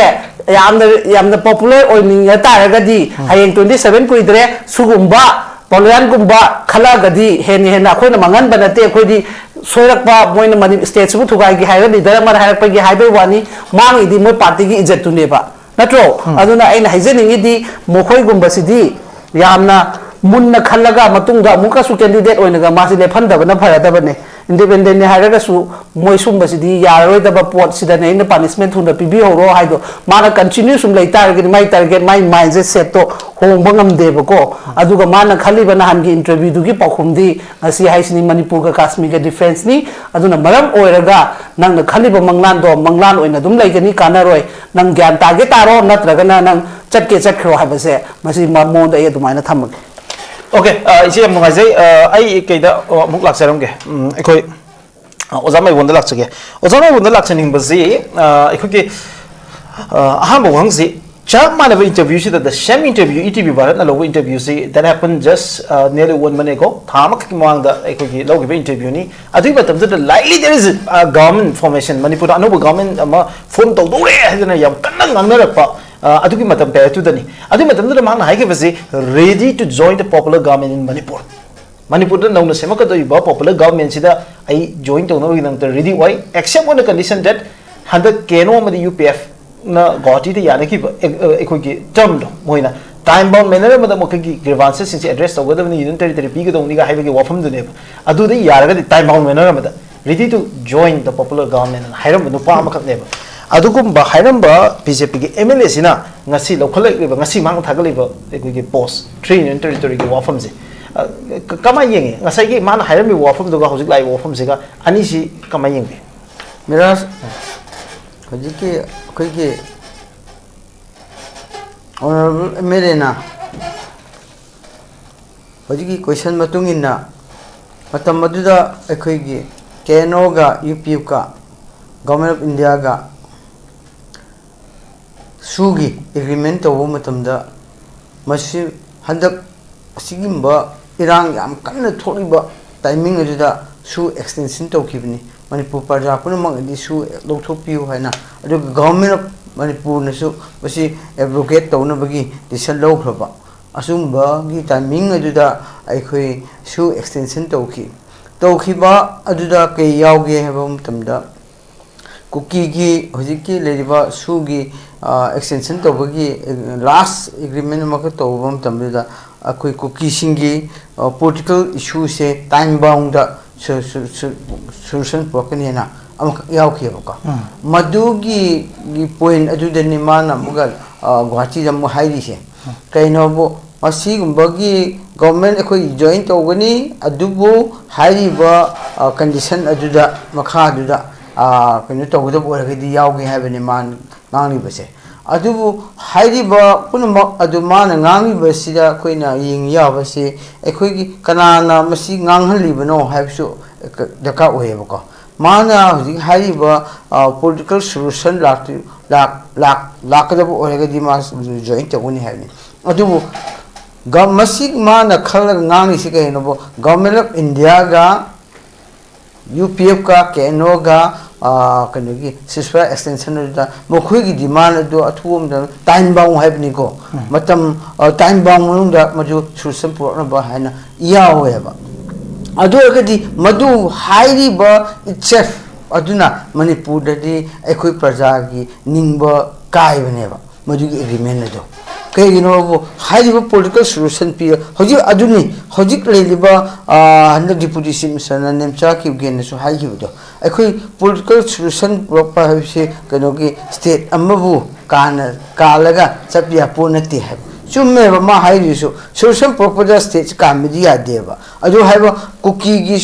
ꯌꯥꯝꯅ, ꯌꯥꯝꯅ ꯄꯣꯄꯨꯂꯔ ꯑꯣꯏꯅꯤꯡꯉ ꯇꯥꯔꯒꯗꯤ, ꯍꯌꯦꯡ ꯇ꯭ꯋꯦꯟꯇꯤ ꯁꯚꯦꯟ ꯀꯨꯏꯗ꯭ꯔꯦ, ꯁꯤꯒꯨꯝꯕ ꯄꯣꯂꯨꯁꯟꯒꯨꯝꯕ ꯈꯜꯂꯛꯑꯒꯗꯤ ꯍꯦꯟꯅ ꯍꯦꯟꯅ ꯑꯩꯈꯣꯏꯅ ꯃꯥꯡꯍꯟꯕ ꯅꯠꯇꯦ꯫ ꯑꯩꯈꯣꯏꯗꯤ ꯁꯣꯏꯔꯛꯄ, ꯃꯣꯏꯅ ꯃꯅꯤ-, ꯁ꯭ꯇꯦꯠꯁꯤꯕꯨ ꯊꯨꯒꯥꯏꯒꯦ ꯍꯥꯏꯔꯒ ꯂꯤꯗꯔ ꯑꯃꯅ ꯍꯥꯏꯔꯛꯄꯒꯤ ꯍꯥꯏꯕꯒꯤ ꯋꯥꯅꯤ, ꯃꯥꯡꯉꯤꯗꯤ ꯃꯣꯏ ꯄꯥꯔꯇꯤꯒꯤ ꯏꯖꯠꯇꯨꯅꯦꯕ, ꯅꯠꯇ꯭ꯔꯣ? ꯑꯗꯨꯅ ꯑꯩꯅ ꯍꯥꯏꯖꯅꯤꯡꯉꯤꯗꯤ, ꯃꯈꯣꯏꯒꯨꯝꯕꯁꯤꯗꯤ ꯌꯥꯝꯅ ꯃꯨꯟꯅ ꯈꯜꯂꯒ ꯃꯇꯨꯡꯗ ꯑꯃꯨꯛꯀꯁꯨ ꯀꯦꯟꯗꯤꯗꯦꯠ ꯑꯣꯏꯅꯒ ꯃꯥꯁꯤ ꯂꯦꯞꯍꯟꯗꯕꯅ ꯐꯔꯗꯕꯅꯦ꯫ ꯏꯟꯗꯤꯄꯦꯟꯗꯦꯟꯅꯤ ꯍꯥꯏꯔꯒꯁꯨ ꯃꯣꯏ ꯁꯨꯝꯕꯁꯤꯗꯤ ꯌꯥꯔꯔꯣꯏꯗꯕ ꯄꯣꯠꯁꯤꯗꯅꯦ ꯑꯩꯅ ꯄꯥꯅꯤꯁꯃꯦꯟ ꯊꯨꯅ ꯄꯤꯕꯤꯍꯧꯔꯣ ꯍꯥꯏꯗꯣ꯫ ꯃꯥꯅ ꯀꯟꯇꯤꯅ꯭ꯌꯨ ꯁꯨꯝ ꯂꯩ ꯇꯥꯔꯒꯗꯤ ꯃꯥꯏ ꯇꯥꯔꯒꯦꯠ, ꯃꯥꯏ ꯃꯥꯏꯟꯁꯦ ꯁꯦꯠꯇꯣ ꯍꯣꯡꯕ ꯉꯝꯗꯦꯕꯀꯣ꯫ ꯑꯗꯨꯒ ꯃꯥꯅ ꯈꯜꯂꯤꯕ ꯅꯍꯥꯟꯒꯤ ꯏꯟꯇꯔꯚ꯭ꯌꯨꯗꯨꯒꯤ ꯄꯥꯎꯈꯨꯝꯗꯤ ꯉꯁꯤ ꯍꯥꯏꯁꯤꯅꯤ, ꯃꯅꯤꯄꯨꯔꯒ ꯀꯥꯁꯃꯤꯔꯒ ꯗꯤꯐ꯭ꯔꯦꯟꯁꯅꯤ꯫ ꯑꯗꯨꯅ ꯃꯔꯝ ꯑꯣꯏꯔꯒ ꯅꯪꯅ ꯈꯜꯂꯤꯕ ꯃꯪꯂꯥꯟꯗꯣ ꯃꯪꯂꯥꯟ ꯑꯣꯏꯅ ꯑꯗꯨꯝ ꯂꯩꯒꯅꯤ, ꯀꯥꯟꯅꯔꯣꯏ꯫ ꯅꯪ ꯒ꯭ꯌꯥꯟ ꯇꯥꯒꯦ ꯇꯥꯔꯣ, ꯅꯠꯇ꯭ꯔꯒꯅ ꯅꯪ ꯆꯠꯀꯦ ꯆꯠꯈ꯭ꯔꯣ ꯍꯥꯏꯕꯁꯦ, ꯃꯁꯤ ꯃ-, ꯃꯉꯣꯟꯗ ꯑꯩ ꯑꯗꯨꯃꯥꯏꯅ ꯊꯝꯃꯒꯦ꯫ ꯑꯣꯀꯦ, ꯑ, ꯏꯆꯦ ꯌꯥꯝ ꯅꯨꯡꯉꯥꯏꯖꯩ꯫ ꯑ, ꯑꯩ ꯀꯩꯗ, ꯑ, ꯑꯃꯨꯛ ꯂꯥꯛꯆꯔꯝꯒꯦ꯫ ꯎꯝ, ꯑꯩꯈꯣꯏ, ꯑ, ꯑꯣꯖꯥ ꯃꯥꯏꯕꯣꯟꯗ ꯂꯥꯛꯆꯒꯦ꯫ ꯑꯣꯖꯥ ꯃꯥꯏꯕꯣꯟꯗ ꯂꯥꯛꯆꯅꯤꯡꯕꯁꯤ, ꯑ, ꯑꯩꯈꯣꯏꯒꯤ, ꯑ, ꯑꯍꯥꯟꯕ ꯋꯥꯍꯪꯁꯤ, ꯆꯞ ꯃꯥꯟꯅꯕ ꯏꯟꯇꯔꯚ꯭ꯌꯨꯁꯤꯗ, the same interview, E T V ꯚꯥꯔꯠꯅ ꯂꯧꯕ ꯏꯟꯇꯔꯚ꯭ꯌꯨꯁꯤ, that happened just, uh, nearly one month ago, ꯊꯥ ꯑꯃꯈꯛꯀꯤ ꯃꯃꯥꯡꯗ ꯑꯩꯈꯣꯏꯒꯤ ꯂꯧꯈꯤꯕ ꯏꯟꯇꯔꯚ꯭ꯌꯨꯅꯤ꯫ ꯑꯗꯨꯒꯤ ꯃꯇꯝꯗꯨꯗ likely there is a government formation, ꯃꯅꯤꯄꯨꯔꯗ ꯑꯅꯧꯕ ꯒꯚꯔꯟꯃꯦꯟ ꯑꯃ ꯐꯣꯔꯝ ꯇꯧꯗꯧꯔꯦ ꯍꯥꯏꯗꯅ ꯌꯥꯝ ꯀꯟꯅ ꯉꯥꯡꯅꯔꯛꯄ, ꯑ, ꯑꯗꯨꯒꯤ ꯃꯇꯝ period ꯇꯨꯗꯅꯤ꯫ ꯑꯗꯨꯒꯤ ꯃꯇꯝꯗꯨꯗ ꯃꯍꯥꯛꯅ ꯍꯥꯏꯈꯤꯕꯁꯤ, "Ready to join the popular government in Manipur." ꯃꯅꯤꯄꯨꯔꯗ ꯅꯧꯅ ꯁꯦꯝꯃꯛꯀꯗꯧꯔꯤꯕ ꯄꯣꯄꯨꯂꯔ ꯒꯚꯔꯟꯃꯦꯟꯁꯤꯗ ꯑꯩ ꯖꯣꯏꯟ ꯇꯧꯅꯕꯒꯤꯗꯃꯛꯇ ꯔꯦꯗꯤ ꯑꯣꯏ, except on the condition that ꯍꯟꯗꯛ ꯀꯦ ꯑꯦꯟ ꯑꯣ ꯑꯃꯗꯤ ꯌꯨ ꯄꯤ ꯑꯦꯐꯅ ꯒꯧꯍꯥꯇꯤꯗ ꯌꯥꯅꯈꯤꯕ ꯑꯦ-, ꯑ, ꯑꯩꯈꯣꯏꯒꯤ ꯇꯔꯝꯗꯣ ꯃꯣꯏꯅ ꯇꯥꯏꯝ ꯕꯥꯎꯟ ꯃꯦꯅꯔ ꯑꯃꯗ ꯃꯈꯣꯏꯒꯤ ꯒ꯭ꯔꯤꯚꯥꯟꯁꯦꯁꯁꯤꯡꯁꯦ ꯑꯦꯗ꯭ꯔꯦꯁ ꯇꯧꯒꯗꯕꯅꯤ, ꯌꯨꯅꯤꯌꯟ ꯇꯦꯔꯤꯇꯣꯔꯤ ꯄꯤꯒꯗꯧꯅꯤꯒ ꯍꯥꯏꯕꯒꯤ ꯋꯥꯐꯝꯗꯨꯅꯦꯕ꯫ ꯑꯗꯨꯗ ꯌꯥꯔꯒꯗꯤ ꯇꯥꯏꯝ ꯕꯥꯎꯟ ꯃꯦꯅꯔ ꯑꯃꯗ ready to join the popular government ꯑꯅ ꯍꯥꯏꯔꯝꯕ ꯅꯨꯄꯥ ꯑꯃꯈꯛꯅꯦꯕ꯫ ꯑꯗꯨꯒꯨꯝꯕ ꯍꯥꯏꯔꯝꯕ ꯕꯤ ꯖꯦ ꯄꯤꯒꯤ ꯑꯦꯝ ꯑꯦꯜ ꯑꯦꯁꯤꯅ ꯉꯁꯤ ꯂꯧꯈꯠꯂꯛꯂꯤꯕ, ꯉꯁꯤ ꯃꯍꯥꯛꯅ ꯊꯥꯒꯠꯂꯤꯕ ꯑꯩꯈꯣꯏꯒꯤ ꯄꯣꯁ ꯊ꯭ꯔꯤ ꯌꯨꯅꯤꯌꯟ ꯇꯦꯔꯤꯇꯣꯔꯤꯒꯤ ꯋꯥꯐꯝꯁꯦ, ꯑ, ꯀ-, ꯀꯃꯥꯏꯅ ꯌꯦꯡꯉꯤ? ꯉꯁꯥꯏꯒꯤ ꯃꯥꯅ ꯍꯥꯏꯔꯝꯃꯤꯕ ꯋꯥꯐꯝꯗꯨꯒ ꯍꯧꯖꯤꯛ ꯂꯥꯛꯏꯕ ꯋꯥꯐꯝꯁꯤꯒ ꯑꯅꯤꯁꯤ ꯀꯃꯥꯏꯅ ꯌꯦꯡꯕꯤ? ꯃꯤꯔꯥꯖ, ꯍꯧꯖꯤꯛꯀꯤ ꯑꯩꯈꯣꯏꯒꯤ ꯑꯣꯅꯔꯦꯕꯜ ꯑꯦꯝ ꯑꯦꯜ ꯑꯦꯅ ꯍꯧꯖꯤꯛꯀꯤ ꯀꯣꯏꯁꯟ ꯃꯇꯨꯡ ꯏꯟꯅ ꯃꯇꯝ ꯑꯗꯨꯗ ꯑꯩꯈꯣꯏꯒꯤ ꯀꯦ ꯑꯦꯟ ꯑꯣꯒ ꯌꯨ ꯄꯤ ꯑꯦꯐꯀ ꯒꯣꯔꯃꯦꯟ ꯑꯣꯐ ꯏꯟꯗꯤꯌꯥꯒ ꯁꯨꯒꯤ ꯑꯦꯒ꯭ꯔꯤꯃꯦꯟ ꯇꯧꯕ ꯃꯇꯝꯗ ꯃꯁꯤ ꯍꯟꯗꯛ ꯑꯁꯤꯒꯨꯝꯕ ꯏꯔꯥꯡ ꯌꯥꯝ ꯀꯟꯅ ꯊꯣꯛꯂꯤꯕ ꯇꯥꯏꯃꯤꯡ ꯑꯗꯨꯗ ꯁꯨ ꯑꯦꯛꯁꯇꯦꯟꯁꯟ ꯇꯧꯈꯤꯕꯅꯤ꯫ ꯃꯅꯤꯄꯨꯔ ꯄ꯭ꯔꯖꯥ ꯄꯨꯝꯅꯃꯛꯅꯗꯤ ꯁꯨ ꯂꯧꯊꯣꯛꯄꯤꯌꯨ ꯍꯥꯏꯅ, ꯑꯗꯨꯒ ꯒꯚꯔꯟꯃꯦꯟ ꯑꯣꯐ ꯃꯅꯤꯄꯨꯔꯅꯁꯨ ꯃꯁꯤ ꯑꯦꯕ꯭ꯔꯣꯒꯦꯠ ꯇꯧꯅꯕꯒꯤ ꯗꯤꯁꯤꯖꯟ ꯂꯧꯈ꯭ꯔꯕ꯫ ꯑꯁꯨꯝꯕꯒꯤ ꯇꯥꯏꯃꯤꯡ ꯑꯗꯨꯗ ꯑꯩꯈꯣꯏ ꯁꯨ ꯑꯦꯛꯁꯇꯦꯟꯁꯟ ꯇꯧꯈꯤ꯫ ꯇꯧꯈꯤꯕ ꯑꯗꯨꯗ ꯀꯩ ꯌꯥꯎꯒꯦ ꯍꯥꯏꯕ ꯃꯇꯝꯗ, ꯀꯨꯀꯤꯒꯤ ꯍꯧꯖꯤꯛꯀꯤ ꯂꯩꯔꯤꯕ ꯁꯨꯒꯤ, ꯑ, ꯑꯦꯛꯁꯇꯦꯟꯁꯟ ꯇꯧꯕꯒꯤ, ꯑ, ꯂꯥꯁ ꯑꯦꯒ꯭ꯔꯤꯃꯦꯟ ꯑꯃꯈꯛ ꯇꯧꯕ ꯃꯇꯝꯗꯨꯗ ꯑꯩꯈꯣꯏ ꯀꯨꯀꯤꯁꯤꯡꯒꯤ, ꯑ, ꯄꯣꯂꯤꯇꯤꯀꯦꯜ ꯏꯁꯨꯁꯦ ꯇꯥꯏꯝ ꯕꯥꯎꯟꯗ ꯁꯣ-, ꯁꯣ-, ꯁꯣ-, ꯁꯣꯂꯨꯁꯟ ꯄꯨꯔꯛꯀꯅꯤ ꯍꯥꯏꯅ ꯑꯃꯈꯛ ꯌꯥꯎꯈꯤꯑꯕꯀꯣ꯫ ꯎꯝ꯫ ꯃꯗꯨꯒꯤ, ꯒꯤ ꯄꯣꯏꯟ ꯑꯗꯨꯗꯅꯤ ꯃꯥꯅ ꯑꯃꯨꯛꯀ, ꯑ, ꯒꯨꯍꯥꯇꯤꯗ ꯑꯃꯨꯛ ꯍꯥꯏꯔꯤꯁꯦ꯫ ꯎꯝ꯫ ꯀꯩꯅꯣꯕꯨ, ꯃꯁꯤꯒꯨꯝꯕꯒꯤ ꯒꯣꯔꯃꯦꯟ ꯑꯩꯈꯣꯏ ꯖꯣꯏꯟ ꯇꯧꯒꯅꯤ, ꯑꯗꯨꯕꯨ ꯍꯥꯏꯔꯤꯕ, ꯑ, ꯀꯟꯗꯤꯁꯟ ꯑꯗꯨꯗ, ꯃꯈꯥꯗꯨꯗ, ꯑ, ꯀꯩꯅꯣ ꯇꯧꯒꯗꯕ ꯑꯣꯏꯔꯒꯗꯤ ꯌꯥꯎꯒꯦ ꯍꯥꯏꯕꯅꯤ ꯃꯥꯅ ꯉꯥꯡꯂꯤꯕꯁꯦ꯫ ꯑꯗꯨꯕꯨ ꯍꯥꯏꯔꯤꯕ ꯄꯨꯝꯅꯃꯛ ꯑꯗꯨ ꯃꯥꯅ ꯉꯥꯡꯂꯤꯕꯁꯤꯗ ꯑꯩꯈꯣꯏꯅ ꯌꯦꯡ ꯌꯥꯕꯁꯤ, ꯑꯩꯈꯣꯏꯒꯤ ꯀꯅꯥꯅ ꯃꯁꯤ ꯉꯥꯡꯍꯜꯂꯤꯕꯅꯣ ꯍꯥꯏꯕꯁꯨ ꯗꯔꯀꯥꯔ ꯑꯣꯏꯌꯦꯕꯀꯣ꯫ ꯃꯥꯅ ꯍꯧꯖꯤꯛ ꯍꯥꯏꯔꯤꯕ ꯄꯣꯂꯤꯇꯤꯀꯦꯜ ꯁꯣꯂꯨꯁꯟ ꯂꯥꯛꯀꯗꯕ ꯑꯣꯏꯔꯒꯗꯤ ꯃꯥ ꯖꯣꯏꯟ ꯇꯧꯒꯅꯤ ꯍꯥꯏꯕꯅꯤ꯫ ꯑꯗꯨꯕꯨ ꯒ- ꯃꯁꯤ ꯃꯥꯅ ꯈꯜꯂꯒ ꯉꯥꯡꯂꯤꯁꯤ ꯀꯩꯅꯣꯕꯨ, ꯒꯚꯔꯟꯃꯦꯟ ꯑꯣꯐ ꯏꯟꯗꯤꯌꯥꯒ ꯌꯨ ꯄꯤ ꯑꯦꯐꯀ ꯀꯦ ꯑꯦꯟ ꯑꯣꯒ ꯀꯩꯅꯣꯒꯤ ꯁꯤꯁꯐꯥꯌꯔ ꯑꯦꯛꯁꯇꯦꯟꯁꯟ ꯑꯗꯨꯗ ꯃꯈꯣꯏꯒꯤ ꯗꯤꯃꯥꯟ ꯑꯗꯨ ꯑꯊꯨꯕ ꯃꯇꯝꯗ ꯇꯥꯏꯝ ꯕꯥꯎꯟ ꯍꯥꯏꯕꯅꯤꯀꯣ, ꯃꯇꯝ ꯇꯥꯏꯝ ꯕꯥꯎꯟ ꯃꯅꯨꯡꯗ ꯃꯗꯨ ꯁꯣꯂꯨꯁꯟ ꯄꯨꯔꯛꯅꯕ ꯍꯥꯏꯅ ꯌꯥꯎꯋꯦꯕ꯫ ꯑꯗꯨ ꯑꯣꯏꯔꯒꯗꯤ ꯃꯗꯨ ꯍꯥꯏꯔꯤꯕ ꯏꯠꯁꯦꯜꯐ ꯑꯗꯨꯅ ꯃꯅꯤꯄꯨꯔꯗꯗꯤ ꯑꯩꯈꯣꯏ ꯄ꯭ꯔꯖꯥꯒꯤ ꯅꯤꯡꯕ ꯀꯥꯏꯕꯅꯦꯕ꯫ ꯃꯗꯨꯒꯤ ꯑꯦꯒ꯭ꯔꯤꯃꯦꯟ ꯑꯗꯣ ꯀꯩꯒꯤꯅꯣꯕꯨ, ꯍꯥꯏꯔꯤꯕ ꯄꯣꯂꯤꯇꯤꯀꯦꯜ ꯁꯣꯂꯨꯁꯟ ꯄꯤꯔ ꯍꯧꯖꯤꯛ ꯑꯗꯨꯅꯤ ꯍꯧꯖꯤꯛ ꯂꯩꯔꯤꯕ, ꯍꯟꯗꯛ ꯗꯤꯄꯨꯇꯤ ꯆꯤꯐ ꯃꯤꯅꯤꯁꯇꯔꯅ ꯅꯦꯝꯆꯥ ꯀ꯭ꯌꯨꯒꯦꯟꯅꯁꯨ ꯍꯥꯏꯈꯤꯕꯗꯣ, ꯑꯩꯈꯣꯏ ꯄꯣꯂꯤꯇꯤꯀꯦꯜ ꯁꯣꯂꯨꯁꯟ ꯄꯨꯔꯛꯄ ꯍꯥꯏꯕꯁꯤ ꯀꯩꯅꯣꯒꯤ ꯁ꯭ꯇꯦꯠ ꯑꯃꯕꯨ ꯀꯥꯟꯅ ꯀꯥꯜꯂꯒ ꯆꯠꯄ ꯌꯥꯄꯣꯠ ꯅꯠꯇꯦ ꯍꯥꯏꯕ꯫ ꯆꯨꯝꯃꯦꯕ ꯃꯥ ꯍꯥꯏꯔꯤꯁꯨ, ꯁꯣꯂꯨꯁꯟ ꯄꯨꯔꯛꯄꯗ ꯁ꯭ꯇꯦꯠꯁꯤ ꯀꯥꯟꯕꯗꯤ ꯌꯥꯗꯦꯕ꯫ ꯑꯗꯨ ꯍꯥꯏꯕ ꯀꯨꯀꯤꯒꯤ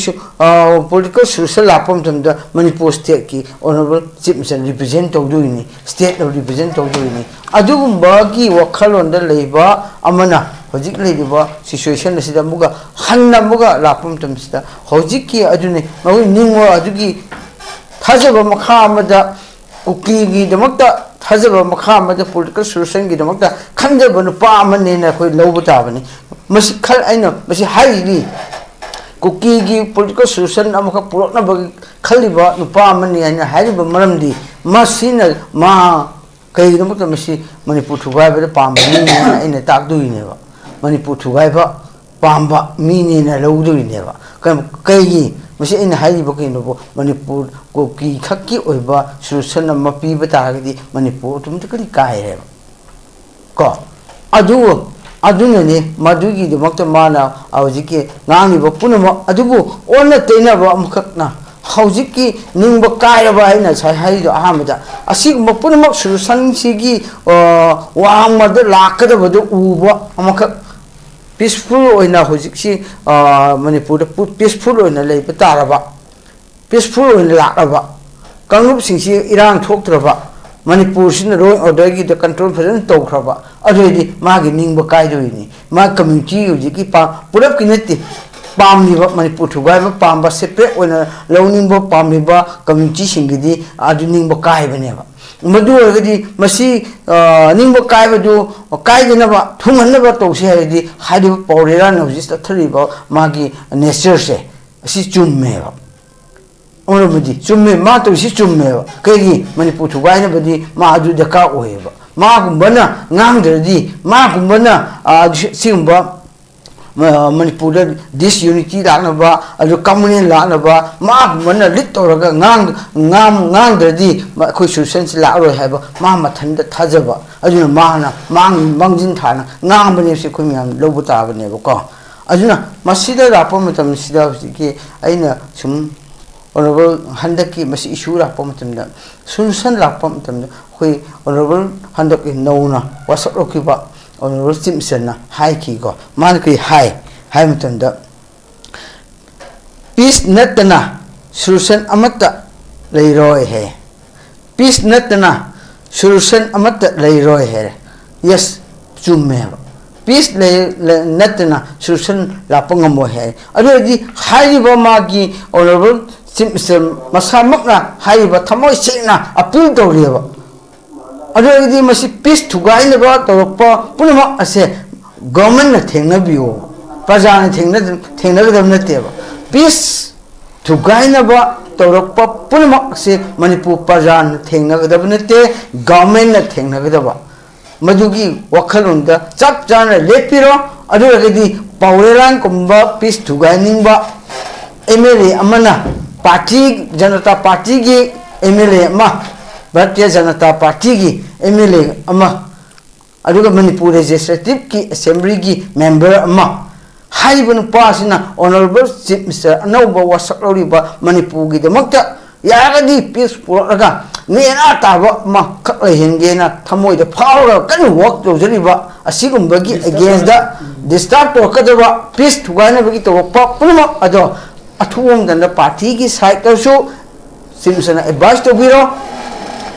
ꯄꯣꯂꯤꯇꯤꯀꯦꯜ ꯁꯣꯂꯨꯁꯟ ꯂꯥꯛꯄ ꯃꯇꯝꯗ ꯃꯅꯤꯄꯨꯔ ꯁ꯭ꯇꯦꯠꯀꯤ ꯑꯣꯅꯔꯦꯕꯜ ꯆꯤꯐ ꯃꯤꯅꯤꯁꯇꯔ ꯔꯤꯄ꯭ꯔꯖꯦꯟ ꯇꯧꯗꯣꯏꯅꯤ, ꯁ꯭ꯇꯦꯠꯅ ꯔꯤꯄ꯭ꯔꯖꯦꯟ ꯇꯧꯗꯣꯏꯅꯤ꯫ ꯑꯗꯨꯒꯨꯝꯕꯒꯤ ꯋꯥꯈꯜꯂꯣꯟꯗ ꯂꯩꯕ ꯑꯃꯅ ꯍꯧꯖꯤꯛ ꯂꯩꯔꯤꯕ ꯁꯤꯆꯨꯋꯦꯁꯟ ꯑꯁꯤꯗ ꯑꯃꯨꯛꯀ ꯍꯟꯅ ꯑꯃꯨꯛꯀ ꯂꯥꯛꯄ ꯃꯇꯝꯁꯤꯗ ꯍꯧꯖꯤꯛꯀꯤ ꯑꯗꯨꯅꯤ ꯃꯈꯣꯏ ꯅꯤꯡꯕ ꯑꯗꯨꯒꯤ ꯊꯥꯖꯕ ꯃꯈꯥ ꯑꯃꯗ ꯀꯨꯀꯤꯒꯤꯗꯃꯛꯇ ꯊꯥꯖꯕ ꯃꯈꯥ ꯑꯃꯗ ꯄꯣꯂꯤꯇꯤꯀꯦꯜ ꯁꯣꯂꯨꯁꯟꯒꯤꯗꯃꯛꯇ ꯈꯟꯖꯕ ꯅꯨꯄꯥ ꯑꯃꯅꯦꯅ ꯑꯩꯈꯣꯏ ꯂꯧꯕ ꯇꯥꯕꯅꯤ꯫ ꯃꯁꯤ ꯈꯜ ꯑꯩꯅ ꯃꯁꯤ ꯍꯥꯏꯔꯤꯗꯤ ꯀꯨꯀꯤꯒꯤ ꯄꯣꯂꯤꯇꯤꯀꯦꯜ ꯁꯣꯂꯨꯁꯟ ꯑꯃꯈꯛ ꯄꯨꯔꯛꯅꯕꯒꯤ ꯈꯜꯂꯤꯕ ꯅꯨꯄꯥ ꯑꯃꯅꯤ ꯍꯥꯏꯅ ꯍꯥꯏꯔꯤꯕ ꯃꯔꯝꯗꯤ ꯃꯁꯤꯅ ꯃꯥ ꯀꯩꯒꯤꯗꯃꯛꯇ ꯃꯁꯤ ꯃꯅꯤꯄꯨꯔ ꯊꯨꯒꯥꯏꯕꯗ ꯄꯥꯝꯕ ꯃꯤꯅꯤ ꯍꯥꯏꯅ ꯑꯩꯅ ꯇꯥꯛꯇꯣꯏꯅꯦꯕ꯫ ꯃꯅꯤꯄꯨꯔ ꯊꯨꯒꯥꯏꯕ ꯄꯥꯝꯕ ꯃꯤꯅꯦꯅ ꯂꯧꯗꯣꯏꯅꯦꯕ꯫ ꯀꯩ- ꯀꯩꯒꯤ ꯃꯁꯤ ꯑꯩꯅ ꯍꯥꯏꯔꯤꯕ ꯀꯩꯅꯣꯕꯨ ꯃꯅꯤꯄꯨꯔ ꯀꯨꯀꯤ ꯈꯛꯀꯤ ꯑꯣꯏꯕ ꯁꯣꯂꯨꯁꯟ ꯑꯃ ꯄꯤꯕ ꯇꯥꯔꯒꯗꯤ ꯃꯅꯤꯄꯨꯔ ꯑꯣꯇꯣꯃꯦꯇꯤꯀꯂꯤ ꯀꯥꯏꯔꯦꯕ꯫ ꯀꯣ ꯑꯗꯨ ꯑꯗꯨꯅꯅꯤ ꯃꯗꯨꯒꯤꯗꯃꯛꯇ ꯃꯥꯅ ꯍꯧꯖꯤꯛꯀꯤ ꯉꯥꯡꯂꯤꯕ ꯄꯨꯝꯅꯃꯛ ꯑꯗꯨꯕꯨ ꯑꯣꯟꯅ ꯇꯩꯅꯕ ꯑꯃꯈꯛꯅ ꯍꯧꯖꯤꯛꯀꯤ ꯅꯤꯡꯕ ꯀꯥꯏꯔꯕ ꯑꯩꯅ ꯉꯁꯥꯏ ꯍꯥꯏꯔꯤꯗꯣ ꯑꯍꯥꯟꯕꯗ ꯑꯁꯤꯒꯨꯝꯕ ꯄꯨꯝꯅꯃꯛ ꯁꯣꯂꯨꯁꯟꯁꯤꯒꯤ ꯋꯥꯡꯃꯗ ꯂꯥꯛꯀꯗꯕꯗꯨ ꯎꯕ ꯑꯃꯈꯛ ꯄꯤꯁꯐꯨꯜ ꯑꯣꯏꯅ ꯍꯧꯖꯤꯛꯁꯤ ꯃꯅꯤꯄꯨꯔꯗ ꯄꯤꯁꯐꯨꯜ ꯑꯣꯏꯅ ꯂꯩꯕ ꯇꯥꯔꯕ ꯄꯤꯁꯐꯨꯜ ꯑꯣꯏꯅ ꯂꯥꯛꯂꯕ ꯀꯥꯡꯂꯨꯞꯁꯤꯡꯁꯤ ꯏꯔꯥꯡ ꯊꯣꯛꯇ꯭ꯔꯕ ꯃꯅꯤꯄꯨꯔꯁꯤꯅ ꯂꯣ ꯑꯦꯟ ꯑꯣꯔꯗꯔꯒꯤꯗ ꯀꯟꯇ꯭ꯔꯣꯜ ꯐꯖꯅ ꯇꯧꯈ꯭ꯔꯕ ꯑꯗꯨꯑꯣꯏꯗꯤ ꯃꯥꯒꯤ ꯅꯤꯡꯕ ꯀꯥꯏꯗꯣꯏꯅꯤ꯫ ꯃꯥ ꯀꯝꯃ꯭ꯌꯨꯅꯤꯇꯤ ꯍꯧꯖꯤꯛꯀꯤ ꯄꯨꯂꯞꯀꯤ ꯅꯠꯇꯦ꯫ ꯄꯥꯝꯂꯤꯕ, ꯃꯅꯤꯄꯨꯔ ꯊꯨꯒꯥꯏꯕ ꯄꯥꯝꯕ, separate ꯑꯣꯏꯅ ꯂꯧꯅꯤꯡꯕ ꯄꯥꯝꯂꯤꯕ communityꯁꯤꯡꯒꯤꯗꯤ ꯑꯗꯨ ꯅꯤꯡꯕ ꯀꯥꯏꯕꯅꯦꯕ꯫ ꯃꯗꯨ ꯑꯣꯏꯔꯒꯗꯤ ꯃꯁꯤ, ꯑ, ꯅꯤꯡꯕ ꯀꯥꯏꯕꯗꯨ ꯀꯥꯏꯗꯅꯕ, ꯊꯨꯡꯍꯟꯅꯕ ꯇꯧꯁꯤ ꯍꯥꯏꯔꯗꯤ, ꯍꯥꯏꯔꯤꯕ ꯄꯥꯎꯔꯦꯔꯥꯅ ꯍꯧꯖꯤꯛ ꯆꯠꯊꯔꯤꯕ ꯃꯥꯒꯤ natureꯁꯦ, ꯑꯁꯤ ꯆꯨꯝꯃꯦꯕ꯫ ꯑꯃꯔꯣꯝꯗꯗꯤ ꯆꯨꯝꯃꯦ, ꯃꯥ ꯇꯧꯔꯤꯁꯤ ꯆꯨꯝꯃꯦꯕ꯫ ꯀꯩꯒꯤ? ꯃꯅꯤꯄꯨꯔ ꯊꯨꯒꯥꯏꯅꯕꯗꯤ ꯃꯥ ꯑꯗꯨ ꯗꯔꯀꯥꯔ ꯑꯣꯏꯌꯦꯕ꯫ ꯃꯥꯒꯨꯝꯕꯅ ꯉꯥꯡꯗ꯭ꯔꯗꯤ, ꯃꯥꯒꯨꯝꯕꯅ, ꯑ, ꯁꯤꯒꯨꯝꯕ ꯃ-, ꯃꯅꯤꯄꯨꯔꯗ disunity ꯂꯥꯛꯅꯕ, ꯑꯗꯨ communal ꯂꯥꯛꯅꯕ, ꯃꯥꯒꯨꯝꯕꯅ lead ꯇꯧꯔꯒ ꯉꯥꯡ-, ꯉꯥꯡ-, ꯉꯥꯡꯗ꯭ꯔꯗꯤ ꯃ-, ꯑꯩꯈꯣꯏ solutionꯁꯤ ꯂꯥꯛꯑꯔꯣꯏ ꯍꯥꯏꯕ ꯃꯥ ꯃꯊꯟꯇ ꯊꯥꯖꯕ꯫ ꯑꯗꯨꯅ ꯃꯥꯅ ꯃꯥꯡ-, ꯃꯥꯡꯖꯤꯟ ꯊꯥꯅ ꯉꯥꯡꯕꯅꯦꯕꯁꯦ ꯑꯩꯈꯣꯏ ꯃꯌꯥꯝ ꯂꯧꯕ ꯇꯥꯕꯅꯦꯕꯀꯣ꯫ ꯑꯗꯨꯅ ꯃꯁꯤꯗ ꯂꯥꯛꯄ ꯃꯇꯝꯁꯤꯗ ꯍꯧꯖꯤꯛꯀꯤ ꯑꯩꯅ ꯁꯨꯝ honourable ꯍꯟꯗꯛꯀꯤ ꯃꯁꯤ issue ꯂꯥꯛꯄ ꯃꯇꯝꯗ, solution ꯂꯥꯛꯄ ꯃꯇꯝꯗ, ꯑꯩꯈꯣꯏ honourable ꯍꯟꯗꯛꯀꯤ ꯅꯧꯅ ꯋꯥꯁꯛ ꯂꯧꯈꯤꯕ honourable Chief Ministerꯅ ꯍꯥꯏꯈꯤꯀꯣ꯫ ꯃꯥꯅ ꯀꯔꯤ ꯍꯥꯏ ꯍꯥꯏꯕ ꯃꯇꯝꯗ, "Peace ꯅꯠꯇꯅ solution ꯑꯃꯠꯇ ꯂꯩꯔꯣꯏ" ꯍꯥꯏ꯫ "Peace ꯅꯠꯇꯅ solution ꯑꯃꯠꯇ ꯂꯩꯔꯣꯏ" ꯍꯥꯏꯔꯦ꯫ Yes, ꯆꯨꯝꯃꯦ ꯍꯥꯏꯕ꯫ Peace ꯂꯩ-, ꯂꯩ-, ꯅꯠꯇꯅ solution ꯂꯥꯛꯄ ꯉꯝꯃꯣꯏ ꯍꯥꯏ꯫ ꯑꯗꯨ ꯑꯣꯏꯔꯗꯤ ꯍꯥꯏꯔꯤꯕ ꯃꯥꯒꯤ honourable Chief Minister ꯃꯁꯥꯃꯛꯅ ꯍꯥꯏꯔꯤꯕ ꯊꯃꯣꯏ ꯁꯦꯡꯅ appeal ꯇꯧꯔꯤꯑꯕ꯫ ꯑꯗꯨ ꯑꯣꯏꯔꯒꯗꯤ ꯃꯁꯤ peace ꯊꯨꯒꯥꯏꯅꯕ ꯇꯧꯔꯛꯄ ꯄꯨꯝꯅꯃꯛ ꯑꯁꯦ governmentꯅ ꯊꯦꯡꯅꯕꯤꯌꯣ, ꯄ꯭ꯔꯖꯥꯅ ꯊꯦꯡꯅ-, ꯊꯦꯡꯅꯒꯗꯕ ꯅꯠꯇꯦꯕ꯫ Peace ꯊꯨꯒꯥꯏꯅꯕ ꯇꯧꯔꯛꯄ ꯄꯨꯝꯅꯃꯛ ꯑꯁꯦ ꯃꯅꯤꯄꯨꯔ ꯄ꯭ꯔꯖꯥꯅ ꯊꯦꯡꯅꯒꯗꯕ ꯅꯠꯇꯦ, governmentꯅ ꯊꯦꯡꯅꯒꯗꯕ꯫ ꯃꯗꯨꯒꯤ ꯋꯥꯈꯜꯂꯣꯟꯗ ꯆꯞ ꯆꯥꯅ ꯂꯦꯞꯄꯤꯔꯣ꯫ ꯑꯗꯨ ꯑꯣꯏꯔꯒꯗꯤ ꯄꯥꯎꯔꯦꯂꯥꯟꯒꯨꯝꯕ peace ꯊꯨꯒꯥꯏꯅꯤꯡꯕ MLA ꯑꯃꯅ, party, ꯖꯅꯇꯥ partyꯒꯤ MLA ꯑꯃ, ꯚꯥꯔꯇꯤꯌ ꯖꯅꯇꯥ partyꯒꯤ MLA ꯑꯃ, ꯑꯗꯨꯒ ꯃꯅꯤꯄꯨꯔ Legislativeꯀꯤ Assemblyꯒꯤ member ꯑꯃ, ꯍꯥꯏꯔꯤꯕ ꯅꯨꯄꯥ ꯑꯁꯤꯅ honourable Chief Minister ꯑꯅꯧꯕ ꯋꯥꯁꯛ ꯂꯧꯔꯤꯕ ꯃꯅꯤꯄꯨꯔꯒꯤꯗꯃꯛꯇ ꯌꯥꯔꯒꯗꯤ peace ꯄꯨꯔꯛꯂꯒ ꯅꯦꯅꯥ ꯇꯥꯕ ꯑꯃꯈꯛ ꯂꯩꯍꯟꯒꯦꯅ ꯊꯃꯣꯏꯗ ꯐꯥꯎꯔꯒ ꯀꯟꯅ work ꯇꯧꯖꯔꯤꯕ ꯑꯁꯤꯒꯨꯝꯕꯒꯤ againstꯇ disturb ꯇꯧꯔꯛꯀꯗꯕ, peace ꯊꯨꯒꯥꯏꯅꯕꯒꯤ ꯇꯧꯔꯛꯄ ꯄꯨꯝꯅꯃꯛ ꯑꯗꯣ ꯑꯊꯨꯕ ꯃꯇꯝꯗ partyꯒꯤ sideꯇꯁꯨ Chief Ministerꯅ advice ꯇꯧꯕꯤꯔꯣ,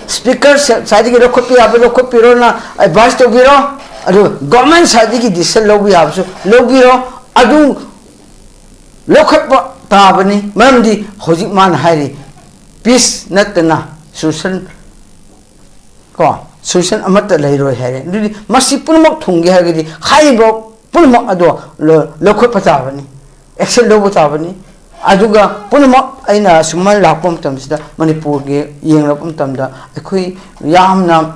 Speaker sideꯇꯒꯤ ꯂꯧꯈꯠꯄ ꯌꯥꯕ ꯂꯧꯈꯠꯄꯤꯔꯣꯅ advice ꯇꯧꯕꯤꯔꯣ, ꯑꯗꯨꯒ government sideꯇꯒꯤ decision ꯂꯧꯕ ꯌꯥꯕꯁꯨ ꯂꯧꯕꯤꯔꯣ꯫ ꯑꯗꯨ ꯂꯧꯈꯠꯄ ꯇꯥꯕꯅꯤ꯫ ꯃꯔꯝꯗꯤ ꯍꯧꯖꯤꯛ ꯃꯥꯅ ꯍꯥꯏꯔꯤ, ꯄꯤꯁ ꯅꯠꯇꯅ ꯁꯣꯂꯨꯁꯟ, ꯀꯣ, ꯁꯣꯂꯨꯁꯟ ꯑꯃꯠꯇ ꯂꯩꯔꯣꯏ ꯍꯥꯏꯔꯦ꯫ ꯑꯗꯨꯗꯤ ꯃꯁꯤ ꯄꯨꯝꯅꯃꯛ ꯊꯨꯡꯒꯦ ꯍꯥꯏꯔꯒꯗꯤ ꯍꯥꯏꯔꯤꯕ ꯄꯨꯝꯅꯃꯛ ꯑꯗꯣ ꯂꯧ-, ꯂꯧꯈꯠꯄ ꯇꯥꯕꯅꯤ, ꯑꯦꯛꯁꯟ ꯂꯧꯕ ꯇꯥꯕꯅꯤ꯫ ꯑꯗꯨꯒ ꯄꯨꯝꯅꯃꯛ ꯑꯩꯅ ꯁꯨꯃꯥꯏꯅ ꯂꯥꯛꯄ ꯃꯇꯝꯁꯤꯗ, ꯃꯅꯤꯄꯨꯔꯒꯤ ꯌꯦꯡꯂꯛꯄ ꯃꯇꯝꯗ, ꯑꯩꯈꯣꯏ ꯌꯥꯝꯅ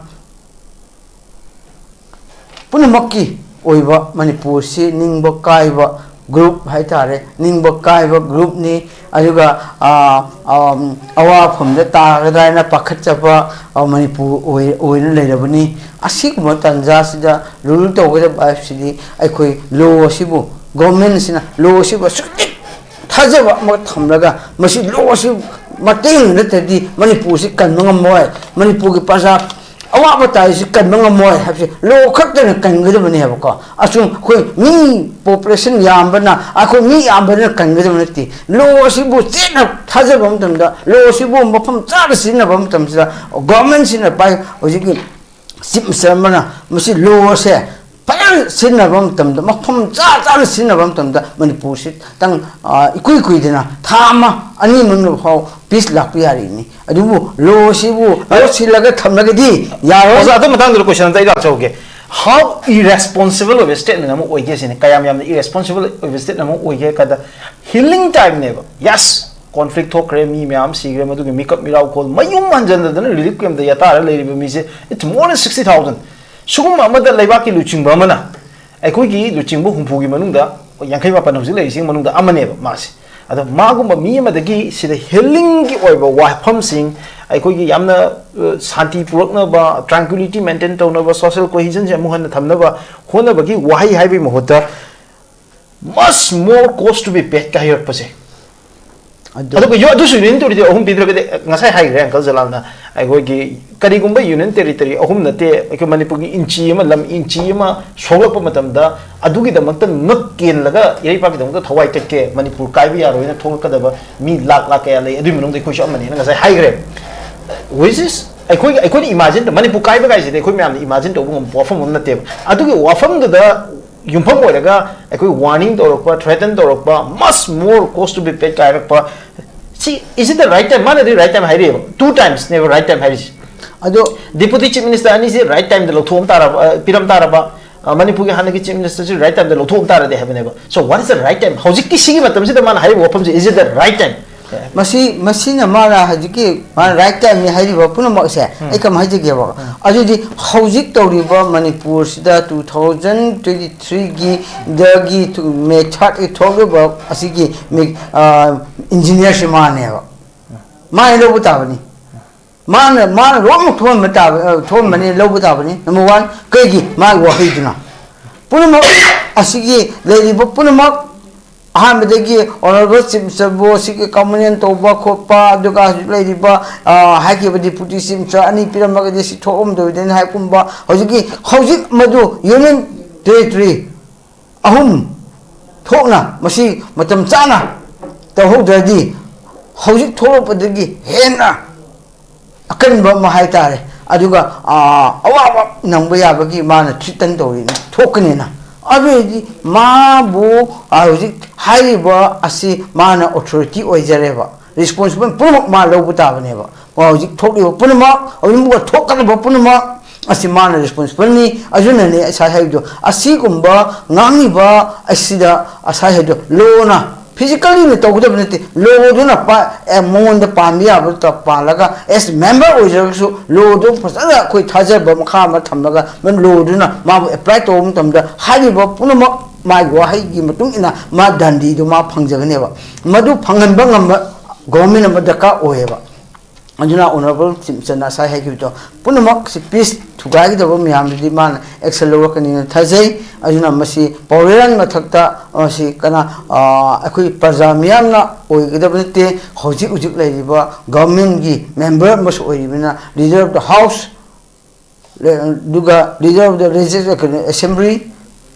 ꯄꯨꯝꯅꯃꯛꯀꯤ ꯑꯣꯏꯕ ꯃꯅꯤꯄꯨꯔꯁꯤ ꯅꯤꯡꯕ ꯀꯥꯏꯕ ꯒ꯭ꯔꯨꯞ ꯍꯥꯏꯇꯥꯔꯦ, ꯅꯤꯡꯕ ꯀꯥꯏꯕ ꯒ꯭ꯔꯨꯞꯅꯤ꯫ ꯑꯗꯨꯒ, ꯑ, ꯑ, ꯑꯋꯥꯐꯝꯗ ꯇꯥꯒꯗ꯭ꯔꯥ ꯍꯥꯏꯅ ꯄꯥꯈꯠꯆꯕ, ꯑ, ꯃꯅꯤꯄꯨꯔ ꯑꯣꯏ-, ꯑꯣꯏꯅ ꯂꯩꯔꯕꯅꯤ꯫ ꯑꯁꯤꯒꯨꯝꯕ ꯇꯥꯟꯖꯥꯁꯤꯗ ꯔꯨꯜ ꯇꯧꯒꯗꯕ ꯍꯥꯏꯕꯁꯤꯗꯤ ꯑꯩꯈꯣꯏ ꯂꯣ ꯑꯁꯤꯕꯨ, ꯒꯣꯔꯃꯦꯟꯁꯤꯅ ꯂꯣ ꯑꯁꯤꯕꯨ ꯑꯁꯨꯛꯀꯤ ꯊꯥꯖꯕ ꯑꯃ ꯊꯝꯂꯒ ꯃꯁꯤ ꯂꯣ ꯑꯁꯤ ꯃꯇꯦꯡ ꯅꯠꯇ꯭ꯔꯗꯤ ꯃꯅꯤꯄꯨꯔꯁꯤ ꯀꯟꯕ ꯉꯝꯃꯣꯏ, ꯃꯅꯤꯄꯨꯔꯒꯤ ꯄ꯭ꯔꯖꯥ ꯑꯋꯥꯕ ꯇꯥꯔꯤꯁꯤ ꯀꯟꯕ ꯉꯝꯃꯣꯏ ꯍꯥꯏꯕꯁꯤ ꯂꯣ ꯈꯛꯇꯅ ꯀꯟꯒꯗꯕꯅꯦ ꯍꯥꯏꯕꯀꯣ꯫ ꯑꯁꯨꯝ ꯑꯩꯈꯣꯏ ꯃꯤ ꯄꯣꯄꯨꯂꯦꯁꯟ ꯌꯥꯝꯕꯅ, ꯑꯩꯈꯣꯏ ꯃꯤ ꯌꯥꯝꯕꯅ ꯀꯟꯒꯗꯕ ꯅꯠꯇꯦ꯫ ꯂꯣ ꯑꯁꯤꯕꯨ ꯆꯦꯠꯅ ꯊꯥꯖꯕ ꯃꯇꯝꯗ, ꯂꯣ ꯑꯁꯤꯕꯨ ꯃꯐꯝ ꯆꯥꯅ ꯁꯤꯖꯤꯟꯅꯕ ꯃꯇꯝꯁꯤꯗ, ꯒꯣꯔꯃꯦꯟꯁꯤꯅ ꯄꯥꯏ-, ꯍꯧꯖꯤꯛꯀꯤ ꯆꯤꯞ ꯃꯤꯅꯤꯁꯇꯔ ꯑꯃꯅ ꯃꯁꯤ ꯂꯣ ꯑꯁꯦ ꯐꯖꯅ ꯁꯤꯖꯤꯟꯅꯕ ꯃꯇꯝꯗ, ꯃꯐꯝ ꯆꯥ ꯆꯥꯅ ꯁꯤꯖꯤꯟꯅꯕ ꯃꯇꯝꯗ, ꯃꯅꯤꯄꯨꯔꯁꯤ ꯈꯤꯇꯪ, ꯑ, ꯏꯀꯨꯏ ꯀꯨꯏꯗꯅ ꯊꯥ ꯑꯃ, ꯑꯅꯤ ꯃꯅꯨꯡꯗ ꯐꯥꯎ ꯄꯤꯁ ꯂꯥꯛꯄ ꯌꯥꯔꯤꯅꯤ꯫ ꯑꯗꯨꯕꯨ ꯂꯣ ꯑꯁꯤꯕꯨ ꯂꯣꯠꯁꯤꯜꯂꯒ ꯊꯝꯂꯒꯗꯤ ꯌꯥꯔꯣꯏ꯫ ꯑꯣꯖꯥ, ꯑꯗꯨ ꯃꯇꯥꯡꯗꯨꯗ ꯀꯣꯏꯁꯟ ꯑꯝꯇ ꯑꯩ ꯂꯥꯛꯆꯍꯧꯒꯦ꯫ How irresponsible ꯑꯣꯏꯕ ꯁ꯭ꯇꯦꯠꯃꯦꯟ ꯑꯃ ꯑꯣꯏꯒꯦ ꯁꯤꯅꯤ꯫ ꯀꯌꯥꯝ ꯌꯥꯝꯅ ꯏꯔꯦꯁꯄꯣꯟꯁꯤꯕꯜ ꯑꯣꯏꯕ ꯁ꯭ꯇꯦꯠꯃꯦꯟ ꯑꯃ ꯑꯣꯏꯒꯦ ꯍꯥꯏ ꯀꯥꯟꯗ, ꯍꯤꯂꯤꯡ ꯇꯥꯏꯝꯅꯦꯕ꯫ ꯌꯦꯁ, ꯀꯣꯟꯐ꯭ꯂꯤꯛ ꯊꯣꯛꯈ꯭ꯔꯦ, ꯃꯤ ꯃꯌꯥꯝ ꯁꯤꯈ꯭ꯔꯦ, ꯃꯗꯨꯒꯤ ꯃꯤꯀꯞ ꯃꯤꯔꯥꯎ ꯈꯣꯜ, ꯃꯌꯨꯝ ꯍꯟꯖꯟꯗꯗꯅ ꯔꯤꯂꯤꯐ ꯀꯦꯝꯞꯇ ꯌꯥꯇꯥꯔ ꯂꯩꯔꯤꯕ ꯃꯤꯁꯦ, it's more than sixty thousand꯫ ꯁꯤꯒꯨꯝꯕ ꯑꯃꯗ ꯂꯩꯕꯥꯛꯀꯤ ꯂꯨꯆꯤꯡꯕ ꯑꯃꯅ, ꯑꯩꯈꯣꯏꯒꯤ ꯂꯨꯆꯤꯡꯕ ꯍꯨꯝꯐꯨꯒꯤ ꯃꯅꯨꯡꯗ ꯌꯥꯡꯈꯩ ꯃꯥꯄꯟ ꯍꯧꯖꯤꯛ ꯂꯩꯔꯤꯁꯤꯒꯤ ꯃꯅꯨꯡꯗ ꯑꯃꯅꯦꯕ ꯃꯥꯁꯦ꯫ ꯑꯗꯣ ꯃꯥꯒꯨꯝꯕ ꯃꯤ ꯑꯃꯗꯒꯤ ꯁꯤꯗ ꯍꯤꯂꯤꯡꯒꯤ ꯑꯣꯏꯕ ꯋꯥꯐꯝꯁꯤꯡ, ꯑꯩꯈꯣꯏꯒꯤ ꯌꯥꯝꯅ, ꯑ, ꯁꯥꯟꯇꯤ ꯄꯨꯔꯛꯅꯕ, ꯇ꯭ꯔꯥꯟꯀ꯭ꯋꯤꯂꯤꯇꯤ ꯃꯦꯟꯇꯦꯟ ꯇꯧꯅꯕ, ꯁꯣꯁꯤꯌꯦꯜ ꯀꯣꯍꯤꯖꯟꯁꯦ ꯑꯃꯨꯛ ꯍꯟꯅ ꯊꯝꯅꯕ ꯍꯣꯠꯅꯕꯒꯤ ꯋꯥꯍꯩ ꯍꯥꯏꯕꯒꯤ ꯃꯍꯨꯠꯇ, "Much more cost to be paid" ꯀ ꯍꯥꯏꯔꯛꯄꯁꯦ꯫ ꯑꯗꯨ ꯑꯗꯨꯒ ꯌꯣ-, ꯑꯗꯨꯁꯨ ꯌꯨꯅꯤꯌꯟ ꯇꯦꯔꯤꯇꯣꯔꯤꯗ ꯑꯍꯨꯝ ꯄꯤꯗ꯭ꯔꯒꯗꯤ, ꯉꯁꯥꯏ ꯍꯥꯏꯈ꯭ꯔꯦ ꯑꯪꯀꯜ ꯖꯂꯥꯜꯅ, ꯑꯩꯈꯣꯏꯒꯤ ꯀꯔꯤꯒꯨꯝꯕ ꯌꯨꯅꯤꯌꯟ ꯇꯦꯔꯤꯇꯣꯔꯤ ꯑꯍꯨꯝ ꯅꯠꯇꯦ, ꯑꯩꯈꯣꯏ ꯃꯅꯤꯄꯨꯔꯒꯤ ꯏꯟꯆꯤ ꯑꯃ, ꯂꯝ ꯏꯟꯆꯤ ꯑꯃ ꯁꯣꯛꯂꯛꯄ ꯃꯇꯝꯗ, ꯑꯗꯨꯒꯤꯗꯃꯛꯇ ꯉꯛ ꯀꯦꯜꯂꯒ ꯏꯔꯩꯄꯥꯛꯀꯤꯗꯃꯛꯇ ꯊꯋꯥꯏ ꯀꯠꯀꯦ, ꯃꯅꯤꯄꯨꯔ ꯀꯥꯏꯕ ꯌꯥꯔꯣꯏꯅ ꯊꯣꯛꯂꯛꯀꯗꯕ ꯃꯤ ꯂꯥꯛ ꯂꯥꯛ ꯀꯌꯥ ꯂꯩ, ꯑꯗꯨꯒꯤ ꯃꯅꯨꯡꯗ ꯑꯩꯈꯣꯏꯁꯨ ꯑꯃꯅꯦꯅ ꯉꯁꯥꯏ ꯍꯥꯏꯈ꯭ꯔꯦ꯫ Which is, ꯑꯩꯈꯣꯏꯒꯤ, ꯑꯩꯈꯣꯏꯅ ꯏꯃꯥꯖꯤꯟ, ꯃꯅꯤꯄꯨꯔ ꯀꯥꯏꯕ ꯀꯥꯏꯁꯤꯗꯤ ꯑꯩꯈꯣꯏ ꯃꯌꯥꯝꯅ ꯏꯃꯥꯖꯤꯟ ꯇꯧꯕ ꯉꯝꯕ ꯋꯥꯐꯝ ꯑꯃ ꯅꯠꯇꯦꯕ꯫ ꯑꯗꯨꯒꯤ ꯋꯥꯐꯝꯗꯨꯗ ꯌꯨꯝꯐꯝ ꯑꯣꯏꯔꯒ ꯑꯩꯈꯣꯏ ꯋꯥꯔꯅꯤꯡ ꯇꯧꯔꯛꯄ, ꯊ꯭ꯔꯦꯇꯟ ꯇꯧꯔꯛꯄ, much more cost to be paid ꯀꯥꯏꯔꯛꯄ, ꯁꯤ is it the right time? ꯃꯥꯅꯗꯤ ꯔꯥꯏꯠ ꯇꯥꯏꯝ ꯍꯥꯏꯔꯤꯑꯕ, ꯇꯨ ꯇꯥꯏꯝꯁꯅꯦꯕ ꯔꯥꯏꯠ ꯇꯥꯏꯝ ꯍꯥꯏꯔꯤꯁꯦ꯫ ꯑꯗꯣ ꯗꯤꯄꯨꯇꯤ ꯆꯤꯐ ꯃꯤꯅꯤꯁꯇꯔ ꯑꯅꯤꯁꯤ ꯔꯥꯏꯠ ꯇꯥꯏꯝꯗ ꯂꯧꯊꯣꯛꯑꯝ ꯇꯥꯔꯕ, ꯑ, ꯄꯤꯔꯝ ꯇꯥꯔꯕ, ꯑ, ꯃꯅꯤꯄꯨꯔꯒꯤ ꯍꯥꯟꯅꯒꯤ ꯆꯤꯐ ꯃꯤꯅꯤꯁꯇꯔꯁꯤ ꯔꯥꯏꯠ ꯇꯥꯏꯝꯗ ꯂꯧꯊꯣꯛꯑꯝ ꯇꯥꯔꯗꯤ ꯍꯥꯏꯕꯅꯦꯕ꯫ So what is the right time? ꯍꯧꯖꯤꯛꯀꯤ ꯁꯤꯒꯤ ꯃꯇꯝꯁꯤꯗ ꯃꯥꯅ ꯍꯥꯏꯔꯤꯕ ꯋꯥꯐꯝꯁꯦ, is it the right time? ꯃꯁꯤ ꯃꯁꯤꯅ ꯃꯥꯅ ꯍꯧꯖꯤꯛꯀꯤ ꯃꯥꯅ ꯔꯥꯏꯠ ꯇꯥꯏꯝꯅꯤ ꯍꯥꯏꯔꯤꯕ ꯄꯨꯝꯅꯃꯛꯁꯦ ꯑꯩ ꯀꯃꯥꯏꯅ ꯍꯥꯏꯖꯒꯦꯕ? ꯑꯗꯨꯗꯤ ꯍꯧꯖꯤꯛ ꯇꯧꯔꯤꯕ ꯃꯅꯤꯄꯨꯔꯁꯤꯗ two thousand twenty threeꯒꯤ ꯗꯒꯤ ꯃꯦ ꯊꯥꯔꯠꯀꯤ ꯊꯣꯛꯂꯤꯕ ꯑꯁꯤꯒꯤ ꯏꯟꯖꯤꯅꯤꯌꯔꯁꯤ ꯃꯥꯅꯦꯕ꯫ ꯃꯥꯅ ꯂꯧꯕ ꯇꯥꯕꯅꯤ꯫ ꯃꯥꯅ ꯃꯥꯅ ꯂꯣꯏꯅꯃꯛ ꯊꯣꯛꯍꯟꯕ ꯇꯥꯕ, ꯑ, ꯊꯣꯛꯍꯟꯕꯅꯤ, ꯂꯧꯕ ꯇꯥꯕꯅꯤ꯫ ꯅꯝꯕꯔ ꯋꯥꯟ, ꯀꯩꯒꯤ? ꯃꯥꯒꯤ ꯋꯥꯍꯩꯗꯨꯅ ꯄꯨꯝꯅꯃꯛ ꯑꯁꯤꯒꯤ ꯂꯩꯔꯤꯕ ꯄꯨꯝꯅꯃꯛ ꯑꯍꯥꯟꯕꯗꯒꯤ ꯑꯣꯅꯔꯦꯕꯜ ꯆꯤꯐ ꯃꯤꯅꯤꯁꯇꯔꯕꯨ ꯑꯁꯤꯒꯤ ꯀꯃꯟ ꯇꯧꯕ ꯈꯣꯠꯄ, ꯑꯗꯨꯒ ꯍꯧꯖꯤꯛ ꯂꯩꯔꯤꯕ, ꯑ, ꯍꯥꯏꯈꯤꯕ ꯗꯤꯄꯨꯇꯤ ꯆꯤꯐ ꯃꯤꯅꯤꯁꯇꯔ ꯑꯅꯤ ꯄꯤꯔꯝꯃꯒꯗꯤ ꯁꯤ ꯊꯣꯛꯑꯝꯗꯣꯏꯗꯅ ꯍꯥꯏꯒꯨꯝꯕ, ꯍꯧꯖꯤꯛꯀꯤ ꯍꯧꯖꯤꯛ ꯃꯗꯨ ꯌꯨꯅꯤꯌꯟ ꯇꯦꯔꯤꯇꯣꯔꯤ ꯑꯍꯨꯝ ꯊꯣꯛꯅ ꯃꯁꯤ ꯃꯇꯝ ꯆꯥꯅ ꯇꯧꯍꯧꯗ꯭ꯔꯗꯤ ꯍꯧꯖꯤꯛ ꯊꯣꯛꯂꯛꯄꯗꯒꯤ ꯍꯦꯟꯅ ꯑꯀꯟꯕ ꯑꯃ ꯍꯥꯏꯇꯥꯔꯦ꯫ ꯑꯗꯨꯒ, ꯑ, ꯑꯋꯥꯕ ꯅꯪꯕ ꯌꯥꯕꯒꯤ ꯃꯥꯅ ꯊ꯭ꯔꯤꯇꯟ ꯇꯧꯔꯤꯅꯤ, ꯊꯣꯛꯀꯅꯤꯅ꯫ ꯑꯗꯨ ꯑꯣꯏꯔꯗꯤ ꯃꯥꯕꯨ, ꯑ, ꯍꯧꯖꯤꯛ ꯍꯥꯏꯔꯤꯕ ꯑꯁꯤ ꯃꯥꯅ ꯑꯣꯊꯣꯔꯤꯇꯤ ꯑꯣꯏꯖꯔꯦꯕ, ꯔꯦꯁꯄꯣꯟꯁꯤꯕꯜ ꯄꯨꯝꯅꯃꯛ ꯃꯥ ꯂꯧꯕ ꯇꯥꯕꯅꯦꯕ꯫ ꯃꯥ ꯍꯧꯖꯤꯛ ꯊꯣꯛꯂꯤꯕ ꯄꯨꯝꯅꯃꯛ, ꯍꯧꯖꯤꯛ ꯊꯣꯛꯀꯗꯕ ꯄꯨꯝꯅꯃꯛ ꯑꯁꯤ ꯃꯥꯅ ꯔꯦꯁꯄꯣꯟꯁꯤꯕꯜꯅꯤ꯫ ꯑꯗꯨꯅꯅꯦ ꯉꯁꯥꯏ ꯍꯥꯏꯕꯗꯣ, ꯑꯁꯤꯒꯨꯝꯕ ꯉꯥꯡꯉꯤꯕ ꯑꯁꯤꯗ ꯉꯁꯥꯏ ꯍꯥꯏꯕꯗꯣ ꯂꯣꯅ ꯐꯤꯖꯤꯀꯦꯜꯂꯤꯅ ꯇꯧꯒꯗꯕ ꯅꯠꯇꯦ꯫ ꯂꯣꯗꯨꯅ ꯄꯥ-, ꯑꯦ, ꯃꯉꯣꯟꯗ ꯄꯥꯟꯕ ꯌꯥꯕꯗꯨ ꯄꯥꯜꯂꯒ, ꯑꯦꯁ ꯃꯦꯝꯕꯔ ꯑꯣꯏꯖꯔꯒꯁꯨ ꯂꯣꯗꯨ ꯐꯖꯅ ꯑꯩꯈꯣꯏ ꯊꯥꯖꯕ ꯃꯈꯥ ꯑꯃ ꯊꯝꯂꯒ, ꯃꯦꯝ ꯂꯣꯗꯨꯅ ꯃꯥꯕꯨ ꯑꯦꯄ꯭ꯂꯥꯏ ꯇꯧꯕ ꯃꯇꯝꯗ ꯍꯥꯏꯔꯤꯕ ꯄꯨꯝꯅꯃꯛ ꯃꯥꯒꯤ ꯋꯥꯍꯩꯒꯤ ꯃꯇꯨꯡ ꯏꯟꯅ ꯃꯥ ꯗꯟꯗꯤꯗꯨ ꯃꯥ ꯐꯪꯖꯒꯅꯦꯕ꯫ ꯃꯗꯨ ꯐꯪꯍꯟꯕ ꯉꯝꯕ ꯒꯣꯚꯔꯟꯃꯦꯟ ꯑꯃ ꯗꯔꯀꯥꯔ ꯑꯣꯏꯌꯦꯕ꯫ ꯑꯗꯨꯅ ꯑꯣꯅꯔꯦꯕꯜ ꯆꯤꯐ ꯃꯤꯅꯤꯁꯇꯔꯅ ꯉꯁꯥꯏ ꯍꯥꯏꯈꯤꯕꯗꯣ ꯄꯨꯝꯅꯃꯛ ꯁꯤ ꯄꯤꯁ ꯊꯨꯒꯥꯏꯒꯗꯕ ꯃꯌꯥꯝꯗꯨꯗꯤ ꯃꯥꯅ ꯑꯦꯛꯁꯟ ꯂꯧꯔꯛꯀꯅꯤꯅ ꯊꯥꯖꯩ꯫ ꯑꯗꯨꯅ ꯃꯁꯤ ꯄꯥꯎꯔꯦꯔꯥꯟ ꯃꯊꯛꯇ ꯃꯁꯤ ꯀꯅꯥ, ꯑ, ꯑꯩꯈꯣꯏ ꯄ꯭ꯔꯖꯥ ꯃꯤꯌꯥꯝꯅ ꯑꯣꯏꯒꯗꯕ ꯅꯠꯇꯦ꯫ ꯍꯧꯖꯤꯛ ꯍꯧꯖꯤꯛ ꯂꯩꯔꯤꯕ ꯒꯚꯔꯟꯃꯦꯟꯒꯤ ꯃꯦꯝꯕꯔ ꯑꯃꯁꯨ ꯑꯣꯏꯔꯤꯕꯅꯤꯅ, ꯂꯤꯗꯔ ꯑꯣꯐ ꯗ ꯍꯥꯎꯁ, ꯑꯗꯨꯒ ꯂꯤꯗꯔ ꯑꯣꯐ ꯗ ꯂꯦꯖꯤꯁ-, ꯀꯩꯅꯣ, ꯑꯦꯁꯦꯝꯕ꯭ꯂꯤ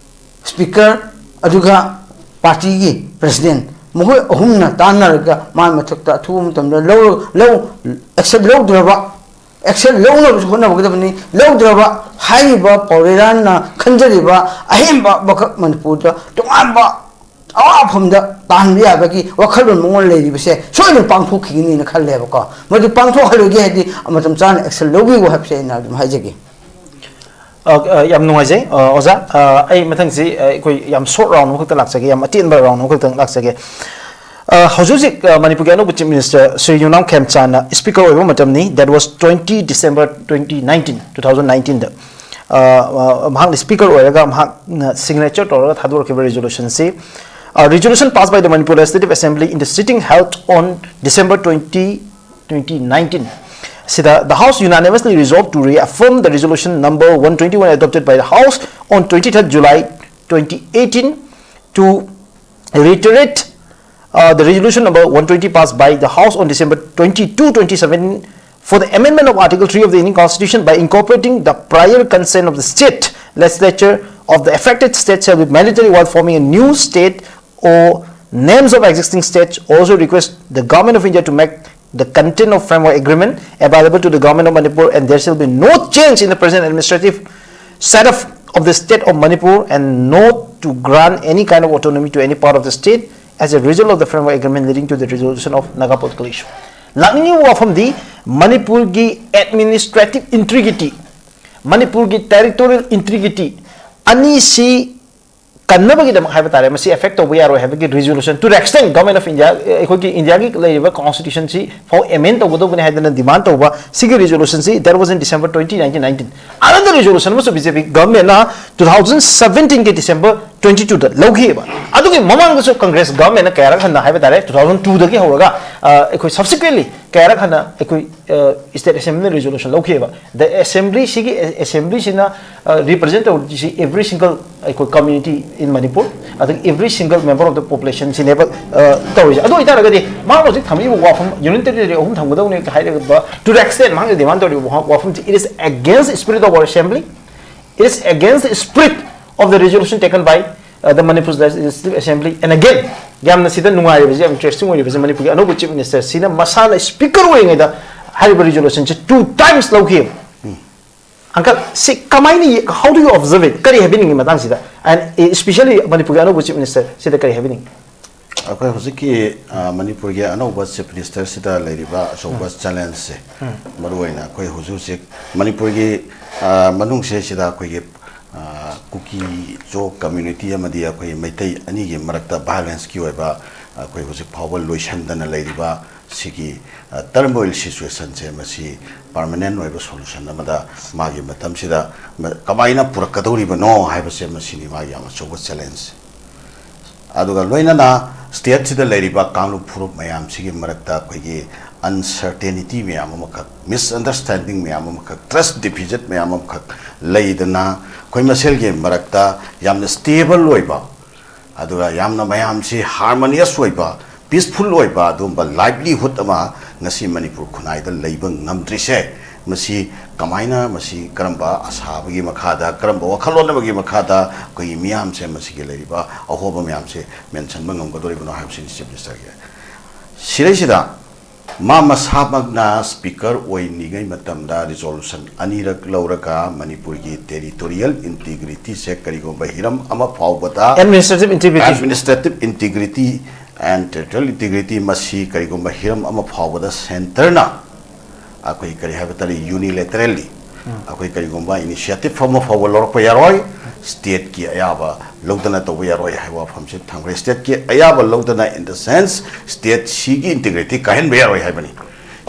ꯁ꯭ꯄꯤꯀꯔ, ꯑꯗꯨꯒ ꯄꯥꯔꯇꯤꯒꯤ ꯄ꯭ꯔꯁꯤꯗꯦꯟ, ꯃꯈꯣꯏ ꯑꯍꯨꯝꯅ ꯇꯥꯟꯅꯔꯒ ꯃꯥꯒꯤ ꯃꯊꯛꯇ ꯑꯊꯨꯕ ꯃꯇꯝꯗ ꯂꯧ-, ꯂꯧ-, ꯑꯦꯛꯁꯟ ꯂꯧꯗ꯭ꯔꯕ, ꯑꯦꯛꯁꯟ ꯂꯧꯅꯕꯁꯨ ꯍꯣꯠꯅꯒꯗꯕꯅꯤ꯫ ꯂꯧꯗ꯭ꯔꯕ ꯍꯥꯏꯔꯤꯕ ꯄꯥꯎꯔꯩꯔꯥꯡꯅ ꯈꯟꯖꯔꯤꯕ ꯑꯍꯦꯟꯕ ꯑꯃꯈꯛ ꯃꯅꯤꯄꯨꯔꯗ ꯇꯣꯉꯥꯟꯕ ꯑꯋꯥꯐꯝꯗ ꯇꯥꯍꯟꯕ ꯌꯥꯕꯒꯤ ꯋꯥꯈꯜꯂꯣꯟ ꯃꯉꯣꯟꯗ ꯂꯩꯔꯤꯕꯁꯦ ꯁꯣꯏꯗꯅ ꯄꯥꯡꯊꯣꯛꯈꯤꯒꯅꯤꯅ ꯈꯜꯂꯦꯕꯀꯣ꯫ ꯃꯗꯨ ꯄꯥꯡꯊꯣꯛꯍꯜꯂꯣꯏꯒꯦ ꯍꯥꯏꯗꯤ ꯃꯇꯝ ꯆꯥꯅ action ꯂꯧꯕꯤꯌꯨ ꯍꯥꯏꯕꯁꯦ ꯑꯩꯅ ꯑꯗꯨꯝ ꯍꯥꯏꯖꯒꯦ꯫ ꯑ, ꯑ, ꯌꯥꯝ ꯅꯨꯡꯉꯥꯏꯖꯩ, ꯑ, ꯑꯣꯖꯥ꯫ ꯑ, ꯑꯩ ꯃꯊꯪꯁꯤ, ꯑ, ꯑꯩꯈꯣꯏ ꯌꯥꯝ short round ꯑꯃꯈꯛꯇ ꯂꯥꯛꯆꯒꯦ, ꯌꯥꯝ ꯑꯇꯦꯟꯕ round ꯑꯃꯈꯛꯇꯪ ꯂꯥꯛꯆꯒꯦ꯫ ꯑ, ꯍꯧꯖꯤꯛ ꯍꯧꯖꯤꯛ, ꯑ, ꯃꯅꯤꯄꯨꯔꯒꯤ ꯑꯅꯧꯕ Chief Minister ꯁ꯭ꯔꯤ ꯌꯨꯝꯅꯥꯝ ꯈꯦꯝꯆꯥꯟꯅ Speaker ꯑꯣꯏꯕ ꯃꯇꯝꯅꯤ, that was twenty December twenty nineteen, two thousand nineteenꯗ꯫ ꯑ, ꯑ, ꯃꯍꯥꯛꯅ Speaker ꯑꯣꯏꯔꯒ ꯃꯍꯥꯛꯅ signature ꯇꯧꯔꯒ ꯊꯥꯗꯣꯔꯛꯈꯤꯕ resolutionꯁꯤ, ꯑ, resolution passed by the Manipur Legislative Assembly in the sitting held on December twenty, twenty nineteen. ꯁꯤꯗ, the House unanimously resolved to reaffirm the resolution number one twenty-one adopted by the House on twenty-third July twenty eighteen to reiterate, uh, the resolution number one twenty passed by the House on December twenty-two, twenty seventeen for the amendment of Article three of the Indian Constitution by incorporating the prior consent of the state legislature of the affected state shall be mandatory while forming a new state or names of existing states. Also request the Government of India to make the content of framework agreement available to the Government of Manipur, and there shall be no change in the present administrative setup of the state of Manipur, and not to grant any kind of autonomy to any part of the state as a result of the framework agreement leading to the resolution of Naga political issue. ꯂꯥꯛꯅꯤꯡꯉꯤꯕ ꯋꯥꯐꯝꯗꯤ ꯃꯅꯤꯄꯨꯔꯒꯤ administrative integrity, ꯃꯅꯤꯄꯨꯔꯒꯤ territorial integrity ꯑꯅꯤꯁꯤ ꯀꯟꯅꯕꯒꯤꯗꯃꯛ ꯍꯥꯏꯕ ꯇꯥꯔꯦ, ꯃꯁꯤ affect ꯇꯧꯕ ꯌꯥꯔꯣꯏ ꯍꯥꯏꯕꯒꯤ resolution to the extent Government of India, ꯑꯩꯈꯣꯏꯒꯤ ꯏꯟꯗꯤꯌꯥꯒꯤ ꯂꯩꯔꯤꯕ Constitutionꯁꯤ ꯐꯥꯎ amend ꯇꯧꯒꯗꯧꯕꯅꯤ ꯍꯥꯏꯗꯅ demand ꯇꯧꯕ ꯁꯤꯒꯤ resolutionꯁꯤ, that was in December twenty nineteen nineteen꯫ ꯑꯅꯗ resolution ꯑꯃꯁꯨ BJP governmentꯅ two thousand seventeenꯒꯤ December twenty twoꯗ ꯂꯧꯈꯤꯑꯕ꯫ ꯑꯗꯨꯒꯤ ꯃꯃꯥꯡꯗꯁꯨ Congress governmentꯅ ꯀꯌꯥꯔꯛ ꯍꯟꯅ ꯍꯥꯏꯕ ꯇꯥꯔꯦ, two thousand twoꯗꯒꯤ ꯍꯧꯔꯒ, ꯑ, ꯑꯩꯈꯣꯏ subsequently ꯀꯌꯥꯔꯛ ꯍꯟꯅ ꯑꯩꯈꯣꯏ, ꯑ, state assemblyꯅ resolution ꯂꯧꯈꯤꯑꯕ꯫ The assembly, ꯁꯤꯒꯤ assemblyꯁꯤꯅ, ꯑ, represent ꯇꯧꯔꯤꯁꯤ every single ꯑꯩꯈꯣꯏ community in Manipur, ꯑꯗꯒꯤ every single member of the population ꯁꯤꯅꯦꯕ, ꯑ, ꯇꯧꯔꯤꯁꯦ꯫ ꯑꯗꯨ ꯑꯣꯏꯇꯥꯔꯒꯗꯤ ꯃꯥꯅ ꯍꯧꯖꯤꯛ ꯊꯝꯃꯛꯏꯕ ꯋꯥꯐꯝ, union territory ꯑꯍꯨꯝ ꯊꯝꯒꯗꯧꯅꯤ ꯍꯥꯏꯔꯤꯕ, to the extent ꯃꯥꯅ demand ꯇꯧꯔꯤꯕ ꯋꯥ-, ꯋꯥꯐꯝꯁꯤ, it is against the spirit of our assembly, it is against the spirit of the resolution taken by, uh, the Manipur Legislative Assembly, and again, ꯌꯥꯝꯅ ꯁꯤꯗ ꯅꯨꯡꯉꯥꯏꯔꯤꯕꯁꯦ, ꯌꯥꯝ interesting ꯑꯣꯏꯔꯤꯕꯁꯦ, ꯃꯅꯤꯄꯨꯔꯒꯤ ꯑꯅꯧꯕ Chief Minister ꯁꯤꯅ ꯃꯁꯥꯅ Speaker ꯑꯣꯏꯔꯤꯉꯩꯗ ꯍꯥꯏꯔꯤꯕ resolutionꯁꯦ two times ꯂꯧꯈꯤꯑꯕ꯫ Uncle, ꯁꯤ ꯀꯃꯥꯏꯅ ꯌꯦ-, how do you observe it? ꯀꯔꯤ ꯍꯥꯏꯕꯤꯅꯤꯡꯉꯤ ꯃꯇꯥꯡꯁꯤꯗ? And especially ꯃꯅꯤꯄꯨꯔꯒꯤ ꯑꯅꯧꯕ Chief Minister ꯁꯤꯗ ꯀꯔꯤ ꯍꯥꯏꯕꯤꯅꯤꯡꯉꯤ? ꯑꯩꯈꯣꯏ ꯍꯧꯖꯤꯛꯀꯤ, ꯑ, ꯃꯅꯤꯄꯨꯔꯒꯤ ꯑꯅꯧꯕ Chief Minister ꯁꯤꯗ ꯂꯩꯔꯤꯕ ꯑꯆꯧꯕ challengeꯁꯦ, ꯃꯔꯨꯑꯣꯏꯅ ꯑꯩꯈꯣꯏ ꯍꯧꯖꯤꯛ ꯍꯧꯖꯤꯛ ꯃꯅꯤꯄꯨꯔꯒꯤ, ꯑ, ꯃꯅꯨꯡꯁꯦ ꯁꯤꯗ ꯑꯩꯈꯣꯏꯒꯤ, ꯑ, ꯀꯨꯀꯤ ꯆꯣ community ꯑꯃꯗꯤ ꯑꯩꯈꯣꯏ ꯃꯩꯇꯩ ꯑꯅꯤꯒꯤ ꯃꯔꯛꯇ violenceꯀꯤ ꯑꯣꯏꯕ ꯑꯩꯈꯣꯏ ꯍꯧꯖꯤꯛ ꯐꯥꯎꯕ ꯂꯣꯏꯁꯟꯗꯅ ꯂꯩꯔꯤꯕ ꯁꯤꯒꯤ, ꯑ, turmoil situationꯁꯦ, ꯃꯁꯤ permanent ꯑꯣꯏꯕ solution ꯑꯃꯗ ꯃꯥꯒꯤ ꯃꯇꯝꯁꯤꯗ ꯃ-, ꯀꯃꯥꯏꯅ ꯄꯨꯔꯛꯀꯗꯧꯔꯤꯕꯅꯣ ꯍꯥꯏꯕꯁꯦ, ꯃꯁꯤꯅꯤ ꯃꯥꯒꯤ ꯌꯥꯝ ꯑꯆꯧꯕ challenge꯫ ꯑꯗꯨꯒ ꯂꯣꯏꯅꯅ stateꯁꯤꯗ ꯂꯩꯔꯤꯕ ꯀꯥꯡꯂꯨꯞ ꯐꯨꯔꯨꯞ ꯃꯌꯥꯝꯁꯤꯒꯤ ꯃꯔꯛꯇ ꯑꯩꯈꯣꯏꯒꯤ uncertainty ꯃꯌꯥꯝ ꯑꯃꯈꯛ, misunderstanding ꯃꯌꯥꯝ ꯑꯃꯈꯛ, trust deficit ꯃꯌꯥꯝ ꯑꯃꯈꯛ ꯂꯩꯗꯅ, ꯑꯩꯈꯣꯏ ꯃꯁꯦꯜꯒꯤ ꯃꯔꯛꯇ ꯌꯥꯝꯅ stable ꯑꯣꯏꯕ, ꯑꯗꯨꯒ ꯌꯥꯝꯅ ꯃꯌꯥꯝꯁꯤ harmonious ꯑꯣꯏꯕ, peaceful ꯑꯣꯏꯕ ꯑꯗꯨꯒꯨꯝꯕ livelihood ꯑꯃ ꯉꯁꯤ ꯃꯅꯤꯄꯨꯔ ꯈꯨꯟꯅꯥꯏꯗ ꯂꯩꯕ ꯉꯝꯗ꯭ꯔꯤꯁꯦ, ꯃꯁꯤ ꯀꯃꯥꯏꯅ, ꯃꯁꯤ ꯀꯔꯝꯕ ꯑꯁꯥꯕꯒꯤ ꯃꯈꯥꯗ, ꯀꯔꯝꯕ ꯋꯥꯈꯜꯂꯣꯟ ꯑꯃꯒꯤ ꯃꯈꯥꯗ ꯑꯩꯈꯣꯏꯒꯤ ꯃꯤꯌꯥꯝꯁꯦ, ꯃꯁꯤꯒꯤ ꯂꯩꯔꯤꯕ ꯑꯍꯣꯕ ꯃꯌꯥꯝꯁꯦ ꯃꯦꯟꯁꯤꯟꯕ ꯉꯝꯒꯗꯧꯔꯤꯕꯅꯣ ꯍꯥꯏꯕꯁꯤꯅꯤ Chief Ministerꯒꯤ꯫ ꯁꯤꯗꯩꯁꯤꯗ ꯃꯥ ꯃꯁꯥꯃꯛꯅ Speaker ꯑꯣꯏꯔꯤꯉꯩ ꯃꯇꯝꯗ resolution ꯑꯅꯤꯔꯛ ꯂꯧꯔꯒ ꯃꯅꯤꯄꯨꯔꯒꯤ territorial integrityꯁꯦ ꯀꯔꯤꯒꯨꯝꯕ ꯍꯤꯔꯝ ꯑꯃ ꯐꯥꯎꯕꯗ, Administrative integrity. Administrative integrity and territorial integrity, ꯃꯁꯤ ꯀꯔꯤꯒꯨꯝꯕ ꯍꯤꯔꯝ ꯑꯃ ꯐꯥꯎꯕꯗ centreꯅ ꯑꯩꯈꯣꯏ ꯀꯔꯤ ꯍꯥꯏꯕ ꯇꯥꯔꯦ, unilaterally ꯑꯩꯈꯣꯏ ꯀꯔꯤꯒꯨꯝꯕ initiative ꯑꯃ ꯐꯥꯎꯕ ꯂꯧꯔꯛꯄ ꯌꯥꯔꯣꯏ, stateꯀꯤ ꯑꯌꯥꯕ ꯂꯧꯗꯅ ꯇꯧꯕ ꯌꯥꯔꯣꯏ ꯍꯥꯏꯕ ꯋꯥꯐꯝꯁꯤ ꯊꯝꯈ꯭ꯔꯦ꯫ Stateꯀꯤ ꯑꯌꯥꯕ ꯂꯧꯗꯅ, in the sense, state ꯁꯤꯒꯤ integrity ꯀꯥꯏꯍꯟꯕ ꯌꯥꯔꯣꯏ ꯍꯥꯏꯕꯅꯤ꯫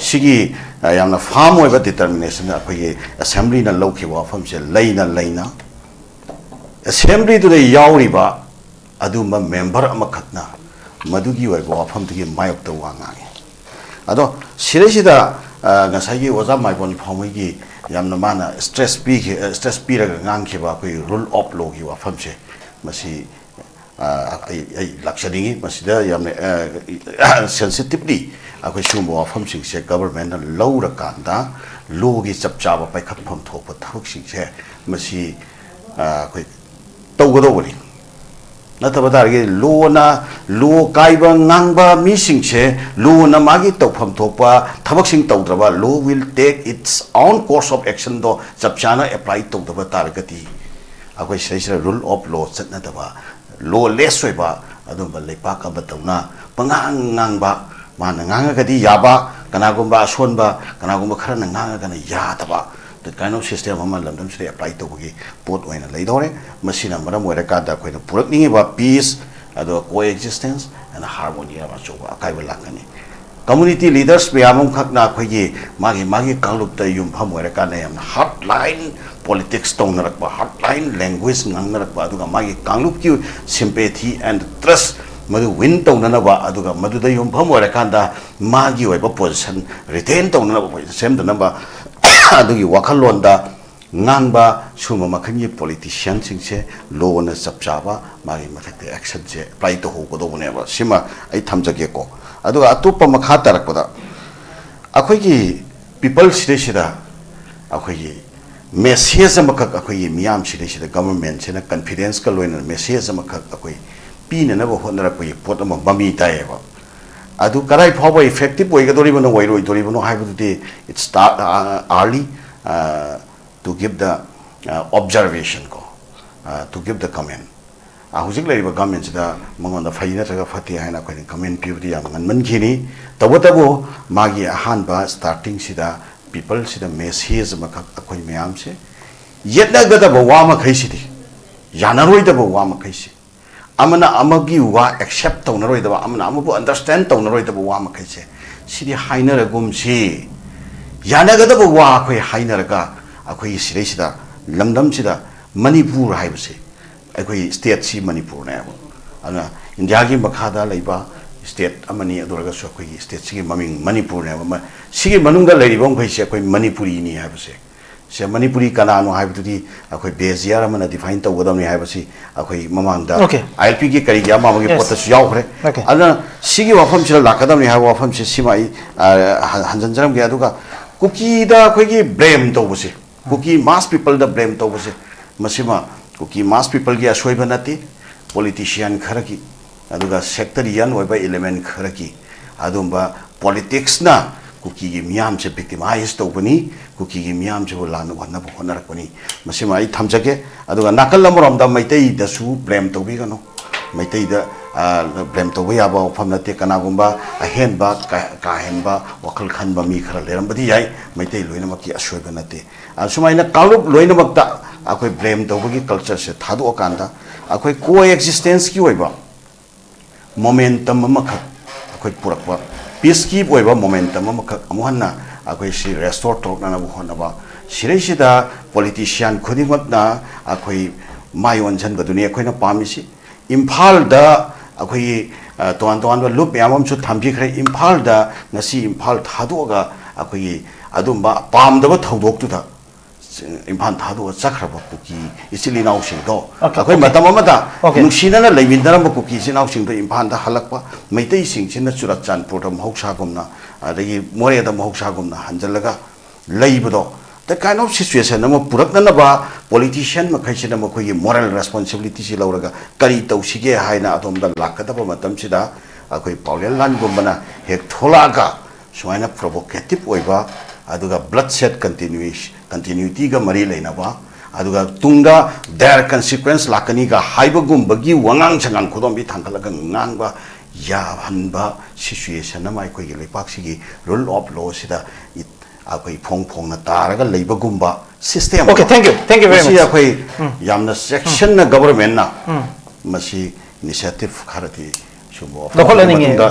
ꯁꯤꯒꯤ, ꯑ, ꯌꯥꯝꯅ firm ꯑꯣꯏꯕ determination ꯑꯩꯈꯣꯏꯒꯤ Assemblyꯅ ꯂꯧꯈꯤꯕ ꯋꯥꯐꯝꯁꯦ ꯂꯩꯅ ꯂꯩꯅ Assemblyꯗꯨꯗ ꯌꯥꯎꯔꯤꯕ ꯑꯗꯨꯒꯨꯝꯕ member ꯑꯃꯈꯛꯅ ꯃꯗꯨꯒꯤ ꯑꯣꯏꯕ ꯋꯥꯐꯝꯗꯨꯒꯤ ꯃꯥꯌꯣꯛꯇ ꯋꯥ ꯉꯥꯡꯉꯤ꯫ ꯑꯗꯣ ꯁꯤꯗꯩꯁꯤꯗ, ꯑ, ꯉꯁꯥꯏꯒꯤ ꯑꯣꯖꯥ ꯃꯥꯏꯕꯣꯟ ꯐꯥꯎꯃꯩꯒꯤ ꯌꯥꯝꯅ ꯃꯥꯅ stress ꯄꯤꯈꯤ, ꯑ, stress ꯄꯤꯔꯒ ꯉꯥꯡꯈꯤꯕ ꯑꯩꯈꯣꯏꯒꯤ rule of lawꯒꯤ ꯋꯥꯐꯝꯁꯦ, ꯃꯁꯤ, ꯑ, ꯑꯩ, ꯑꯩ ꯂꯥꯛꯆꯅꯤꯡꯉꯤ꯫ ꯃꯁꯤꯗ ꯌꯥꯝꯅ, ꯑ, sensitively ꯑꯩꯈꯣꯏ ꯁꯤꯒꯨꯝꯕ ꯋꯥꯐꯝꯁꯤꯡꯁꯦ governmentꯅ ꯂꯧꯔꯀꯥꯟꯗ lawꯒꯤ ꯆꯞ ꯆꯥꯕ ꯄꯥꯏꯈꯠꯐꯝ ꯊꯣꯛꯄ ꯊꯕꯛꯁꯤꯡꯁꯦ ꯃꯁꯤ, ꯑ, ꯑꯩꯈꯣꯏ ꯇꯧꯒꯗꯧꯕꯅꯤ꯫ ꯅꯠꯇꯕ ꯇꯥꯔꯒꯗꯤ ꯂꯣꯅ, ꯂꯣ ꯀꯥꯏꯕ ꯉꯥꯡꯕ ꯃꯤꯁꯤꯡꯁꯦ ꯂꯣꯅ ꯃꯥꯒꯤ ꯇꯧꯐꯝ ꯊꯣꯛꯄ ꯊꯕꯛꯁꯤꯡ ꯇꯧꯗ꯭ꯔꯕ, law will take its own course of actionꯗꯣ ꯆꯞ ꯆꯥꯅ apply ꯇꯧꯗꯕ ꯇꯥꯔꯒꯗꯤ ꯑꯩꯈꯣꯏ ꯁꯤꯗꯩꯁꯤꯗ rule of law ꯆꯠꯅꯗꯕ, lawless ꯑꯣꯏꯕ ꯑꯗꯨꯝꯕ ꯂꯩꯄꯥꯛ ꯑꯃꯗꯧꯅ ꯄꯉꯥꯡ ꯉꯥꯡꯕ, ꯃꯥꯅ ꯉꯥꯡꯉꯒꯗꯤ ꯌꯥꯕ, ꯀꯅꯥꯒꯨꯝꯕ ꯑꯁꯣꯟꯕ ꯀꯅꯥꯒꯨꯝꯕ ꯈꯔꯅ ꯉꯥꯡꯉꯒꯅ ꯌꯥꯗꯕ, that kind of system ꯑꯃ ꯂꯝꯗꯝꯁꯤꯗ apply ꯇꯧꯕꯒꯤ ꯄꯣꯠ ꯑꯣꯏꯅ ꯂꯩꯗꯧꯔꯦ꯫ ꯃꯁꯤꯅ ꯃꯔꯝ ꯑꯣꯏꯔꯀꯥꯟꯗ ꯑꯩꯈꯣꯏꯅ ꯄꯨꯔꯛꯅꯤꯡꯉꯤꯕ peace, ꯑꯗꯨꯒ coexistence and harmony ꯑꯃ ꯑꯆꯧꯕ ꯑꯀꯥꯏꯕ ꯂꯥꯛꯀꯅꯤ꯫ Community leaders ꯃꯌꯥꯝ ꯑꯃꯈꯛꯅ ꯑꯩꯈꯣꯏꯒꯤ ꯃꯥꯒꯤ ꯃꯥꯒꯤ ꯀꯥꯡꯂꯨꯞꯇ ꯌꯨꯝꯐꯝ ꯑꯣꯏꯔꯀꯥꯟꯗ ꯌꯥꯝꯅ hard line politics ꯇꯧꯅꯔꯛꯄ, hard line language ꯉꯥꯡꯅꯔꯛꯄ, ꯑꯗꯨꯒ ꯃꯥꯒꯤ ꯀꯥꯡꯂꯨꯞꯀꯤ sympathy and trust ꯃꯗꯨ win ꯇꯧꯅꯅꯕ, ꯑꯗꯨꯒ ꯃꯗꯨꯗ ꯌꯨꯝꯐꯝ ꯑꯣꯏꯔꯀꯥꯟꯗ ꯃꯥꯒꯤ ꯑꯣꯏꯕ position retain ꯇꯧꯅꯅꯕ, position ꯁꯦꯝꯗꯅꯕ ꯑꯗꯨꯒꯤ ꯋꯥꯈꯜꯂꯣꯟꯗ ꯉꯥꯡꯕ ꯁꯨꯝꯕ ꯃꯈꯜꯒꯤ politicianꯁꯤꯡꯁꯦ ꯂꯣꯅ ꯆꯞ ꯆꯥꯕ ꯃꯥꯒꯤ ꯃꯊꯛꯇ actionꯁꯦ apply ꯇꯧꯍꯧꯒꯗꯧꯕꯅꯦꯕ꯫ ꯁꯤꯃ ꯑꯩ ꯊꯝꯖꯒꯦꯀꯣ꯫ ꯑꯗꯨꯒ ꯑꯇꯣꯞꯄ ꯃꯈꯥ ꯇꯥꯔꯛꯄꯗ ꯑꯩꯈꯣꯏꯒꯤ people ꯁꯤꯗꯩꯁꯤꯗ ꯑꯩꯈꯣꯏꯒꯤ message ꯑꯃꯈꯛ, ꯑꯩꯈꯣꯏꯒꯤ ꯃꯤꯌꯥꯝ ꯁꯤꯗꯩꯁꯤꯗ governmentꯁꯤꯅ confidenceꯀ ꯂꯣꯏꯅꯅ message ꯑꯃꯈꯛ ꯑꯩꯈꯣꯏ ꯄꯤꯅꯅꯕ ꯍꯣꯠꯅꯔꯛꯄꯒꯤ ꯄꯣꯠ ꯑꯃ ꯃꯃꯤ ꯇꯥꯏꯌꯦꯕ꯫ ꯑꯗꯨ ꯀꯗꯥꯏ ꯐꯥꯎꯕ effective ꯑꯣꯏꯒꯗꯧꯔꯤꯕꯅꯣ, ꯑꯣꯏꯔꯣꯏꯗꯧꯔꯤꯕꯅꯣ ꯍꯥꯏꯕꯗꯨꯗꯤ it's early to give the observation ꯀꯣ, to give the comment꯫ ꯍꯧꯖꯤꯛ ꯂꯩꯔꯤꯕ governmentꯁꯤꯗ ꯃꯉꯣꯟꯗ ꯐꯩ ꯅꯠꯇ꯭ꯔꯒ ꯐꯠꯇꯦ ꯍꯥꯏꯅ ꯑꯩꯈꯣꯏꯅ comment ꯄꯤꯕꯗꯤ ꯌꯥꯝ ꯉꯟꯃꯟꯈꯤꯅꯤ꯫ ꯇꯧꯕꯇꯕꯨ ꯃꯥꯒꯤ ꯑꯍꯥꯟꯕ startingꯁꯤꯗ peopleꯁꯤꯗ message ꯑꯃꯈꯛ ꯑꯩꯈꯣꯏ ꯃꯌꯥꯝꯁꯦ ꯌꯦꯠꯅꯒꯗꯕ ꯋꯥ ꯃꯈꯩꯁꯤꯗꯤ, ꯌꯥꯅꯔꯣꯏꯗꯕ ꯋꯥ ꯃꯈꯩꯁꯤ, ꯑꯃꯅ ꯑꯃꯒꯤ ꯋꯥ accept ꯇꯧꯅꯔꯣꯏꯗꯕ, ꯑꯃꯅ ꯑꯃꯕꯨ understand ꯇꯧꯅꯔꯣꯏꯗꯕ ꯋꯥ ꯃꯈꯩꯁꯦ, ꯁꯤꯗꯤ ꯍꯥꯏꯅꯔꯒꯨꯝꯁꯤ꯫ ꯌꯥꯅꯒꯗꯕ ꯋꯥ ꯑꯩꯈꯣꯏ ꯍꯥꯏꯅꯔꯒ ꯑꯩꯈꯣꯏꯒꯤ ꯁꯤꯗꯩꯁꯤꯗ, ꯂꯝꯗꯝꯁꯤꯗ ꯃꯅꯤꯄꯨꯔ ꯍꯥꯏꯕꯁꯤ ꯑꯩꯈꯣꯏ stateꯁꯤ ꯃꯅꯤꯄꯨꯔꯅꯦꯕ꯫ ꯑꯗꯨꯅ ꯏꯟꯗꯤꯌꯥꯒꯤ ꯃꯈꯥꯗ ꯂꯩꯕ state ꯑꯃꯅꯤ, ꯑꯗꯨ ꯑꯣꯏꯔꯒꯁꯨ ꯑꯩꯈꯣꯏꯒꯤ stateꯁꯤꯒꯤ ꯃꯃꯤꯡ ꯃꯅꯤꯄꯨꯔꯅꯦꯕ꯫ ꯁꯤꯒꯤ ꯃꯅꯨꯡꯗ ꯂꯩꯔꯤꯕ ꯃꯈꯩꯁꯦ ꯑꯩꯈꯣꯏ ꯃꯅꯤꯄꯨꯔꯤꯅꯤ ꯍꯥꯏꯕꯁꯦ, ꯁꯦ ꯃꯅꯤꯄꯨꯔꯤ ꯀꯅꯥꯅꯣ ꯍꯥꯏꯕꯗꯨꯗꯤ ꯑꯩꯈꯣꯏ ꯕꯦꯖꯤꯌꯥꯔ ꯑꯃꯅ define ꯇꯧꯒꯗꯕꯅꯤ ꯍꯥꯏꯕꯁꯤ ꯑꯩꯈꯣꯏ ꯃꯃꯥꯡꯗ Okay. ILPꯒꯤ ꯀꯔꯤꯒꯤ ꯑꯃ ꯑꯃꯒꯤ Yes. ꯄꯣꯠꯇꯁꯨ ꯌꯥꯎꯈ꯭ꯔꯦ꯫ Okay. ꯑꯗꯨꯅ ꯁꯤꯒꯤ ꯋꯥꯐꯝꯁꯤꯗ ꯂꯥꯛꯀꯗꯕꯅꯤ ꯍꯥꯏꯕ ꯋꯥꯐꯝꯁꯤ ꯁꯤꯃ ꯑꯩ, ꯑ, ꯍꯟ-, ꯍꯟꯖꯤꯟꯖꯔꯝꯒꯦ꯫ ꯑꯗꯨꯒ ꯀꯨꯀꯤꯗ ꯑꯩꯈꯣꯏꯒꯤ blame ꯇꯧꯕꯁꯦ, ꯀꯨꯀꯤ mass peopleꯗ blame ꯇꯧꯕꯁꯦ, ꯃꯁꯤꯃ ꯀꯨꯀꯤ mass peopleꯒꯤ ꯑꯁꯣꯏꯕ ꯅꯠꯇꯦ꯫ ꯄꯣꯂꯤꯇꯤꯁꯤꯌꯥꯟ ꯈꯔꯒꯤ, ꯑꯗꯨꯒ ꯁꯦꯛꯇꯔꯤꯌꯟ ꯑꯣꯏꯕ ꯏꯂꯤꯃꯦꯟ ꯈꯔꯒꯤ ꯑꯗꯨꯒꯨꯝꯕ ꯄꯣꯂꯤꯇꯤꯛꯁꯅ ꯀꯨꯀꯤꯒꯤ ꯃꯤꯌꯥꯝꯁꯦ ꯚꯤꯛꯇꯤꯃꯥꯏꯁ ꯇꯧꯕꯅꯤ, ꯀꯨꯀꯤꯒꯤ ꯃꯤꯌꯥꯝꯁꯤꯕꯨ ꯂꯥꯟꯅ ꯑꯣꯟꯅꯕ ꯍꯣꯠꯅꯔꯛꯄꯅꯤ꯫ ꯃꯁꯤꯃ ꯑꯩ ꯊꯝꯖꯒꯦ꯫ ꯑꯗꯨꯒ ꯅꯥꯀꯜ ꯑꯃꯔꯣꯝꯗ ꯃꯩꯇꯩꯗꯁꯨ ꯕ꯭ꯂꯦꯝ ꯇꯧꯕꯤꯒꯅꯨ꯫ ꯃꯩꯇꯩꯗ ꯕ꯭ꯂꯦꯝ ꯇꯧꯕ ꯌꯥꯕ ꯋꯥꯐꯝ ꯅꯠꯇꯦ꯫ ꯀꯅꯥꯒꯨꯝꯕ ꯑꯍꯦꯟꯕ ꯀꯥ ꯀꯥ ꯍꯦꯟꯕ ꯋꯥꯈꯜ ꯈꯟꯕ ꯃꯤ ꯈꯔ ꯂꯩꯔꯝꯕꯗꯤ ꯌꯥꯏ, ꯃꯩꯇꯩ ꯂꯣꯏꯅꯃꯛꯀꯤ ꯑꯁꯣꯏꯕ ꯅꯠꯇꯦ꯫ ꯑ, ꯁꯨꯃꯥꯏꯅ ꯀꯥꯡꯂꯨꯞ ꯂꯣꯏꯅꯃꯛꯇ ꯑꯩꯈꯣꯏ ꯕ꯭ꯂꯦꯝ ꯇꯧꯕꯒꯤ ꯀꯜꯆꯔꯁꯦ ꯊꯥꯗꯣꯛꯑꯀꯥꯟꯗ ꯑꯩꯈꯣꯏ ꯀꯣ ꯑꯦꯛꯖꯤꯁꯇꯦꯟꯁꯀꯤ ꯑꯣꯏꯕ ꯃꯣꯃꯦꯟꯇꯝ ꯑꯃꯈꯛ ꯑꯩꯈꯣꯏ ꯄꯨꯔꯛꯄ, ꯄꯤꯁꯀꯤ ꯑꯣꯏꯕ ꯃꯣꯃꯦꯟꯇꯝ ꯑꯃꯈꯛ ꯑꯃꯨꯛ ꯍꯟꯅ ꯑꯩꯈꯣꯏ ꯁꯤ ꯔꯦꯁꯇꯣꯔ ꯇꯧꯔꯛꯅꯅꯕ ꯍꯣꯠꯅꯕ꯫ ꯁꯤꯔꯩꯁꯤꯗ ꯄꯣꯂꯤꯇꯤꯁꯤꯌꯥꯟ ꯈꯨꯗꯤꯡꯃꯛꯅ ꯑꯩꯈꯣꯏ ꯃꯥꯏ ꯑꯣꯟꯁꯤꯟꯕꯗꯨꯅꯤ ꯑꯩꯈꯣꯏꯅ ꯄꯥꯝꯃꯤꯁꯤ꯫ ꯏꯝꯐꯥꯜꯗ ꯑꯩꯈꯣꯏꯒꯤ, ꯑ, ꯇꯣꯉꯥꯟ ꯇꯣꯉꯥꯟꯕ ꯂꯨꯞ ꯃꯌꯥꯝ ꯑꯃꯁꯨ ꯊꯝꯕꯤꯈ꯭ꯔꯦ꯫ ꯏꯝꯐꯥꯜꯗ ꯉꯁꯤ ꯏꯝꯐꯥꯜ ꯊꯥꯗꯣꯛꯑꯒ ꯑꯩꯈꯣꯏꯒꯤ ꯑꯗꯨꯝꯕ ꯄꯥꯝꯗꯕ ꯊꯧꯗꯣꯛꯇꯨꯗ ꯏꯝꯐꯥꯜ ꯊꯥꯗꯣꯛꯑ ꯆꯠꯈ꯭ꯔꯕ ꯀꯨꯀꯤ ꯏꯆꯤꯜ ꯏꯅꯥꯎꯁꯤꯡꯗꯣ, OK, ꯑꯩꯈꯣꯏ OK꯫ ꯃꯇꯝ ꯑꯃꯗ OK꯫ ꯅꯨꯡꯁꯤꯅꯅ ꯂꯩꯃꯤꯟꯅꯔꯝꯕ ꯀꯨꯀꯤ ꯏꯆꯤꯜ ꯏꯅꯥꯎꯁꯤꯡꯗꯣ ꯏꯝꯐꯥꯜꯗ ꯍꯜꯂꯛꯄ, ꯃꯩꯇꯩꯁꯤꯡꯁꯤꯅ ꯆꯨꯔꯆꯥꯟꯄꯨꯔꯗ ꯃꯍꯧꯁꯥꯒꯨꯝꯅ, ꯑꯗꯒꯤ ꯃꯣꯔꯦꯗ ꯃꯍꯧꯁꯥꯒꯨꯝꯅ ꯍꯟꯖꯜꯂꯒ ꯂꯩꯕꯗꯣ, that kind of situation ꯑꯃ ꯄꯨꯔꯛꯅꯅꯕ ꯄꯣꯂꯤꯇꯤꯁꯤꯌꯟ ꯃꯈꯩꯁꯤꯅ ꯃꯈꯣꯏꯒꯤ ꯃꯣꯔꯦꯜ ꯔꯦꯁꯄꯣꯟꯁꯤꯕꯤꯂꯤꯇꯤꯁꯤ ꯂꯧꯔꯒ ꯀꯔꯤ ꯇꯧꯁꯤꯒꯦ ꯍꯥꯏꯅ ꯑꯗꯣꯝꯗ ꯂꯥꯛꯀꯗꯕ ꯃꯇꯝꯁꯤꯗ ꯑꯩꯈꯣꯏ ꯄꯥꯎꯂꯦꯟ ꯂꯥꯟꯒꯨꯝꯕꯅ ꯍꯦꯛ ꯊꯣꯛꯂꯛꯑꯒ ꯁꯨꯃꯥꯏꯅ ꯄ꯭ꯔꯣꯚꯣꯀꯦꯇꯤꯞ ꯑꯣꯏꯕ, ꯑꯗꯨꯒ ꯕ꯭ꯂꯗ ꯁꯦꯠ ꯀꯟꯇꯤꯅ꯭ꯌꯨꯁ-, ꯀꯟꯇꯤꯅ꯭ꯌꯨꯇꯤꯒ ꯃꯔꯤ ꯂꯩꯅꯕ, ꯑꯗꯨꯒ ꯇꯨꯡꯗ ꯗꯥꯏꯔ ꯀꯟꯁꯤꯀ꯭ꯋꯦꯟꯁ ꯂꯥꯛꯀꯅꯤꯒ ꯍꯥꯏꯕꯒꯨꯝꯕꯒꯤ ꯋꯥꯉꯥꯡ ꯁꯉꯥꯡ ꯈꯨꯗꯣꯝꯕꯤ ꯊꯥꯡꯒꯠꯂꯒ ꯉꯥꯡꯕ ꯌꯥꯍꯟꯕ ꯁꯤꯆꯨꯌꯦꯁꯟ ꯑꯃ ꯑꯩꯈꯣꯏꯒꯤ ꯂꯩꯄꯥꯛꯁꯤꯒꯤ ꯔꯨꯜ ꯑꯣꯐ ꯂꯣꯁꯤꯗ ꯏ-, ꯑꯩꯈꯣꯏ ꯐꯣꯡ ꯐꯣꯡꯅ ꯇꯥꯔꯒ ꯂꯩꯕꯒꯨꯝꯕ ꯁꯤꯁꯇꯦꯝ ꯑꯃ꯫ OK, thank you, thank you very ꯃꯁꯤ much꯫ ꯑꯩꯈꯣꯏ ꯎꯝ꯫ ꯌꯥꯝꯅ ꯆꯦꯛꯁꯤꯟꯅ ꯒꯚꯔꯟꯃꯦꯟꯠꯅ ꯎꯝ꯫ ꯃꯁꯤ ꯏꯅꯤꯁꯤꯌꯦꯇꯤꯚ ꯈꯔꯗꯤ ꯁꯤꯒꯨꯝꯕ ꯋꯥꯐꯝ ꯂꯧꯈꯠꯍꯟꯅꯤꯡꯉꯤ꯫ ꯃꯇꯨꯡꯗ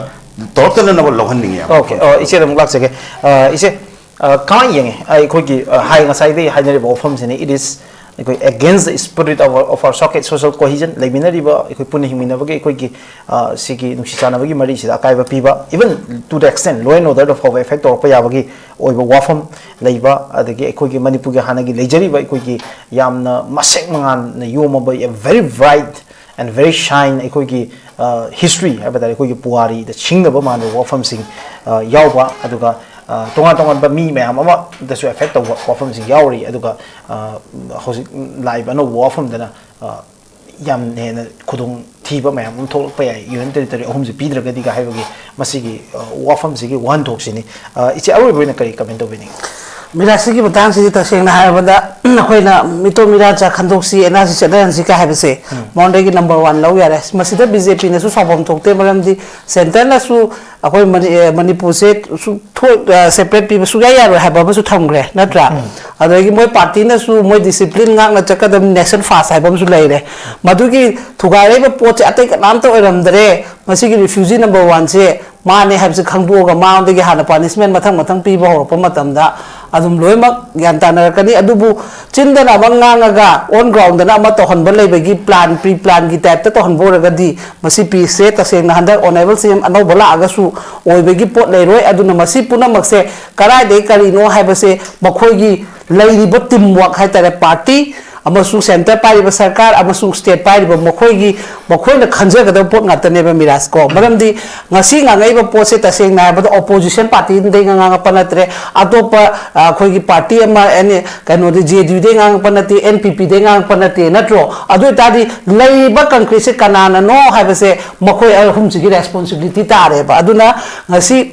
ꯇꯧꯔꯛꯇꯅꯅꯕ ꯂꯧꯍꯟꯅꯤꯡꯉꯤ ꯌꯥꯝ꯫ OK, ꯑ, ꯏꯆꯦꯗ ꯑꯃꯨꯛ ꯂꯥꯛꯆꯒꯦ꯫ ꯑ, ꯏꯆꯦ, ꯑ, ꯀꯃꯥꯏꯅ ꯌꯦꯡꯉꯤ? ꯑ, ꯑꯩꯈꯣꯏꯒꯤ, ꯑ, ꯍꯥꯏ, ꯉꯁꯥꯏꯗꯩ ꯍꯥꯏꯅꯔꯤꯕ ꯋꯥꯐꯝꯁꯤꯅ, it is ꯑꯩꯈꯣꯏ against the spirit of our, of our soci-, social cohesion, ꯂꯩꯃꯤꯟꯅꯔꯤꯕ ꯑꯩꯈꯣꯏ ꯄꯨꯟꯅ ꯍꯤꯡꯃꯤꯟꯅꯕꯒꯤ ꯑꯩꯈꯣꯏꯒꯤ, ꯑ, ꯁꯤꯒꯤ ꯅꯨꯡꯁꯤ ꯆꯥꯟꯅꯕꯒꯤ ꯃꯔꯤꯁꯤꯗ ꯑꯀꯥꯏꯕ ꯄꯤꯕ, even to the extent law and order ꯗ ꯐꯥꯎꯕ effect ꯇꯧꯔꯛꯄ ꯌꯥꯕꯒꯤ ꯑꯣꯏꯕ ꯋꯥꯐꯝ ꯂꯩꯕ, ꯑꯗꯒꯤ ꯑꯩꯈꯣꯏꯒꯤ ꯃꯅꯤꯄꯨꯔꯒꯤ ꯍꯥꯟꯅꯒꯤ ꯂꯩꯖꯔꯤꯕ ꯑꯩꯈꯣꯏꯒꯤ ꯌꯥꯝꯅ ꯃꯁꯦꯛ ꯃꯉꯥꯜꯅ ꯌꯣꯝꯃꯕ, a very bright and very shine ꯑꯩꯈꯣꯏꯒꯤ, ꯑ, history ꯍꯥꯏꯕ ꯇꯥꯔꯦ, ꯑꯩꯈꯣꯏꯒꯤ ꯄꯨꯋꯥꯔꯤꯗ ꯁꯤꯡꯅꯕ ꯃꯥꯟꯕ ꯋꯥꯐꯝꯁꯤꯡ, ꯑ, ꯌꯥꯎꯕ, ꯑꯗꯨꯒ, ꯑ, ꯇꯣꯉꯥꯟ ꯇꯣꯉꯥꯟꯕ ꯃꯤ ꯃꯌꯥꯝ ꯑꯃꯗꯁꯨ effect ꯇꯧꯕ ꯋꯥꯐꯝꯁꯤꯡ ꯌꯥꯎꯔꯤ꯫ ꯑꯗꯨꯒ, ꯑ, ꯍꯧꯖꯤꯛ ꯂꯥꯛꯏꯕ ꯑꯅꯧꯕ ꯋꯥꯐꯝꯗꯅ, ꯑ, ꯌꯥꯝ ꯍꯦꯟꯅ ꯈꯨꯗꯣꯡ ꯊꯤꯕ ꯃꯌꯥꯝ ꯑꯃ ꯊꯣꯛꯂꯛꯄ ꯌꯥꯏ, ꯌꯨꯅꯤꯌꯟ ꯇꯦꯔꯤꯇꯣꯔꯤ ꯑꯍꯨꯝꯁꯦ ꯄꯤꯗ꯭ꯔꯒꯗꯤꯒ ꯍꯥꯏꯕꯒꯤ ꯃꯁꯤꯒꯤ, ꯑ, ꯋꯥꯐꯝꯁꯤꯒꯤ ꯋꯥꯍꯟꯊꯣꯛꯁꯤꯅꯤ꯫ ꯑ, ꯏꯆꯦ, ꯑꯔꯣꯏꯕ ꯑꯣꯏꯅ ꯀꯔꯤ ꯀꯃꯦꯟ ꯇꯧꯕꯤꯅꯤꯡꯉꯤ? ꯃꯤꯔꯥꯁꯤꯒꯤ ꯃꯇꯥꯡꯁꯤꯗꯤ ꯇꯁꯦꯡꯅ ꯍꯥꯏꯔꯕꯗ ꯑꯩꯈꯣꯏꯅ ꯃꯤꯇꯣ ꯃꯤꯔꯥꯆꯥ ꯈꯟꯗꯣꯛꯁꯤ, ꯑꯦꯟ ꯑꯥꯔ ꯁꯤ ꯆꯠꯅꯍꯟꯁꯤ ꯀꯥꯏ ꯍꯥꯏꯕꯁꯦ ꯃꯉꯣꯟꯗꯒꯤ ꯅꯝꯕꯔ ꯋꯥꯟ ꯂꯧ ꯌꯥꯔꯦ꯫ ꯃꯁꯤꯗ ꯕꯤ ꯖꯦ ꯄꯤꯅꯁꯨ ꯁꯥꯎꯐꯝ ꯊꯣꯛꯇꯦ, ꯃꯔꯝꯗꯤ ꯁꯦꯟꯇꯔꯅꯁꯨ ꯑꯩꯈꯣꯏ ꯃꯅꯤ-, ꯑꯦ, ꯃꯅꯤꯄꯨꯔꯁꯦ ꯁꯨ-, ꯊꯣꯛ-, ꯑ, ꯁꯦꯄꯔꯦꯠ ꯄꯤꯕ ꯁꯨꯡꯌꯥ ꯌꯥꯔꯣꯏ ꯍꯥꯏꯕ ꯑꯃꯁꯨ ꯊꯝꯈ꯭ꯔꯦ, ꯅꯠꯇ꯭ꯔꯥ? ꯑꯗꯒꯤ ꯃꯣꯏ ꯄꯥꯔꯇꯤꯅꯁꯨ ꯃꯣꯏ ꯗꯤꯁꯤꯄ꯭ꯂꯤꯟ ꯉꯥꯛꯅ ꯆꯠꯀꯗꯕꯅꯤ, ꯅꯦꯁꯟ ꯐꯥꯔꯁ ꯍꯥꯏꯕ ꯑꯃꯁꯨ ꯂꯩꯔꯦ꯫ ꯃꯗꯨꯒꯤ ꯊꯨꯒꯥꯏꯔꯛꯏꯕ ꯄꯣꯠꯁꯦ ꯑꯇꯩ ꯀꯅꯥꯝꯇ ꯑꯣꯏꯔꯝꯗ꯭ꯔꯦ, ꯃꯁꯤꯒꯤ ꯔꯤꯐ꯭ꯌꯨꯖꯤ ꯅꯝꯕꯔ ꯋꯥꯟꯁꯦ ꯃꯥꯅꯦ ꯍꯥꯏꯕꯁꯦ ꯈꯪꯗꯣꯛꯑꯒ ꯃꯉꯣꯟꯗꯒꯤ ꯍꯥꯟꯅ ꯄꯥꯅꯤꯁꯃꯦꯟ ꯃꯊꯪ ꯃꯊꯪ ꯄꯤꯕ ꯍꯧꯔꯛꯄ ꯃꯇꯝꯗ ꯑꯗꯨꯝ ꯂꯣꯏꯅꯃꯛ ꯒ꯭ꯌꯥꯟ ꯇꯥꯅꯔꯛꯀꯅꯤ꯫ ꯑꯗꯨꯕꯨ ꯆꯤꯟꯗꯅ ꯑꯃ ꯉꯥꯡꯉꯒ ꯑꯣꯟ ꯒ꯭ꯔꯥꯎꯟꯗꯅ ꯑꯃ ꯇꯧꯍꯟꯕ ꯂꯩꯕꯒꯤ ꯄ꯭ꯂꯥꯟ, ꯄ꯭ꯔꯤ ꯄ꯭ꯂꯥꯟꯒꯤ ꯇꯥꯏꯞꯇ ꯇꯧꯍꯟꯕ ꯑꯣꯏꯔꯒꯗꯤ ꯃꯁꯤ ꯄꯤꯁꯁꯦ ꯇꯁꯦꯡꯅ ꯍꯟꯗꯛ ꯑꯣꯅꯔꯦꯕꯜ ꯁꯤ ꯑꯦꯝ ꯑꯅꯧꯕ ꯂꯥꯛꯑꯒꯁꯨ ꯑꯣꯏꯕꯒꯤ ꯄꯣꯠ ꯂꯩꯔꯣꯏ꯫ ꯑꯗꯨꯅ ꯃꯁꯤ ꯄꯨꯝꯅꯃꯛꯁꯦ ꯀꯗꯥꯏꯗꯒꯤ ꯀꯔꯤꯅꯣ ꯍꯥꯏꯕꯁꯦ ꯃꯈꯣꯏꯒꯤ ꯂꯩꯔꯤꯕ ꯇꯤꯝ ꯋꯥꯔꯛ ꯍꯥꯏꯇꯥꯔꯦ, ꯄꯥꯔꯇꯤ ꯑꯃꯁꯨꯡ ꯁꯦꯟꯇꯔ ꯄꯥꯏꯔꯤꯕ ꯁꯔꯀꯥꯔ ꯑꯃꯁꯨꯡ ꯁ꯭ꯇꯦꯠ ꯄꯥꯏꯔꯤꯕ ꯃꯈꯣꯏꯒꯤ, ꯃꯈꯣꯏꯅ ꯈꯟꯖꯒꯗꯕ ꯄꯣꯠ ꯉꯥꯛꯇꯅꯦꯕ, ꯃꯤꯔꯥꯖ ꯀꯣ꯫ ꯃꯔꯝꯗꯤ ꯉꯁꯤ ꯉꯥꯡꯉꯛꯏꯕ ꯄꯣꯠꯁꯦ ꯇꯁꯦꯡꯅ ꯍꯥꯏꯔꯕꯗ ꯑꯣꯄꯣꯖꯤꯁꯟ ꯄꯥꯔꯇꯤꯗꯒꯤ ꯉꯥꯡꯉꯛꯄ ꯅꯠꯇ꯭ꯔꯦ, ꯑꯇꯣꯞꯄ, ꯑ, ꯑꯩꯈꯣꯏꯒꯤ ꯄꯥꯔꯇꯤ ꯑꯃ, ꯑꯦꯅꯤ, ꯀꯩꯅꯣꯗꯤ ꯖꯦ ꯗꯤ ꯌꯨꯗꯒꯤ ꯉꯥꯡꯉꯛꯄ ꯅꯠꯇꯦ, ꯑꯦꯟ ꯄꯤ ꯄꯤꯗꯒꯤ ꯉꯥꯡꯉꯛꯄ ꯅꯠꯇꯦ, ꯅꯠꯇ꯭ꯔꯣ? ꯑꯗꯨ ꯑꯣꯏꯇꯥꯔꯗꯤ ꯂꯩꯔꯤꯕ ꯀꯪꯀ꯭ꯔꯤꯠꯁꯦ ꯀꯅꯥꯅꯅꯣ ꯍꯥꯏꯕꯁꯦ ꯃꯈꯣꯏ ꯑꯍꯨꯝꯁꯤꯒꯤ ꯔꯦꯁꯄꯣꯟꯁꯤꯕꯤꯂꯤꯇꯤ ꯇꯥꯔꯦꯕ꯫ ꯑꯗꯨꯅ ꯉꯁꯤ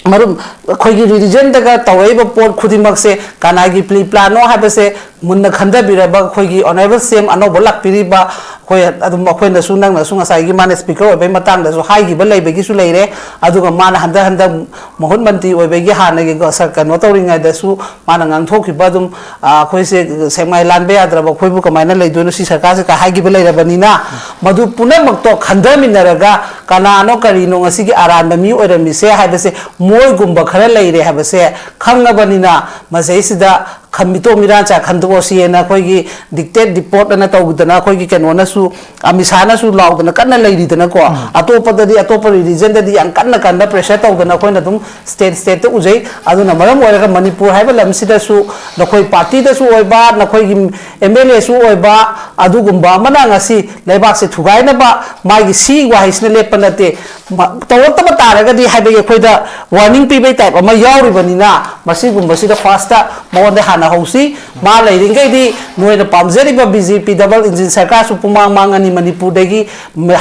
ꯃꯔꯨꯞ, ꯑꯩꯈꯣꯏꯒꯤ ꯔꯤꯂꯤꯖꯟꯗꯒ ꯇꯧꯔꯛꯏꯕ ꯄꯣꯠ ꯈꯨꯗꯤꯡꯃꯛꯁꯦ ꯀꯅꯥꯒꯤ ꯄ꯭ꯂꯤ ꯄ꯭ꯂꯥꯟꯅꯣ ꯍꯥꯏꯕꯁꯦ ꯃꯨꯟꯅ ꯈꯟꯊꯕꯤꯔꯕ ꯑꯩꯈꯣꯏꯒꯤ ꯑꯣꯅꯔꯦꯕꯜ ꯁꯤ ꯑꯦꯝ ꯑꯅꯧꯕ ꯂꯥꯛꯄꯤꯔꯤꯕ ꯑꯩꯈꯣꯏ ꯑꯗꯨꯝ, ꯑꯩꯈꯣꯏꯅꯁꯨ, ꯅꯪꯅꯁꯨ ꯉꯁꯥꯏꯒꯤ ꯃꯥꯅ ꯁ꯭ꯄꯤꯀꯔ ꯑꯣꯏꯕꯒꯤ ꯃꯇꯥꯡꯗꯁꯨ ꯍꯥꯏꯈꯤꯕ ꯂꯩꯕꯒꯤꯁꯨ ꯂꯩꯔꯦ꯫ ꯑꯗꯨꯒ ꯃꯥꯅ ꯍꯟꯗꯛ ꯍꯟꯗꯛ ꯃꯍꯨꯠ ꯃꯟꯇ꯭ꯔꯤ ꯑꯣꯏꯕꯒꯤ ꯍꯥꯟꯅꯒꯤ ꯒ-, ꯁ-, ꯀꯩꯅꯣ ꯇꯧꯔꯤꯉꯩꯗꯁꯨ ꯃꯥꯅ ꯉꯥꯡꯊꯣꯛꯈꯤꯕ ꯑꯗꯨꯝ, ꯑ, ꯑꯩꯈꯣꯏꯁꯦ ꯁꯦꯛꯃꯥꯏ ꯂꯥꯟꯕ ꯌꯥꯗ꯭ꯔꯕ, ꯑꯩꯈꯣꯏꯕꯨ ꯀꯃꯥꯏꯅ ꯂꯩꯗꯣꯏꯅꯣ ꯁꯤ ꯁꯔꯀꯥꯔꯁꯦ ꯀ ꯍꯥꯏꯈꯤꯕ ꯂꯩꯔꯕꯅꯤꯅ, ꯃꯗꯨ ꯄꯨꯝꯅꯃꯛꯇꯣ ꯈꯟꯊꯃꯤꯟꯅꯔꯒ ꯀꯅꯥꯅꯣ ꯀꯔꯤꯅꯣ ꯉꯁꯤꯒꯤ ꯑꯔꯥꯟꯕ ꯃꯤ ꯑꯣꯏꯔꯝꯃꯤꯁꯦ ꯍꯥꯏꯕꯁꯦ ꯃꯣꯏꯒꯨꯝꯕ ꯈꯔ ꯂꯩꯔꯦ ꯍꯥꯏꯕꯁꯦ ꯈꯪꯉꯕꯅꯤꯅ, ꯃꯁꯩꯁꯤꯗ ꯈꯟ-, ꯃꯤꯇꯣꯞ ꯃꯤꯔꯥꯟꯆꯥ ꯈꯟꯗꯣꯛꯑꯁꯤꯅ ꯑꯩꯈꯣꯏꯒꯤ ꯗꯤꯛꯇꯦꯠ ꯔꯤꯄꯣꯔꯠ ꯑꯅ ꯇꯧꯗꯅ, ꯑꯩꯈꯣꯏꯒꯤ ꯀꯩꯅꯣꯅꯁꯨ, ꯑꯃꯤꯠ ꯁꯥꯍꯅꯁꯨ ꯂꯥꯎꯗꯅ ꯀꯟꯅ ꯂꯩꯔꯤꯗꯅꯀꯣ꯫ ꯑꯇꯣꯞꯄꯗꯗꯤ, ꯑꯇꯣꯞꯄ ꯔꯤꯂꯤꯖꯟꯗꯗꯤ ꯌꯥꯝ ꯀꯟꯅ ꯀꯟꯅ ꯄ꯭ꯔꯦꯁꯔ ꯇꯧꯗꯅ ꯑꯩꯈꯣꯏꯅ ꯑꯗꯨꯝ ꯁ꯭ꯇꯦꯠ ꯁ꯭ꯇꯦꯠꯇ ꯎꯖꯩ꯫ ꯑꯗꯨꯅ ꯃꯔꯝ ꯑꯣꯏꯔꯒ ꯃꯅꯤꯄꯨꯔ ꯍꯥꯏꯕ ꯂꯝꯁꯤꯗꯁꯨ ꯅꯈꯣꯏ ꯄꯥꯔꯇꯤꯗꯁꯨ ꯑꯣꯏꯕ, ꯅꯈꯣꯏꯒꯤ ꯑꯦꯝ ꯑꯦꯜ ꯑꯦꯁꯨ ꯑꯣꯏꯕ, ꯑꯗꯨꯒꯨꯝꯕ ꯑꯃꯅ ꯉꯁꯤ ꯂꯩꯕꯥꯛꯁꯦ ꯊꯨꯒꯥꯏꯅꯕ ꯃꯥꯒꯤ ꯁꯤ ꯋꯥꯍꯩꯁꯤꯅ ꯂꯦꯞꯄ ꯅꯠꯇꯦ꯫ ꯃ-, ꯇꯧꯔꯛꯇꯕ ꯇꯥꯔꯒꯗꯤ ꯍꯥꯏꯕꯒꯤ ꯑꯩꯈꯣꯏꯗ ꯋꯥꯔꯅꯤꯡ ꯄꯤꯕꯩ ꯇꯥꯏꯞ ꯑꯃ ꯌꯥꯎꯔꯤꯕꯅꯤꯅ, ꯃꯁꯤꯒꯨꯝꯕꯁꯤꯗ ꯐꯥꯔꯁꯇ ꯃꯉꯣꯟꯗ ꯍꯥꯟꯅ ꯍꯧꯁꯤ꯫ ꯃꯥ ꯂꯩꯔꯤꯉꯩꯗꯤ ꯅꯣꯏꯅ ꯄꯥꯝꯖꯔꯤꯕ ꯕꯤ ꯖꯦ ꯄꯤ ꯗꯕꯜ ꯏꯟꯖꯤꯟ ꯁꯔꯀꯥꯔꯁꯨ ꯄꯨꯡꯃꯥꯡ ꯃꯥꯡꯉꯅꯤ꯫ ꯃꯅꯤꯄꯨꯔꯗꯒꯤ,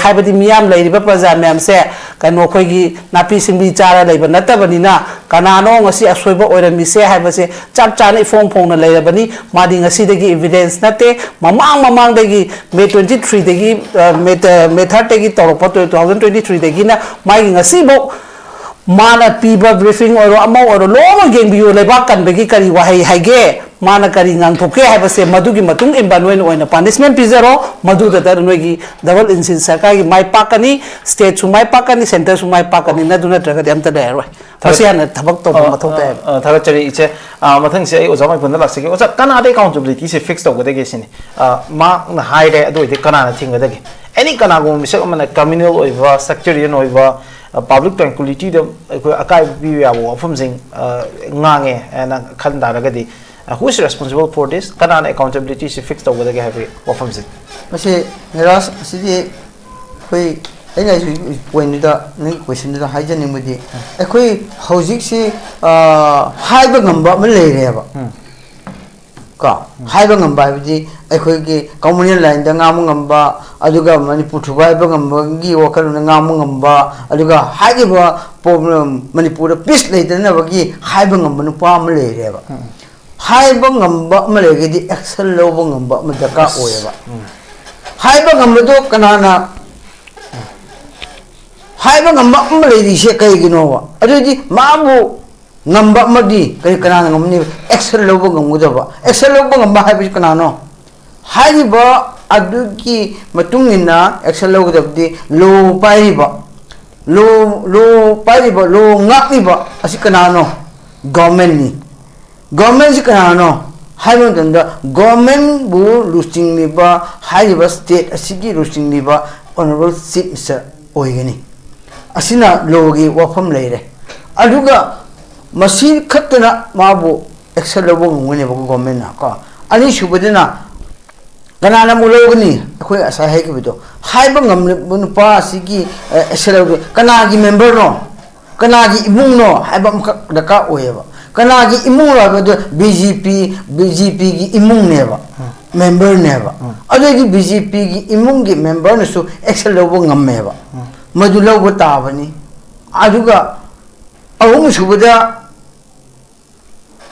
ꯍꯥꯏꯕꯗꯤ ꯃꯤꯌꯥꯝ ꯂꯩꯔꯤꯕ ꯄ꯭ꯔꯖꯥ ꯃꯌꯥꯝꯁꯦ ꯀꯩꯅꯣ ꯑꯩꯈꯣꯏꯒꯤ ꯅꯥꯄꯤ ꯁꯤꯡꯕꯤ ꯆꯥꯔ ꯂꯩꯕ ꯅꯠꯇꯕꯅꯤꯅ, ꯀꯅꯥꯅꯣ ꯉꯁꯤ ꯑꯁꯣꯏꯕ ꯑꯣꯏꯔꯝꯃꯤꯁꯦ ꯍꯥꯏꯕꯁꯦ ꯆꯞ ꯆꯥꯅ ꯏꯐꯣꯡ ꯐꯣꯡꯅ ꯂꯩꯔꯕꯅꯤ꯫ ꯃꯥꯗꯤ ꯉꯁꯤꯗꯒꯤ ꯏꯚꯤꯗꯦꯟꯁ ꯅꯠꯇꯦ, ꯃꯃꯥꯡ ꯃꯃꯥꯡꯗꯒꯤ ꯃꯦ ꯇ꯭ꯋꯦꯟꯇꯤ ꯊ꯭ꯔꯤꯗꯒꯤ, ꯃꯦ ꯊꯥꯔꯠꯇꯒꯤ ꯇꯧꯔꯛꯄ, ꯇꯨ ꯊꯥꯎꯖꯟ ꯇ꯭ꯋꯦꯟꯇꯤ ꯊ꯭ꯔꯤꯗꯒꯤꯅ ꯃꯥꯒꯤ ꯉꯁꯤꯐꯥꯎ ꯃꯥꯅ ꯄꯤꯕ ꯕ꯭ꯔꯤꯐꯤꯡ ꯑꯣꯏꯔꯣ, ꯑꯃ ꯑꯣꯏꯔꯣ, ꯂꯣꯏꯅꯃꯛ ꯌꯦꯡꯕꯤꯌꯨ꯫ ꯂꯩꯕꯥꯛ ꯀꯟꯕꯒꯤ ꯀꯔꯤ ꯋꯥꯍꯩ ꯍꯥꯏꯒꯦ, ꯃꯥꯅ ꯀꯔꯤ ꯉꯥꯡꯊꯣꯛꯀꯦ ꯍꯥꯏꯕꯁꯦ, ꯃꯗꯨꯒꯤ ꯃꯇꯨꯡ ꯏꯟꯕ ꯅꯣꯏꯅ ꯑꯣꯏꯅ ꯄꯥꯅꯤꯁꯃꯦꯟ ꯄꯤꯖꯔꯣ꯫ ꯃꯗꯨꯗꯇ ꯅꯣꯏꯒꯤ ꯗꯕꯜ ꯏꯟꯖꯤꯟ ꯁꯔꯀꯥꯔꯒꯤ ꯃꯥꯏ ꯄꯥꯛꯀꯅꯤ, ꯁ꯭ꯇꯦꯠꯁꯨ ꯃꯥꯏ ꯄꯥꯛꯀꯅꯤ, ꯁꯦꯟꯇꯔꯁꯨ ꯃꯥꯏ ꯄꯥꯛꯀꯅꯤ꯫ ꯑꯗꯨ ꯅꯠꯇ꯭ꯔꯒꯗꯤ ꯑꯝꯇ ꯂꯩꯔꯔꯣꯏ꯫ ꯃꯁꯤ ꯍꯥꯟꯅ ꯊꯕꯛ ꯇꯧꯕ ꯑ, ꯃꯊꯧ ꯇꯥꯏ꯫ ꯑ, ꯑ, ꯊꯥꯒꯠꯆꯔꯤ, ꯏꯆꯦ꯫ ꯑ, ꯃꯊꯪꯁꯦ ꯑꯩ ꯑꯣꯖꯥ ꯃꯥꯏꯐꯝꯗ ꯂꯥꯛꯆꯒꯦ꯫ ꯑꯣꯖꯥ, ꯀꯅꯥꯗ ꯑꯦꯀꯥꯎꯟꯇꯦꯕꯤꯂꯤꯇꯤꯁꯦ ꯐꯤꯛꯁ ꯇꯧꯒꯗꯒꯦ ꯁꯤꯅꯤ? ꯑ, ꯃꯍꯥꯛꯅ ꯍꯥꯏꯔꯦ, ꯑꯗꯨ ꯑꯣꯏꯔꯗꯤ ꯀꯅꯥꯅ ꯊꯤꯡꯒꯗꯒꯦ? ꯑꯦꯅꯤ ꯀꯅꯥꯒꯨꯝꯕ ꯃꯤꯁꯛ ꯑꯃꯅ ꯀ꯭ꯔꯤꯃꯤꯅꯦꯜ ꯑꯣꯏꯕ, ꯁꯦꯛꯇꯦꯔꯤꯌꯟ ꯑꯣꯏꯕ, ꯑ, ꯄꯕ꯭ꯂꯤꯛ ꯇ꯭ꯔꯦꯡꯀ꯭ꯋꯤꯂꯤꯇꯤꯗ ꯑꯩꯈꯣꯏ ꯑꯀꯥꯏꯕ ꯄꯤꯕ ꯌꯥꯕ ꯋꯥꯐꯝꯁꯤꯡ, ꯑ, ꯉꯥꯡꯉꯦ ꯍꯥꯏꯅ ꯈꯟ ꯇꯥꯔꯒꯗꯤ, ꯑ, who is responsible for this? ꯀꯅꯥꯅ ꯑꯦꯀꯥꯎꯟꯇꯦꯕꯤꯂꯤꯇꯤꯁꯤ ꯐꯤꯛꯁ ꯇꯧꯒꯗꯒꯦ ꯍꯥꯏꯕꯒꯤ ꯋꯥꯐꯝꯁꯤ? ꯃꯁꯤ ꯅꯤꯔꯥꯖ, ꯑꯁꯤꯗꯤ ꯑꯩꯈꯣꯏ, ꯑꯩꯅ ꯍꯧꯖꯤꯛ ꯄꯣꯏꯟꯗꯨꯗ, ꯅꯪꯒꯤ ꯀꯣꯏꯁꯟꯗꯨꯗ ꯍꯥꯏꯖꯅꯤꯡꯕꯗꯤ, ꯑꯩꯈꯣꯏ ꯍꯧꯖꯤꯛꯁꯤ, ꯑ, ꯍꯥꯏꯕ ꯉꯝꯕ ꯑꯃ ꯂꯩꯔꯦꯕ꯫ ꯎꯝ꯫ ꯀꯣ, ꯍꯥꯏꯕ ꯉꯝꯕ ꯍꯥꯏꯕꯗꯤ ꯑꯩꯈꯣꯏꯒꯤ ꯀꯃꯔꯁꯤꯌꯦꯜ ꯂꯥꯏꯟꯗ ꯉꯥꯡꯕ ꯉꯝꯕ, ꯑꯗꯨꯒ ꯃꯅꯤꯄꯨꯔ ꯊꯨꯒꯥꯏꯕ ꯉꯝꯕꯒꯤ ꯋꯥꯈꯜꯂꯣꯟꯗ ꯉꯥꯡꯕ ꯉꯝꯕ, ꯑꯗꯨꯒ ꯍꯥꯏꯔꯤꯕ ꯄ꯭ꯔꯣꯕ꯭ꯂꯦꯝ, ꯃꯅꯤꯄꯨꯔꯗ ꯄꯤꯁ ꯂꯩꯇꯅꯕꯒꯤ ꯍꯥꯏꯕ ꯉꯝꯕ ꯅꯨꯄꯥ ꯑꯃ ꯂꯩꯔꯦꯕ꯫ ꯎꯝ꯫ ꯍꯥꯏꯕ ꯉꯝꯕ ꯑꯃ ꯂꯩꯔꯒꯗꯤ ꯑꯦꯛꯁꯟ ꯂꯧꯕ ꯉꯝꯕ ꯑꯃ ꯗꯔꯀꯥꯔ ꯑꯣꯏꯌꯦꯕ꯫ ꯎꯝ꯫ ꯍꯥꯏꯕ ꯉꯝꯕꯗꯣ ꯀꯅꯥꯅ, ꯍꯥꯏꯕ ꯉꯝꯕ ꯑꯃ ꯂꯩꯔꯤꯁꯦ ꯀꯩꯒꯤꯅꯣꯕ? ꯑꯗꯨꯗꯤ ꯃꯥꯕꯨ ꯉꯝꯕ ꯑꯃꯗꯤ ꯀꯔꯤ, ꯀꯅꯥꯅ ꯉꯝꯅꯤ? ꯑꯦꯛꯁꯟ ꯂꯧꯕ ꯉꯝꯒꯗꯕ꯫ ꯑꯦꯛꯁꯟ ꯂꯧꯕ ꯉꯝꯕ ꯍꯥꯏꯕꯁꯤ ꯀꯅꯥꯅꯣ? ꯍꯥꯏꯔꯤꯕ ꯑꯗꯨꯒꯤ ꯃꯇꯨꯡ ꯏꯟꯅ ꯑꯦꯛꯁꯟ ꯂꯧꯒꯗꯕꯗꯤ ꯂꯣ ꯄꯥꯏꯔꯤꯕ, ꯂꯣ, ꯂꯣ ꯄꯥꯏꯔꯤꯕ, ꯂꯣ ꯉꯥꯛꯂꯤꯕ ꯑꯁꯤ ꯀꯅꯥꯅꯣ? ꯒꯣꯔꯃꯦꯟꯅꯤ꯫ ꯒꯣꯔꯃꯦꯟꯁꯤ ꯀꯅꯥꯅꯣ ꯍꯥꯏꯕ ꯃꯇꯝꯗ, ꯒꯣꯔꯃꯦꯟꯕꯨ ꯂꯨꯆꯤꯡꯂꯤꯕ, ꯍꯥꯏꯔꯤꯕ ꯁ꯭ꯇꯦꯠ ꯑꯁꯤꯒꯤ ꯂꯨꯆꯤꯡꯂꯤꯕ ꯑꯣꯅꯔꯦꯕꯜ ꯆꯤꯐ ꯃꯤꯅꯤꯁꯇꯔ ꯑꯣꯏꯒꯅꯤ꯫ ꯑꯁꯤꯅ ꯂꯣꯒꯤ ꯋꯥꯐꯝ ꯂꯩꯔꯦ꯫ ꯑꯗꯨꯒ ꯃꯁꯤ ꯈꯛꯇꯅ ꯃꯥꯕꯨ ꯑꯦꯛꯁꯟ ꯂꯧꯕ ꯉꯝꯒꯅꯦꯕꯀꯣ ꯒꯣꯔꯃꯦꯟꯅ ꯀꯣ꯫ ꯑꯅꯤꯁꯨꯕꯗꯅ ꯀꯅꯥꯅ ꯑꯃꯨꯛ ꯂꯧꯒꯅꯤ? ꯑꯩꯈꯣꯏ ꯉꯁꯥꯏ ꯍꯥꯏꯈꯤꯕꯗꯣ, ꯍꯥꯏꯕ ꯉꯝꯂꯤꯕ ꯅꯨꯄꯥ ꯑꯁꯤꯒꯤ, ꯑꯦ, ꯑꯦꯛꯁꯟ ꯂꯧꯕ ꯀꯅꯥꯒꯤ ꯃꯦꯝꯕꯔꯅꯣ, ꯀꯅꯥꯒꯤ ꯏꯃꯨꯡꯅꯣ ꯍꯥꯏꯕ ꯑꯃꯈꯛ ꯗꯔꯀꯥꯔ ꯑꯣꯏꯌꯦꯕ꯫ ꯀꯅꯥꯒꯤ ꯏꯃꯨꯡ ꯍꯥꯏꯕꯗꯨ? ꯕꯤ ꯖꯦ ꯄꯤ, ꯕꯤ ꯖꯦ ꯄꯤꯒꯤ ꯏꯃꯨꯡꯅꯦꯕ, ꯃꯦꯝꯕꯔꯅꯦꯕ꯫ ꯑꯗꯨꯗꯤ ꯕꯤ ꯖꯦ ꯄꯤꯒꯤ ꯏꯃꯨꯡꯒꯤ ꯃꯦꯝꯕꯔꯅꯁꯨ ꯑꯦꯛꯁꯟ ꯂꯧꯕ ꯉꯝꯃꯦꯕ꯫ ꯃꯗꯨ ꯂꯧꯕ ꯇꯥꯕꯅꯤ꯫ ꯑꯗꯨꯒ ꯑꯍꯨꯝꯁꯨꯕꯗ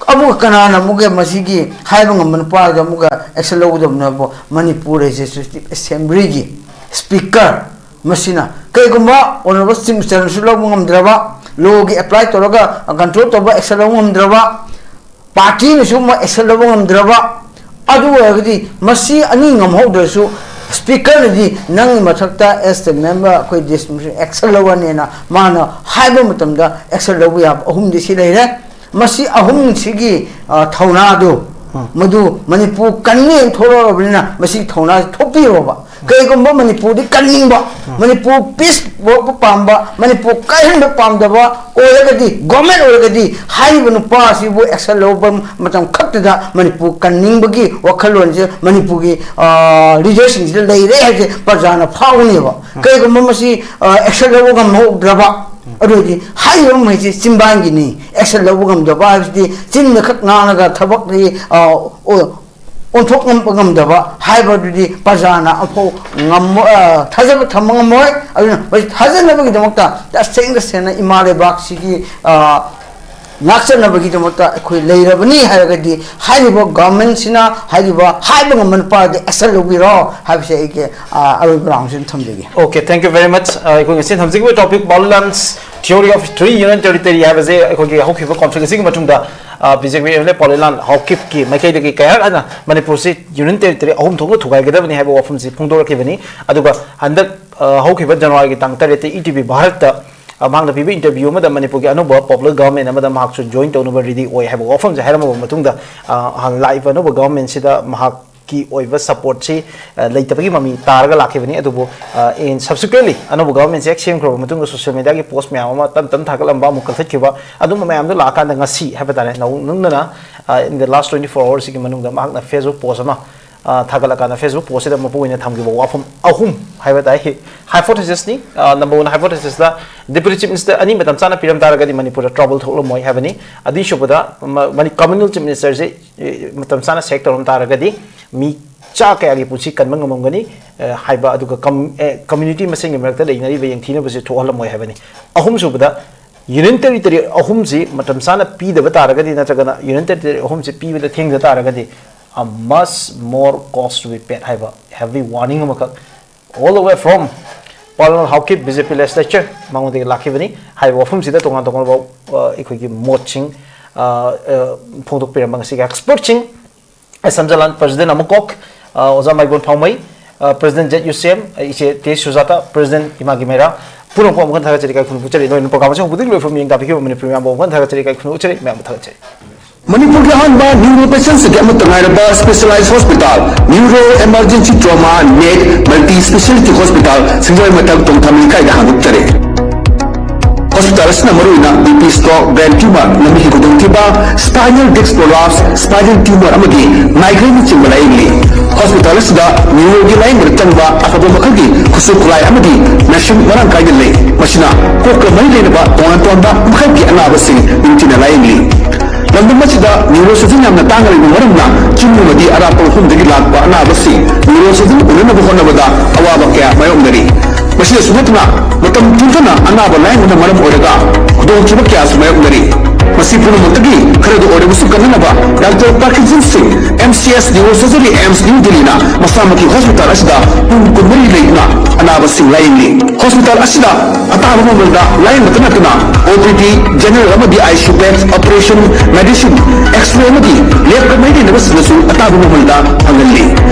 ꯑꯃꯨꯛꯀ ꯀꯅꯥꯅ ꯑꯃꯨꯛꯀ ꯃꯁꯤꯒꯤ ꯍꯥꯏꯕ ꯉꯝꯕ ꯅꯨꯄꯥꯗ ꯑꯃꯨꯛꯀ ꯑꯦꯛꯁꯟ ꯂꯧꯒꯗꯕꯅꯣ ꯍꯥꯏꯕꯨ? ꯃꯅꯤꯄꯨꯔ ꯂꯦꯖꯤꯁꯂꯦꯇꯤꯚ ꯑꯦꯁꯦꯝꯕ꯭ꯂꯤꯒꯤ ꯁ꯭ꯄꯤꯀꯔ ꯃꯁꯤꯅ꯫ ꯀꯩꯒꯨꯝꯕ ꯑꯣꯅꯔꯦꯕꯜ ꯆꯤꯐ ꯃꯤꯅꯤꯁꯇꯔꯅꯁꯨ ꯂꯧꯕ ꯉꯝꯗ꯭ꯔꯕ, ꯂꯣꯒꯤ ꯑꯦꯄ꯭ꯂꯥꯏ ꯇꯧꯔꯒ ꯀꯟꯇ꯭ꯔꯣꯜ ꯇꯧꯕ ꯑꯦꯛꯁꯟ ꯂꯧꯕ ꯉꯝꯗ꯭ꯔꯕ, ꯄꯥꯔꯇꯤꯅꯁꯨ ꯑꯃꯨꯛ ꯑꯦꯛꯁꯟ ꯂꯧꯕ ꯉꯝꯗ꯭ꯔꯕ, ꯑꯗꯨ ꯑꯣꯏꯔꯒꯗꯤ ꯃꯁꯤ ꯑꯅꯤ ꯉꯝꯍꯧꯗ꯭ꯔꯁꯨ ꯁ꯭ꯄꯤꯀꯔꯅꯗꯤ ꯅꯪꯒꯤ ꯃꯊꯛꯇ as the member ꯑꯩꯈꯣꯏ ꯗꯤꯁꯃꯤꯁ ꯑꯦꯛꯁꯟ ꯂꯧꯔꯅꯦꯅ ꯃꯥꯅ ꯍꯥꯏꯕ ꯃꯇꯝꯗ ꯑꯦꯛꯁꯟ ꯂꯧꯕ ꯌꯥꯕ ꯑꯍꯨꯝꯗꯤ ꯁꯤ ꯂꯩꯔꯦ꯫ ꯃꯁꯤ ꯑꯍꯨꯝꯁꯤꯒꯤ, ꯑ, ꯊꯧꯅꯥꯗꯨ ꯃꯗꯨ ꯃꯅꯤꯄꯨꯔ ꯀꯟꯅꯦꯅ ꯊꯣꯛꯂꯛꯑꯕꯅꯤꯅ ꯃꯁꯤꯒꯤ ꯊꯧꯅꯥꯁꯤ ꯊꯣꯛꯄꯤꯔꯣꯕ꯫ ꯀꯩꯒꯨꯝꯕ ꯃꯅꯤꯄꯨꯔꯗꯤ ꯀꯟꯅꯤꯡꯕ, ꯃꯅꯤꯄꯨꯔ ꯄꯤꯁ ꯄꯨꯔꯛꯄ ꯄꯥꯝꯕ, ꯃꯅꯤꯄꯨꯔ ꯀꯥꯏꯍꯟꯕ ꯄꯥꯝꯗꯕ ꯑꯣꯏꯔꯒꯗꯤ, ꯒꯣꯔꯃꯦꯟ ꯑꯣꯏꯔꯒꯗꯤ, ꯍꯥꯏꯔꯤꯕ ꯅꯨꯄꯥ ꯑꯁꯤꯕꯨ ꯑꯦꯛꯁꯟ ꯂꯧꯕ ꯃꯇꯝ ꯈꯛꯇꯗ ꯃꯅꯤꯄꯨꯔ ꯀꯟꯅꯤꯡꯕꯒꯤ ꯋꯥꯈꯜꯂꯣꯟꯁꯦ ꯃꯅꯤꯄꯨꯔꯒꯤ, ꯑ, ꯂꯤꯗꯔꯁꯤꯡꯁꯤꯗ ꯂꯩꯔꯦ ꯍꯥꯏꯕꯁꯦ ꯄ꯭ꯔꯖꯥꯅ ꯐꯥꯎꯒꯅꯦꯕ꯫ ꯀꯩꯒꯨꯝꯕ ꯃꯁꯤ, ꯑ, ꯑꯦꯛꯁꯟ ꯂꯧꯕ ꯉꯝꯍꯧꯗ꯭ꯔꯕ, ꯑꯗꯨ ꯑꯣꯏꯔꯗꯤ ꯍꯥꯏꯔꯤꯕ ꯃꯈꯩꯁꯤ ꯆꯤꯟꯕꯥꯟꯒꯤꯅꯤ꯫ ꯑꯦꯛꯁꯟ ꯂꯧꯕ ꯉꯝꯗꯕ ꯍꯥꯏꯕꯁꯤꯗꯤ ꯆꯤꯟꯗ ꯈꯛ ꯉꯥꯡꯉꯒ ꯊꯕꯛꯇꯤ, ꯑ, ꯑꯣ-, ꯑꯣꯟꯊꯣꯛ ꯉꯝꯕ ꯉꯝꯗꯕ ꯍꯥꯏꯕꯗꯨꯗꯤ ꯄ꯭ꯔꯖꯥꯅ ꯑꯃꯐꯥꯎ ꯉꯝꯃꯣ-, ꯑ, ꯊꯥꯖꯕ ꯊꯝꯕ ꯉꯝꯃꯣꯏ꯫ ꯑꯗꯨꯅ ꯃꯁꯤ ꯊꯥꯖꯅꯕꯒꯤꯗꯃꯛꯇ ꯇꯁꯦꯡ ꯇꯁꯦꯡꯅ ꯏꯃꯥ ꯂꯩꯕꯥꯛꯁꯤꯒꯤ, ꯑ, ꯉꯥꯛꯆꯅꯕꯒꯤꯗꯃꯛꯇ ꯑꯩꯈꯣꯏ ꯂꯩꯔꯕꯅꯤ ꯍꯥꯏꯔꯒꯗꯤ ꯍꯥꯏꯔꯤꯕ ꯒꯣꯔꯃꯦꯟꯁꯤꯅ ꯍꯥꯏꯔꯤꯕ ꯍꯥꯏꯕ ꯉꯝꯕ ꯅꯨꯄꯥꯗꯤ ꯑꯦꯛꯁꯟ ꯂꯧꯕꯤꯔꯣ ꯍꯥꯏꯕꯁꯦ ꯑꯩꯒꯤ, ꯑ, ꯑꯔꯣꯏꯕ ꯔꯥꯎꯟꯁꯤꯗ ꯊꯝꯖꯒꯦ꯫ Okay, thank you very much. ꯑ, ꯑꯩꯈꯣꯏ ꯉꯁꯤ ꯊꯝꯖꯈꯤꯕ topic ꯄꯥꯎꯂꯥꯟꯁ theory of three union territory ꯍꯥꯏꯕꯁꯦ ꯑꯩꯈꯣꯏꯒꯤ ꯍꯧꯈꯤꯕ ꯀꯣꯟꯐ꯭ꯂꯤꯛ ꯑꯁꯤꯒꯤ ꯃꯇꯨꯡꯗ, uh, B J P M L A Paolenlal ꯍꯥꯎꯀꯤꯞꯀꯤ ꯃꯥꯏꯀꯩꯗꯒꯤ ꯀꯩ ꯍꯥꯏꯔꯛꯑꯅ ꯃꯅꯤꯄꯨꯔꯁꯤ ꯌꯨꯅꯤꯌꯟ ꯇꯦꯔꯤꯇꯣꯔꯤ ꯑꯍꯨꯝ ꯊꯣꯛꯅ ꯊꯨꯒꯥꯏꯒꯗꯕꯅꯤ ꯍꯥꯏꯕ ꯋꯥꯐꯝꯁꯤ ꯐꯣꯡꯗꯣꯔꯛꯈꯤꯕꯅꯤ꯫ ꯑꯗꯨꯒ ꯍꯟꯗꯛ, ꯑ, ꯍꯧꯈꯤꯕ ꯖꯅꯋꯥꯔꯤꯒꯤ ꯇꯥꯡ ꯇꯔꯦꯠꯇ ꯏ ꯇꯤ ꯚꯤ ꯚꯥꯔꯠꯇ, ꯑ, ꯃꯍꯥꯛꯅ ꯄꯤꯕ ꯏꯟꯇꯔꯚ꯭ꯌꯨ ꯑꯃꯗ ꯃꯅꯤꯄꯨꯔꯒꯤ ꯑꯅꯧꯕ ꯄꯣꯄꯨꯂꯔ ꯒꯚꯔꯟꯃꯦꯟ ꯑꯃꯗ ꯃꯍꯥꯛꯁꯨ ꯖꯣꯏꯟ ꯇꯧꯅꯕ ꯔꯦꯗꯤ ꯑꯣꯏ ꯍꯥꯏꯕ ꯋꯥꯐꯝꯁꯦ ꯍꯥꯏꯔꯝꯃꯕ ꯃꯇꯨꯡꯗ, ꯑ, ꯍꯥꯟꯅ ꯂꯥꯛꯏꯕ ꯑꯅꯧꯕ ꯒꯚꯔꯟꯃꯦꯟꯁꯤꯗ ꯃꯍꯥꯛ ꯀꯤ ꯑꯣꯏꯕ ꯁꯄꯣꯔꯠꯁꯤ, ꯑ, ꯂꯩꯇꯕꯒꯤ ꯃꯃꯤ ꯇꯥꯔꯒ ꯂꯥꯛꯈꯤꯕꯅꯤ꯫ ꯑꯗꯨꯕꯨ, ꯑ, in subsequently ꯑꯅꯧꯕ ꯒꯚꯔꯟꯃꯦꯟꯁꯦ ꯍꯦꯛ ꯁꯦꯝꯈ꯭ꯔꯕ ꯃꯇꯨꯡꯗ ꯁꯣꯁꯤꯌꯦꯜ ꯃꯦꯗꯤꯌꯥꯒꯤ ꯄꯣꯁ ꯃꯌꯥꯝ ꯑꯃ ꯇꯞ ꯇꯞꯅ ꯊꯥꯒꯠꯂꯝꯕ, ꯑꯃꯨꯛ ꯀꯛꯊꯠꯈꯤꯕ, ꯑꯗꯨꯝꯕ ꯃꯌꯥꯝꯗꯣ ꯂꯥꯛꯑꯀꯥꯟꯗ ꯉꯁꯤ ꯍꯥꯏꯕ ꯇꯥꯔꯦ, ꯅꯧ-, ꯅꯧꯅꯅ, ꯑ, in the last twenty four hours ꯁꯤꯒꯤ ꯃꯅꯨꯡꯗ ꯃꯍꯥꯛꯅ Facebook ꯄꯣꯁ ꯑꯃ, ꯑ, ꯊꯥꯒꯠꯂꯀꯥꯟꯗ Facebook postꯁꯤꯗ ꯃꯄꯨ ꯑꯣꯏꯅ ꯊꯝꯈꯤꯕ ꯋꯥꯐꯝ ꯑꯍꯨꯝ ꯍꯥꯏꯕ ꯇꯥꯏ꯫ Hypothesisꯅꯤ꯫ ꯑ, number one hypothesisꯇ Deputy Chief Minister ꯑꯅꯤ ꯃꯇꯝ ꯆꯥꯅ ꯄꯤꯔꯝ ꯇꯥꯔꯒꯗꯤ ꯃꯅꯤꯄꯨꯔꯗ trouble ꯊꯣꯛꯂꯝꯃꯣꯏ ꯍꯥꯏꯕꯅꯤ꯫ ꯑꯅꯤꯁꯨꯕꯗ ꯃ-, ꯃꯅꯤ-, communal Chief Ministerꯁꯤ, ꯑꯦ, ꯃꯇꯝ ꯆꯥꯅ sack ꯇꯧꯔꯝ ꯇꯥꯔꯒꯗꯤ ꯃꯤ ꯆꯥ ꯀꯌꯥꯒꯤ ꯄꯨꯟꯁꯤ ꯀꯟꯕ ꯉꯝꯃꯝꯒꯅꯤ, ꯑ, ꯍꯥꯏꯕ, ꯑꯗꯨꯒ com-, ꯑꯦ, community ꯃꯁꯦꯟꯒꯤ ꯃꯔꯛꯇ ꯂꯩꯅꯔꯤꯕ ꯌꯦꯡꯊꯤꯅꯕꯁꯤ ꯊꯣꯛꯍꯜꯂꯝꯃꯣꯏ ꯍꯥꯏꯕꯅꯤ꯫ ꯑꯍꯨꯝꯁꯨꯕꯗ Union Territory ꯑꯍꯨꯝꯁꯤ ꯃꯇꯝ ꯆꯥꯅ ꯄꯤꯗꯕ ꯇꯥꯔꯒꯗꯤ, ꯅꯠꯇ꯭ꯔꯒꯅ Union Territory ꯑꯍꯨꯝꯁꯤ ꯄꯤꯕꯗ ꯊꯦꯡꯊ ꯇꯥꯔꯒꯗꯤ, a much more cost to be paid ꯍꯥꯏꯕ heavy warning ꯑꯃꯈꯛ all the way from Palwal Haokip B J P legislature ꯃꯉꯣꯟꯗꯒꯤ ꯂꯥꯛꯈꯤꯕꯅꯤ꯫ ꯍꯥꯏꯔꯤꯕ ꯋꯥꯐꯝꯁꯤꯗ ꯇꯣꯉꯥꯟ ꯇꯣꯉꯥꯟꯕ, ꯑ, ꯑꯩꯈꯣꯏꯒꯤ ꯃꯣꯠꯁꯤꯡ, ꯑ, ꯑ, ꯐꯣꯡꯗꯣꯛꯄꯤꯔꯝꯕ ꯉꯁꯤꯒꯤ expertꯁꯤꯡ, ꯑꯦꯁ ꯑꯦꯝ ꯖꯂꯥꯟ, President ꯑꯃꯀꯣꯛ, ꯑ, ꯑꯣꯖꯥ ꯃꯥꯏꯕꯣꯟ ꯐꯥꯎꯃꯩ, ꯑ, President ꯖꯦꯠ ꯌꯨ ꯁꯤ ꯑꯦꯝ, ꯑ, ꯏꯆꯦ ꯇꯦ ꯁꯨꯖꯥꯇꯥ, President ꯏꯃꯥꯒꯤ ꯃꯩꯔꯥ, ꯄꯨꯝꯅꯃꯛꯄꯨ ꯑꯃꯨꯛ ꯍꯟꯅ ꯊꯥꯒꯠꯆꯔꯤ, ꯏꯀꯥꯏ ꯈꯨꯝꯅꯕ ꯎꯠꯆꯔꯤ꯫ ꯅꯣꯏꯅ program ꯑꯁꯤ ꯍꯧꯕꯗꯒꯤ ꯂꯣꯏꯐꯥꯎ ꯃꯤꯠꯌꯦꯡ ꯇꯥꯕꯤꯈꯤꯕ ꯃꯅꯤꯄꯨꯔ ꯃꯤꯌꯥꯝꯕꯨ ꯑꯃꯨꯛ ꯍꯟꯅ ꯊꯥꯒꯠꯆꯔꯤ, ꯏꯀꯥꯏ ꯈꯨꯝꯅꯕ ꯎꯠꯆꯔꯤ꯫ ꯃꯌꯥꯝꯕꯨ ꯊꯥꯒꯠꯆꯔꯤ꯫ ꯃꯅꯤꯄꯨꯔꯒꯤ ꯑꯍꯥꯟꯕ neuro patientsꯀꯤ ꯑꯃꯠꯇ ꯉꯥꯏꯔꯕ specialized hospital, Neuro Emergency Trauma Net Multi Speciality Hospital, ꯁꯤꯡꯖꯃꯩ ꯃꯊꯛ ꯇꯣꯡꯊꯥꯃꯤ ꯂꯩꯀꯥꯏꯗ ꯍꯥꯡꯗꯣꯛꯆꯔꯦ꯫ Hospital ꯑꯁꯤꯅ ꯃꯔꯨꯑꯣꯏꯅ B P stroke, brain tumor, ꯂꯝꯕꯤꯒꯤ ꯈꯨꯗꯣꯡꯊꯤꯕ, spinal disc prolapse, spinal tumor ꯑꯃꯗꯤ migraineꯅꯆꯤꯡꯕ ꯂꯥꯌꯦꯡꯂꯤ꯫ Hospital ꯑꯁꯤꯗ neuroꯒꯤ ꯂꯥꯌꯦꯡꯕꯗ ꯆꯪꯕ ꯑꯐꯕ ꯃꯈꯜꯒꯤ ꯈꯨꯠꯁꯨ ꯈꯨꯠꯂꯥꯏ ꯑꯃꯗꯤ machine ꯃꯔꯥꯡ ꯀꯥꯏꯅ ꯂꯩ꯫ ꯃꯁꯤꯅ ꯀꯣꯛꯀ ꯃꯔꯤ ꯂꯩꯅꯕ ꯇꯣꯉꯥꯟ ꯇꯣꯉꯥꯟꯕ ꯃꯈꯜꯒꯤ ꯑꯅꯥꯕꯁꯤꯡ ꯅꯤꯡꯊꯤꯅ ꯂꯥꯌꯦꯡꯂꯤ꯫ ꯂꯝꯗꯝ ꯑꯁꯤꯗ neurosurgeon ꯌꯥꯝꯅ ꯇꯥꯡꯅ ꯂꯩꯕ ꯃꯔꯝꯅ ꯆꯤꯡ ꯑꯃꯗꯤ ꯑꯔꯥꯞꯄ ꯃꯐꯝꯗꯒꯤ ꯂꯥꯛꯄ ꯑꯅꯥꯕꯁꯤꯡ neurosurgeon ꯎꯅꯅꯕ ꯍꯣꯠꯅꯕꯗ ꯑꯋꯥꯕ ꯀꯌꯥ ꯃꯥꯌꯣꯛꯅꯔꯤ꯫ ꯃꯁꯤꯗꯁꯨ ꯅꯠꯇꯅ ꯃꯇꯝ ꯊꯦꯡꯊꯅ ꯑꯅꯥꯕ ꯂꯥꯌꯦꯡꯕꯅ ꯃꯔꯝ ꯑꯣꯏꯔꯒ ꯈꯨꯗꯣꯡꯊꯤꯕ ꯀꯌꯥꯁꯨ ꯃꯥꯌꯣꯛꯅꯔꯤ꯫ ꯃꯁꯤ ꯄꯨꯝꯅꯃꯛꯇꯒꯤ ꯈꯔꯗ ꯑꯣꯏꯔꯕꯁꯨ ꯀꯟꯅꯅꯕ Doctor Parkinson Singh, M C S Neurosurgery, AIIMS New Delhiꯅ ꯃꯁꯥꯃꯛꯀꯤ hospital ꯑꯁꯤꯗ ꯄꯨꯡ ꯀꯨꯟꯃꯔꯤ ꯂꯩꯗꯨꯅ ꯑꯅꯥꯕꯁꯤꯡ ꯂꯥꯌꯦꯡꯂꯤ꯫ Hospital ꯑꯁꯤꯗ ꯑꯇꯥꯕ ꯃꯃꯜꯗ ꯂꯥꯌꯦꯡꯕꯇ ꯅꯠꯇꯅ O P D, general ꯑꯃꯗꯤ I C U beds, operation, medicine, X-ray ꯑꯃꯗꯤ ꯂꯦꯞꯀ ꯃꯔꯤ ꯂꯩꯅꯕꯁꯤꯡꯗꯁꯨ ꯑꯇꯥꯕ ꯃꯃꯜꯗ ꯐꯪꯍꯜꯂꯤ꯫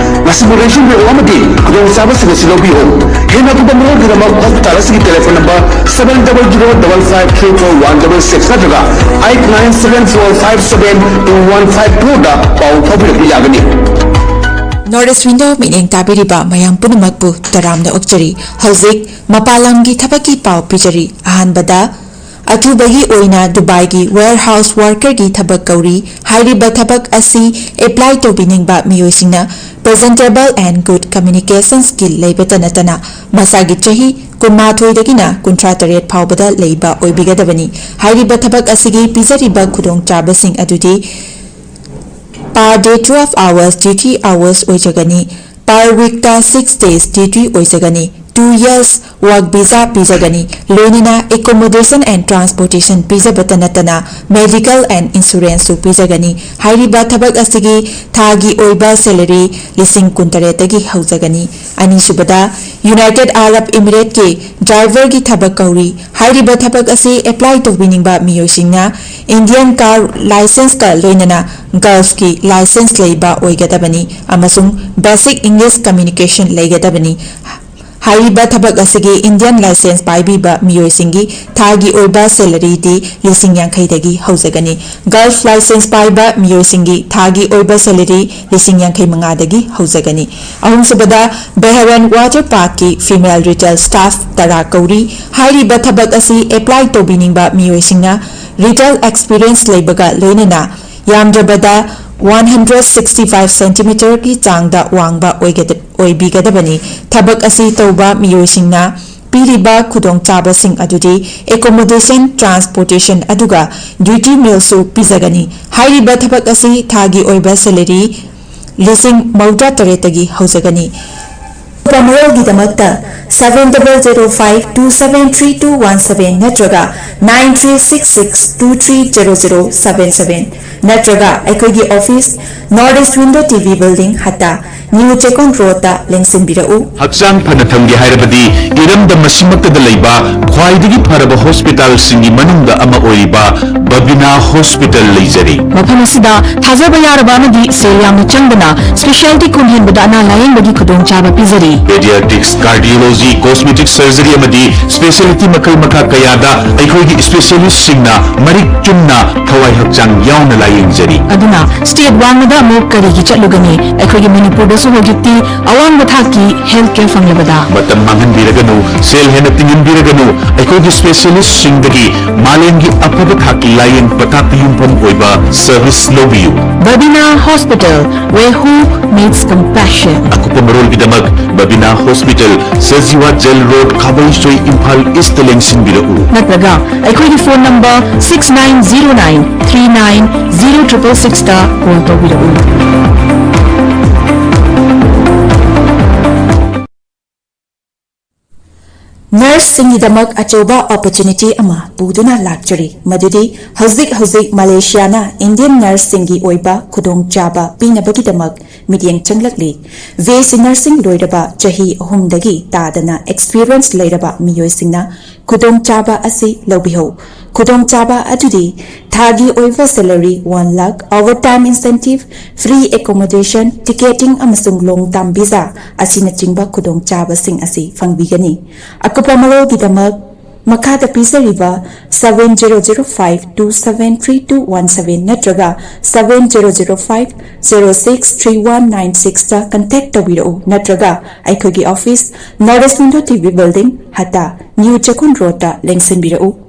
ꯃꯁꯤꯕꯨ ꯂꯦꯡꯁꯤꯟꯕꯤꯔꯛꯎ ꯑꯃꯗꯤ ꯈꯨꯗꯣꯡꯆꯥꯕꯁꯤꯡ ꯑꯁꯤ ꯂꯧꯕꯤꯌꯨ꯫ ꯍꯦꯟꯅ ꯑꯀꯨꯞꯄ ꯃꯔꯣꯜꯒꯤꯗꯃꯛ hospital ꯑꯁꯤꯒꯤ telephone number seven double zero double five three four one double six ꯅꯠꯇ꯭ꯔꯒ eight nine seven four five seven two one five fourꯗ ꯄꯥꯎ ꯐꯥꯎꯕꯤꯔꯛꯄ ꯌꯥꯒꯅꯤ꯫ North East Window ꯃꯤꯠꯌꯦꯡ ꯇꯥꯕꯤꯔꯤꯕ ꯃꯌꯥꯝ ꯄꯨꯝꯅꯃꯛꯄꯨ ꯇꯔꯥꯝꯅ ꯑꯣꯛꯆꯔꯤ꯫ ꯍꯧꯖꯤꯛ ꯃꯄꯥꯟ ꯂꯝꯒꯤ ꯊꯕꯛꯀꯤ ꯄꯥꯎ ꯄꯤꯖꯔꯤ꯫ ꯑꯍꯥꯟꯕꯗ, ꯑꯊꯨꯕꯒꯤ ꯑꯣꯏꯅ ꯗꯨꯕꯥꯏꯒꯤ warehouse workerꯒꯤ ꯊꯕꯛ ꯀꯧꯔꯤ꯫ ꯍꯥꯏꯔꯤꯕ ꯊꯕꯛ ꯑꯁꯤ apply ꯇꯧꯕꯤꯅꯤꯡꯕ ꯃꯤꯑꯣꯏꯁꯤꯡꯅ presentable and good communication skill ꯂꯩꯕꯇ ꯅꯠꯇꯅ ꯃꯁꯥꯒꯤ ꯆꯍꯤ ꯀꯨꯟꯃꯥꯊꯣꯏꯗꯒꯤꯅ ꯀꯨꯟꯊ꯭ꯔꯥ ꯇꯔꯦꯠ ꯐꯥꯎꯕꯗ ꯂꯩꯕ ꯑꯣꯏꯕꯤꯒꯗꯕꯅꯤ꯫ ꯍꯥꯏꯔꯤꯕ ꯊꯕꯛ ꯑꯁꯤꯒꯤ ꯄꯤꯖꯔꯤꯕ ꯈꯨꯗꯣꯡꯆꯥꯕꯁꯤꯡ ꯑꯗꯨꯗꯤ per day twelve hours duty hours ꯑꯣꯏꯖꯒꯅꯤ꯫ Per weekꯇ six days duty ꯑꯣꯏꯖꯒꯅꯤ꯫ Two years work visa ꯄꯤꯖꯒꯅꯤ, ꯂꯣꯏꯅꯅ accommodation and transportation ꯄꯤꯖꯕꯇ ꯅꯠꯇꯅ medical and insuranceꯁꯨ ꯄꯤꯖꯒꯅꯤ꯫ ꯍꯥꯏꯔꯤꯕ ꯊꯕꯛ ꯑꯁꯤꯒꯤ ꯊꯥꯒꯤ ꯑꯣꯏꯕ salary ꯂꯤꯁꯤꯡ ꯀꯨꯟꯇꯔꯦꯠꯇꯒꯤ ꯍꯧꯖꯒꯅꯤ꯫ ꯑꯅꯤꯁꯨꯕꯗ, United Arab Emirateꯀꯤ driverꯒꯤ ꯊꯕꯛ ꯀꯧꯔꯤ꯫ ꯍꯥꯏꯔꯤꯕ ꯊꯕꯛ ꯑꯁꯤ apply ꯇꯧꯕꯤꯅꯤꯡꯕ ꯃꯤꯑꯣꯏꯁꯤꯡꯅ Indian car licenceꯀ ꯂꯣꯏꯅꯅ Gulfꯀꯤ license ꯂꯩꯕ ꯑꯣꯏꯒꯗꯕꯅꯤ ꯑꯃꯁꯨꯡ basic English communication ꯂꯩꯒꯗꯕꯅꯤ꯫ ꯍꯥꯏꯔꯤꯕ ꯊꯕꯛ ꯑꯁꯤꯒꯤ Indian license ꯄꯥꯏꯕꯤꯕ ꯃꯤꯑꯣꯏꯁꯤꯡꯒꯤ ꯊꯥꯒꯤ ꯑꯣꯏꯕ salaryꯗꯤ ꯂꯤꯁꯤꯡ ꯌꯥꯡꯈꯩꯗꯒꯤ ꯍꯧꯖꯒꯅꯤ꯫ Gulf license ꯄꯥꯏꯕ ꯃꯤꯑꯣꯏꯁꯤꯡꯒꯤ ꯊꯥꯒꯤ ꯑꯣꯏꯕ salary ꯂꯤꯁꯤꯡ ꯌꯥꯡꯈꯩ ꯃꯉꯥꯗꯒꯤ ꯍꯧꯖꯒꯅꯤ꯫ ꯑꯍꯨꯝꯁꯨꯕꯗ, Bahrain Water Parkꯀꯤ female retail staff ꯇꯔꯥ ꯀꯧꯔꯤ꯫ ꯍꯥꯏꯔꯤꯕ ꯊꯕꯛ ꯑꯁꯤ apply ꯇꯧꯕꯤꯅꯤꯡꯕ ꯃꯤꯑꯣꯏꯁꯤꯡꯅ retail experience ꯂꯩꯕꯒ ꯂꯣꯏꯅꯅ ꯌꯥꯝꯗ꯭ꯔꯕꯗ one hundred sixty five centimeterꯒꯤ ꯆꯥꯡꯗ ꯋꯥꯡꯕ ꯑꯣꯏꯒꯗ-, ꯑꯣꯏꯕꯤꯒꯗꯕꯅꯤ꯫ ꯊꯕꯛ ꯑꯁꯤ ꯇꯧꯕ ꯃꯤꯑꯣꯏꯁꯤꯡꯅ ꯄꯤꯔꯤꯕ ꯈꯨꯗꯣꯡꯆꯥꯕꯁꯤꯡ ꯑꯗꯨꯗꯤ accommodation, transportation ꯑꯗꯨꯒ duty mealꯁꯨ ꯄꯤꯖꯒꯅꯤ꯫ ꯍꯥꯏꯔꯤꯕ ꯊꯕꯛ ꯑꯁꯤ ꯊꯥꯒꯤ ꯑꯣꯏꯕ salary ꯂꯤꯁꯤꯡ ꯃꯧꯗ꯭ꯔꯥ ꯇꯔꯦꯠꯇꯒꯤ ꯍꯧꯖꯒꯅꯤ꯫ ꯑꯀꯨꯞꯄ ꯃꯔꯣꯜꯒꯤꯗꯃꯛꯇ seven double zero five two seven three two one seven ꯅꯠꯇ꯭ꯔꯒ nine three six six two three zero zero seven seven ꯅꯠꯇ꯭ꯔꯒ ꯑꯩꯈꯣꯏꯒꯤ office, North East Window T V Building, ꯍꯠꯇꯥ, New Chekon Roadꯇ ꯂꯦꯡꯁꯤꯟꯕꯤꯔꯛꯎ꯫ ꯍꯛꯆꯥꯡ ꯐꯅ ꯊꯝꯒꯦ ꯍꯥꯏꯔꯕꯗꯤ ꯏꯔꯝꯗꯝ ꯑꯁꯤꯃꯛꯇꯗ ꯂꯩꯕ ꯈ꯭ꯋꯥꯏꯗꯒꯤ ꯐꯔꯕ hospitalꯁꯤꯡꯒꯤ ꯃꯅꯨꯡꯗ ꯑꯃ ꯑꯣꯏꯔꯤꯕ ꯕꯕꯤꯅꯥ Hospital ꯂꯩꯖꯔꯤ꯫ ꯃꯐꯝ ꯑꯁꯤꯗ ꯊꯥꯖꯕ ꯌꯥꯔꯕ ꯑꯃꯗꯤ ꯁꯦꯜ ꯌꯥꯝꯅ ꯆꯪꯗꯅ specialty ꯈꯣꯡ ꯍꯦꯟꯕꯗ ꯑꯅꯥ ꯂꯥꯌꯦꯡꯕꯒꯤ ꯈꯨꯗꯣꯡꯆꯥꯕ ꯄꯤꯖꯔꯤ꯫ Pediatrics, cardiology, ꯀꯣꯁꯃꯦꯇꯤꯛ ꯁꯔꯖꯔꯤ ꯑꯃꯗꯤ ꯁ꯭ꯄꯦꯁꯤꯌꯦꯂꯤꯇꯤ ꯃꯈꯜ ꯃꯈꯥ ꯀꯌꯥꯗ ꯑꯩꯈꯣꯏꯒꯤ ꯁ꯭ꯄꯦꯁꯤꯌꯦꯂꯤꯁꯁꯤꯡꯅ ꯃꯔꯤꯛ ꯆꯨꯝꯅ ꯊꯋꯥꯏ ꯍꯛꯆꯥꯡ ꯌꯥꯎꯅ ꯂꯥꯌꯦꯡꯖꯔꯤ꯫ ꯑꯗꯨꯅ ꯁ꯭ꯇꯦꯠ ꯋꯥꯡꯃꯗ ꯑꯃꯨꯛ ꯀꯔꯤꯒꯤ ꯆꯠꯂꯨꯒꯅꯤ? ꯑꯩꯈꯣꯏꯒꯤ ꯃꯅꯤꯄꯨꯔꯗꯁꯨ ꯍꯧꯖꯤꯛꯇꯤ ꯑꯋꯥꯡꯕ ꯊꯥꯛꯀꯤ ꯍꯦꯜꯊ ꯀꯦꯌꯔ ꯐꯪꯂꯕꯗ꯫ ꯃꯇꯝ ꯃꯥꯡꯍꯟꯕꯤꯔꯒꯅꯨ, ꯁꯦꯜ ꯍꯦꯟꯅ ꯇꯤꯡꯍꯟꯕꯤꯔꯒꯅꯨ, ꯑꯩꯈꯣꯏꯒꯤ ꯁ꯭ꯄꯦꯁꯤꯌꯦꯂꯤꯁꯁꯤꯡꯗꯒꯤ ꯃꯥꯂꯦꯝꯒꯤ ꯑꯐꯕ ꯊꯥꯛꯀꯤ ꯂꯥꯌꯦꯡ ꯄꯊꯥꯞꯇ ꯌꯨꯝꯐꯝ ꯑꯣꯏꯕ ꯁꯔꯚꯤꯁ ꯂꯧꯕꯤꯌꯨ꯫ Babina Hospital, where hope meets compassion. ꯑꯀꯨꯞꯄ ꯃꯔꯣꯜꯒꯤꯗꯃꯛ Babina hospital, Sajiwa jail road, Khabeisoi, Imphal east ꯂꯦꯡꯁꯤꯟꯕꯤꯔꯛꯎ꯫ ꯅꯠꯇ꯭ꯔꯒ ꯑꯩꯈꯣꯏꯒꯤ phone number six nine zero nine three nine zero triple six ꯇ ꯀꯣꯜ ꯇꯧꯕꯤꯔꯛꯎ꯫ ꯅꯔꯁꯁꯤꯡꯒꯤꯗꯃꯛ ꯑꯆꯧꯕ ꯑꯣꯄꯣꯔꯆꯨꯅꯤꯇꯤ ꯑꯃ ꯄꯨꯗꯨꯅ ꯂꯥꯛꯆꯔꯤ, ꯃꯗꯨꯗꯤ ꯍꯧꯖꯤꯛ ꯍꯧꯖꯤꯛ ꯃꯂꯦꯁꯤꯌꯥꯅ ꯏꯟꯗꯤꯌꯟ ꯅꯔꯁꯁꯤꯡꯒꯤ ꯑꯣꯏꯕ ꯈꯨꯗꯣꯡꯆꯥꯕ ꯄꯤꯅꯕꯒꯤꯗꯃꯛ ꯃꯤꯠꯌꯦꯡ ꯆꯪꯂꯛꯂꯤ꯫ ꯕꯤ ꯑꯦꯁ ꯁꯤ ꯅꯔꯁꯤꯡ ꯂꯣꯏꯔꯕ ꯆꯍꯤ ꯑꯍꯨꯝꯗꯒꯤ ꯇꯥꯗꯅ ꯑꯦꯛꯁꯄꯤꯔꯤꯌꯦꯟꯁ ꯂꯩꯔꯕ ꯃꯤꯑꯣꯏꯁꯤꯡꯅ ꯈꯨꯗꯣꯡꯆꯥꯕ ꯑꯁꯤ ꯂꯧꯕꯤꯍꯧ꯫ ꯈꯨꯗꯣꯡꯆꯥꯕ ꯑꯗꯨꯗꯤ ꯊꯥꯒꯤ ꯑꯣꯏꯕ salary one lakh, overtime incentive, free accommodation, ticketing ꯑꯃꯁꯨꯡ long term visa ꯑꯁꯤꯅꯆꯤꯡꯕ ꯈꯨꯗꯣꯡꯆꯥꯕꯁꯤꯡ ꯑꯁꯤ ꯐꯪꯕꯤꯒꯅꯤ꯫ ꯑꯀꯨꯞꯄ ꯃꯔꯣꯜꯒꯤꯗꯃꯛ ꯃꯈꯥꯗ ꯄꯤꯖꯔꯤꯕ seven zero zero five two seven three two one seven ꯅꯠꯇ꯭ꯔꯒ seven zero zero five zero six three one nine six ꯇ contact ꯇꯧꯕꯤꯔꯛꯎ, ꯅꯠꯇ꯭ꯔꯒ ꯑꯩꯈꯣꯏꯒꯤ office, North East Window T V Building, ꯍꯠꯇꯥ, New ꯆꯦꯛꯀꯣꯟ ꯔꯣꯗꯇ ꯂꯦꯡꯁꯤꯟꯕꯤꯔꯛꯎ꯫